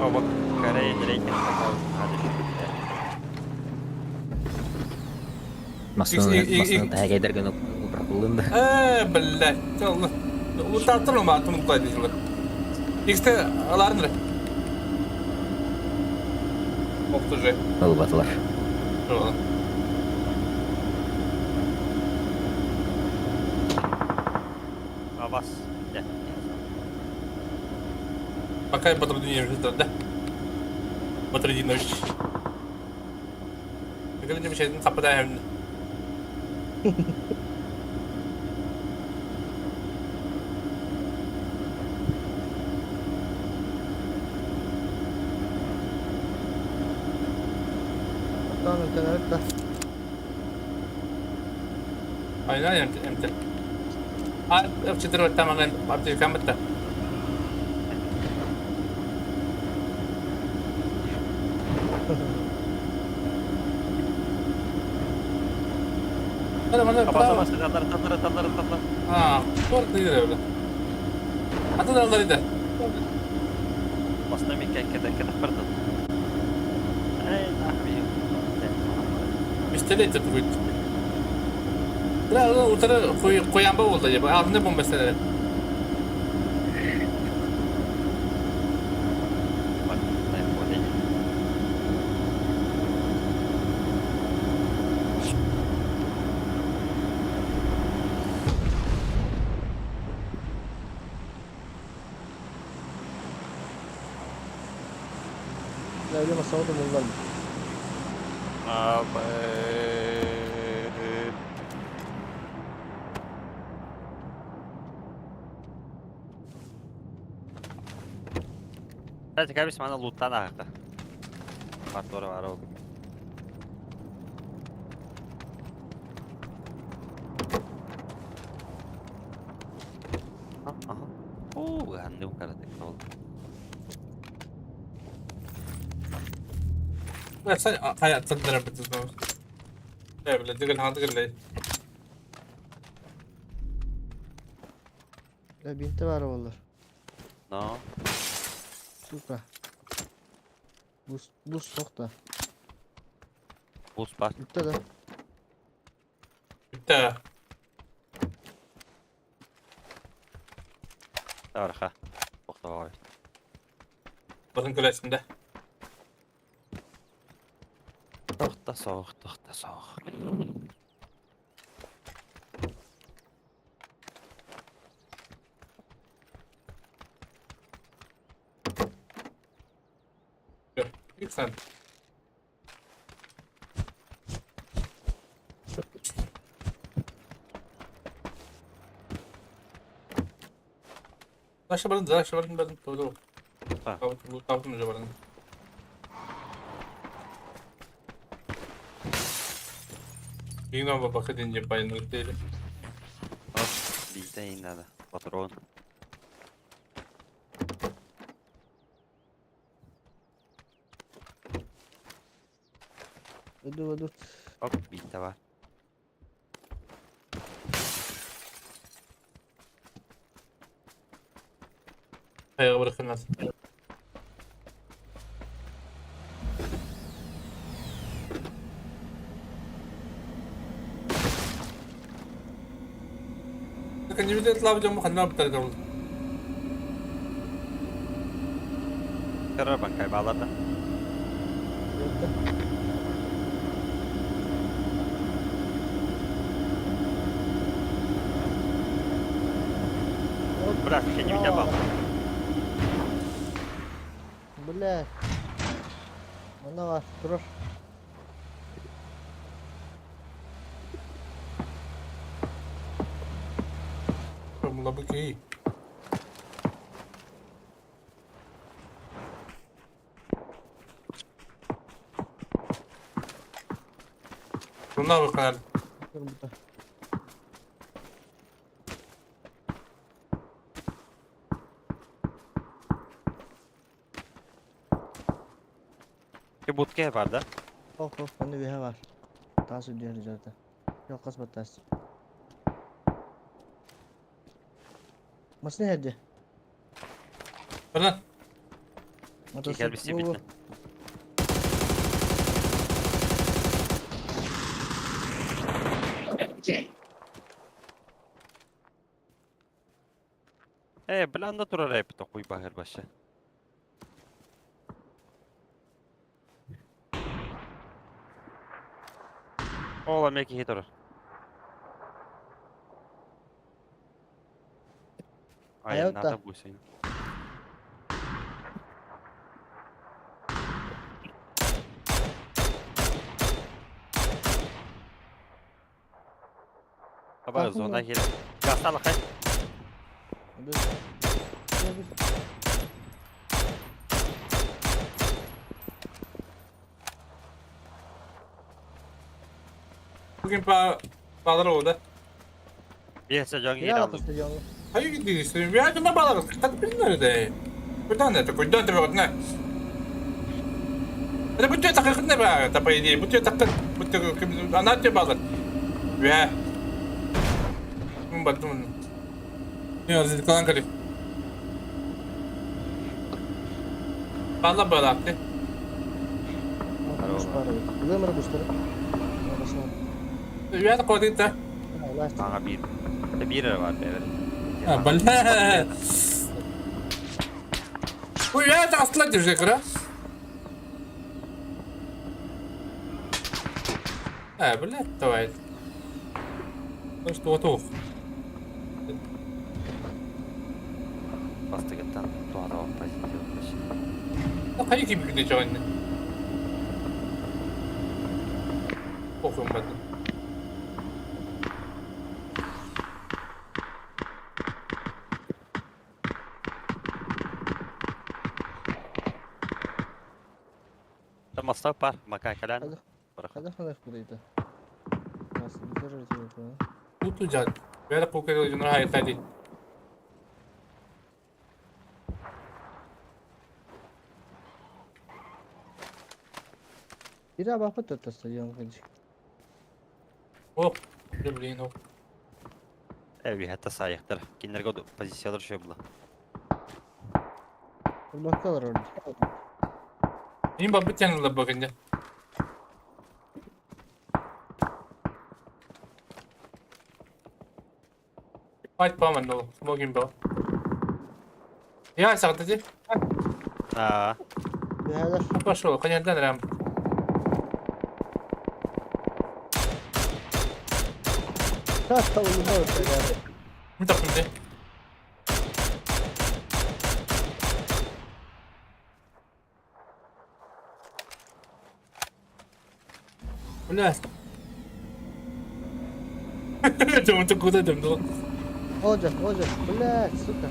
Оба Корея нерейкен така Масына тәгәйдерген бұрақылында. Э, блядь. Утаттыр ма атым куйды жылы. Иксте аларын Ох же. Ылбатылар. Абас. Пока я Батрудинович, да? Батрудинович. Когда мы сападаем. Tamam internet da. Aynen эмте. А, F4 тамаган аптека каматта. Hadi bana Абас абас тадар тадар тадар тадар. А, торт не öyle. Аты да алдар иде. Басына мен кәккеде кәдә барды. Эй, нахуй. Пистолет это будет. Да, утра коямба болду деп. Алдында бомба. Öyle masada bunlar. Кстати, кабис мана луттан ағықты. Партора бар ол. Aha. Oo, ханны караты ол. Хайа تصدر بتزنوز. إيه بلا دقل هذا دقل لي. Бля, бинті бар олар. Но. Сука. Бус, бус соқта. Бус бар. Бүтті да. Bitti. Арха. Тоқтап Bakın kulesinde. Тоқта соқ, тоқта соқ. Lütfen. Дальше барın, дальше барın, барın. Doğru. Kapı mı barın? Bilmiyorum baba kadınca bayılır değil. Bizde inadi. Патрон. Ödü ödü. Оп, битте бар. Hayır bırakın lan. Bakın yemin ederim lava ханна бітірді ол. Террор банкай баларда. Брат, я не меня бал. Бля. Мына бар, тұрыр. Мына быкей. Bunlar bu kadar. Тұр бұта. Ки бутке бар да? Ох, ох, аны беха бар. Тас үдер жерде. Yok kasbat tas. Masne hedi. Lan. Gel bir Bu. битте. Э, бланда турар эпит окуй багыр башы. Ола меки хитор. Ай, Аялта. надо бусин. Аба зона хир. Гасталы хай. Biz. Biz. Bugün bağlar oldu. Бесе жон Ya кир алдым. стадиону. Hayır gidiyorsun. Bir yerden bağlar. Tabii nerede? Buradan ne? Buradan tabii ne? Это будет так не ба, та по идее, будет так, будет она тебе bağlar. Ve Baktım. Ne yazdı kalan kare. Bağla bağla attı. Bus бар. Өмір бустар. Üyä kotiin Ага бир. Бир бар бер. Ha, бля. Ой, я это аслан держи, кра. А, блядь, давай. Ну что, вот ух. Бастыгыттан туада позитив баш. Хайы ким күнде жауын. Похуй бады. Восток пар, мака калян. Хада хада кудайда. Туту жат. Бәрі кукер жунар хайта ди. Бира бапы тотта стадион кынчык. Оп, блин, оп. Эви, это саяқтар. Киндерге позициялар шөй була. Бакалар орды. Мин бабы тянылар багында. Fight bomb no, smoking ball. Я сагды. А. Пошел, конечно, рам. Мин таптым де. Бля. Чому ти куди йдем, ну? Олжас, Олжас, блядь, сука.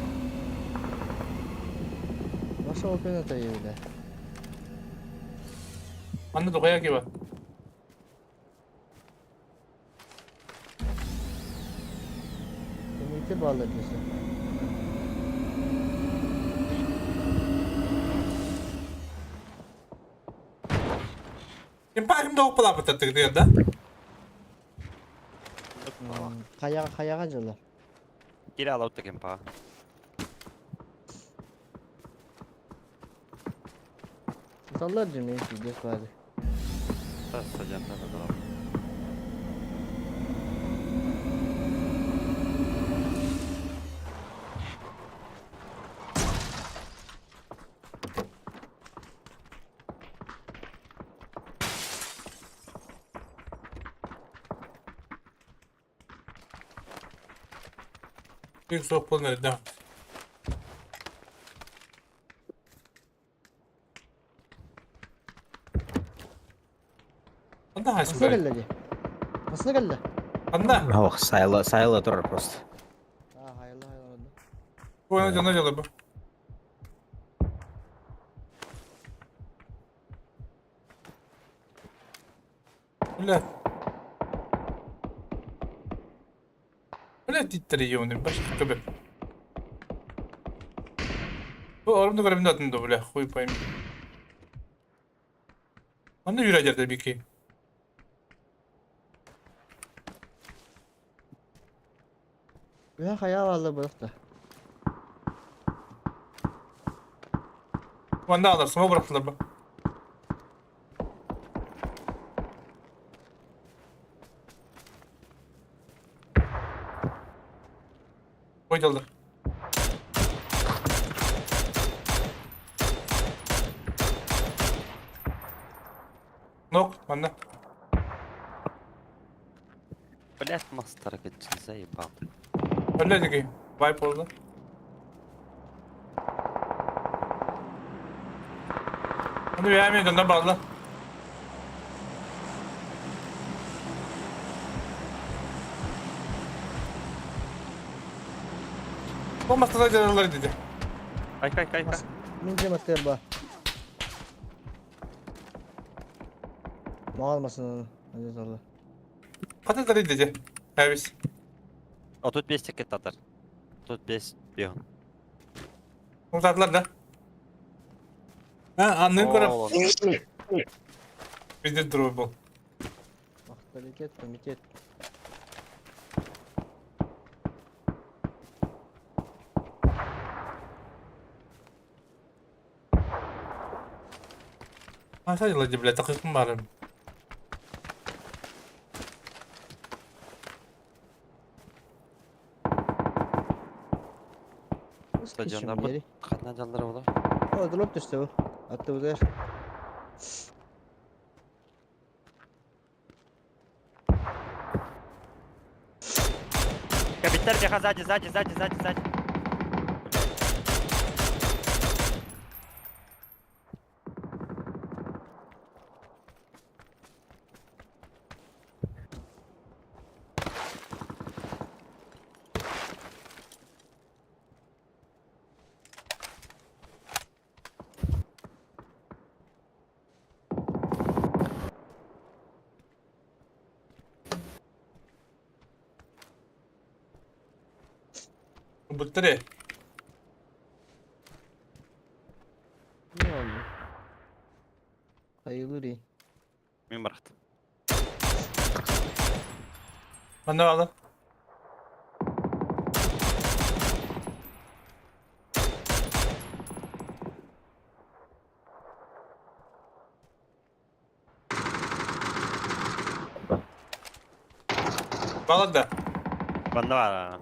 Ваша опена та бля. Анны догая киба. Комитет баллар десе. Ким парим да опала бата да? Хаяга хаяга жылы. Кире алау такен па. Саллар жеме пиздец бары. Стадионда да дурам. Bir soğuk bulunur da. Анда хайсы Асына келді. Асына келді. Анда. Ох, сайла, сайла тоже просто. А, хайла, хайла. Ой, жана жала бу. Бля. Бля, диттер ёбаный, баш көбеп. Бу орымды көрөмдө атында, бля, хуй пойми. Анда юра жерде бики. Бля, хаял алды бұрықта. Анда алар, сама бырактылар бу. Койдалдар. Нок, манда. Блять, мастер, заебал. Бля, деги. Вайп болду. Аны яме жанда балды. Бу мастер жаралар деди. Кай, кай, кай, кай. Мен жем аттыр ба. Мағалмасын оны. Алла. Каталар деди. Әбис. А тут 5 тикет татар. Тут 5 бегун. Утадылар да. Ha, анны көрөп. Бизде дроп бол. Авторитет, комитет. Аса жылы бля, такыктым барым. Стадионда бу катна жалдары болар. О, дроп түсті бұл. Атты бұдар. Капитан беха сзади, сзади, сзади, сзади, сзади. Быстрее. Ne oldu? Hayırlı değil. Мен барахтым. Манна алар. Балар да. Манна бар.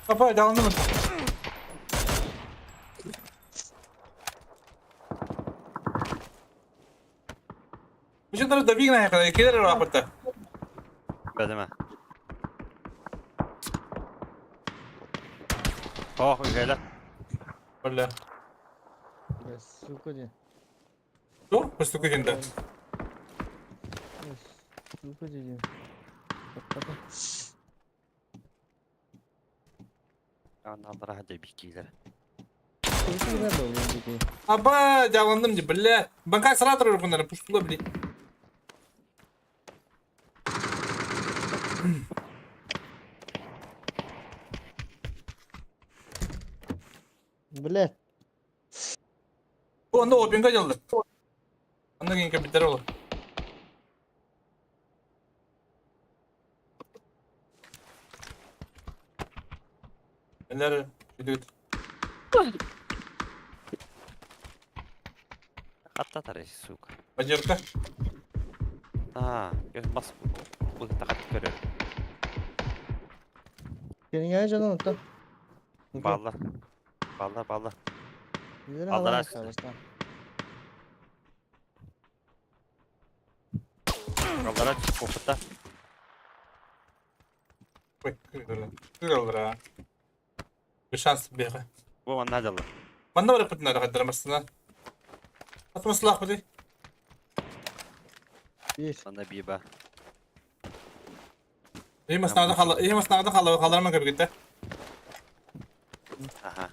Папа, жаланды mı? Мишен добигна я, кидер рапорта. Бәдеме. Ох, үгәйләр. Бля. Бля, сука де. Что? Постука кенде. Сука де. Тоқтады. Аналара хәдә бикиләр. Аба, жаландым де, бля. Банка саратор bunları, пуштула, блин. Бля. Онда опинга жалды. Анда кейін капитал олар. Neler? Gidiyor. Хатта тарай, сука. Бажерка. А, көз бас бу тақат көрөр. Senin canın unuttu. Баллар. Баллар, баллар. Bizlere Аллар hava açtı. kalırsa. Баллар опыта. Ой, кыргыздар. Кыргыздар. Bir şans bir. Бу манна жалды. Манна бар бүтүн ара кадырмасына. Атмаслах бudi. Bir. Манна биба. İyi masnada kala, iyi masnada kala, kalarma gibi gitti. Аха.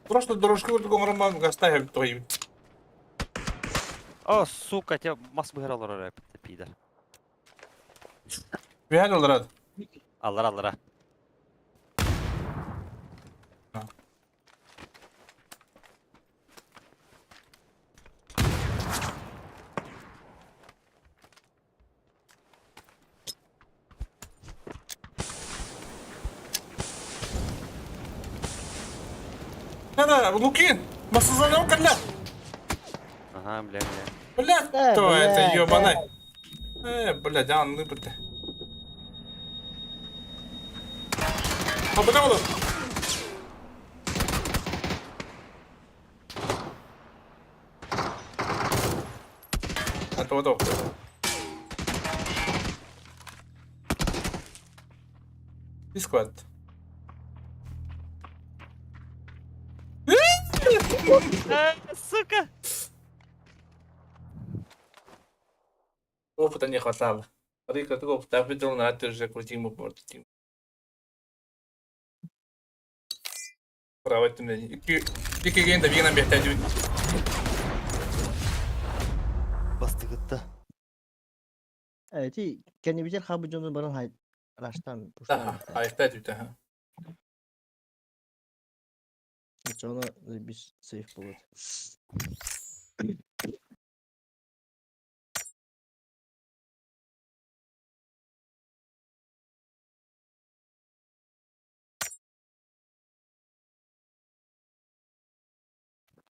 Просто дорожку курдук оңороман гаста хеп той. О, сука, те мас быһыр алар рэп пидор. Bir olur hadi. Аллар, аллара. Да, Лукин, басызана калла. Ага, бля, бля. Бля, то это ёбаный. Бля, анны бит. А бля, olur. А то то. Дисквад. Сука! Опыта не хватало. Рика, ты опыта видел, на ты уже крутим упор. Право ты мне. Ики ген да вина бехта дют. Бастыгытта. Evet, iyi. Kendi bitir habı canı bana hay. Raştan, puştan. Ayakta дют, ага. Sonra bir safe bulur.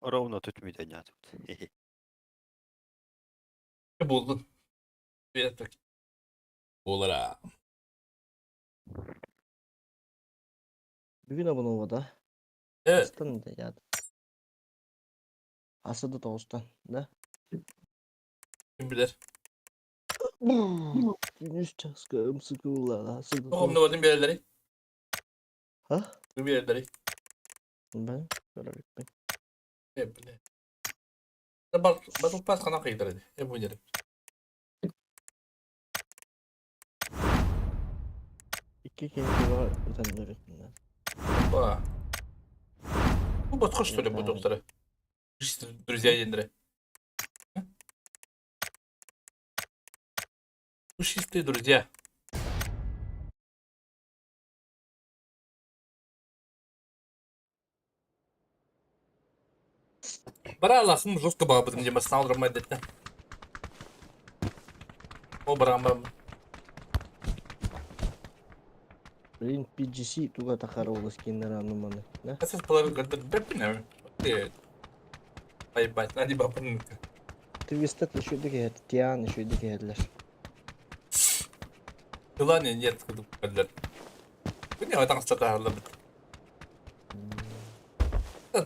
Ровно тут мүдәнә тут. Buldun. Bir dakika. Olur ha. Бүгүн abone olmadı. Evet. Астан да яд. Асыды тоғыстан, да? Kim bilir. Günüz çaskım sıkılar. Asıdı Oğlum ne bakayım bir yerleri. Ha? Биэрдэри. Б. Көрөбүппүн. Э, бля. Батл Pass ханан кыйдар эди. Э, бу дерим. Икки киһи киһиҕэ ытан өрүттүннэр. Ба. Бу ботхо что ли бу доктора? Друзья дендре. Пушистые друзья. Бара аласым жестко баҕабытым диэн бастаан олороммой дэттэ. Ол бараан баран. Блин, PGC туга тахара ол скиннер анну маны. Да? Хасыс половин көрдөр бэппин эми. Айбать, нади бапын. Твистед еще дигер, Тиан еще дигерлер. Тылан нет кудук көрдөр. Күнне таҥас татаһаллабыт.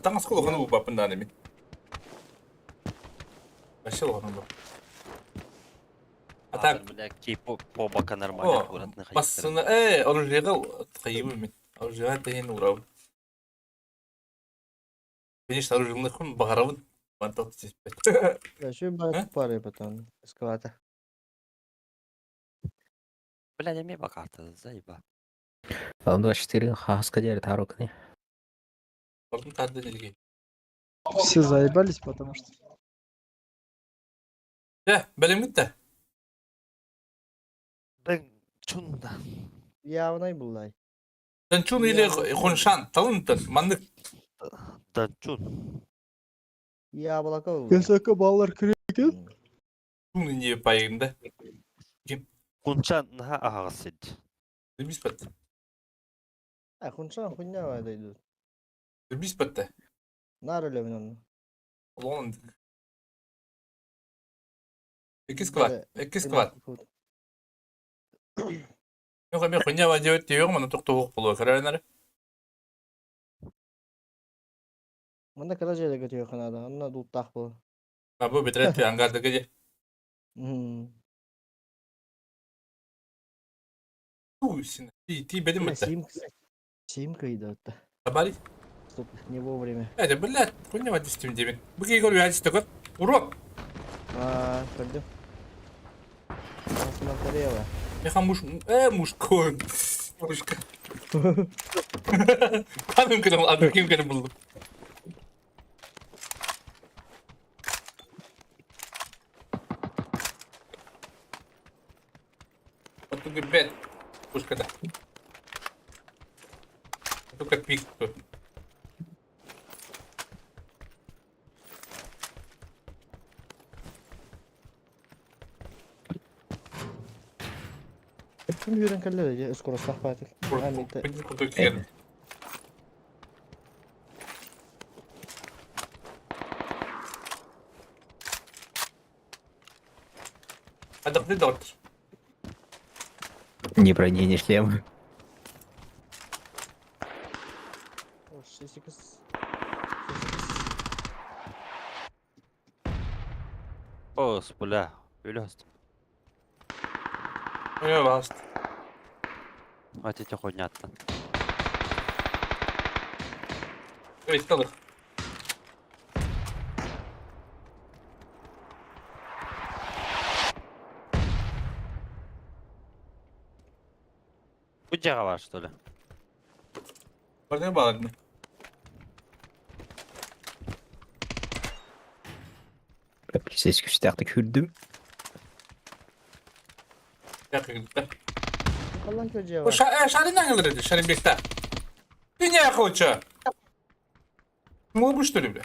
Таҥас кулуханы убаппын дааны мин. Вообще улахан бу. А так, Бля, кей по бока нормально, о, аккуратно ходить. бассына, э, оружиега тайыбы мин. Оружиега тайын урабын. Конечно, оружиемны хун бағарабын. Мантал тиспет. Еще бат пары потом. Сквата. Бля, не бакарта, заеба. Вам 24 хаска дери тарукны. Ордун тарды нелге. Все заебались, потому что... Э, бәлем гитте. Чунда. Явнай буллай. Данчун или Хуншан, талынтын, маннык. Данчун. Яблоко буллай. Ясака баллар кирген. Чун не пайында. Ким? Хунчан наха ағасыд. Бис батты. А, хуншан хуйня вайда идут. Бис батты. Нар өлөмүн онну. Олон. Эки склад, эки склад. Мен мен хуйня вадиот диyorum, аны токтоо болуп карайнар. Мында кара жерде көтүө ханада, анна дултах бу. А бу бетрет ангарда геде. Ту син. Ти ти бедим битте. Сим сим кыйды отта. Табари. Стоп, не вовремя. Это, блядь, хуйня вадистим дебин. Бу кей көрү хадисте көр. Урок. А, көрдүм. Смотрела. Меха муш, э, мушкой. Мушка. Каным кенем, ады ким кенем булдum. Отугы бет. Пушкада. Только пик тут. Ким жүрен кэлле скоростах патик. Отдохни, доктор. Ни брони, ни шлем. Ос, бля, өлөст. Ой, ласт. А те хуйня-то. Ой, сталых. Будь бар, что ли? Бардын баладны. Сес күстәхті күрдім. Калан көжө О, шарин аңылыр Шаринбекта. Ты не охоча. Ну, что ли, бля?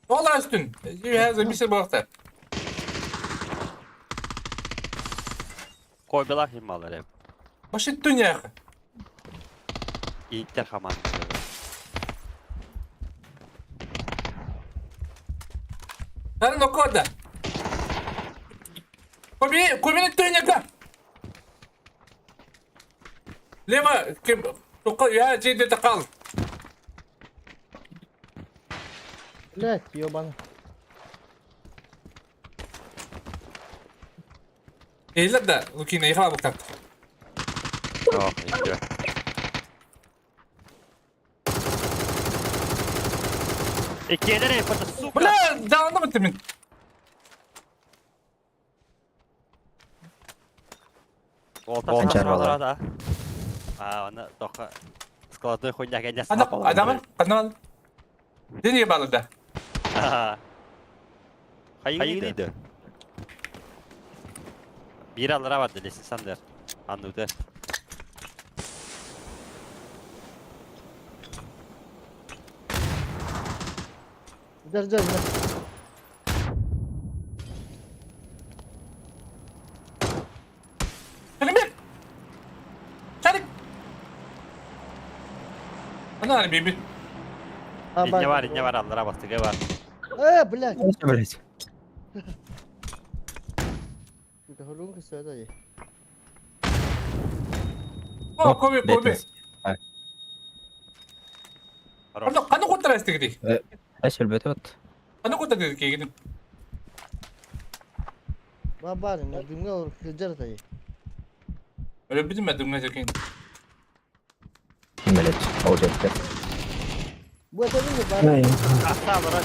Ола үстін. Я замисел бақта. Кой белах ималар Башы түняқы. Интер хаман. Шарин окода. Коми, комини түняқы. Лева, кем, я жейде қал. Блять, ёбан. Эйлер да, Лукина, ехала бұқтақ. Ох, еще. Иккиэлэр это сука! Бля, даҕаны быттым мин. Болта да. А, аны тоха складной хуйня кэннэ Ана, адамы, канал. Дени балыда. Хайыгыйды. Бир алыра барды лесин Аннуды. Дер, дер, дер. Шарик! Шарик! Ана биби. Не бар, не бар, алыра бастыгы бар. Блядь. Блядь. Хорунка сюда. О, Коби, Коби. Аны каны кутар истегди. Эс өлбөтө бат. Каны кутар дедик. Бабар, не дымга хыджар тай. Öyle bilmedim ne декен. Блядь, ол жетти. Бу это не бар. Аста алыра.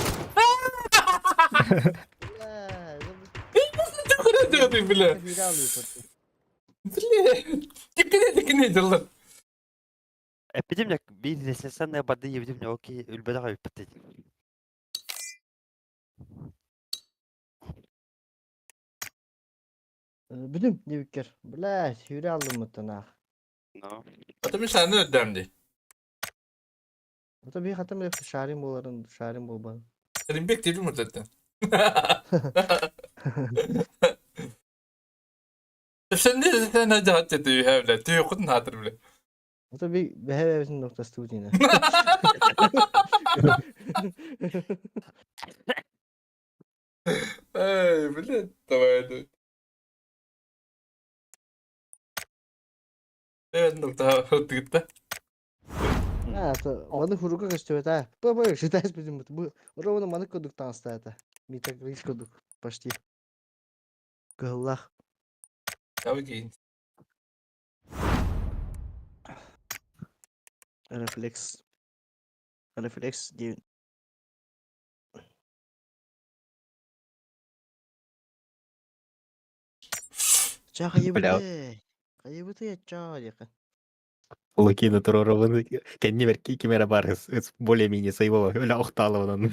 Түкүрө бile. Бile. Тиккене тиккене дылар. Эпидемия бир лесен барды ебидим окей үлбөдө кайып бит. Билим дебиккер. Бля, сүйрө алдым муттан ах. Ну. Ата мен саны өддөмди. Ата би хатым леп шарим боларын, шарим болбан. Римбек деп мурдаттан. Sen ne sen ne jahat dedi hevle. Tüy kutun hatır bile. Ата би бэхэбэбитин нокта студияна. Эй, блядь, давай это. Evet nokta gitti. А, то маны хурука көстөбөт а. Бу бу шитайс бидим бу. Ровно маны кодук таныста это. Ми так рис кодук почти. Кыллах. Tabii ki. Рефлекс. Рефлекс 9. Ча Бля. хайыбыты. Хайыбыты ча декан. Лукина Туроровын кенни бер кимера бар более-менее своего бля охталовынан.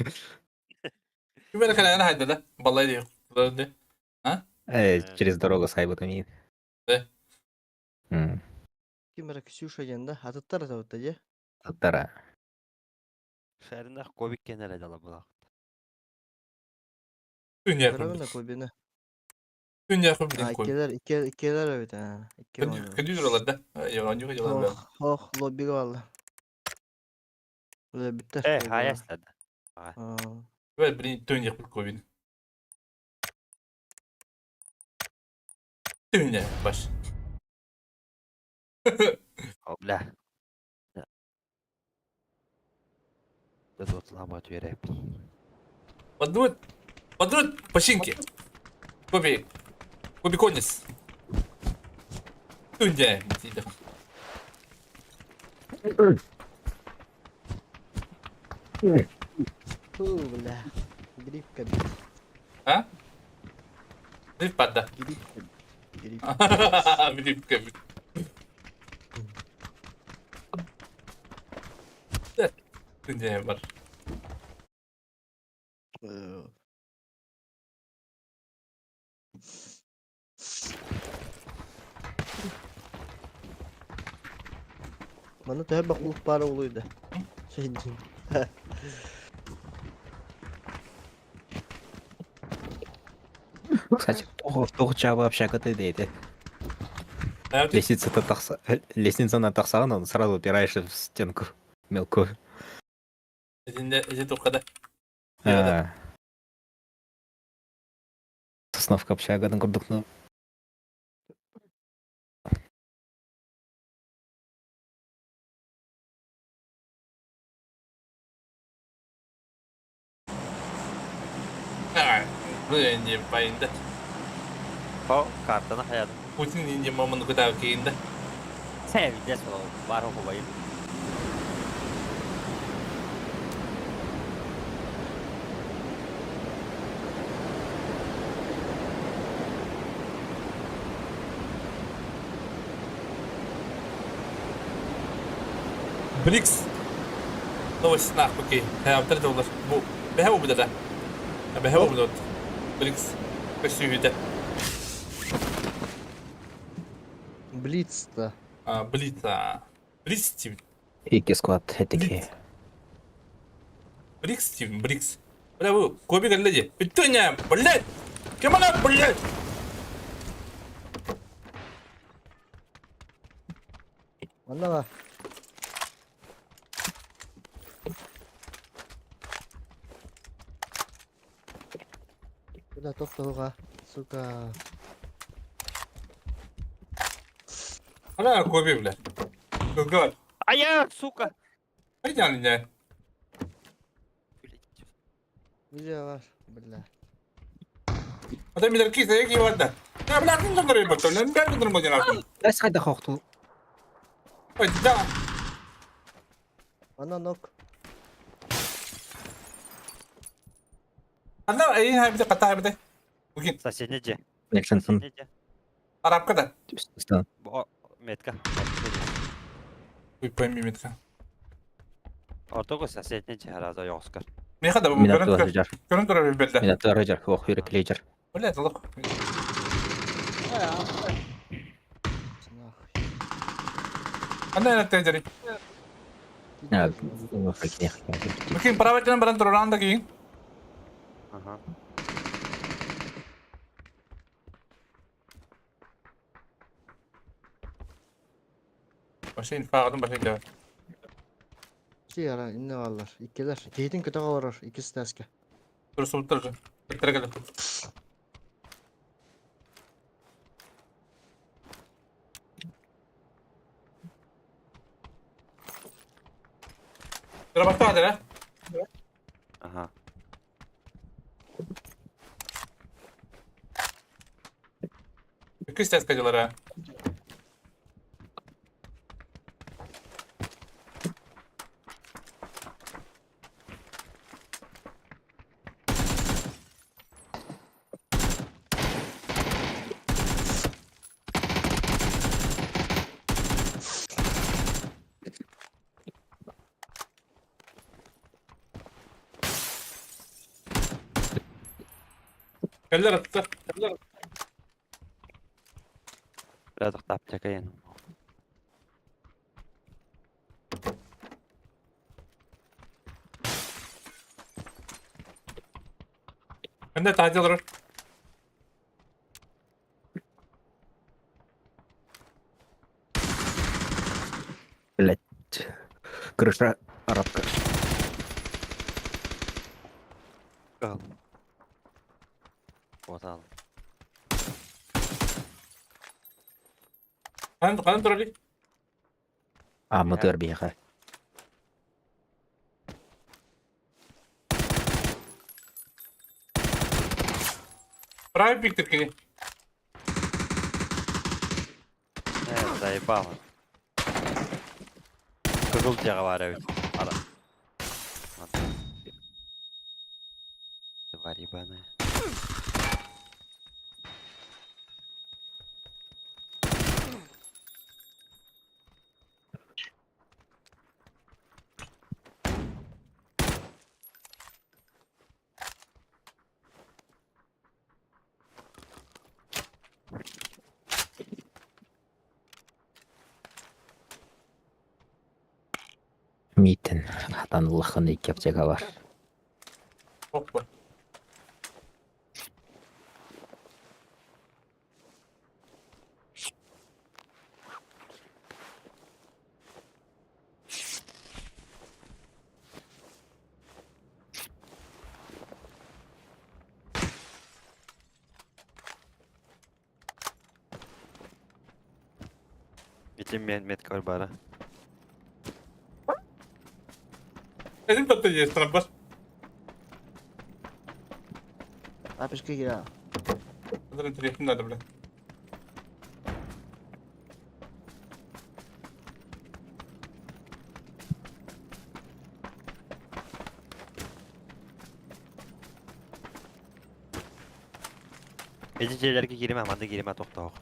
Кимера калана хайда да. Балай diyor. Ha? Через дорогу сайбыт умеет. Да. Кимера Ксюша ден да. Атыттар табытта же. Аттара. Шәринах кобик кенере дала була. Dünya Ровно кобина. Dünya А, кобин кой. иккелер, иккелер, иккелер бит а. Иккелер. Кыды oralarda. Yabancı hocalar. Ох, ох, лоббиге алды. Бля, битте. Э, хаяслады. Evet, bir dünya kobin. Dünya baş. О, бля. Дотлама түереп. Подует. Подует починки. Коби. Коби конец. Dünya. Фу, бля. Грипп кабит. А? Грипп падда. Грипп кабит. Грипп. Грипп кабит. Dünya var. Маны төһө баклук бары улуйда. Шейдин. Кстати, тоғы чабы общага ты дейді. Лестница тақса, лестницаны тақсаған, он сразу упираешься в стенку мелкую. Эти тоқада. Сосновка общагадан курдук, ну. Не байында. О, картаны хаядым. Путин инде маманы кытаа кейинде. Сэ, видео бар хубайым. Брикс. Новость нах, окей. Автор доллар. Бу бэһэ бу да. Бэһэ бу Брикс. Көсүүһүтэ. Блиц-то. А, Блиц. а. Блиц тим. Икки склад этики. Брикс тим, Брикс. Бля, бу Коби кэллэ дии. Бүттүнэ, блядь. Кем она, блядь? Манна ба. Бля, тохтоуга. Сука. Она Коби, блядь. Кылгар. А я, сука! Айдан не. Видео var. Бля. Ата мидер ки сәйки барда. Я бля, ким тондар баттым. Мен бәр тондар моден артым. Дәс қайда хоқту? Ой, да. Ана нок. Ана эй хайбыта ката хайбыта. Угин. Соседний же. Нексенсон. Соседний же. Арабка да. О, метка. Ой, пойми метка. Ортого соседний же раза Оскар. Меха да бу Минат көрөн туар көрөн турар белде. Минат туар жар. Ох, юрек лежер. Блядь, аллах. Ана тежери. А, ну, хакне. Микин правительно баран туран да кийин. Ага. Башын фагын башын да. Чи яра инне баллар. Иккилер. Кейтин көтөҕө олорор. Иккис тәске. Тур суттыр. Биттер кел. Тура бакта да. Ага. Иккис тәс калара. Кэллер атта. Кэллер. Бля, тохта аптека ен. Кэнде таажалар. Блять. Крыша арабка. Гал. Вот ал. Кан кан турали. А, мотор бияха. Правый пиктер кини. Заебало. Кызыл жағы бар эбит. Ара. Тварь ебаная. Митин. Атан лахын икки аптека бар. Опа. Итим мен метка бар бара. Эдим татты есть трампас. Апешке кира. Азыр интересно надо, бля. Эти дьиэлэргэ кииримэ, манна кииримэ тохтоох.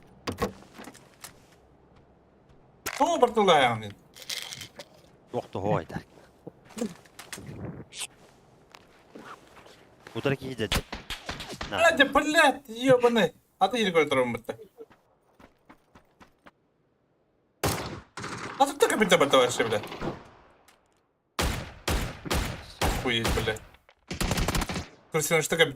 Тоҕо бартылаайаҕын? Тохтоһоо айдар. Утары киһи дьэ. А, да, блядь, ебаный. А ты или көрдөрөн А тут так опять вообще, блядь. Охуеть, блядь. Крысиная штука.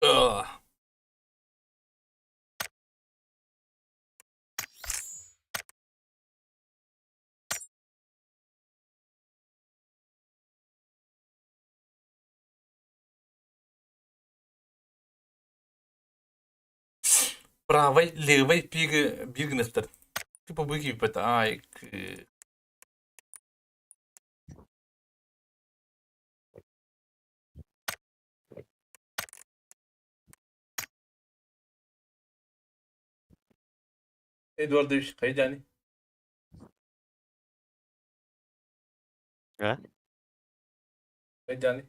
Ugh. Правой, левой пига бигнехтер. Типа быки ай. Эдуардович, хайдяни. А? Хайдяни.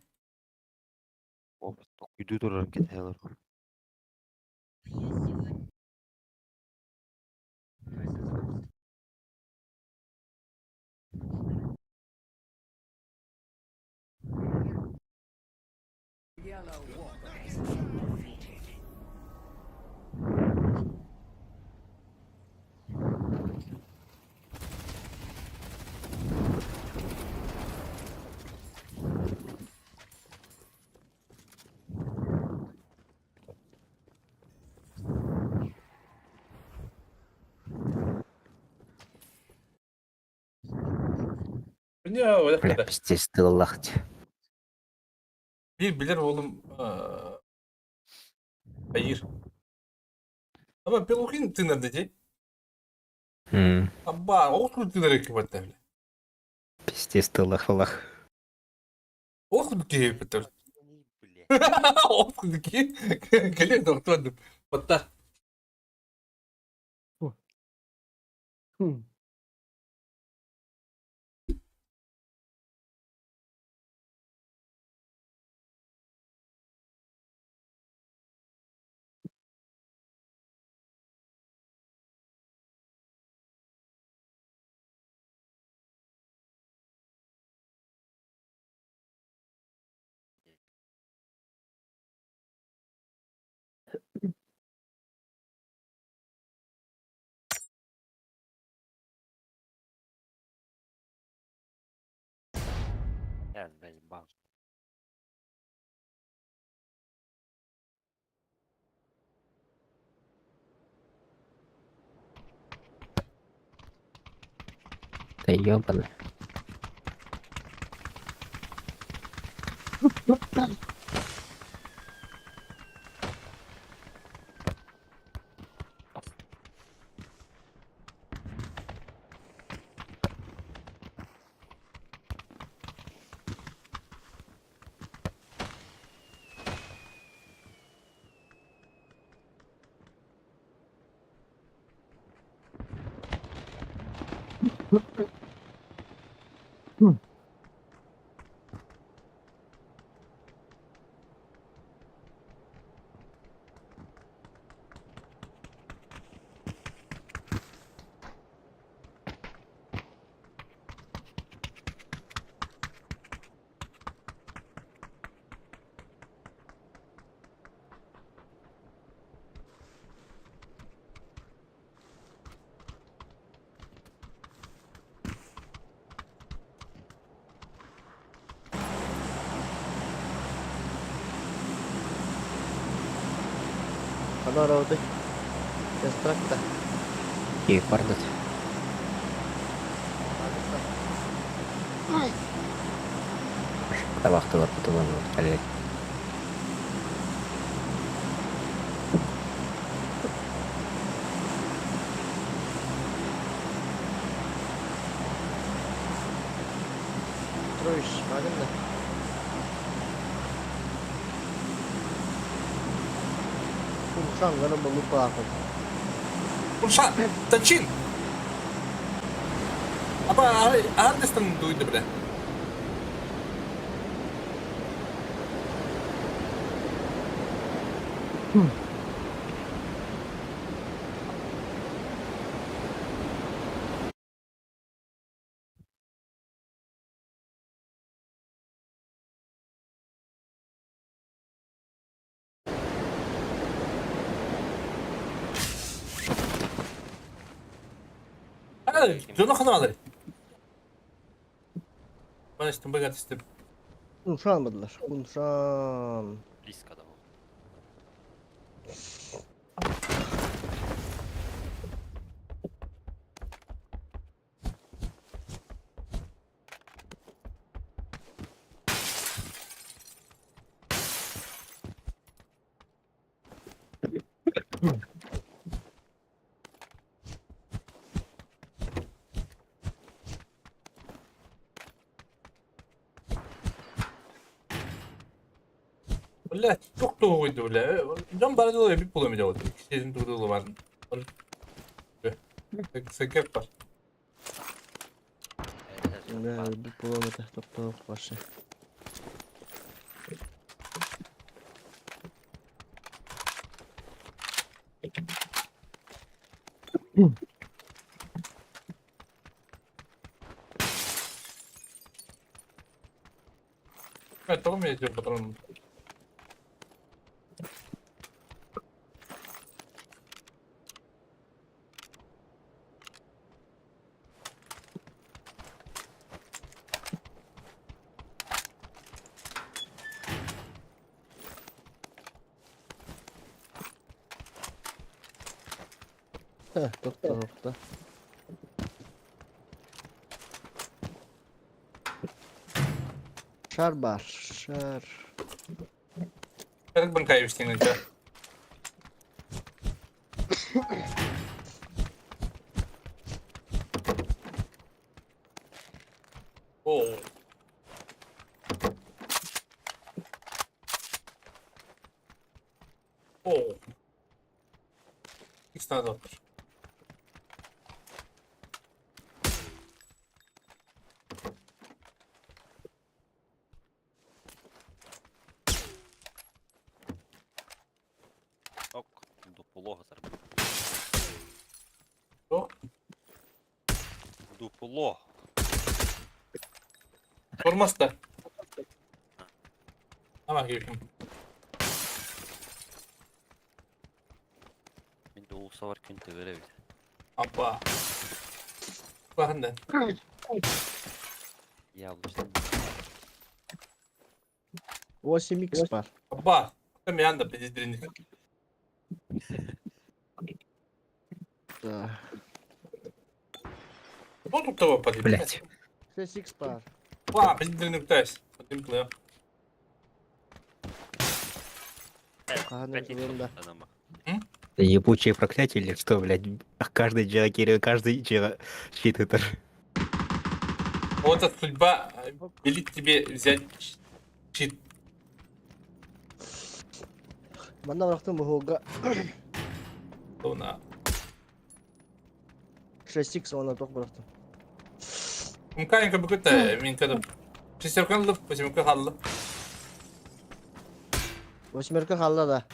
Үйдүү турар кетелер. Бля, пиздец, ты лахть. Bir bilir oğlum. Hayır. Ama Pelukhin tınır dedi. Аба, ох тыныр екі бітті. Пиздец, ты лах лах. Ох ки бітті. Ох ки. Келе доктор. Батта. Заебал. Да ёбаный. Оно роды. Экстракта. И пардон. Табақтылар бұтылан әлі. Троище. Ушан гана балупаахын. Ушан, тачин! Аба, аһардыстан дуйду бля. Дьоно ханаалар. Бана истим быгат истим. Уншан алмадылар. Уншан. Близко да был. Бля, çok doğruydu бля. Дьон бары дылы эбит буолуом дьэ вот. Иккисин турдулу бар. Сэкеп бар. Бля, bir bulamadı. Doktor başı. Evet, tamam ya patronum. Heh, doktor nokta. Шар бар, шар. Как банкаевич не О. О. X tane var. Ок, дупло зарб. Что? Дупло. Формас да. Tamam girdim. Мен де улса бар күн төгөрө бит. Апа. Bakın da. Я лучше. 8x бар. Апа. Там янда пиздец. Да. Ну тут того подъебать. Блять. 6x бар. Ла, пиздец пытаюсь. Подъебал Каханын да. Ебучее проклятие или что, блядь? Каждый джакер, каждый щит это. Вот эта судьба велит тебе взять щит. Манна барахтын бухуга. Луна. 6x она ток барахтын. Мукаенко бүгүт мен кадым. Шестерка алып, восьмерка халлы. Восьмерка халла да.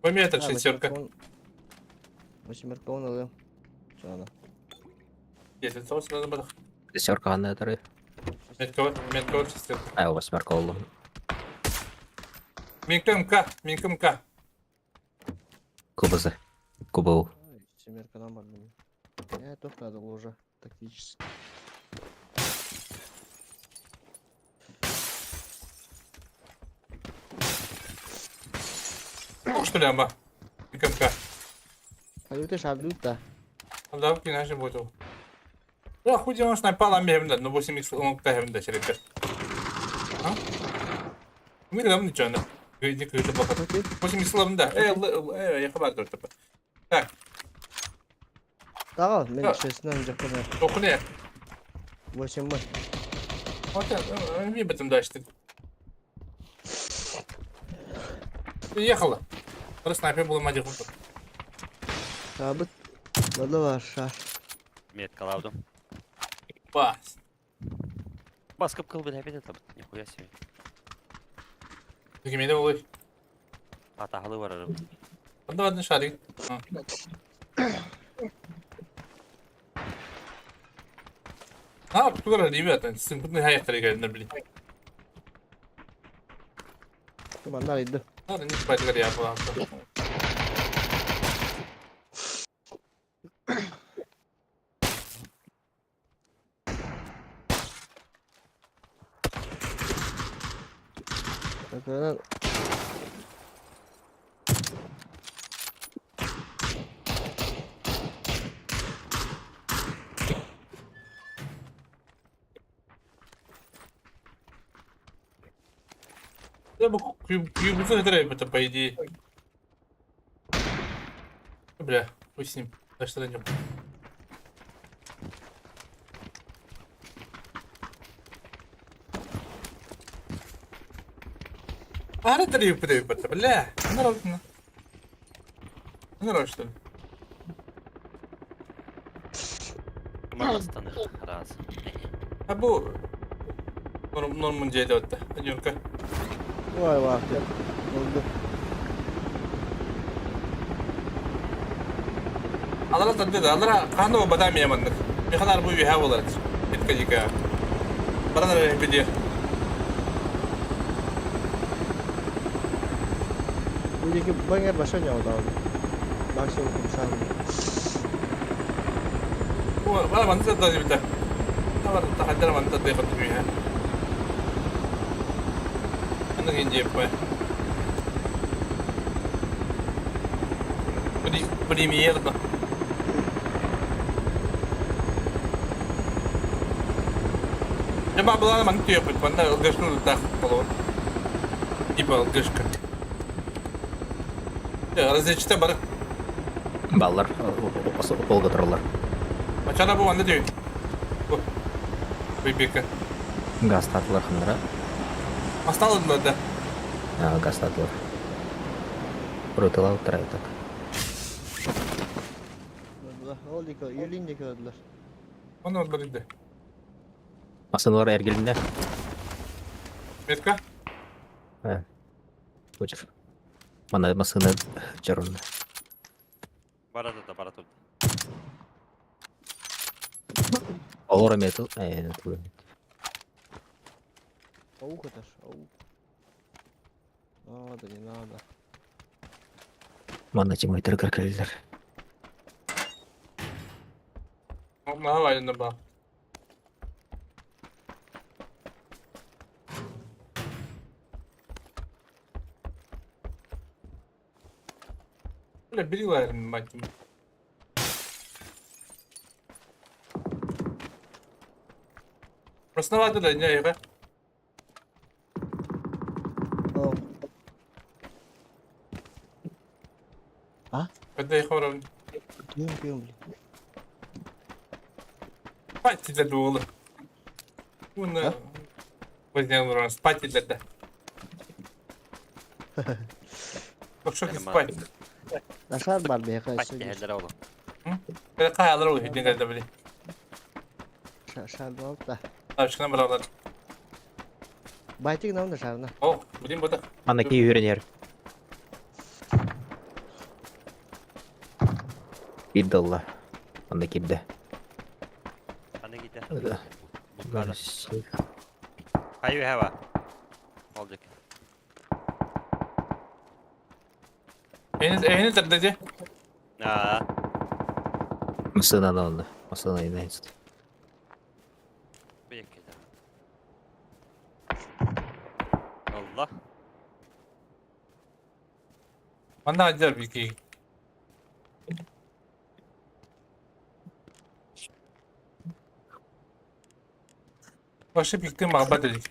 Пойми это шестерка. Восьмерка он алым. Чана. Если то сразу бадах. Шестерка анна это. Метка, метка шестерка. А, восьмерка олду. Минка МК, минка МК. КБЗ. КБУ. Семеркадан бар менин. Э, токтады уже тактически. Ну что ли, амба? Минка МК. Аюте шабдут да. Да, кинаши будет. Да, хуй делаешь на пала мемда, но 8 х он кахемда черепер. А? Мы там ничего не. Иди к это баха. 8 х лавнда. Э, э, я хабар только. Так. Дагы мен шестинен жакын. Тохне. 8 мы. Вот ми бетем дальше. Приехала. Бары снайпер булама диэх курдук. Саабыт. Бада бар шар. Меткалаабытым. Бас. Баскып кыл билэбит это нихуя себе. Кимеде болой. Атахалы барарым. Анда бардын шарик. А, тугара ребята, сымпытны хаяктар келдер били. Маннар иди. Надо не спать, я была. Такая. Я бы кьюбуцу это по идее. Бля, пусть с ним. Да что на нем. Ара три бля. Нарочно. Нарочно, что ли? Манастаны раз. А бу норм деді өтті. Адюнка. Ой, вахты. Oldu. Алара тарды да, алара қаны бадам ямандык. Механар бу виха болар. Этка дика. Баранар биде. Будеки бангер баша не алды. Максимум кумсан. Вала манза да дибита. Тавар тахаддар манза да хат виха. Аны генде па. Примерно. Я бабла ман тёпет, манда ЛГшну так поло. Типа ЛГшка. Разведчикте бар. Баллар, полга тураллар. Мачана бу манда дүй. Бибика. Газ татылар хандара. Осталось да. А, газ татылар. Рутыла утырай так. Ол дике, юлин дике öldüler. Оны олар иде. Масыналар эргилинде. Метка? Кучер. Мана масына жарунда. Барады да бара турду. Олор метл, тулы. Аух это ж, аух. Надо, не надо. Мана тимайтыр кіркелдер. Давай, на ба. Бля, бери лайер, мать. Просто да, не, я. О. А? Когда я хором. Пьем, пьем, блин. Спать тебе было. Уна. Возьмем спать тебе да. Бакшок спать. Нашар бар бияка. Пать оğlum. Кая алыр ул хидин кайда били. Шар бар да. Ашкына баралар. Байтик нам да шарна. О, билим буда. Ана ки үйренер. Бидалла. Анда кибде. Аны ките. Да. Буткада. Хайы хава. Olacak. Эни эни тәрдәде. Аа. Масына да онда. Масына инайт. Bu yakada. Allah. Анда аджар бики. Башы пиктен мағба дедик.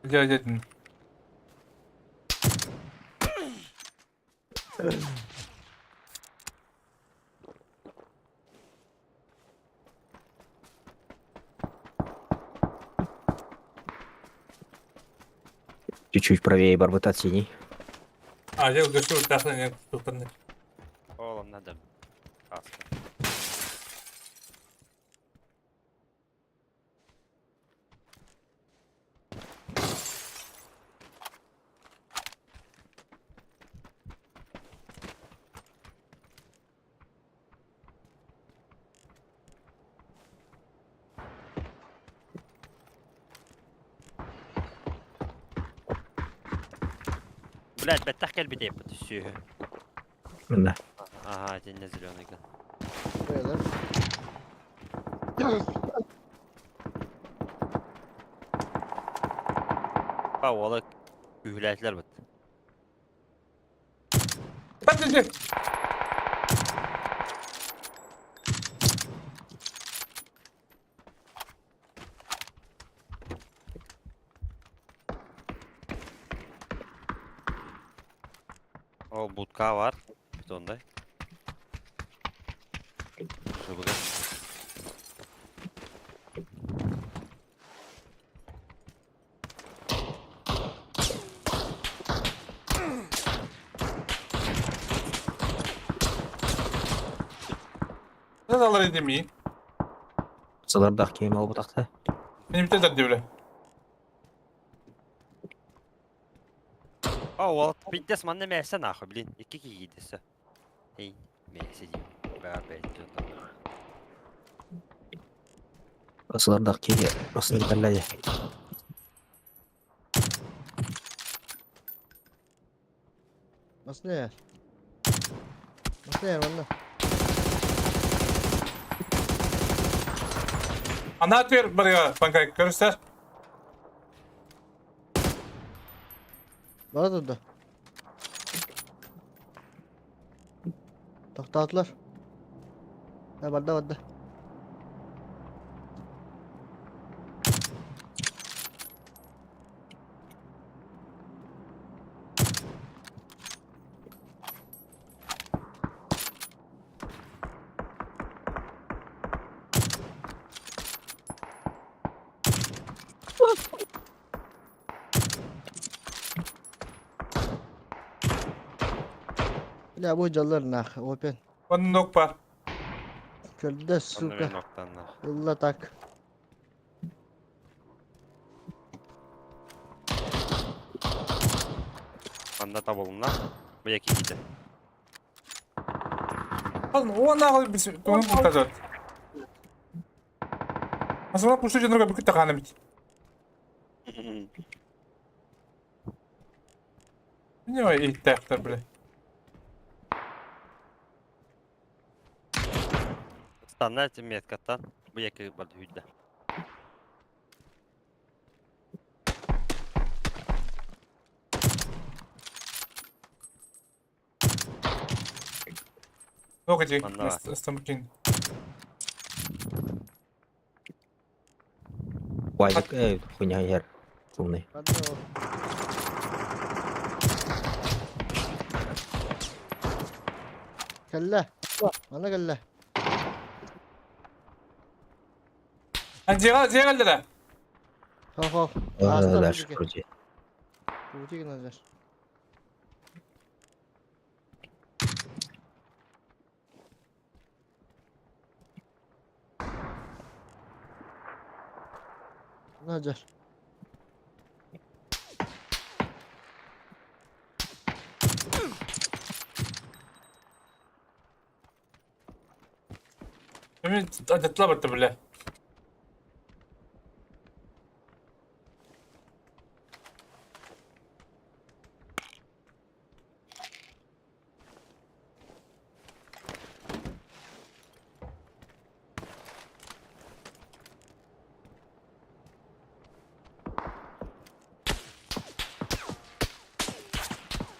Жа жа. Чуть-чуть правее барбыта от синий. А, я көстөр тахсан туттан. Оğlum надо. Аска. Блять, бэттэх кэлбит эппит сүөһү. Да. Ага, итиннэ зеленыйга. Бэйэлэр. Па уола күүһүлээтилэр быт. Подожди. Ол будка бар. Бетондай. Жыбыга. Ne alır edeyim Сылардах киим албытахта. Benim bir de bile. О, уол пиздец манна мээсэ нахуй, блин. Икки киһи Эй, мээсэ диим. Баар бэйт Сылардах киһи осын кэллэйэ. Масна яр. Масна яр манна. Ана түр барга банка көрсө. Бара турда. Тохтоотулар. Э, барда барда. Бля, бу дьаллар нах, опен. Оннук бар. Көрдө, сука. Ылла так. Манна табылына. Бу яки киһи. Он ағыл біз тоңын показать. Асыла пушу жонорго бүкүт тахана бит. Не ой иттәхтер биле. Стандарт меткаттан. Бу яки барды хүддэ. Локати, Манна. Стамкин. Уайдык, хуйня яр. Умный. Барда ол. Кэллэ. Манна кэллэ. Ан жега жега да. Хо-хо. Дальше вроде. Крути гына Назар. Эми адатла барты биле.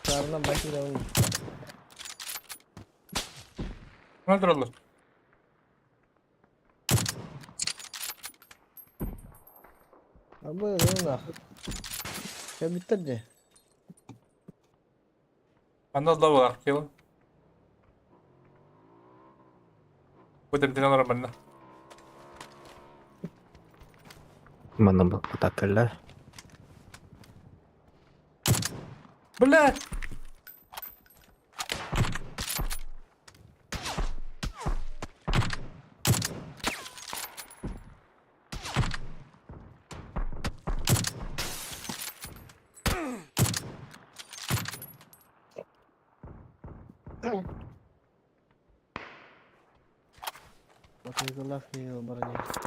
Сарынан бакир Öldür olur. Абы нах. Кәбиттер де. Анда да бар кел. Бу деп алар манна. Манна атакалла. Бля! Батыйдылар киһи баран иһэр.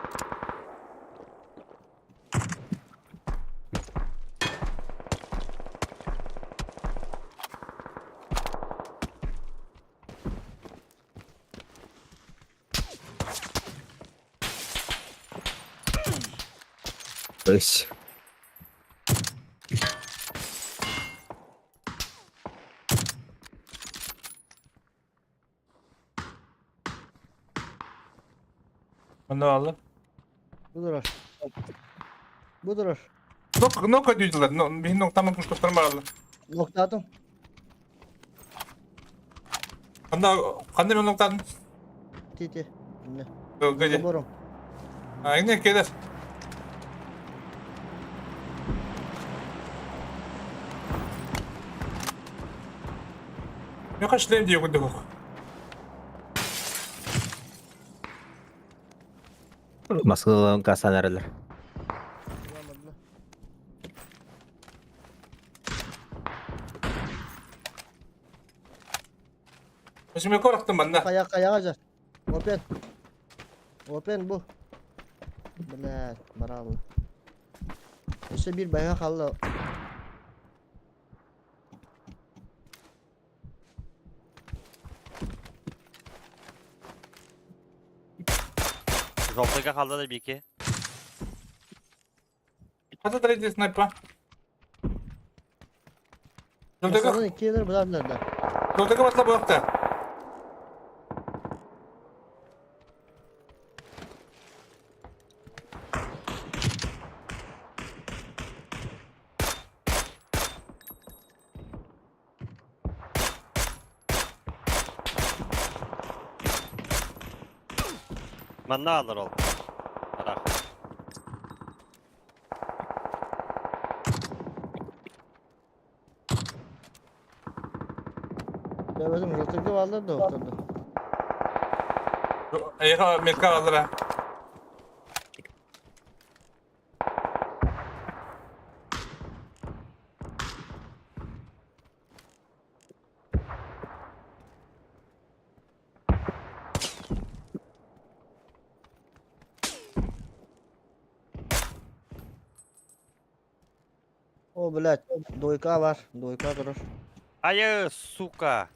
То есть. Onu aldı. Бу турар. Бу турар. Нок, нок өйдүүлэр. Биһин ноктамын куштуктарым баралар. Ноктаатым. Ханна ханна мен ноктадым? Тити. Инне. Где? Бором. А, инне келер. Мен шлем дии курдук. Маскаларын касан эрэлэр. Восьмерка рахтым манна. Хайа хайаҕа дьэ. Опен. Опен бу. Блядь, бараалла. Өссө биир байга хаалла. Жолтыга қалды да бике. Хата третий снайпа. Жолтыга Масалан иккиэлэр бырааллар да. Жолтыга батла буякта. Манна алыр ол. Арах. Дәбәдім жолтыга бааллар да охторду. Эйха метка алыр. О, блядь, двойка бар, двойка турар. Ай, сука.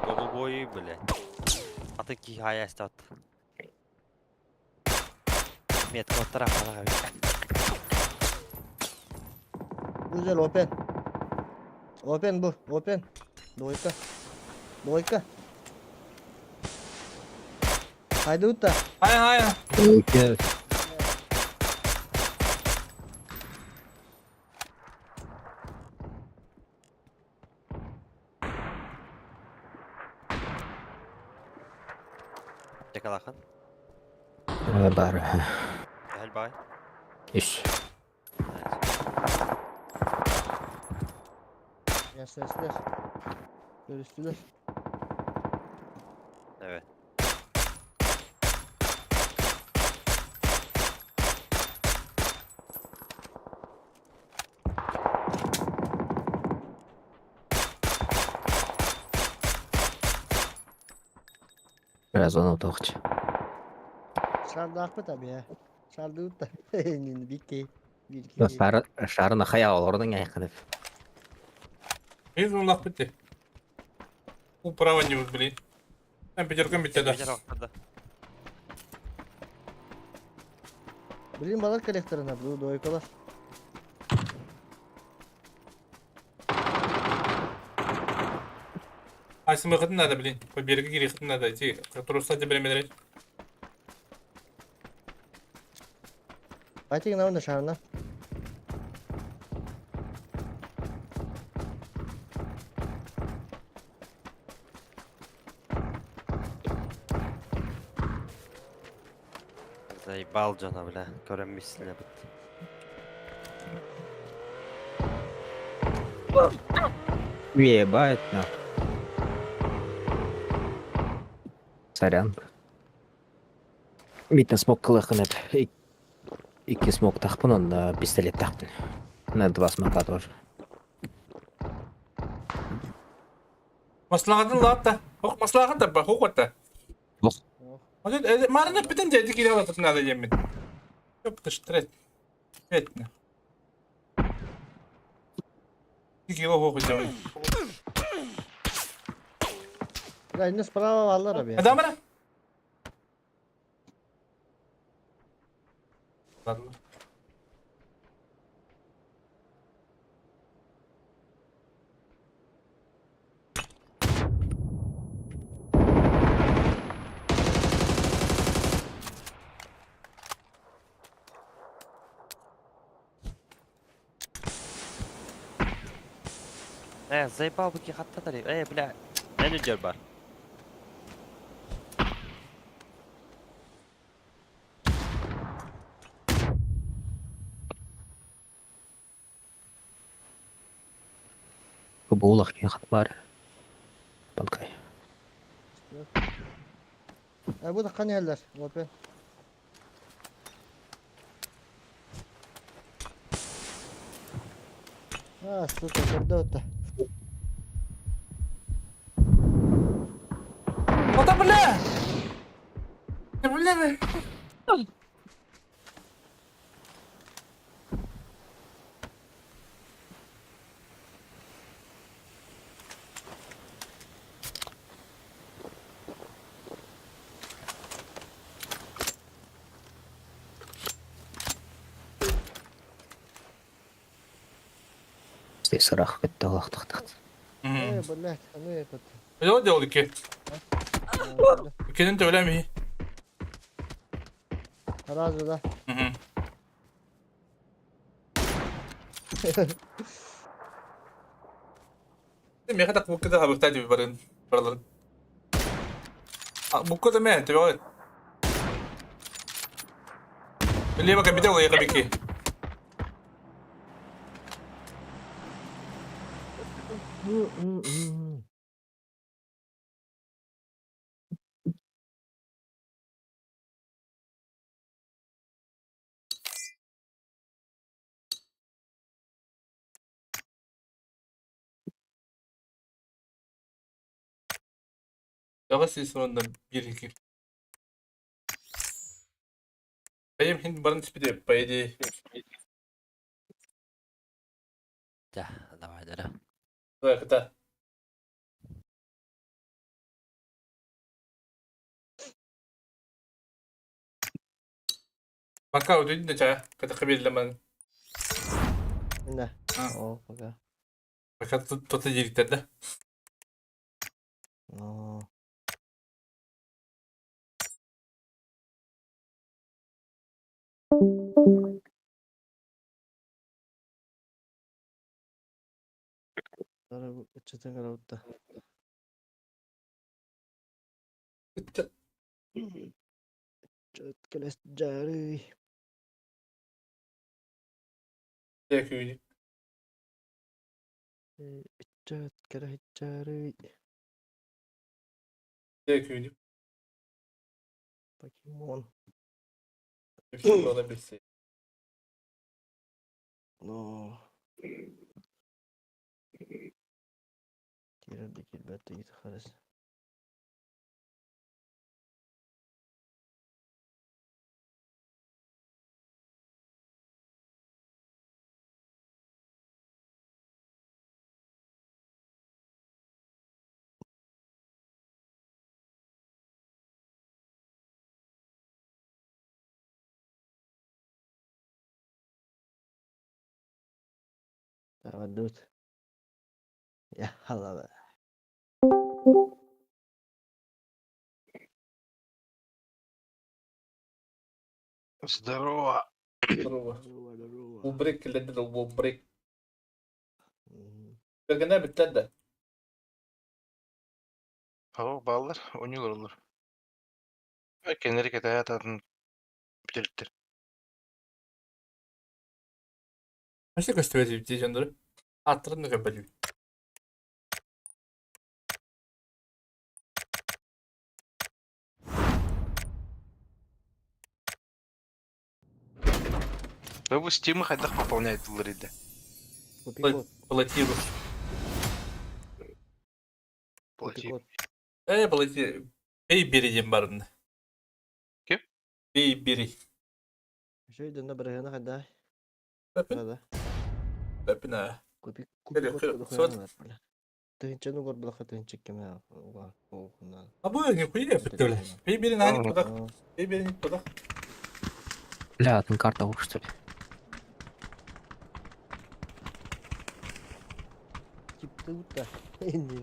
Голубой, блядь. А ты кихая стат. Метка оттара қалаға. Güzel open. Open bu, open. Двойка. Двойка. Haydi utta. Hayır hayır. Якалахан. Бар. Гәл бай. Иш. Sesler. Görüştüler. Evet. Biraz onu тоқчу. Шарды акпы tabii ya. Шарды utta. Бикки. Бикки. Шары шарына хая олордун айкынып. Из улах битти. Управа не блин. Там пятерком битти да. Пятерка, Блин, балар коллекторына бу двойкалар. А если мы надо, блин. По берегу гири надо идти. Труса тебе медрет. Айтың на шарына. Заебал жана, бля. Көрөнмейсің бит. Ебать, на. Сорян. Биитэ смок кылыаххын эп. Икки смоктаахпын онно пистолеттаахпын. На два смока тоже. Маслаҕатын лаатта. Ох, маслаҕын да ба, хук Ох. Марын эппитин дьэ киирэ алататын наада диэммин. Өп, Этне. Кило хоку дьон. Бля, инне справа бааллар эбит. Адамара. Ладно. Э, заебал бы хаттатари. Э, бля. Менеджер бар. Кубулах киһи хат баар. Панкай. Э, бу да ханьялар, опен. А, сука, когда-то. Ота бля! Бля! Здесь сырах кетті лақтықтық. Э, блядь, ну этот. Öyle делал ki. Kendini de öyle mi? Сразу, да. Меха так букка да хабыктаа барын бараларын. Букка да мен тебе. Лево капитал я кабики. Daha sonunda 1-2. Benim hindi barın tipi de по идее. Да, давай, да. Давай, кота. Пока удивительно тебя, когда хабили мен. Да. О, пока. Пока тут кто-то директор, да? О. Чытын Чөткелес жары. Дякую. Чөткелес жары. Дякую. Покемон. Olabilirsin. Но. Кирилл килбәтте кит харас. Давай, Я халава. Здорово. Здорово. Убрик ледер убрик. Кергенә биттә дә. Hava ballar, oynuyorlar onlar. Kendileri kötü hayat adını bitirdikler. Başka göstereceğim diyeceğim. Аттарын да көрбөтүм. Да вы Steam хайдах пополняет ди. Плати. Плати. Плати. Эй, бери диэн барынна. Ким? Эй, бери. Үчүгэй дьонно бырыһыана хайдаа? Пепин. Да. Пепин аа. Купи купи Сот. Тыһынчаны угар булаха тыһынча кеме уга. А бу нихуя бля. Эй, бери на туда. Эй, бери туда. Бля, там карта ух, что ли? Скиптута. Инди.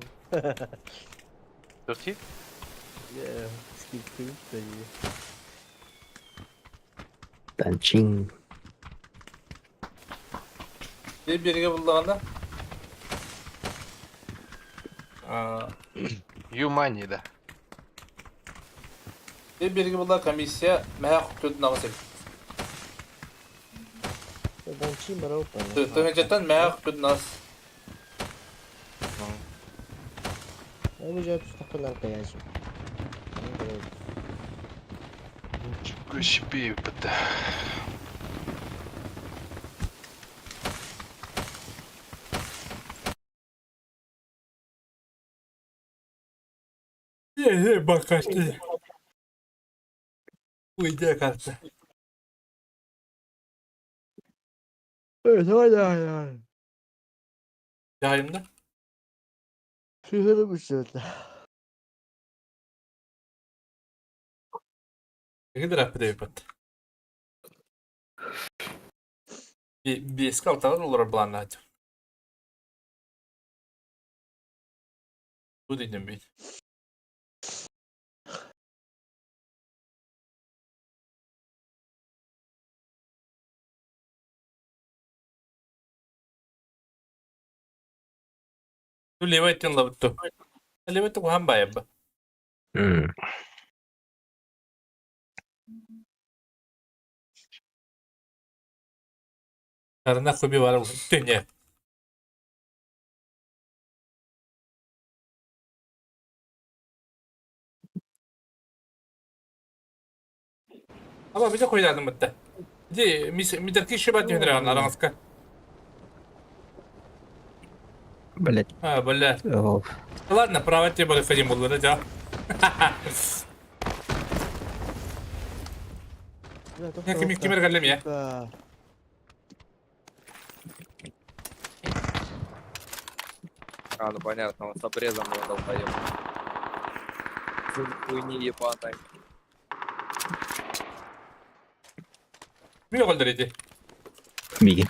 Дохти? Yeah, скиптута. Танчин. Эй, бериге буллаганда. Аа. Юмани, да. Эй, бериге булла комиссия мә хөктөд нагыс. Данчин барау па. Тыгынчаттан мә хөктөд нагыс. Бу жа тустакканар каяжым. Ничего себе, ПТ. Эй, бакашты. Уйдя карта. Эй, давай, давай, давай. Жайымда. Шыгыры бүшөт. Кидер аппыда бат. Биэскэ алтаҕар олорор былааннаах Бу дийдим бит. Ту левый өттүн лабытту. Левый өттүн куһаан баайабба. Арына хуби бар түнне. Аба биде койдадым битте. Ди мис мидерки шиба түнре араңызка. Блять. А, бля. Ладно, право тебе было ходим булды да. Я ким кимер галлем я. А, ну понятно, он с обрезом его долбоеб. Хуйни ебаной. Ми голдер иди. Миги.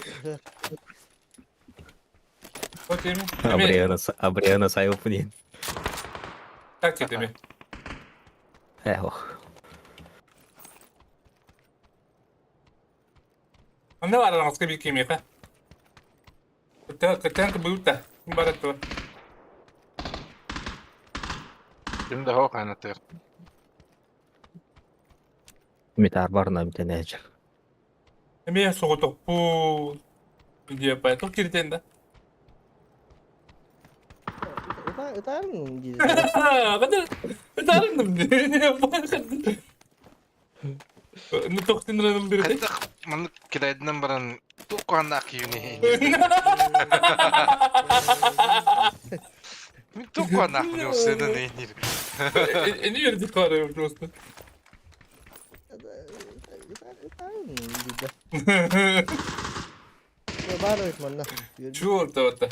Окей. Абриана, Абриана сайылып Так тебе. Эх. Анда бар араңызка бир кимиэхэ. Кытаан кыбыыта. Ким барат туа. Ким да хоқ анатыр. Метар барна битенәҗер. Эмиэ соҕотохпун. Диэппай тух киртен да. Ытарым диде. Кадыр. Ытарым Ну тохтин раным бирде. Хайдах маннык кидайдынан баран туққаннаах киюни. Мин туққаннаах киюни нейнир. Эни жерде караю просто. Ытарым диде. Бар манна. Чего это?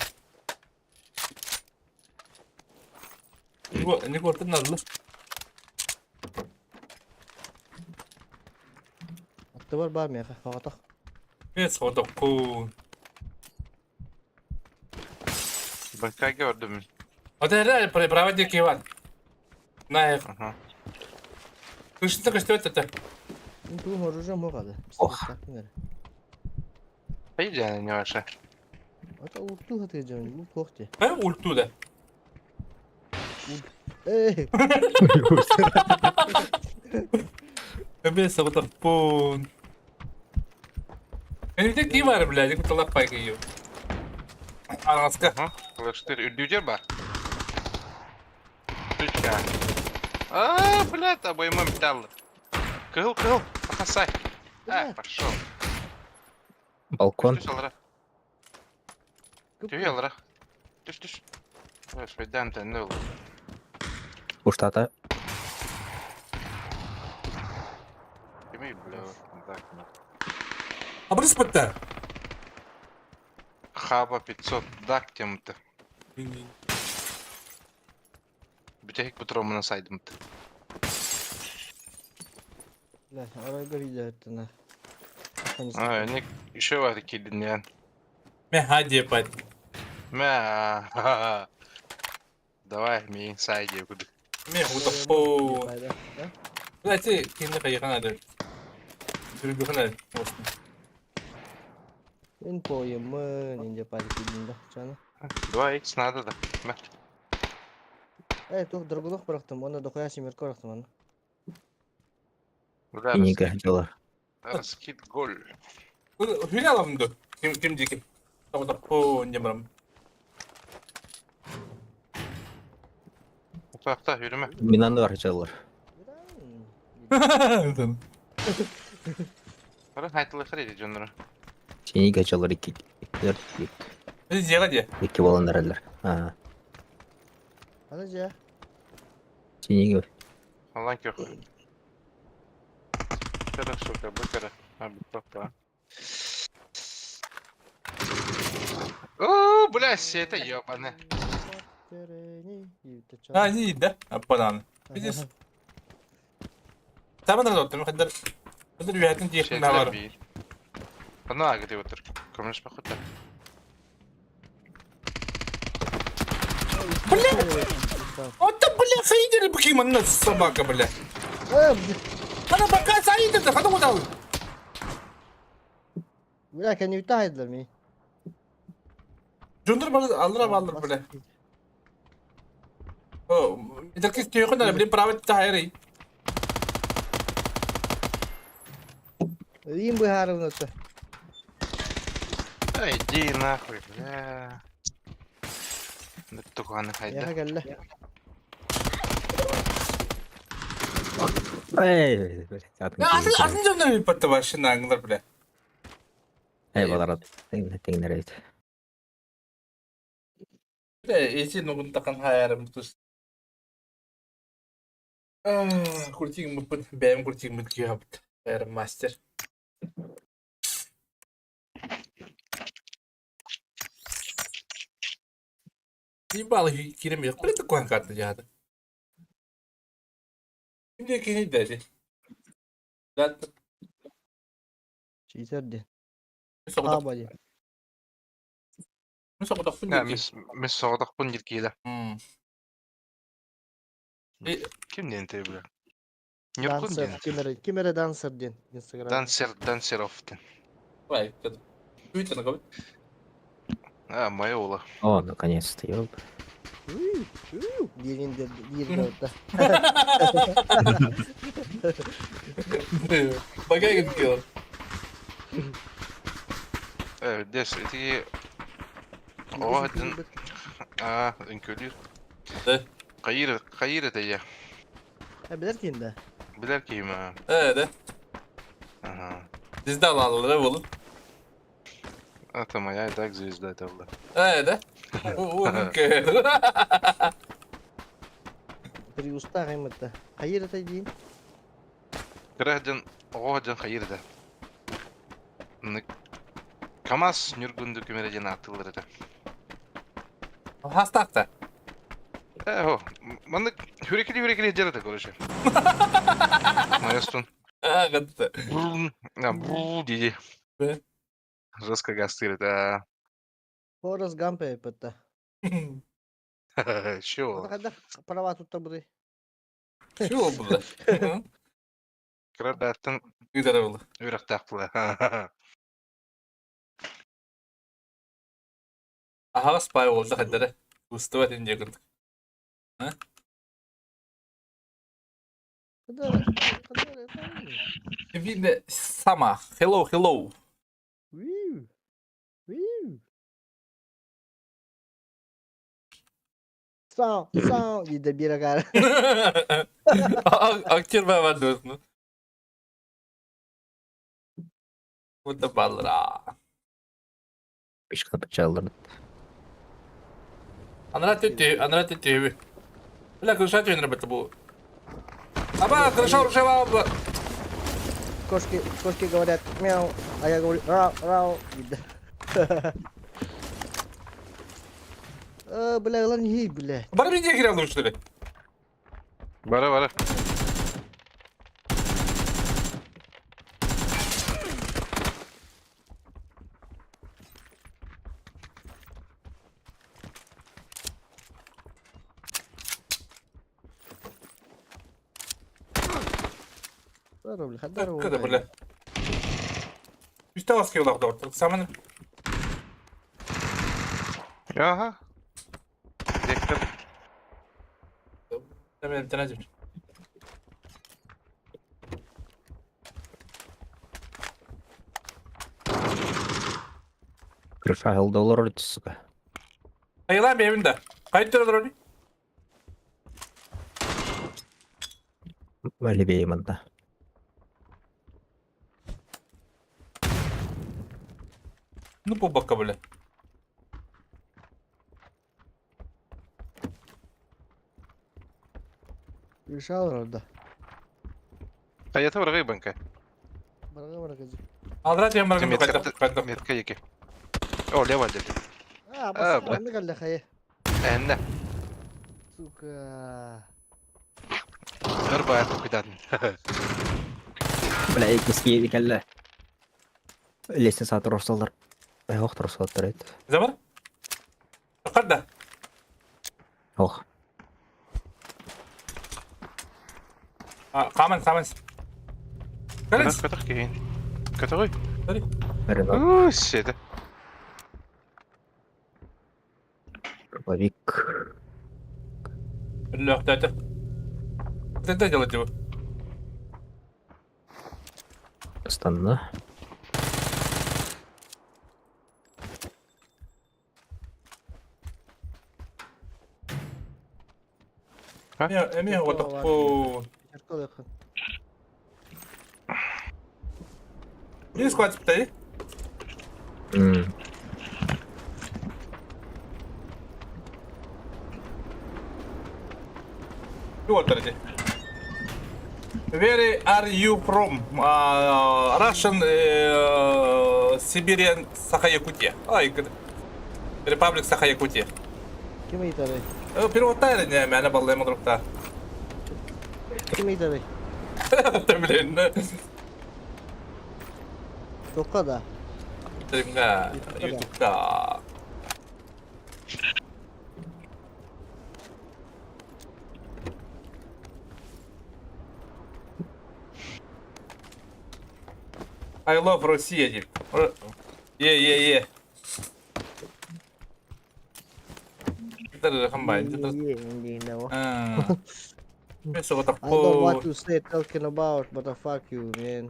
Не кортын надо. Аттыбар бар меха, фагатах. Мен соғотохпун. Бакка көрдүм. Вот это право диэки Иван. На их. Кышты кышты это. Ту оружие могады. Ох. Пойдя не ваша. Ата ульту хаты жан, ул кохте. А ульту да. Эй. Мен соғотохпун. Энигде ки бар, блядь, куталап пайка ее. Араҥаска. Флештыр үрдүүтэр бар. Түчка. А, блядь, обойма металл. Кыһыл, кыһыл, пахасай. А, пошел. Балкон. Түс алара. Түһ алара. Түс, түс. Ой, швейдан тэннэ ол. Уштата. Кимий, бля, так. Абырыс бытта. Хаба 500 дак темті. Бүтэһик бутромuna сайдымты. Бля, арайга видео А, не еще var килдинен. Мэ хади пать. Мә. Давай, мин сайде куды. Мэ хутаппу. Бля, ти кинде кайган ады. Дүрбүхнә. Мен поемын, инде парик чаны. 2x надо да. Мә. Э, тух дорогулук бырактым, оны дохуя семерка бырактым аны. Бля, Синийге дьолор. Раскид гол. Хүнэ аламды. Ким ким дики. Хутаппу не барам. Ufakta yürüme. Минаны бар дьолор. Бара хайтылы хрedi жоннора. Синийге дьолор икки. Зега де. Икки болан эрэллэр. Аа. Аны же. Синийге. Алан көх. Кара сука, бакара. А, папа. О, бля, это ёбаный. А, не, да. Аппанан. Видишь? Табан да доттым, хаддар. Хаддар үйәтін тиехтің да бар. Ана агды отыр. Көмөш похута. Бля! Вот бля, фейдер бхиман собака, бля. Она пока саидер, хада куда? Бля, кәне үтә ми. Жондар бар, алыр алыр, бля. О, это кис түйхөн, блин, право тайры. Им бы харывнаты. Эй, иди нахуй, бля. Туганы Я хайда. кәлле. Эй, блядь, атын Атын атын жондар биппатты вообще наңлар, бля. Эй, балар теңнер эбит. Бля, эти нугун такан хайарым тус. Куртигин мыппыт, бэйм куртигин мыт күйапт. Хайарым мастер. Ебал кирем yok. Бля, такой карта яды. Кимде кини дәди. Да. Читер де. Соғдақ. Аба де. Мен соғдақпын Я, деді. мис мис соғдақпын диркиде. Ким ден бля? Нюркун Дансер, ден. кимере, кимере дансер ден. Инстаграм. Дансер, дансеров ден. Вай, Твиттер на А, моя ола. О, наконец-то, ёб. Диrin de dirin de. Багай gidiyor. Э, дес, эти О, ден. А, үнкөлүр. Да. Кайыр, кайыр это я. Ha biler ki de. Билер кийим. а. Evet. Ага. Biz de alalım oğlum. Это моя и так звезда это была. Evet. Окей. Приуста каймытта. Кайыр это дейін. Кырахден, оҕоден хайыр да. КамАЗ Нюргунду күмереден атылыр это. Хастакта. Э, о, маннык хүрекели хүрекели дерете, короче. Майостун. А, гадта. А, бу, диди. Жестко гастырит, а. Хорас Гампе пытта. Чего? Када права тут табы. Чего было? Кырадаттан Güzel oldu. үрәктәк Aha spy oldu хаддара. Устава дин дегүн. А? Када када Видно сама. Hello, hello. Виу. Виу. Сау, сау, диде бир агар. Актер бар дөрсүн. Bu da balra. Пешка печаллар. Анара төттү, анара төттү. Бля, крыша түйенер бітті бұл. Аба, крыша урушай ба. Кошки, кошки говорят мяу, а я говорю рау, рау. Диде. Э, бля, lan iyi бля. Бара мен кире алып что ли? Бара, бара. Здорово, бля, здорово. Када, бля. Үстә вас киялар да Самын. Ага. Дектор. Тәмән тәнәҗим. Крыша доллар сука. Айла бебинде. Кайт турар Левее манда. Ну по бакка, бля. Решал да. А я тоже рыбанка. Барга барга. Алра тем баргын Метка, кайта. метка еки. О, лево деді. А, А, бас, бля. аны калла хая. Әнне. Сука. Ырбай куйдадын. Бля, экиски кәллә. Лестница турсалар. Ох, турсалар это. Замар? Када. Ох. Каман, каман. Көтөх, көтөх кейін. Көтөх. Ренат. Уу, седі. Дробовик. Лёг, да, это. Это делать его. Станна. Эме вот по. Не схватит, тай. Where are you from? Russian, Siberian, Саха-Якутия. Ай, Republic Саха-Якутия. Ким ыйтары? Переводтайры не, мяне баллай мудрукта. Ким ыйтары? Блин. Тоққа да. Стримга, ютубта. I love Россия, дип. Е, е, е. Хамбай. I don't know what to say talking about, but the fuck you, man.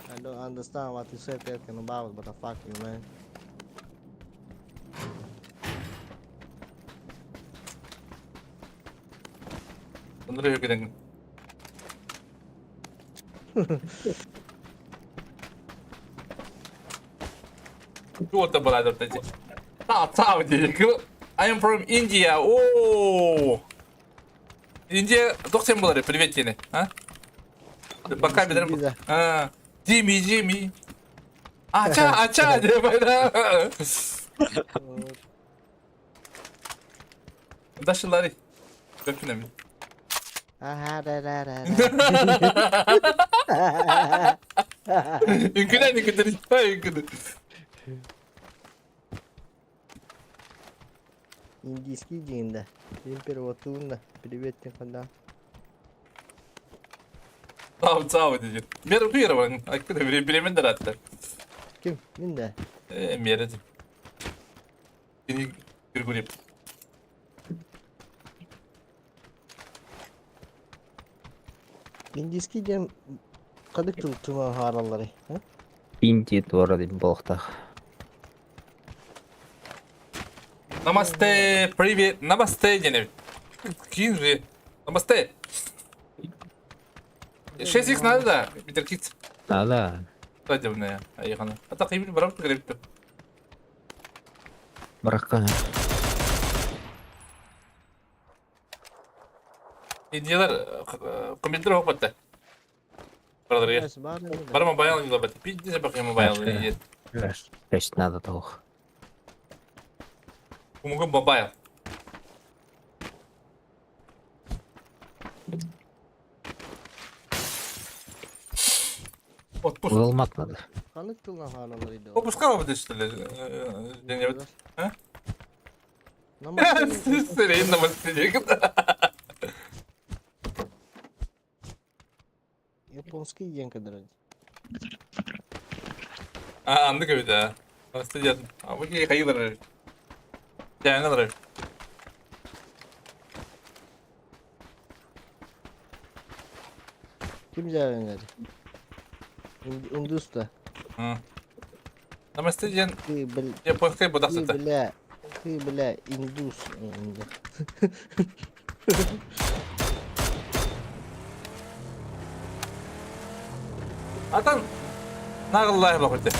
I don't understand what you say talking about, but the fuck you, man. Андрей Югиден. Что была тут эти? I am from India. О! Индия, тоқсен болар, привет тебе, а? Пока бедрем. А, Джимми, Джимми. Ача, ача, деп айда. Дашылары. Көпүнөм. Ага, да, да, да. Үnkүнөн үnkүнөн, үnkүнөн. Индийский день, да. День первого. Привет, тем. Сау, сау дейт. Бер бер Айкыда биремен даратты. Ким? Мин да. Э, мере. Кини Григорий. Индийский день кадык тыл тума хараллары, а? Индия туора диэн буолуохтаах. Намасте, привет, намасте диэн эбит. Киин же. Намасте. 6x надо да, Питер Китс. Надо. Свадебная, айхана. А так именно барап кирепти. Баракка. Индиялар компьютер хопатта. Бардарга. Бар мобайл не лабат. Пиздец бак мобайл не Шесть надо того. Кумуга мобайл. Отпуск. Улалмат надо. Ханнык тылынан хаалалар иде. Отпускала бы что ли? Где-нибудь. А? Сырей намасте. Японский диэн кыдыран. А, анды көбүт а. Намасте диэн. А бу киһи хайыылар. Дьааҥылар. Ким дьээбэҥнэр? Индус да. Намасте диэн Ты, бля, японскай ты, будахсыта. бля, ты, бля, индус. Атан нағыллай бақыты.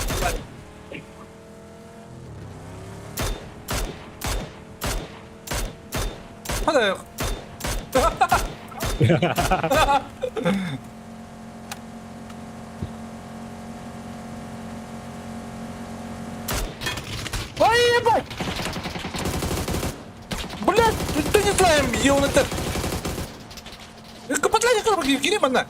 Hadi yok. Ай, ебать! Блядь, ты не знаем, где он это. Кири манна.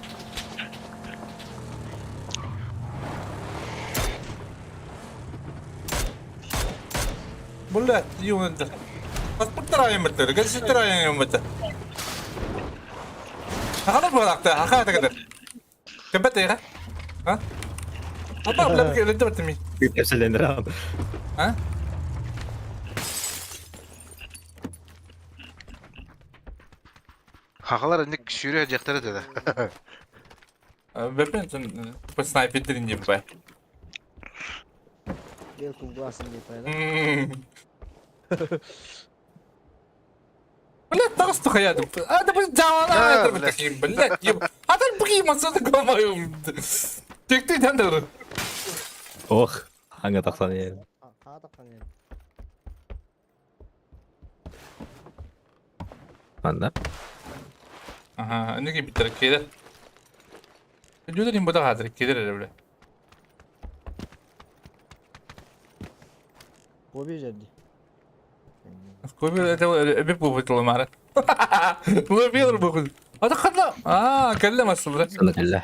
Блядь, ёбаный. Паспорттар айыммыттар, газеттер айыммыттар. Хахалар буолаахта, хаха тагдар. Кэбэт эйха? А? Апа, бля, бля, бля, бля, Кэпсэлэнэр А? Хахалар инник сүүрэ дьахтара деді. Бэпэн по снайпердин деп бай. Белку в глаз не пойду. Блядь, таҕыс тухайадым. А, да блядь, жаалаа таким, блядь, еб. А там бгимаса да мою. Текти тандыр. Ох, аңа тахсан я. Анда. Ага, неге биттер келер. Жүдер им буда хазыр келер эле бля. Коби жерди. Көбі эбеп бу мары. Бу бир бу. Ата кадла. А, келле масыл бля. Сана келле.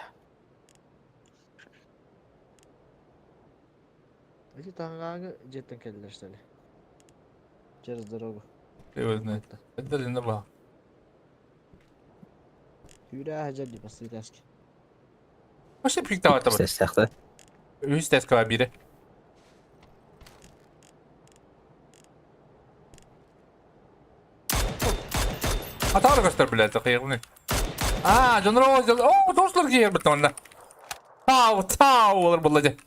Эти таңгагы жеттен келдилер что ли? Через дорогу. Его знает. Это не ба. Юра жерди бастыраски. Вообще пиктава таба. Сәхті. Үс тәскә бире. Атар көстөр блядь, кыйгны. А, жонро О, дослар кийер бит онда. Тау, тау олар булды.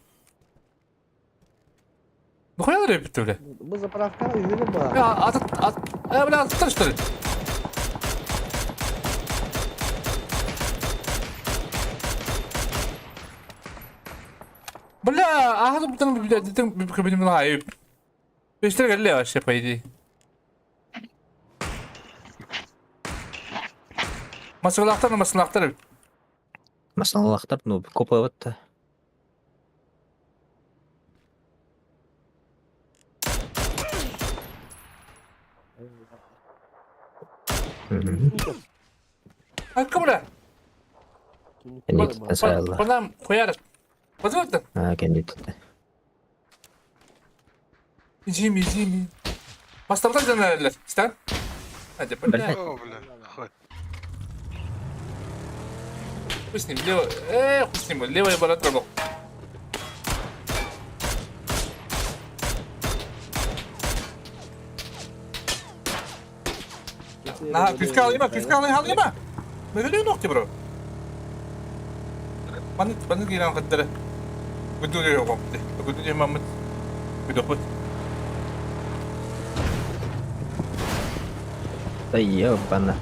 Ну хуя бит бля. Бу заправка үйүнө бар. Я ат ат э бля, аттар что ли? Бля, ага, бутан бля, дитен бибим лайп. Бештер келле вообще по идее. Масылақтар, масылақтар. Масалалахтар, ну, копа вот. Акы бля. Кеннит сайалла. Банам хуяр. Базылты. А, кеннит. Жими, жими. Бастардан жанарлар. Стан. Hadi бля. О, бля, хуй. Хуй с ним, лево. Хуй с ним, левая барат рабок. На, күскә алыйма, күскә алыйма. Мөгеле нокты бро. Баны, баны гиран кыттыры. Күтүрү Күтүрү маммыт. Күтүппүт. Да ебана.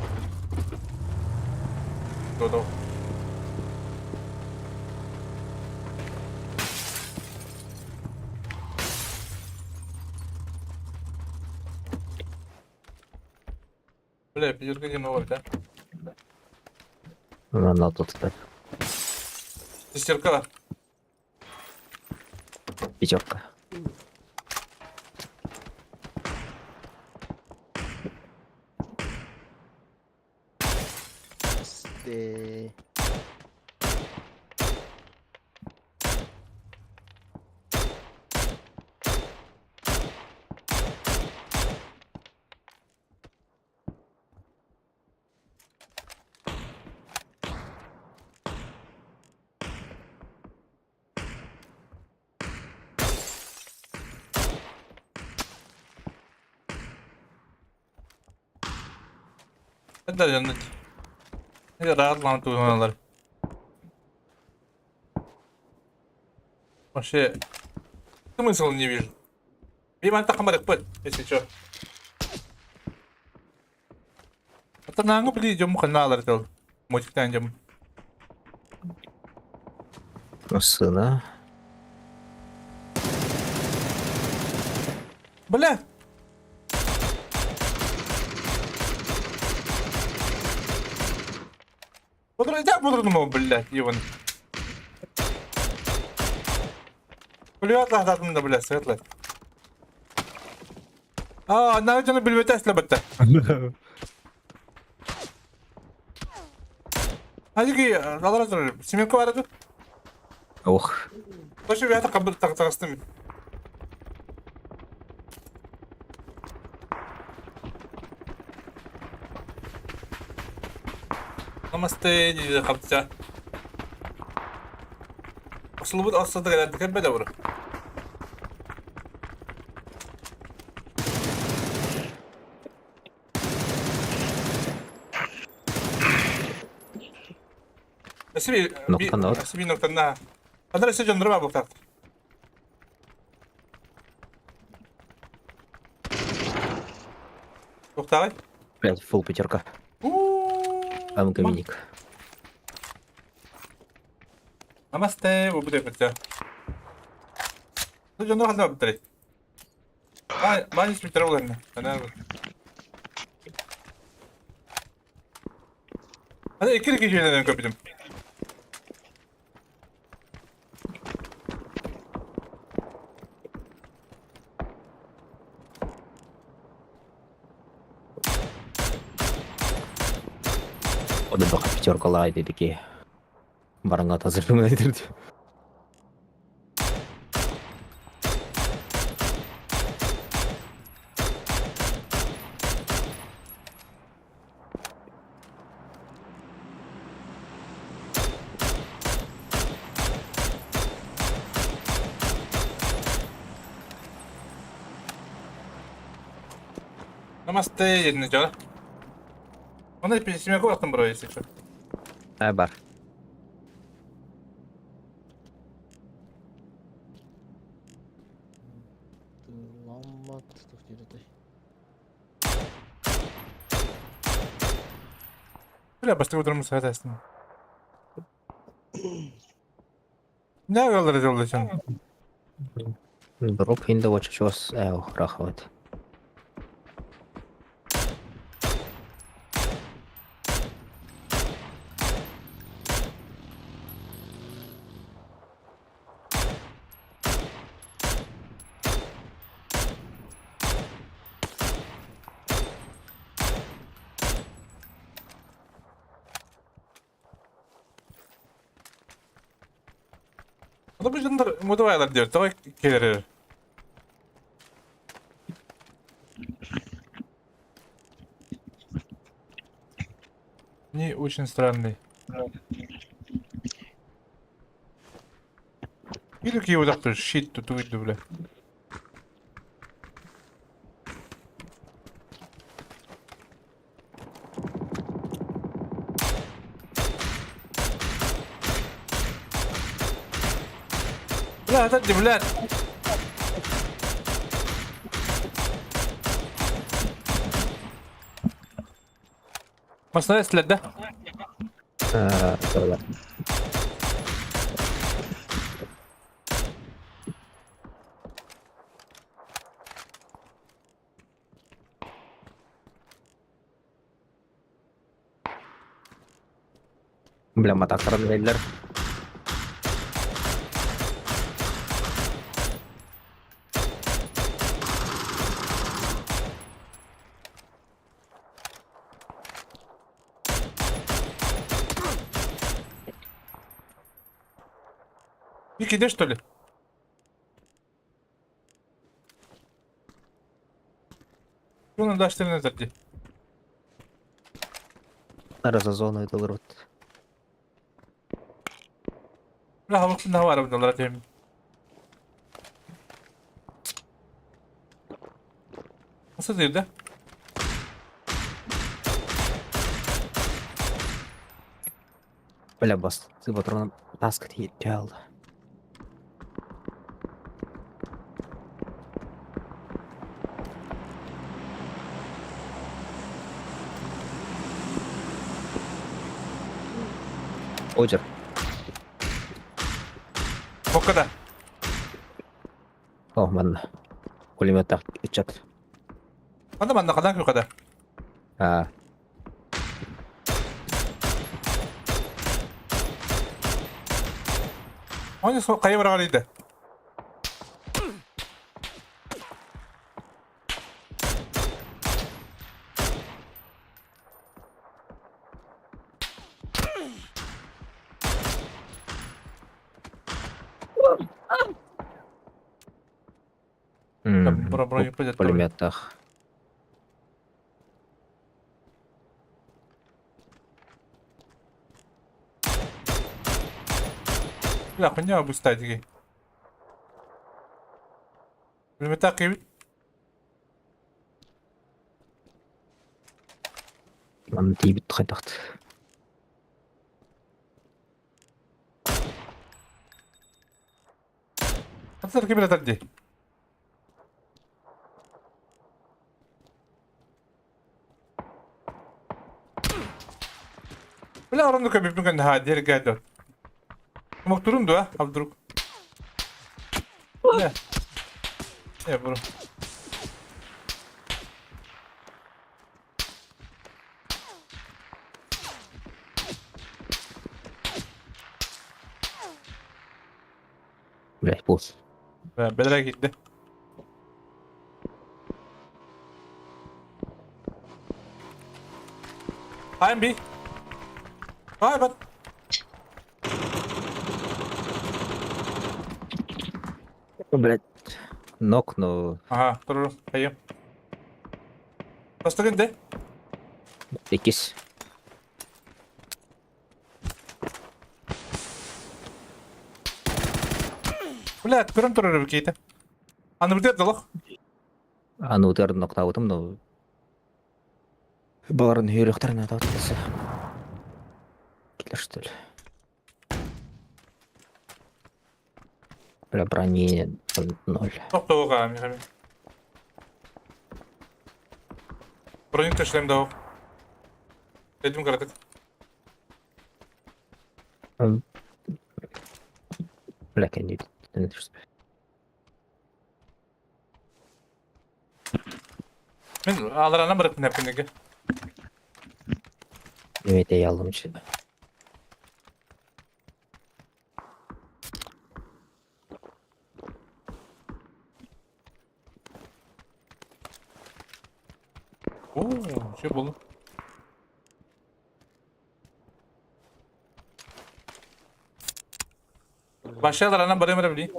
Додо. Бля, пятерка не новая, да? Ну, тут так. Шестерка. Пятерка. Сте. Это дьоннут. Rahat tuğunalar. Вообще, смысл не вижу. Мимо так пыт, если что. Это на ангу идем канал это. Мотик идем. Ну, сына. Бля! Буду, блядь, ебаный. Плевать лахдатым да, блядь, светлый. А, на это билбетес лебетте. Hadi алара Семенко бар еді. Ох. Точно бята кабыл тагыстым. Намасте, диде капча. Осылбыт осылды келеді кем беде бұры. Ноктан Сиби ноктан Андрей сен жондура бу так. Токтагай. Блядь, фул пятерка. Там каменник. Намасте, бу буде битте. Ну жондура ханна битте. Ман ис битте булар. Ана. Hadi iki iki şeylerden köpüdüm. Ода бака пятерка лайды такие. Баранга тазырым айдырды. Намасте, yerine canım. Ona bir koyardım buraya если что. А, бар. Ламмат, тух диэтэй. Бля, başka bir durum söylersin. Ne kadar yolda sen? Дроп инде вот чос рахват. O da bir candır modavaylar diyor. Давай келер. Не очень странный. Или его так щит тут выйду, бля. Бля, это блядь. Машина эстилэр да? Да. Бля, матактарын бэллэр. Вики, где что ли? Что надо 14 дии. Нара за зону это рот. Бля, хабыксын да бар абдалар тем. Nasıl değil de? Бля, бас, ты патроном таскать ел. Одер. Боккада. О, манна. Пулемет чат. Манна манна хадан күкада. А. Они со кайы барар иде. Пулеметах. Бля, хуйня бу стадиги. Пулемет кибит. Манна тиибит хайдахт. Хатар кибит атар Бля, оронду көбүпүн көн ха дер гайдо. Мок турун дуа, а вдруг? Не. Не, бро. Блять, босс. Бля, gitti. I'm B. Hi, but Блять. Нок, но Ага, туру, хайым. Бастыгын де. Икис. Блядь, көрөм турар кейте. Аны битер долох. Аны утар ноктаутым, но Баларын үйрөктөрүн атап атасы. Килер что ли? Бля, брони ноль. Токтоуга, Михаил. Броник ташлайм дау. Дедим каратык. Бля, кенди. Мен аларана барып нәпкенеге. Немете ялдым чы. Оо, şey болду. Başlayalar anam barayım barayım.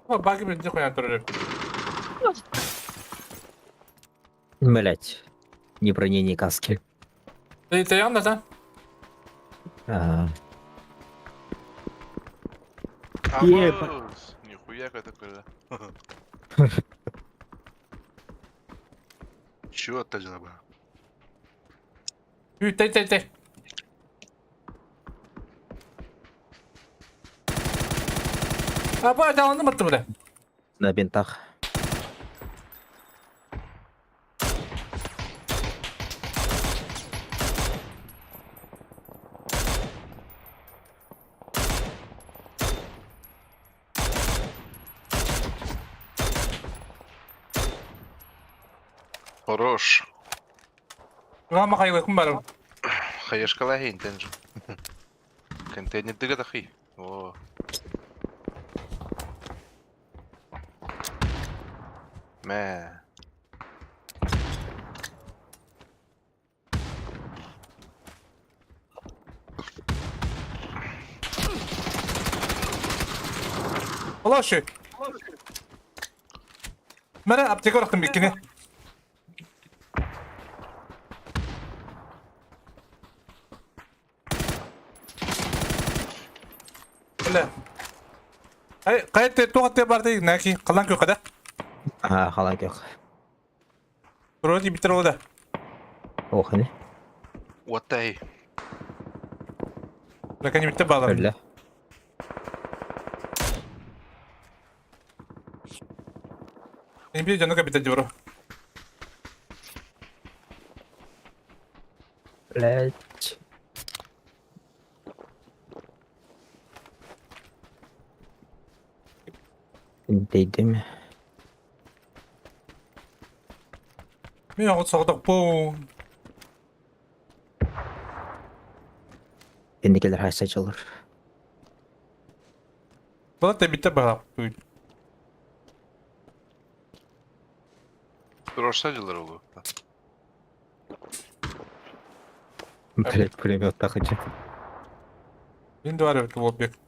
Баки блин, хуйня турар. Блять. Ни брони, ни каски. Ты ты да? Ага. Абыз! Нихуя какая такая. Чего это дела? Үй, тэй, тэй, тэй. Аба, жаланды мырты бля. На бинтах. Хорош. Гама кайгы кым бар? Хаешкала хейн тенже. Контейнер дыга тахи. О. Мэ. Олашы. Мәрі аптека барақтым беккене. Бля. Ай, қайт тоғат барды наки қалан көк қада. А, халан кök. Вроде битер олда. Ох, не. What the Ләкән битте балам. Öyle. Не бит жаныка битте бро. Блять. Дейдим. Мен оғыт соғдық бу. Endikeler haysa çalır. Бұла да битте балам. Хорош дела oldu. Блять, пулемет тахычы. Енді бар өтті ол бек.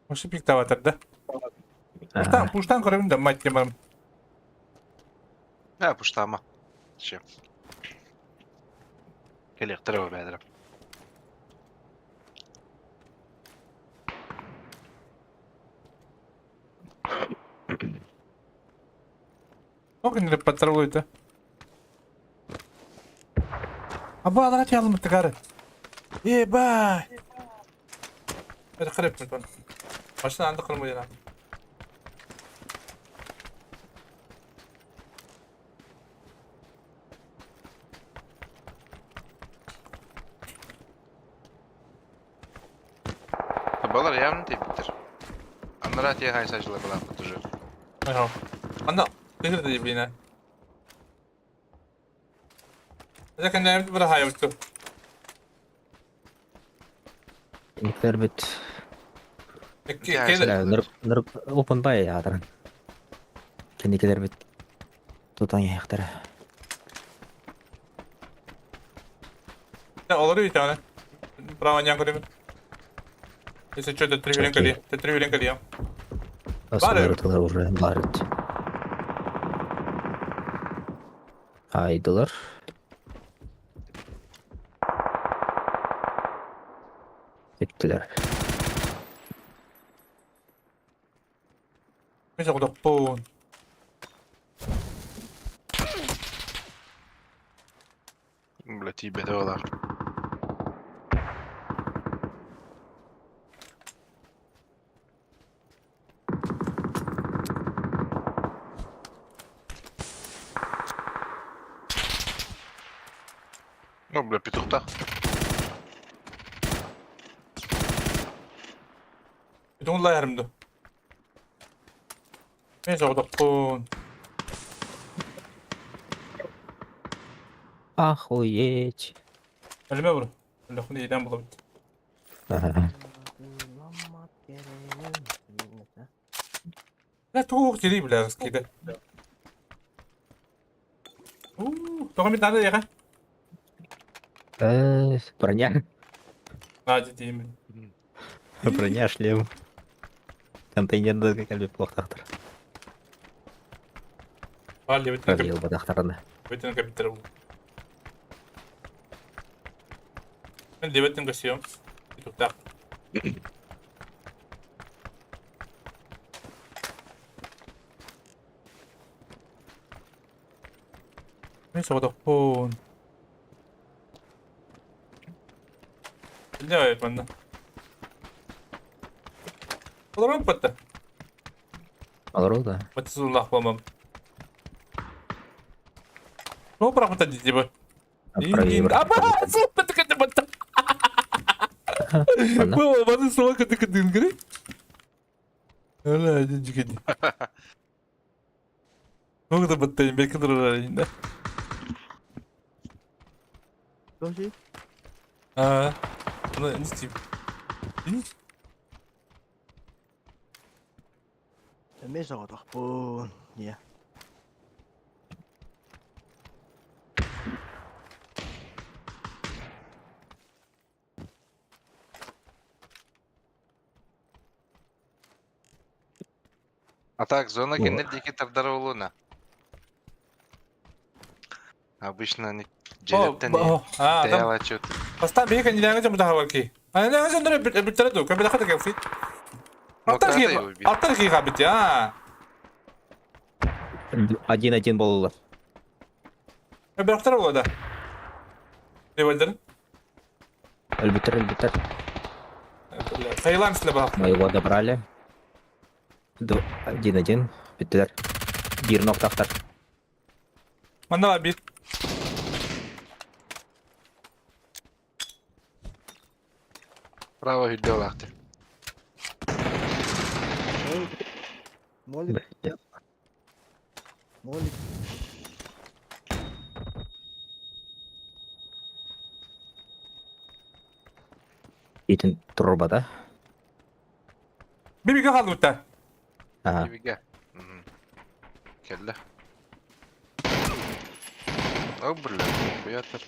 Осы пик таватыр да. Пуштан, пуштан көрөмүн да мать барым. Ha пуштама. Че. Келектер бәдір. Огненный патруль это. Аба, алға чалым тыгары. Ебай. Это хреп мен. Машина анды кырмы яна. Балар явно тепиттер. Аннара те хайсачылар балар тоже. Ага. Анда тыгыр да ебина. Ләкин нәм бер хайвты. Endikeler бит. Кел. Нырып нырып open by атырын. Endikeler бит. Тутан яктыр. Олар бит аны. Право нян көрөмүн. Если что, то три кали. Ты три кали. Бар уже бар. Айдылар. Bittилер. Мен соғдық Бля, тебе доллар. Ну, бля, петухта. Петуңла ярымды. Мен соғдық Охуеть. Өлмө бро. Өлөкүн еден болот. Ага. Бля, туох дери бля, скиде. У, тоҕо мин надо яга. Броня. Надя деймин. Броня, шлем. Контейнер да как плохо тахтар. Пробил бадахтарына. Бүтүн кэбиттэр бу. Мен дебеттин көсүөм. Туктаах. Мен соҕотохпун. Билдэ манна. Олорон батта. Олору да. Батысыллах буолмам. Ну, бырахмыта дии бу. Аба, суоппа тыкаты батта. Бу баны сула кыты кытын гри. Ола, дикеди. Ну, да батта, бек турар инде. Тоже? А, ну, не стим. Эмиэ соҕотохпун. Дьиэ. А так, зона кинилэр диэки тардара буолуона. Обычно они дьиэлэртэн тэйэлаччыт. Бастаан биһи кэннилээҥи дьон бытаһабар ки. Анилээҥи дьоннор эбиттэрэ дуу, көбүлэхэ да кэлсит. Аттар ки хабит а. Один-один болулар. Көбүлэхтэр буолла да. Револьдер. Өлбүттэр, өлбүттэр. Сайылаан силе баа. Мы его добрали. Один-один. Бүттүлэр. Биир ноктахтар. Манна бар биир. Право үрдэ олаахтыр. Молик. Молик. Итин турбата. Бибигэ хаалбыта. Ага. Бибигэ. Кэллэ. О, бля, хуятыр.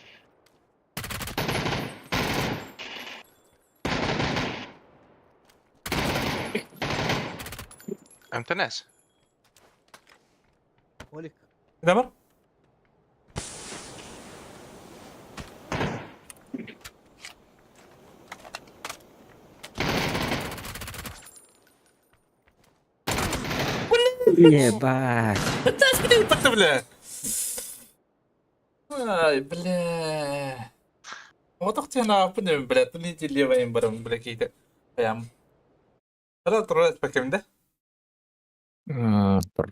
МТНС. Молик. Ne var? Ебать. Бля, бля. Ай, бля. Отох тена апны, бля, ты не делеваем барам, бля, кейде. Прям. Тара турат пакемде.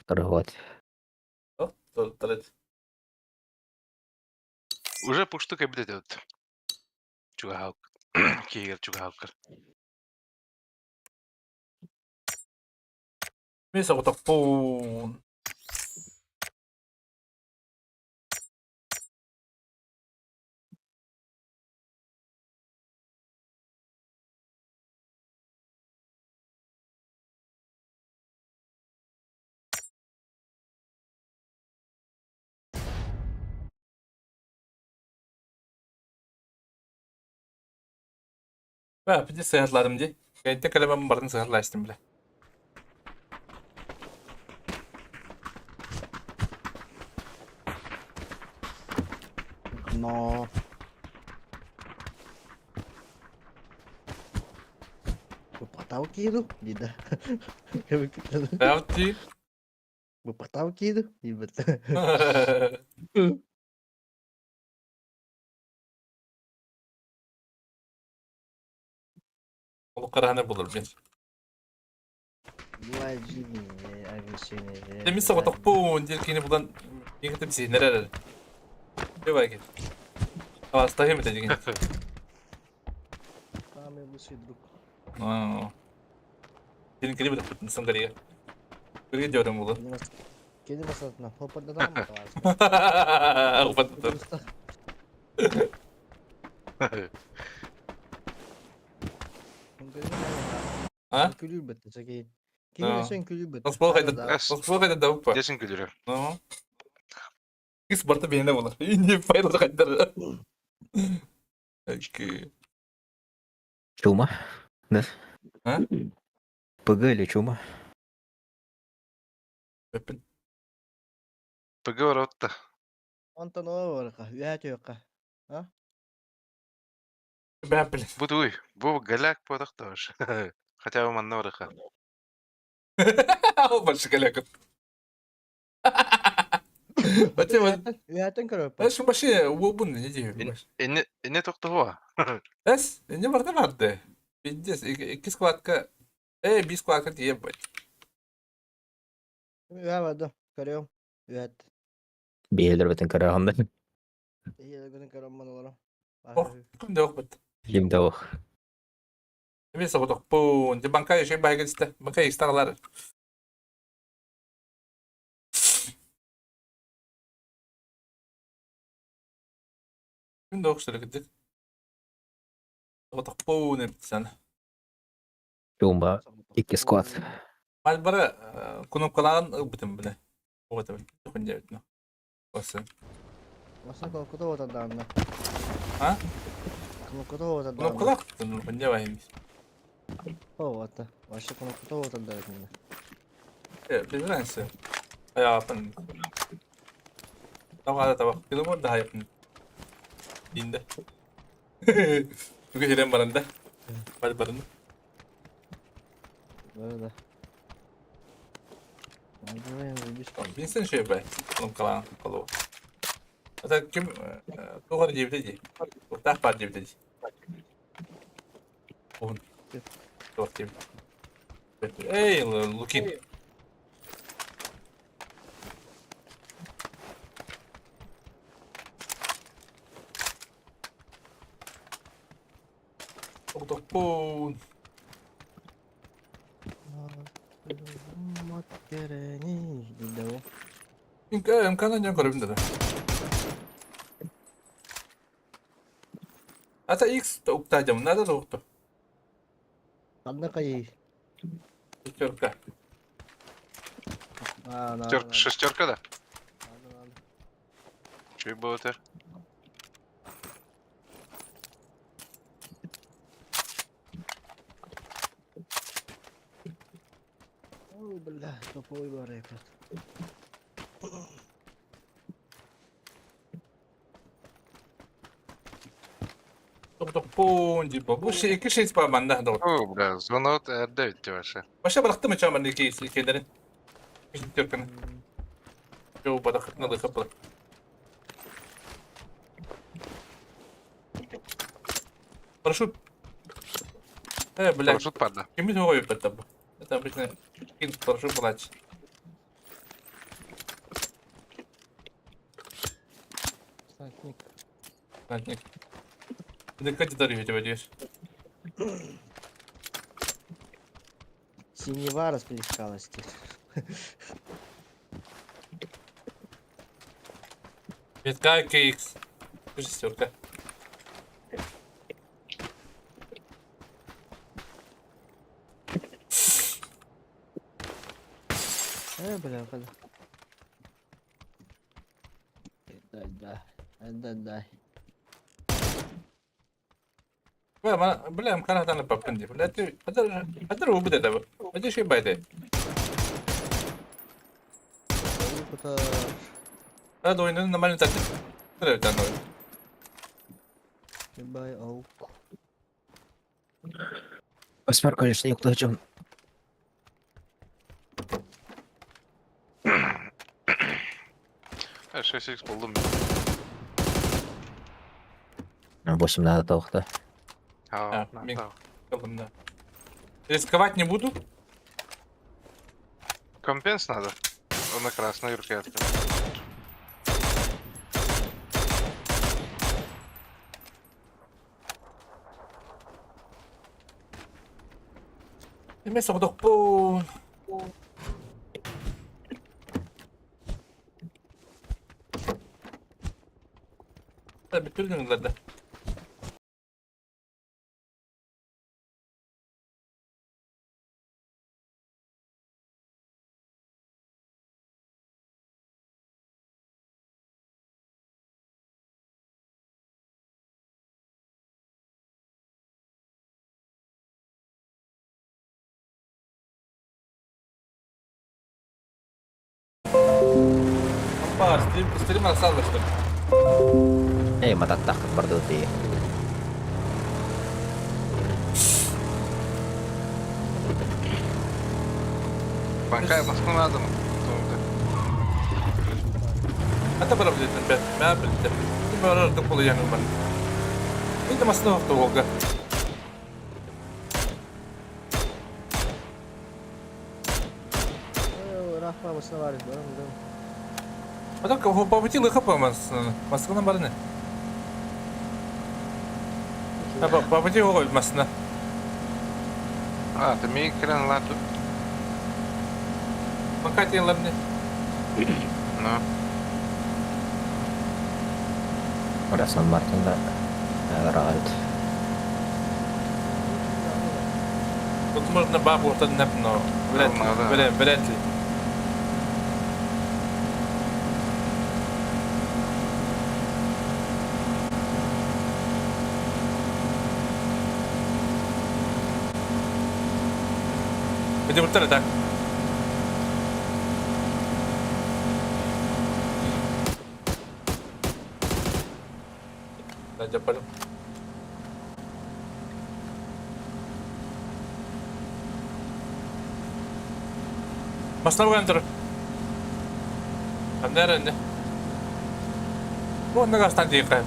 Торговать. Турат. Уже полштука билет вот. Чугаалк. Кигер чугаалкар. Миса отохпун. Бә, пиди сыятларым ди. Кәйтте калемам барын сыятлаштым бля. Но. Бупатау киду, дида. Правди. Бупатау киду, дибет. Ол караны булыр мен. Демис отохпун, дир кини булан егетим синерер. Давай кет. А, ставим это деген. Самый лучший друг. Аа. Сен кини билip бүтүн сыңгария. Бирге жөрөм булу. Кени басатына хопарда да Опа. А? Күлүр бетте, сәкей. Кини сен күлүр бетте. Тоспол кайда? Тоспол кайда да упа. Десин күлүрөр. Ну. Кис барта бейне болар. Инде файл кайда. Очки. Чума? Да? А? ПГ или чума? ПГ барабыт да. Онтон ол барыха, үөһэ түһүөххэ. А? Бля, блин. Бу туй, бу голяк буотах тоже. Хотя бы манна барыха. Больше голяк. Бача Үөһэттэн көрөппүн. Эш вообще уобун не дии. Инне инне тохтоһуо. Эс, не барды барды. Пиздец, икки складка. Э, би складка тиийэ бать. Үөһэ бардым. Көрүөм. Үөһэт. Биһилер бытын көрөҕүн да. Ийэлэргин көрөммөн олором. Ох, ким да бит. Ким да ох. Эми соҕотохпун. Дьэ банка еще байга истэ. Банка истаҕалар. Ким да охсор кырдьык. Соҕотохпун эбит сана. Чуумба икки склад. Мальбара кнопкалаан ылбытым биле. Оҕото бил. Диэбит Осы. Оса кнопката отардаанна. А? Кнопката отардаанна. Кнопкалаах хуйня баһым. О, Вообще кнопката отардаанна. Э, без разницы. Айаапын. Таба таба. Километр да хайпын. Инде. Туга хирен баранда. Бар барында. Да, да. Бинсен шөй бай. Кнопкалаан колу. Ата ким тугар диэбитэ дии. Туохтаах баар диэбитэ дии. Уһун. Туох диэбит. Эй, Лукин. Тоқтоппун. МК-ны дьон көрөбүн да. Ата X уктаадьам, надо да укту. Ханна кайы? Пятерка. Шестерка, да? Че было это? Ой, бля, топовый бар этот. Тоқтоппун типа. Бу икки шесть па манна да. О, бля, звонок R9 вообще. Вообще бырахтым ича манна икки иккилерин. Пятерканы. Жоо бадах надо хапла. Парашют. Э, бля. Парашют падла. Кими тугой это Это обычно кинг парашют плач. Сантник. Сантник. Ты как ты тебя идешь? Синева расплескалась здесь. Ветка КХ. Шестерка. Э, бля, хода. Да, да, да, да. Бля, бля, мкана там папынди. Бля, ты, хадыр убыды да. Хадыр шей байды. Hadi oyunun normal taktik. Bir tane oyun. Бай, ау. Восьмерка, конечно, юктачым. А, 6х булдум. 8 надо тоқта. А, мен да. Рисковать не буду. Компенс надо. Он на красной руке открыл. Эме соҕотохпун. Бүтүрдүңүлэр да. Опа, стрим, стрим арсалла, что ли? Эй, мататтах барды дии. Банкай баскын надо. Это было блин, ребят, мя блин. Ты барар да полу яны бар. Это масна авто Волга. Рахма машина var. Барам, А так по пути лыха по мас маскына барны. А по пути ой масна. А, ты мне крен лату. Пока тебе ламне. Ну. Ora Сан Мартин да рад. Тут можно бабу вот но вряд ли, вряд, вряд ли. Где вот так? Да, я понял. Masna enter. Аннер Бу оннук астан тиийхэ.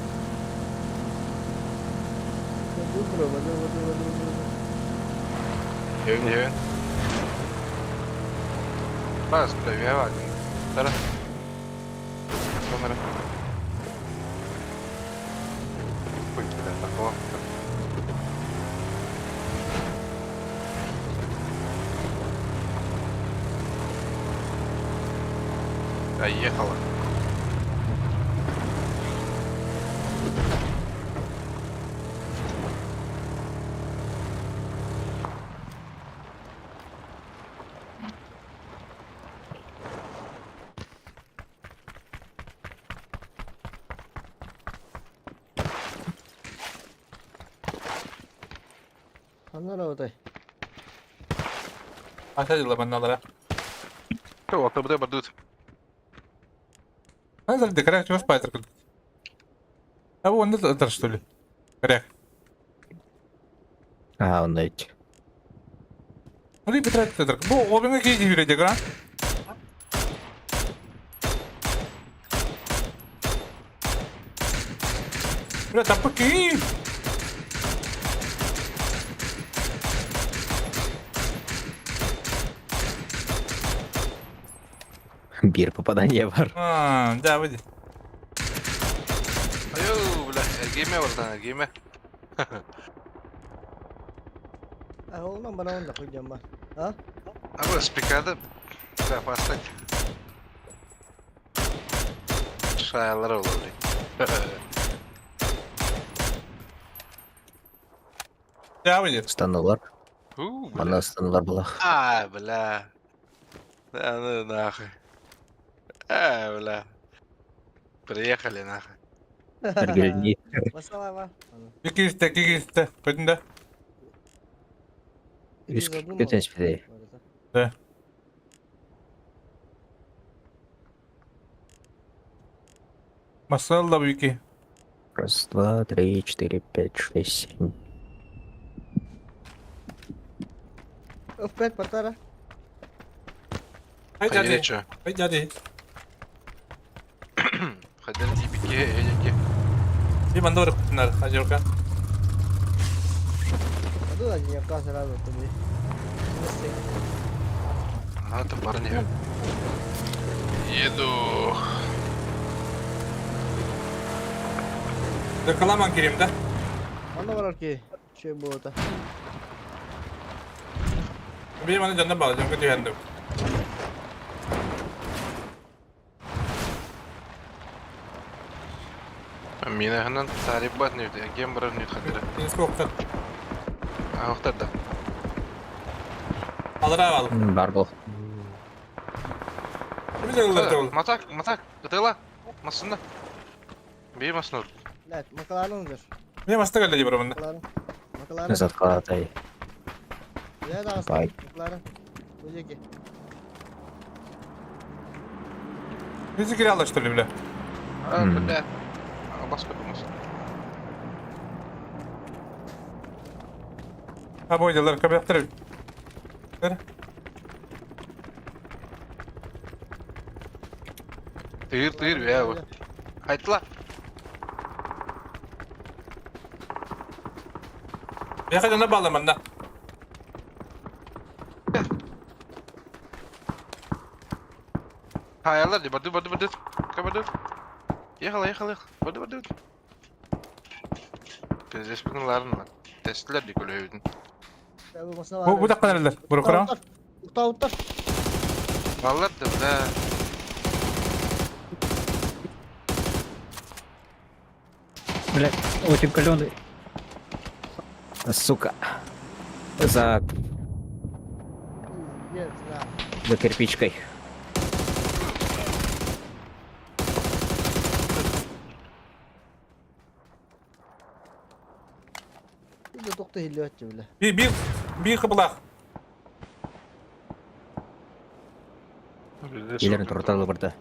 Йön йön. Бас, бля, Тара. Камера. Ой, бля, такого. Доехала. Ханна отай. Ата дела банналара. О, АТБ бардут. Назар декарах чего спать А вон это что ли? Коряк. А, он эти. Ну, Петра это. Бу обинга кийди жүрөдө, а? Бля, тапки. Бир попадание бар. А, да, выйди. Айо, бля, эргеме братан, эргеме. А, онан бана онда хуйдям ба. А? А вы спикады. Да, поставь. Шайлар olur. Да, выйди. Станулар. Бля. Мана станулар булах. А, бля. Да ну нахуй. А, бля. Приехали нахуй. Эргелни. Басалава. Кикисте, кикисте. Көтүндө. Үс көтөн. Да. Масал да вики. Раз, два, три, четыре, пять, шесть, семь. F5 партара. Ай, дяди. Ай, дяди. Ходили типики, эдики. Би мандор кутунар, ажорка. Аду один я сразу туди. Надо, парни. Еду. Да каламан кирим, да? Анда барар ки. Şey bu. Би маны жандан бала, жанга түйәндім. Мина ханан тарибат не гем барар не хадыра. Сколько? А охтар да. Алыра ал. Бар был. Матак, матак, ытыла. Масында. Би маснур. Блядь, макаларын. Мен маста келди бар мында. Макаларын. Макаларын. Назад калатай. Бай. Макаларын. Өзеке. Ты кирялла, что ли, бля? А, бля. Баска думас. А бойдалар, кабяктыр. Тыыр, тыыр, бля, вот. Айтла. Я хотел на баллы, манна. Хаялар, ди, барды, барды, барды. Кабарды. Ехал, ехал, ехал. Барды, барды. Пиздец, бұныларын Тестлер ди көлөйүтүн. Бу таккан элдер. Бурукра. Уктауттар. Баллар да, бля. Бля, очень каленый. Сука. За, за кирпичкой. Тохто хиллиөтчү бля. Би би би кыблах. Елерин турталы барды.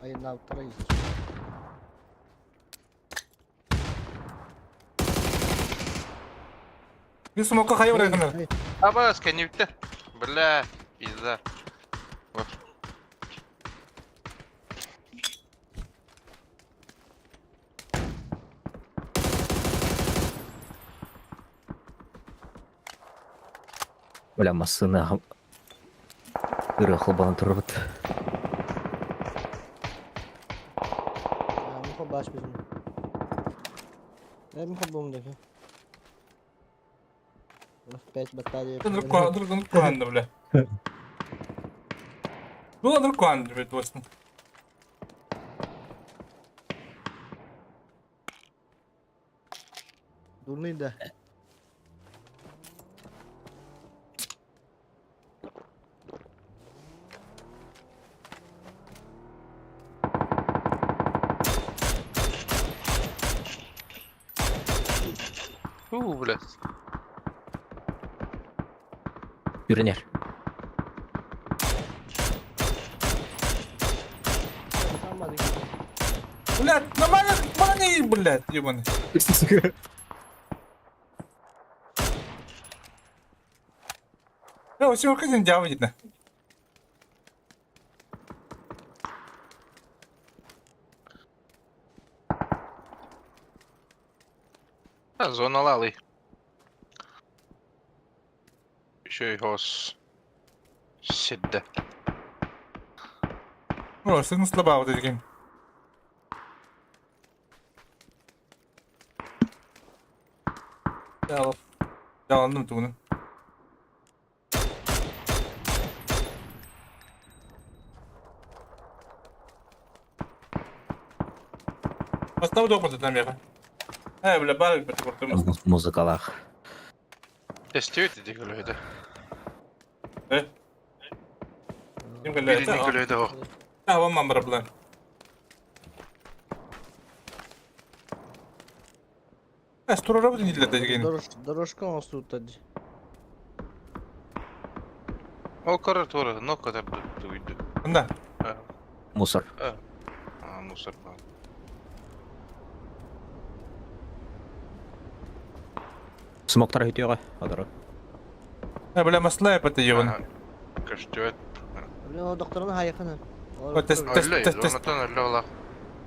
Айнауттара изер. Би смока хайы бар Абас, кенипте. Бля, пизда. Вот. Бля, массына. Ыры хлобан турбут. Михо баш бизин. Михо бум деки. F5 батарея. Друг бля. Ну, друг бля, точно. Дурный да. Фу, блядь. Юринер. Блядь, нормально, нормально, блядь, ебаный. Я все, как дьявол видно. А, зона лалы. Еще и гос. Седде. О, сын слаба вот этим. Я алdım bunu. Бастау доқпады там яға. Ә, бля, бар бір құртымыз. Музыкалах. Тестиөт иди көлөйдө. Э? Ким Бирини көлөйдө о. Tamam бар булар. Эс турара бу нилер деген. Дорожка он тут. Ол көрөр тура, но катар туйду. Анда. Мусор. А, мусор. Смоктар хөтөҕө одору. Ә, бля, масла эпэте ебан. Көстүөт. Бля, докторын хайыкын. Тест, тест, тест, тест.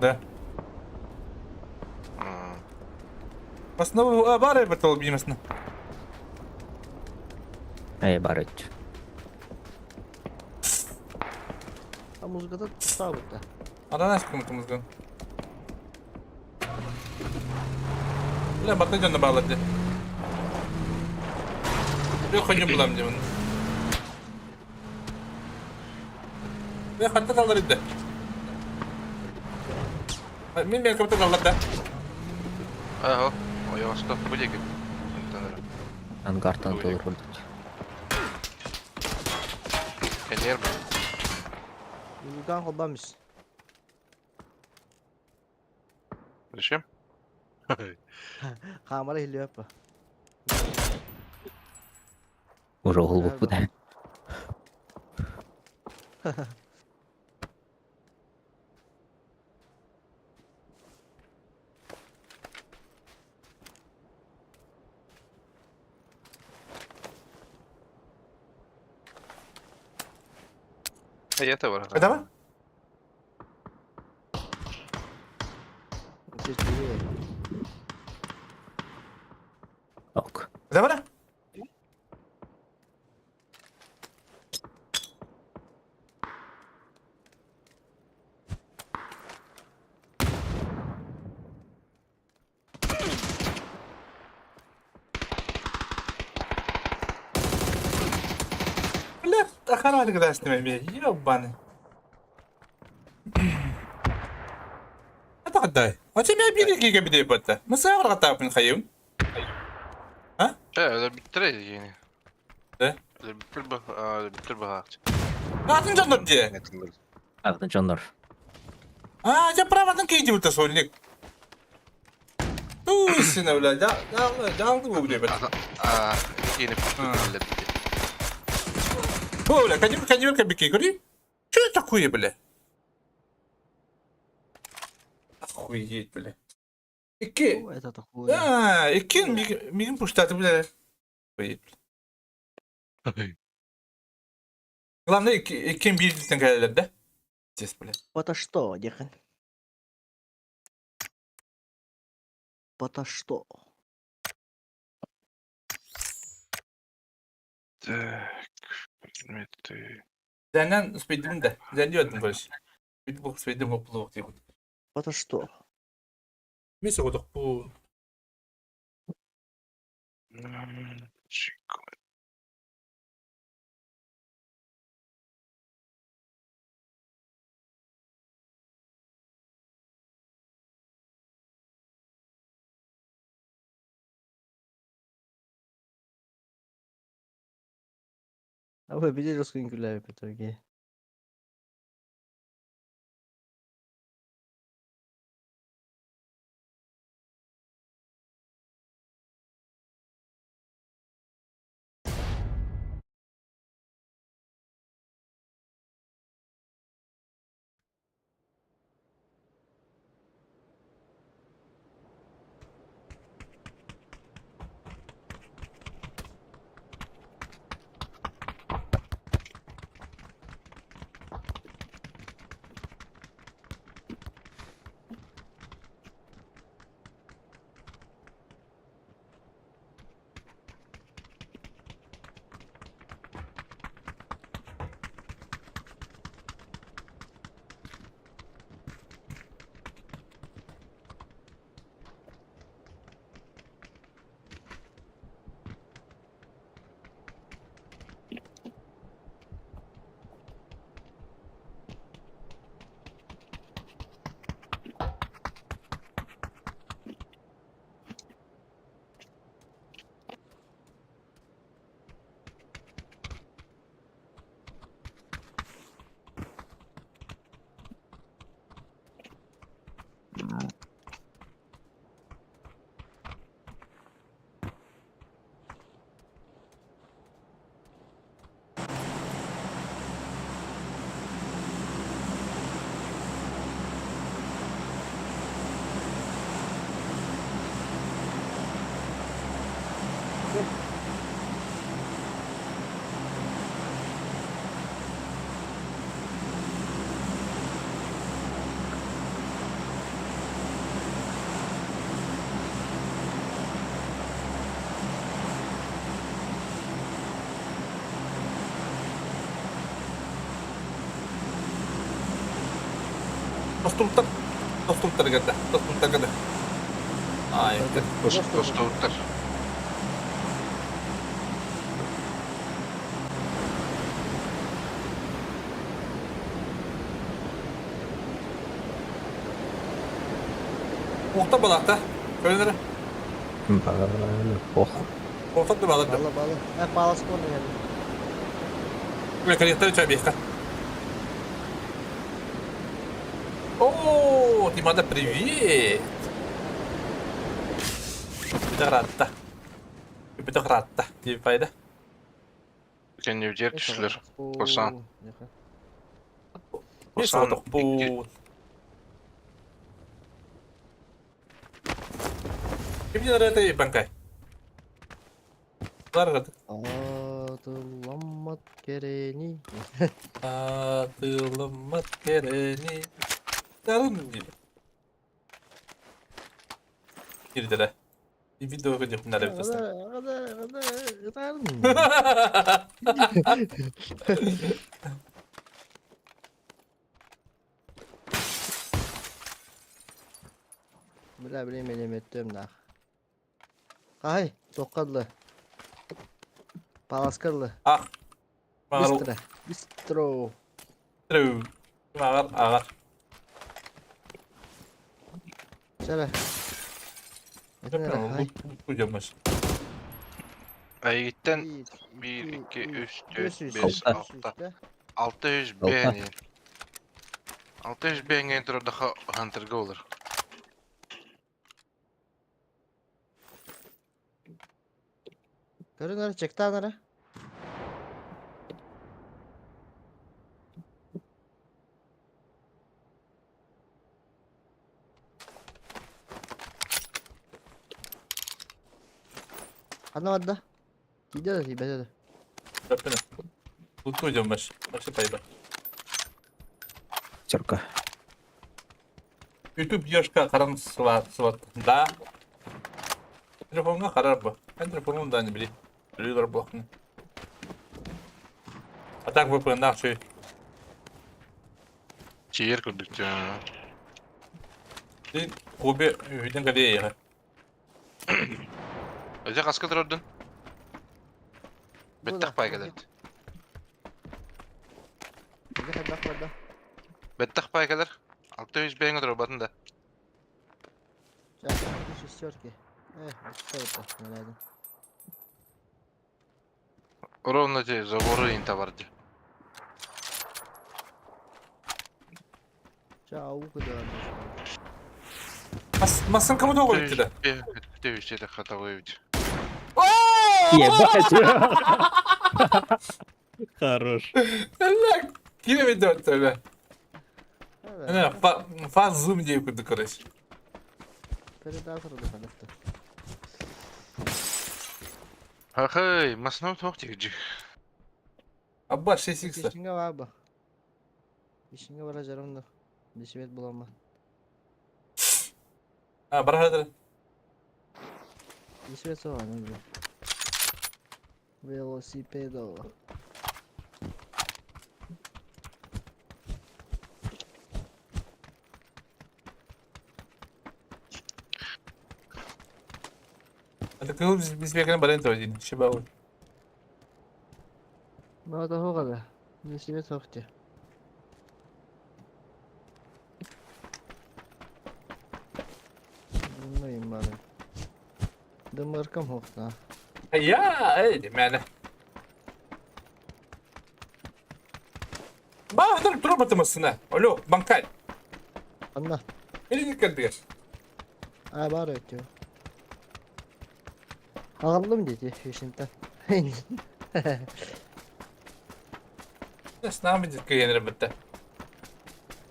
Да. Основу бар эпэте ол бимесне. Эй, бар өт. А музыкада табыт да. Аданас кымыт музыка. Бля, бата жонда баглады. Бля, хоню булам деймін. Бля, хатта талдар иді. Мен мен көпті талдар да. Ага, ой, осто, будеги. Ангартан толыр булдuk. Энерго. Музыкан холбамыз. Зачем? Камера хиллиөп. Уже уһулбуппут ээ. Я бар. Давай. Ок. Давай. Бля, охрана когда с ними, ебаный. Атаҕардай. Очо мэ биир кигэ бидей батта. Мысаа баргатаапын хайым. А? Э, биттер ени. Э? Биттер ба, биттер ба. Атын дьоннор дии. Атын дьоннор. А, дьэ праватын кейди бутта сольник. Туй сина, бля, да, да, да, да, бля, бля. А, ени О, бля, кадим, кадим, кабики, говори. Что это такое, бля? Охуеть, бля. Икки. Это такое. А, икки мигин пуштаты, бля. Охуеть, бля. Главное, икки биирдиттэн кэлэлэр да? Здесь, бля. Это что, дихан? Это что? Так, предметы. Зэнэн спидим да. Зэн короче. Спидим спидим оплук диэбит. Это что? Мисс оҕотохпун. Чик. А вы видели русскую в итоге? Тостултар. Тостултар гада. Тостултар гада. Ай, Тостултар. Ухта балакта. Көрүнөр. Ох. Ухта да балакта. Бала бала. Э, палас кон Бля, коллектор чабеха. О, Тимада, привет! Петоградта. Петоградта. Тебе пайда? Кэннибитигэр түстүлэр. Кусан. Мин соҕотохпун. Ким диэн ырыатай Банкай? Ларгат. Атыламмат кэрэни. Атыламмат кэрэни. Тарын диир. Кирдэрэ. Видео көрдөхпүнэ эрэ бүтэ Бля, время не нах. Ай, тоққадлы. Паласкадлы. Ах. Быстро. Быстро. Ағар, ағар. Чара. Айгиттен 1, 2, 3, 4, 5, 6. 600 бэни. 600 бэҥҥэ турардаха Хантерга олор. Көрүн ара, чектаан ара. Ханна барда? Тиийдэ да тиийбэтэ да. Өппүнэ. Лутку идем баш. Вообще пайба. Терка. YouTube ешка қаран сылат сылат. Да. Телефонга қарар бу. Мен телефонум да не били. Билер блокны. А так VPN нахуй. Чиер курдук Ти Кубе үйден калее. Өте хаска турардын? Бэттэх пай кэлэр. Эгэ хайдах барда? Бэттэх пай кэлэр. 600 бэҥҥэ турарбатын да. Сейчас, шестерки. Эх, что это? Наверное. Ровно те заборы инта барды. Ча, аука да. Масын кому тоҕо бүттү Төбүстэ хатабы бит. Ебать! Хорош. Кире ведет тебя. Фаз зум дей куды короче. Передатор да ханахта. Ахай, маснау тоқ тигжи. Абба 6x. Ишинге бар Ишинге бара жарымды. Бешебет булама. А, барахадыр. Бешебет соған, бля. Велосипедо. Это кыл биз бекенен барен тоодин. Шибау. Мада хоғада. Бешебет соқты. Думаю, бары. Дымыркам хоқта. Я, эй, мәне. Баһдыр турбатымысына. Алло, банкай. Анна. Элин кэлдигэр. А, бар өтө. Ағалым дейді, ешінті. С нами кенер битте.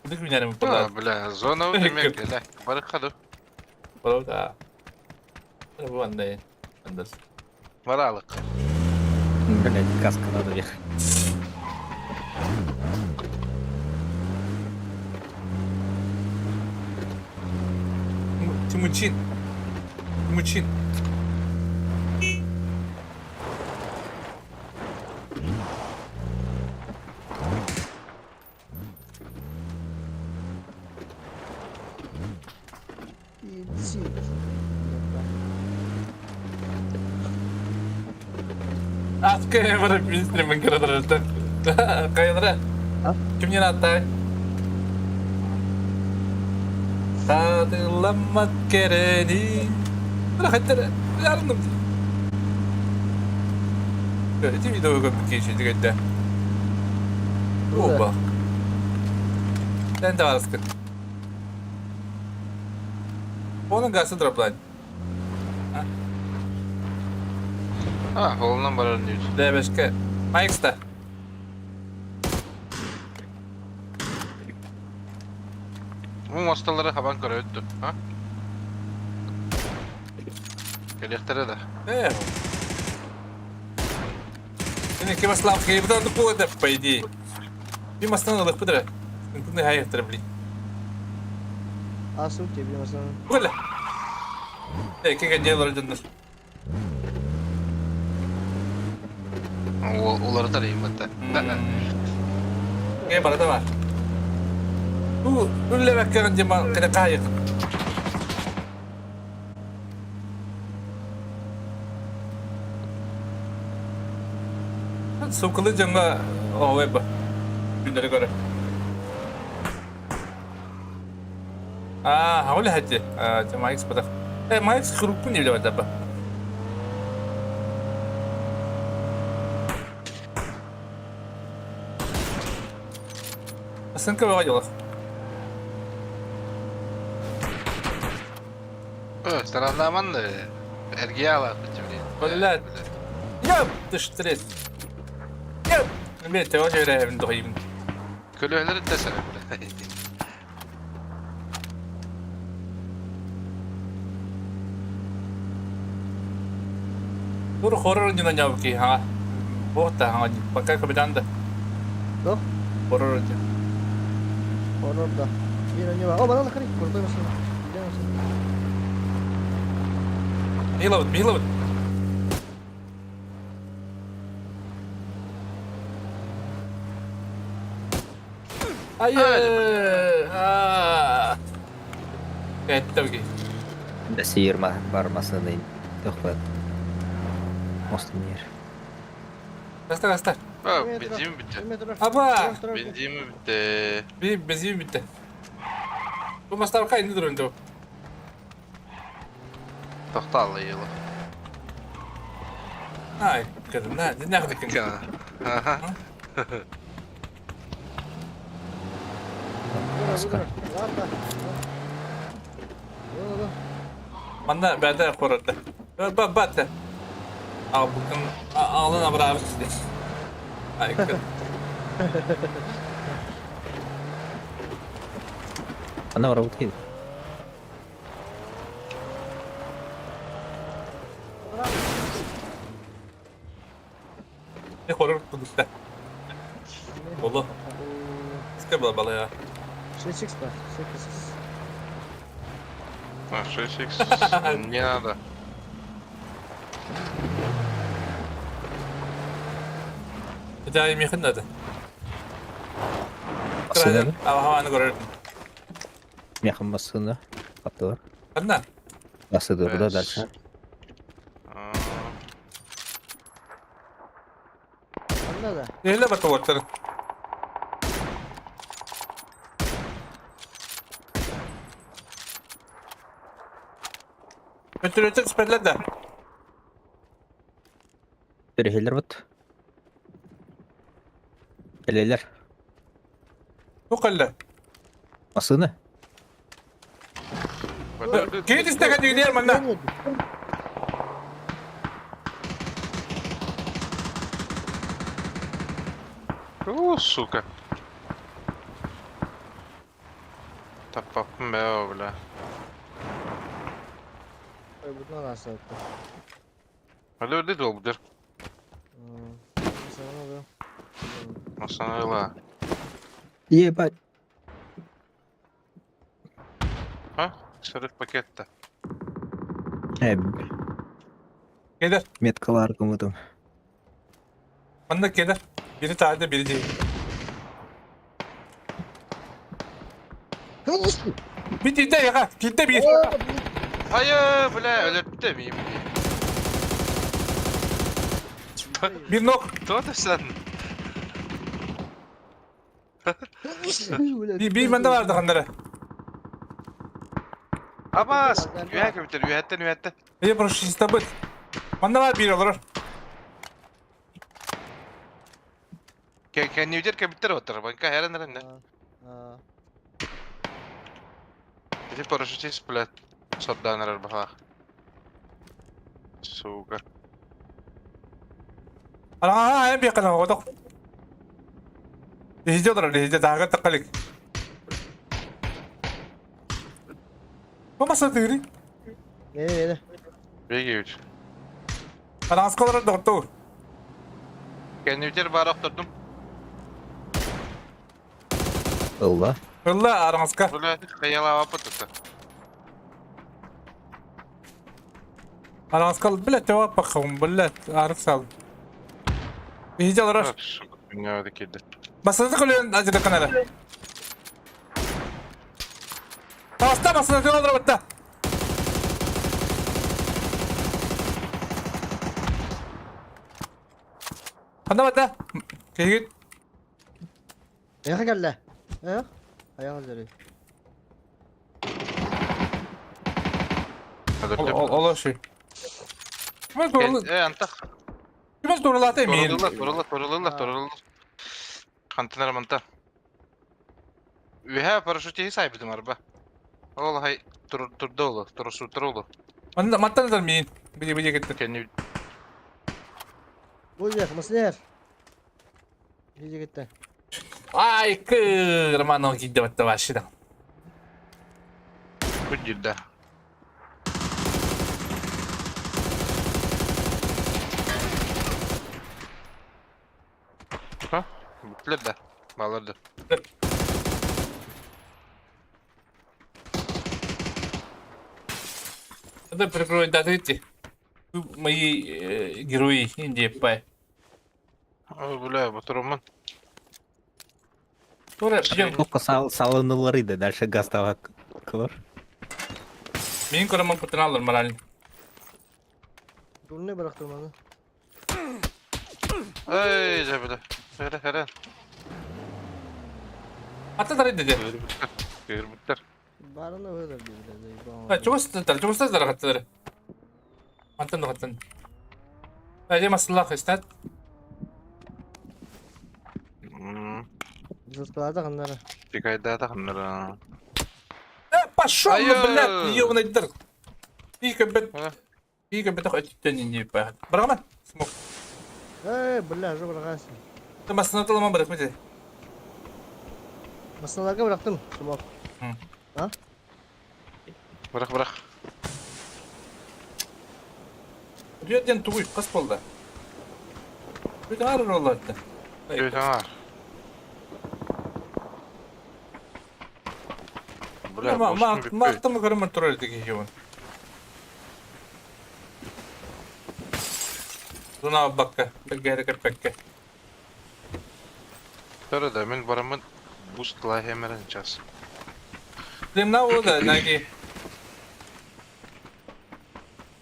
Дык минерим А, бля, зона өтемек, бля. Барык хаду. Правда. Бу андай. Андас. Баралык. Блять, каска надо ехать. Тимучин. Тимучин. Аска бар министр мен кырадыр. Кайдыра. Кимнен аттай? Хатыламмат керени. Бара хаттар. Ярным. Эти видео көп кеши дегенде. Оба. Сен де барыскын. Оның гасы дроплайн. А, холунан барар дейт. Дәбешке. Майкста. Бу мосталары хабан көрөбүт ду, а? Кэлиэхтэрэ да. Э. Мин ким аслаах киһибитэ оннук буолуо этэ, по идее. Би мастан ылыахпыт эрэ. Ынтын ыһаайыахтара, блин. А суть тебе масана. Бу Э, кигэ делар дьоннор. Уларытар ииммэтэ. Ке барата бар. Бу үллэбэккэ дьима кene каайык. Сукулы дьоҥҥо оҕуй бу. Күннэри көрө. Аа, хаули хати. Аа, Майкс батах. Э, Майкс хруппун не билебет аба. Сынка бөҕө дьолох. Э, Страннаман эргийэ алааппыт блин. Блядь. Ёп, ты ж трет. Ёп. Мен тео жөрәбин дохайбын. Көлөһөлөр дэсэр. Тур хоррор дина нявки, ха. Вот та, ха, пока капитан да. Да? Хоррор дина. Хоррор да. Биир не О, банан хрен, крутой машина. Где машина? Миловт, Миловт. Ай, а. Это Сиир бар масыны тохпат. Мостунер. Каста, каста. А, бензин битте. Аба! Бензин битте. Би бензин битте. Бу мастарка инде дөрөнде. Тохтал йылы. Ай, кадым, на, не нахуй кин. Ага. Манна бәдә хорорда. Ба бат. А букын алын абрабыз здесь. Ай, кад. Ана работает. Не хоррор кудукта. Боло. Ска была бала я. 6х ба, 6х. А, 6х не надо. Да, ми хнада. Масына. А, аны көрөр. Мехам масына. Аттылар. Ханна. Басы да дальше. Ханна да. Эле бата ваттар. Өтүрөтүк сперлер да. Төрехелер бут. Элелер. Бу калла. Масына. Кийит истеген дигилер манна. О, сука. Таппаппын бә, бля. Ой, бутна нас это. Алло, дед ол бұдыр. Масанайла. Ебать. А? Сырык пакетта. Э, Келер. меткалар кымытым. Манна келер. Бири таады, бири дейт. Bir dilde yaka, dilde bir. Hayır, бля, өлөрттө миим. Bir nok. Кто ты sen? Bir bir mende vardı kanları. Абас, үһә кебитер, үһәттен үһәттен. Я прошу чисто быт. Манда var bir olur. Кеннивдер кебиттер отыр, банка хәрен рен. Эти парашютист, блядь, сорданер бахах. Сука. Араҥаһа айан биэххэ оҕотох. Иһдьэ олорор, иһдьэ тааһыгар тахха илик. Бу масса тыырый. Не, не, не. Бегевич. Араҥаска олорор доҕоттуу. Кэннибитигэр баар охтордум. Ылла. Ылла араҥаска. Бля, хайалаабаппыт это. Араҥаска блядь, пахом, блядь, арык сал. Иһдьэ олорор. Меня киирдэ. Бассата көлүөн адьырыккан эрэ. Таста бассата олорор батта. Ханна батта? Киһигит. Эйиэхэ кэллэ. Э? Айаҕа дьэрий. Ол ши. Э, антах. Кимес турулата мин. Турулла, турулла, турулла, турулла. Хантан эрэ манта. Үһэ парашютиһи сайбытым арба. Ол хай турда олу, турусуттар олу. Манна маттан да мин. Били били кетти. Кенни Бу жер, мыслер. Били кетти. Ай, кы, Романов кидде батта вообще да. Күддүрдэ. Ха? Бүттүлэр да. Балар да. Это прикрой даты Мои герои Индии П. Ой, бля, батуруман. Тура, пойдем. Сколько салынылар иде, дальше газ кылыр. Мин көрөмөн кутуналар морально. Дурны бырахтырманы. Эй, жа бля. Хәрә, хәрә. Ата тарай деди. Кырбыттар. Барына өлөр били. Чугас чугас хаттар. Антон хаттан. Әже масыллах истат. Зыртылады қандары. Тикайда тахнара. Пошел, блядь, ёбаный дыр. Пика бет. Пика бет хоть не па. Бараман. Смок. Эй, бля, жо бырағасың. Ты масына талама барак мете. Масыналарға бырақтым, смок. А? Бырах, бырах. Рүден тугуй кас болду. Бүт ары ролларды. Бүт ар. Бля, Ма ма ма тым көрөмөр турар деги жобун. Туна бакка, бергere кеппекке. Тора да, мен барамын буст лахемерен час. Демна ода наги.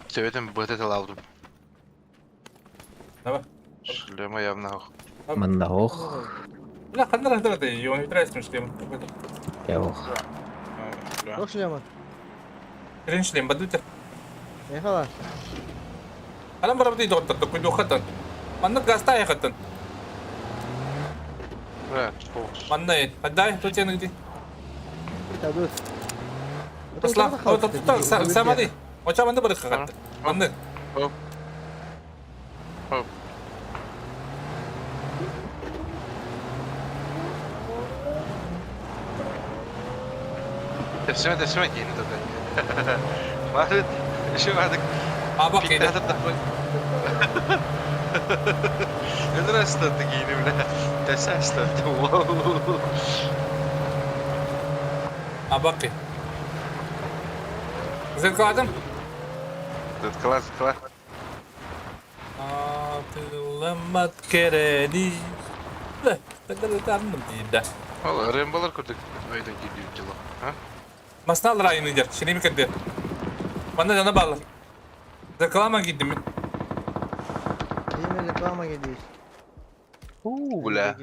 Себетен бөтө алдым. Давай. Шлема явно. Манна ох. Бля, кандай рахтар да, йон витрайсын шлем. Я ох. Yok шлема. Рен шлем бадута. Ехала. Алам барабды доктор, куйду хаттан. Манна гаста яхаттан. Бля, Манна, отдай, тут я где. Табы. Аслан, вот тут сама ди. Оча манна барык хатты. Манна. Хоп. Хоп. Тепсиме, тепсиме кейини тогда. Махрет, еще надо. А бак кейини. Это раз что ты кейини, бля. Тепсиме что ты. Абаки. Зеркаладым? Зеркала, зеркала. Атыламат керени. Да, тогда да. Ол Рэмболар көрдік ойдан келіп жылы. А? Масна районы дер, шинеми кірді. Манда жана балар. Реклама кидим мен. Yine реклама gidiyor. У, бля.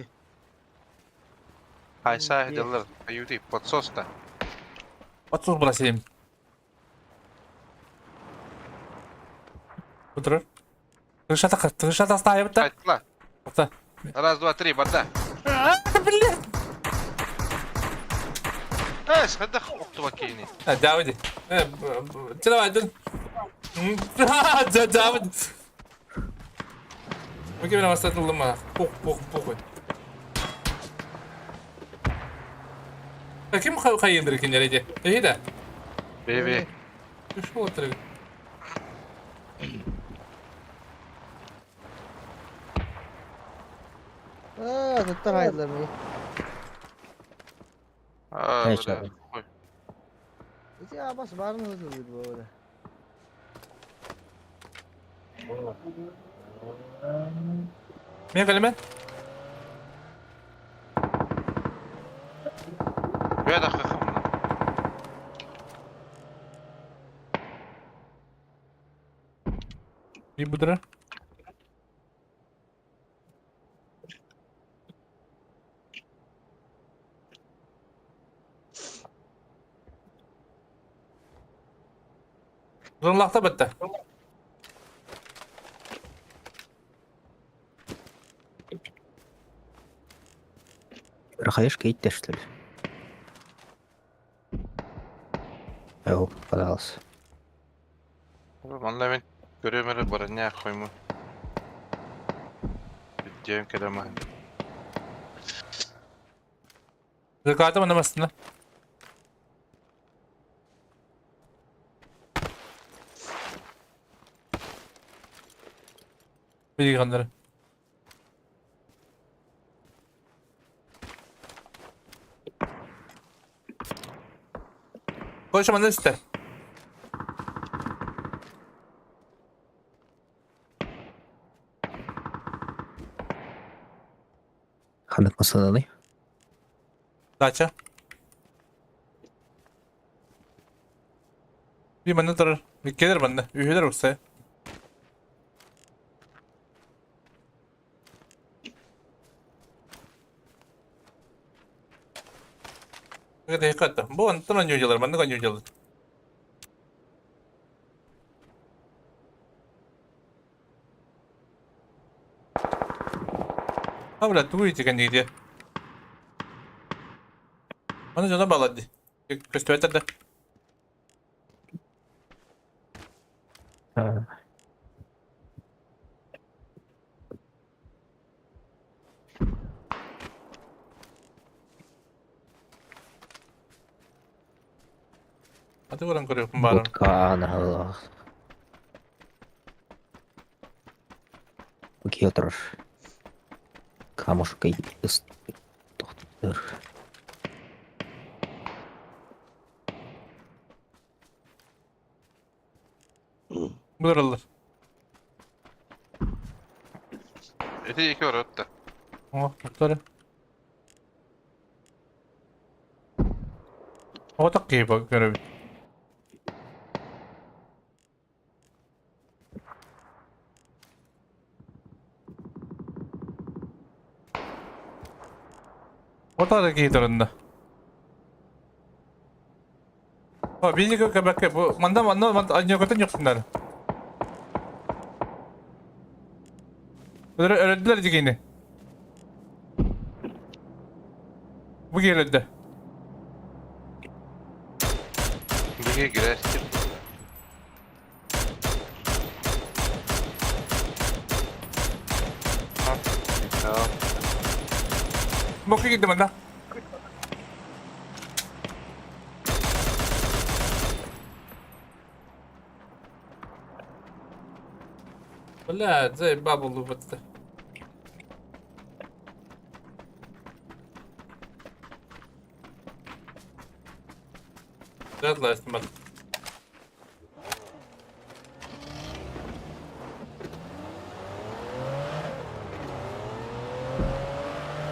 Хайса дилер, аюди, подсоста. Подсос була сенем. Отырыр. Тырышата, тырышата астайып та. Айтла. Тоқта. Раз, два, три, барда. Блин. Эс, хадах оқтуба кейини. Давиди. Давай, дын. Давид. Бу ким бастатыллым Пух, пух, пух. Ким хайындыр кинилэр ити? Эһи да? Бэби. Үш болоттар. Аа, туттар хайдылар ми. А, бля, хуй. Ити абас барын өзү бу. Мен кэлэмэн? Бля, да хахам. Bir budura. Зонлахта бітті. Проходишь кейт что ли? О, попадался. Манна мен көрөмөрө барыня хойму. Бүттүөм келеман. Закатым анамасына. Билгандары. Koş mandan üstte. Ханак масананы. Дача. Bir mandan turar. Gelir bende. Üyeler olsa. Бу онтон онньуу маннык онньуу дьалар. А, бля, тугу итигэн диye. Аны жана балады. Көстүбэтэр да. Аты баран көрөкпүн барын. Будка на Окей, Камушка Доктор. Булар Эти екі бар өтті. О, доктор. О, так кейп көрөбүт. О, так кейп турында. О, били көбәккә бу манда манда манда анья көтөн юксундар. Өрөдүлөр дигени. Бу келди. Биге кирәстир. Боку китти манда. Бля, зай бабу лупатты. Бат.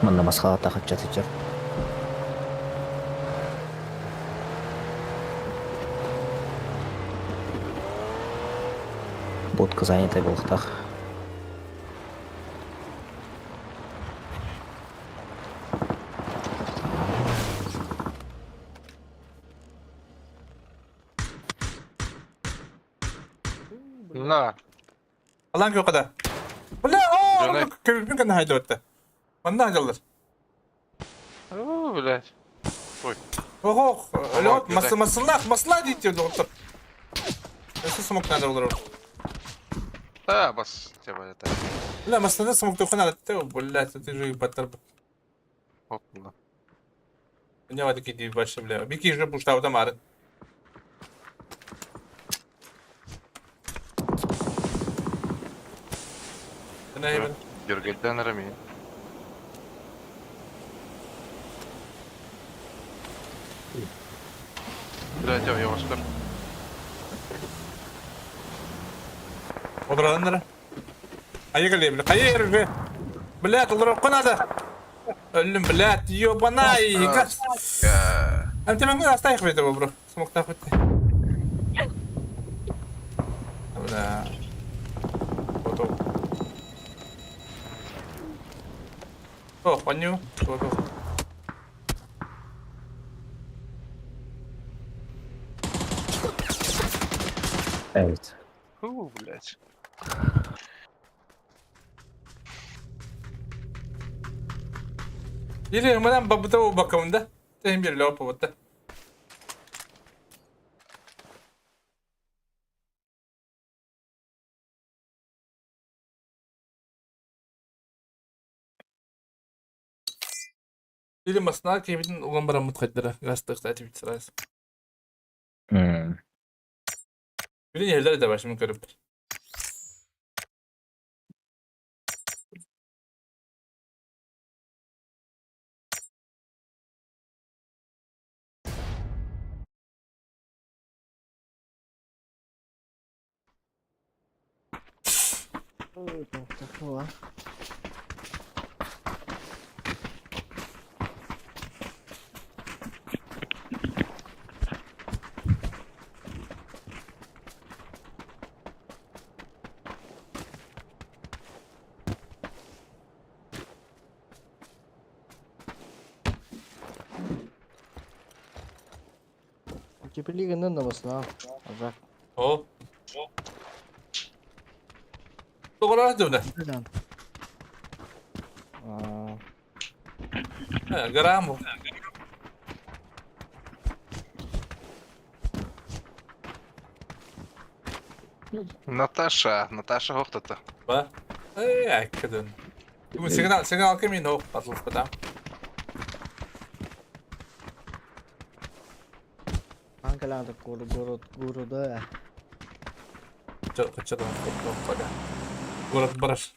Манна масхала тахача тычар. Будка занята был тах. На. Алан көкада. Бля, о, көбүн кана хайда өттө. Манна жаллар. О, блядь. Ой. Ого, лёт, мас масылах, масла дейт доктор. Эсэ смок надо булар. Да, бас, тебя это. Бля, массыына смоктуохха наада, блядь, ты же ебаттар. Оттуна. Не вады киди больше, бля. Бики же буштау мары. Дергайдан рами. Блядь, я Оскар. Одраданнара. Айыгали, бля, хайыр, бля. Блядь, олороххо надо. Өллүм, блядь, ёбанай. Ам тебе оставь этого, бро. Смог так вот. Бля. Готов. О, понял. Готов. Evet. Фу, блядь. Или мы нам бабытау бакамында. Тем бир лёпа вот. Или масна кебитин улан барамыт кайдара. Гастык кстати бит сразу. Били нелер де башым көрүп. Такого. Теперь на Азак. О. Тоҕолоох дьуна. Грамм. Наташа, Наташа хохтата. Ба? Эй, аккадын. Сигнал, сигнал кеми но, патлыспата. Анкаланды город города. Чо, чо там, Город Бараш.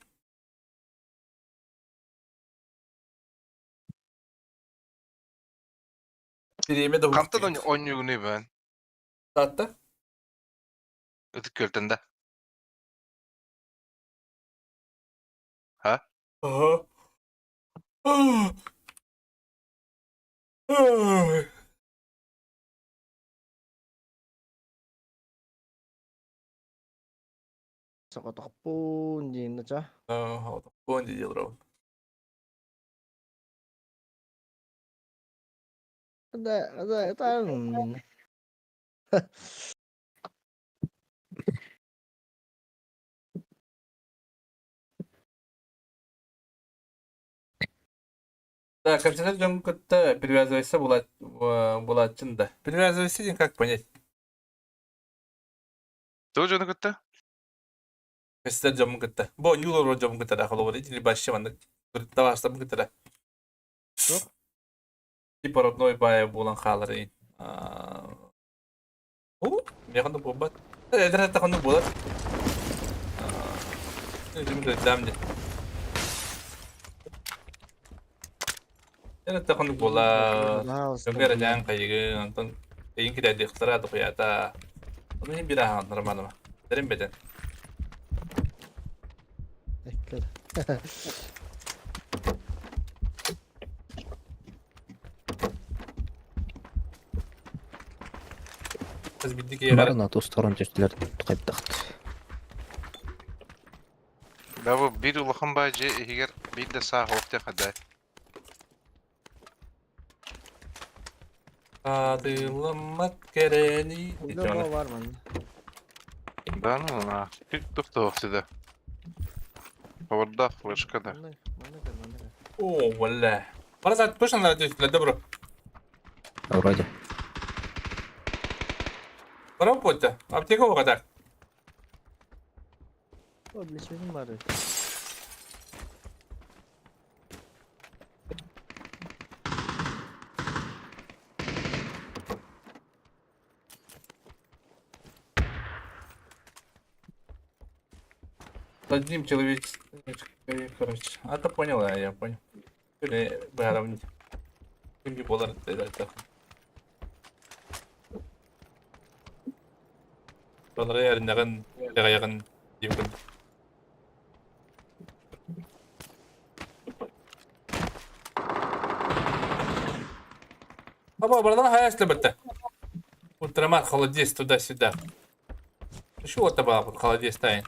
Биреме да Хантан ойнугуну бен. Татта? Ытык көлтенде. Ха? Ага. Соҕотохпун диэн ча. Соҕотохпун дии олоробун. Да, да, это Да, капитан дьон кытта привязывайся булааччын да. Привязывайся диэн как понять? Тугу дьону кытта? Кэситэр дьоммун кытта. Бу ньуулар дьоммун кытта да холобур или башчы маннык табаарыстарбын кытта да. Типа родной баай буолан хаалар иин. Уу, миэхэ оннук буолбат. Эдэр эттэххэ оннук буолар. Дам дии. Эдэр эттэххэ оннук буолар. Дьоҥҥо эрэ дьаҥ хайыгын, онтон эйигин китэйдиэхтэрэ дохуйаата. Ону иһин биир ааһаҕын Романова. Тэрин бэтэн. Эккер. Хас биирдии киһиэхэ Бары на ту сторону түстүлэр хайдахт. Да бу биир улахан баай дьиэ иһигэр биир да саа суох диэххэ даа. Аатыламмат кэрэни Удобо бар манна. Да ну на. Тух туох сюда. Поводах флешка да. Манна, манна көр, манна көр. О, валля. Бараса точно надо түстүлэр да бро? Вроде. Бара почта. Аптека оҕата. О, билсибитим бары. Одним человеческим, короче. А то понял, а я понял. Баарам ким болар это. Балары эрнеген ягын дибин. Аба, братан, хаяш бітті. Ультрамар, холодец туда-сюда. Еще вот таба холодец тайын.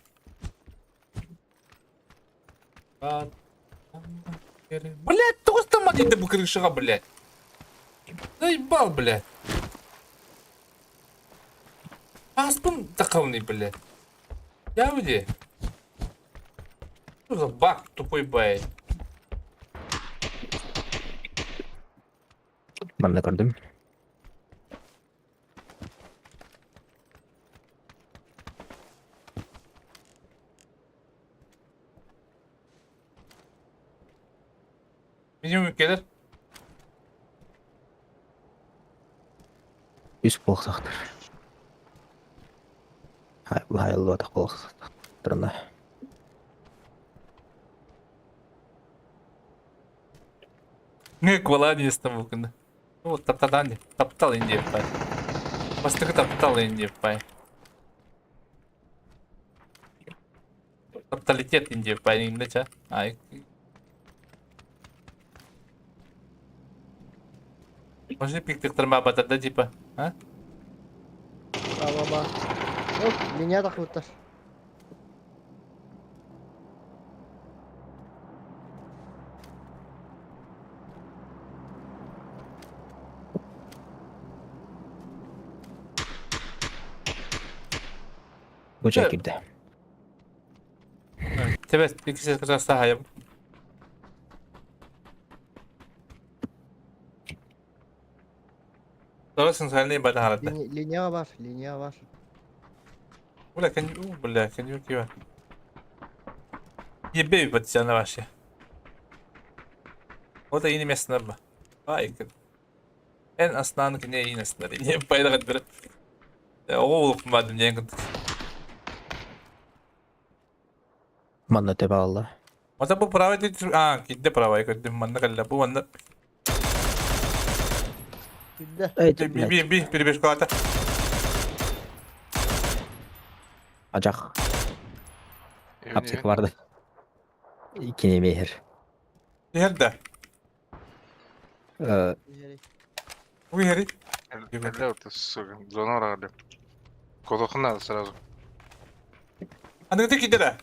Блять, тоғыз там дейді бұл крышаға, блять. Заебал, блять. Аспын тақауный, блять. Я где? Что за баг тупой бай? Манна көрдүм. Минимум келер. Үс болсақтыр. Хайылы болсақтырына. Не квалани там күнді. Ну, таптадан таптал инде пай. Бастығы таптал инде пай. Тапталитет инде пай инде ча. Ай. Может пиктықтырма батады типа, а? Ба ба. Оп, меня так вот. Бу жай кирди. Тебе икisi кыраса хайым. Доросың сәлне бата харата. Линия бар, линия бар. Бля, кон... бля, конъюнктива. Ебей бат вообще. Вот и не место ба. Ай, эн аснан кне и наснар. Не пайда бир. Оол мадым ден. Манна тебе алла. Мата бу право ди а, кидде право кидде манна калла бу манна. Кидде. Би би би перебежка Ажак. Аптека барды. Икини мехер. Нерде? Уйери. Бля, ты, сука, зону рады. Кодоху надо сразу. А ну ты кидера.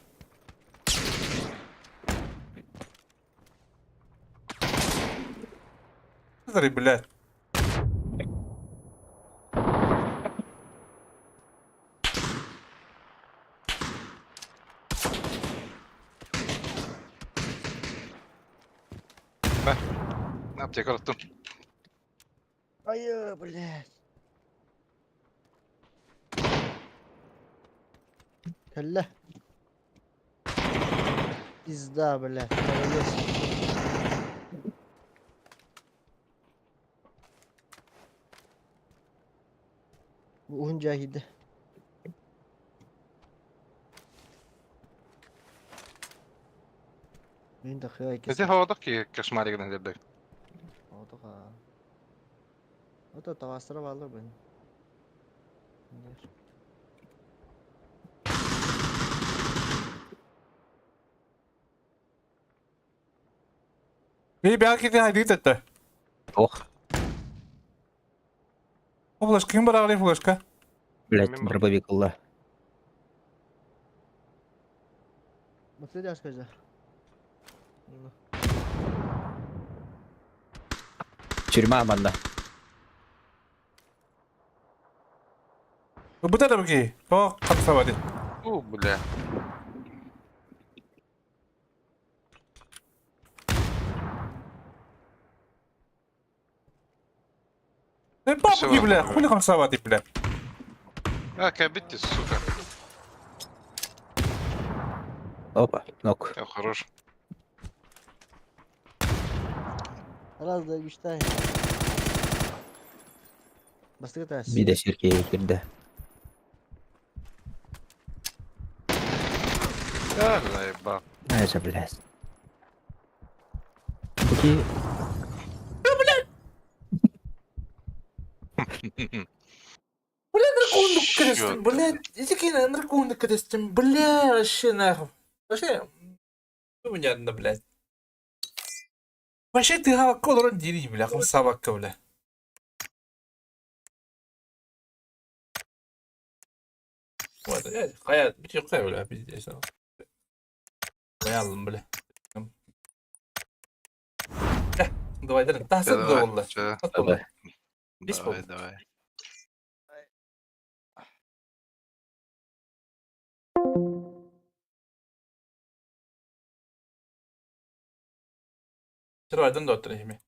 Смотри, блядь. Аптека аттым. Ай, блядь. Кэллэ. Пизда, блядь. Молодец. Уһун жахиды. Мин да хыай Эти хаодох ки кошмаригынан дердек. Отоха. Ото тавастыра балыр бен. Би бяки хайдит это. Ох. Флешка, ким барагы флешка? Блять, дробовик алла. Мыты скажи. Тюрьма манна. Бу да бки. То капсабады. У, бля. Бабки, бля, хули капсабады, бля. А, кабите, сука. Опа, нок. Я хорош. Раз да güçten. Бастыгы тас. Биде сирке кирди. А, заебал. Это, блядь. Такие... Бля, дракон крестим, блядь, иди на дракон крестим, бля, вообще нахуй. Вообще, ну понятно, блядь. Вообще ты колорон дери, бля, собака, бля. Вот, я, хайа, бүтүн бля, пиздец. Баялым, бля. Давай, давай, тасın Давай, da oldu. чё? Давай. Бис Давай, болды. давай. Сырвайдан да оттыр ehmi.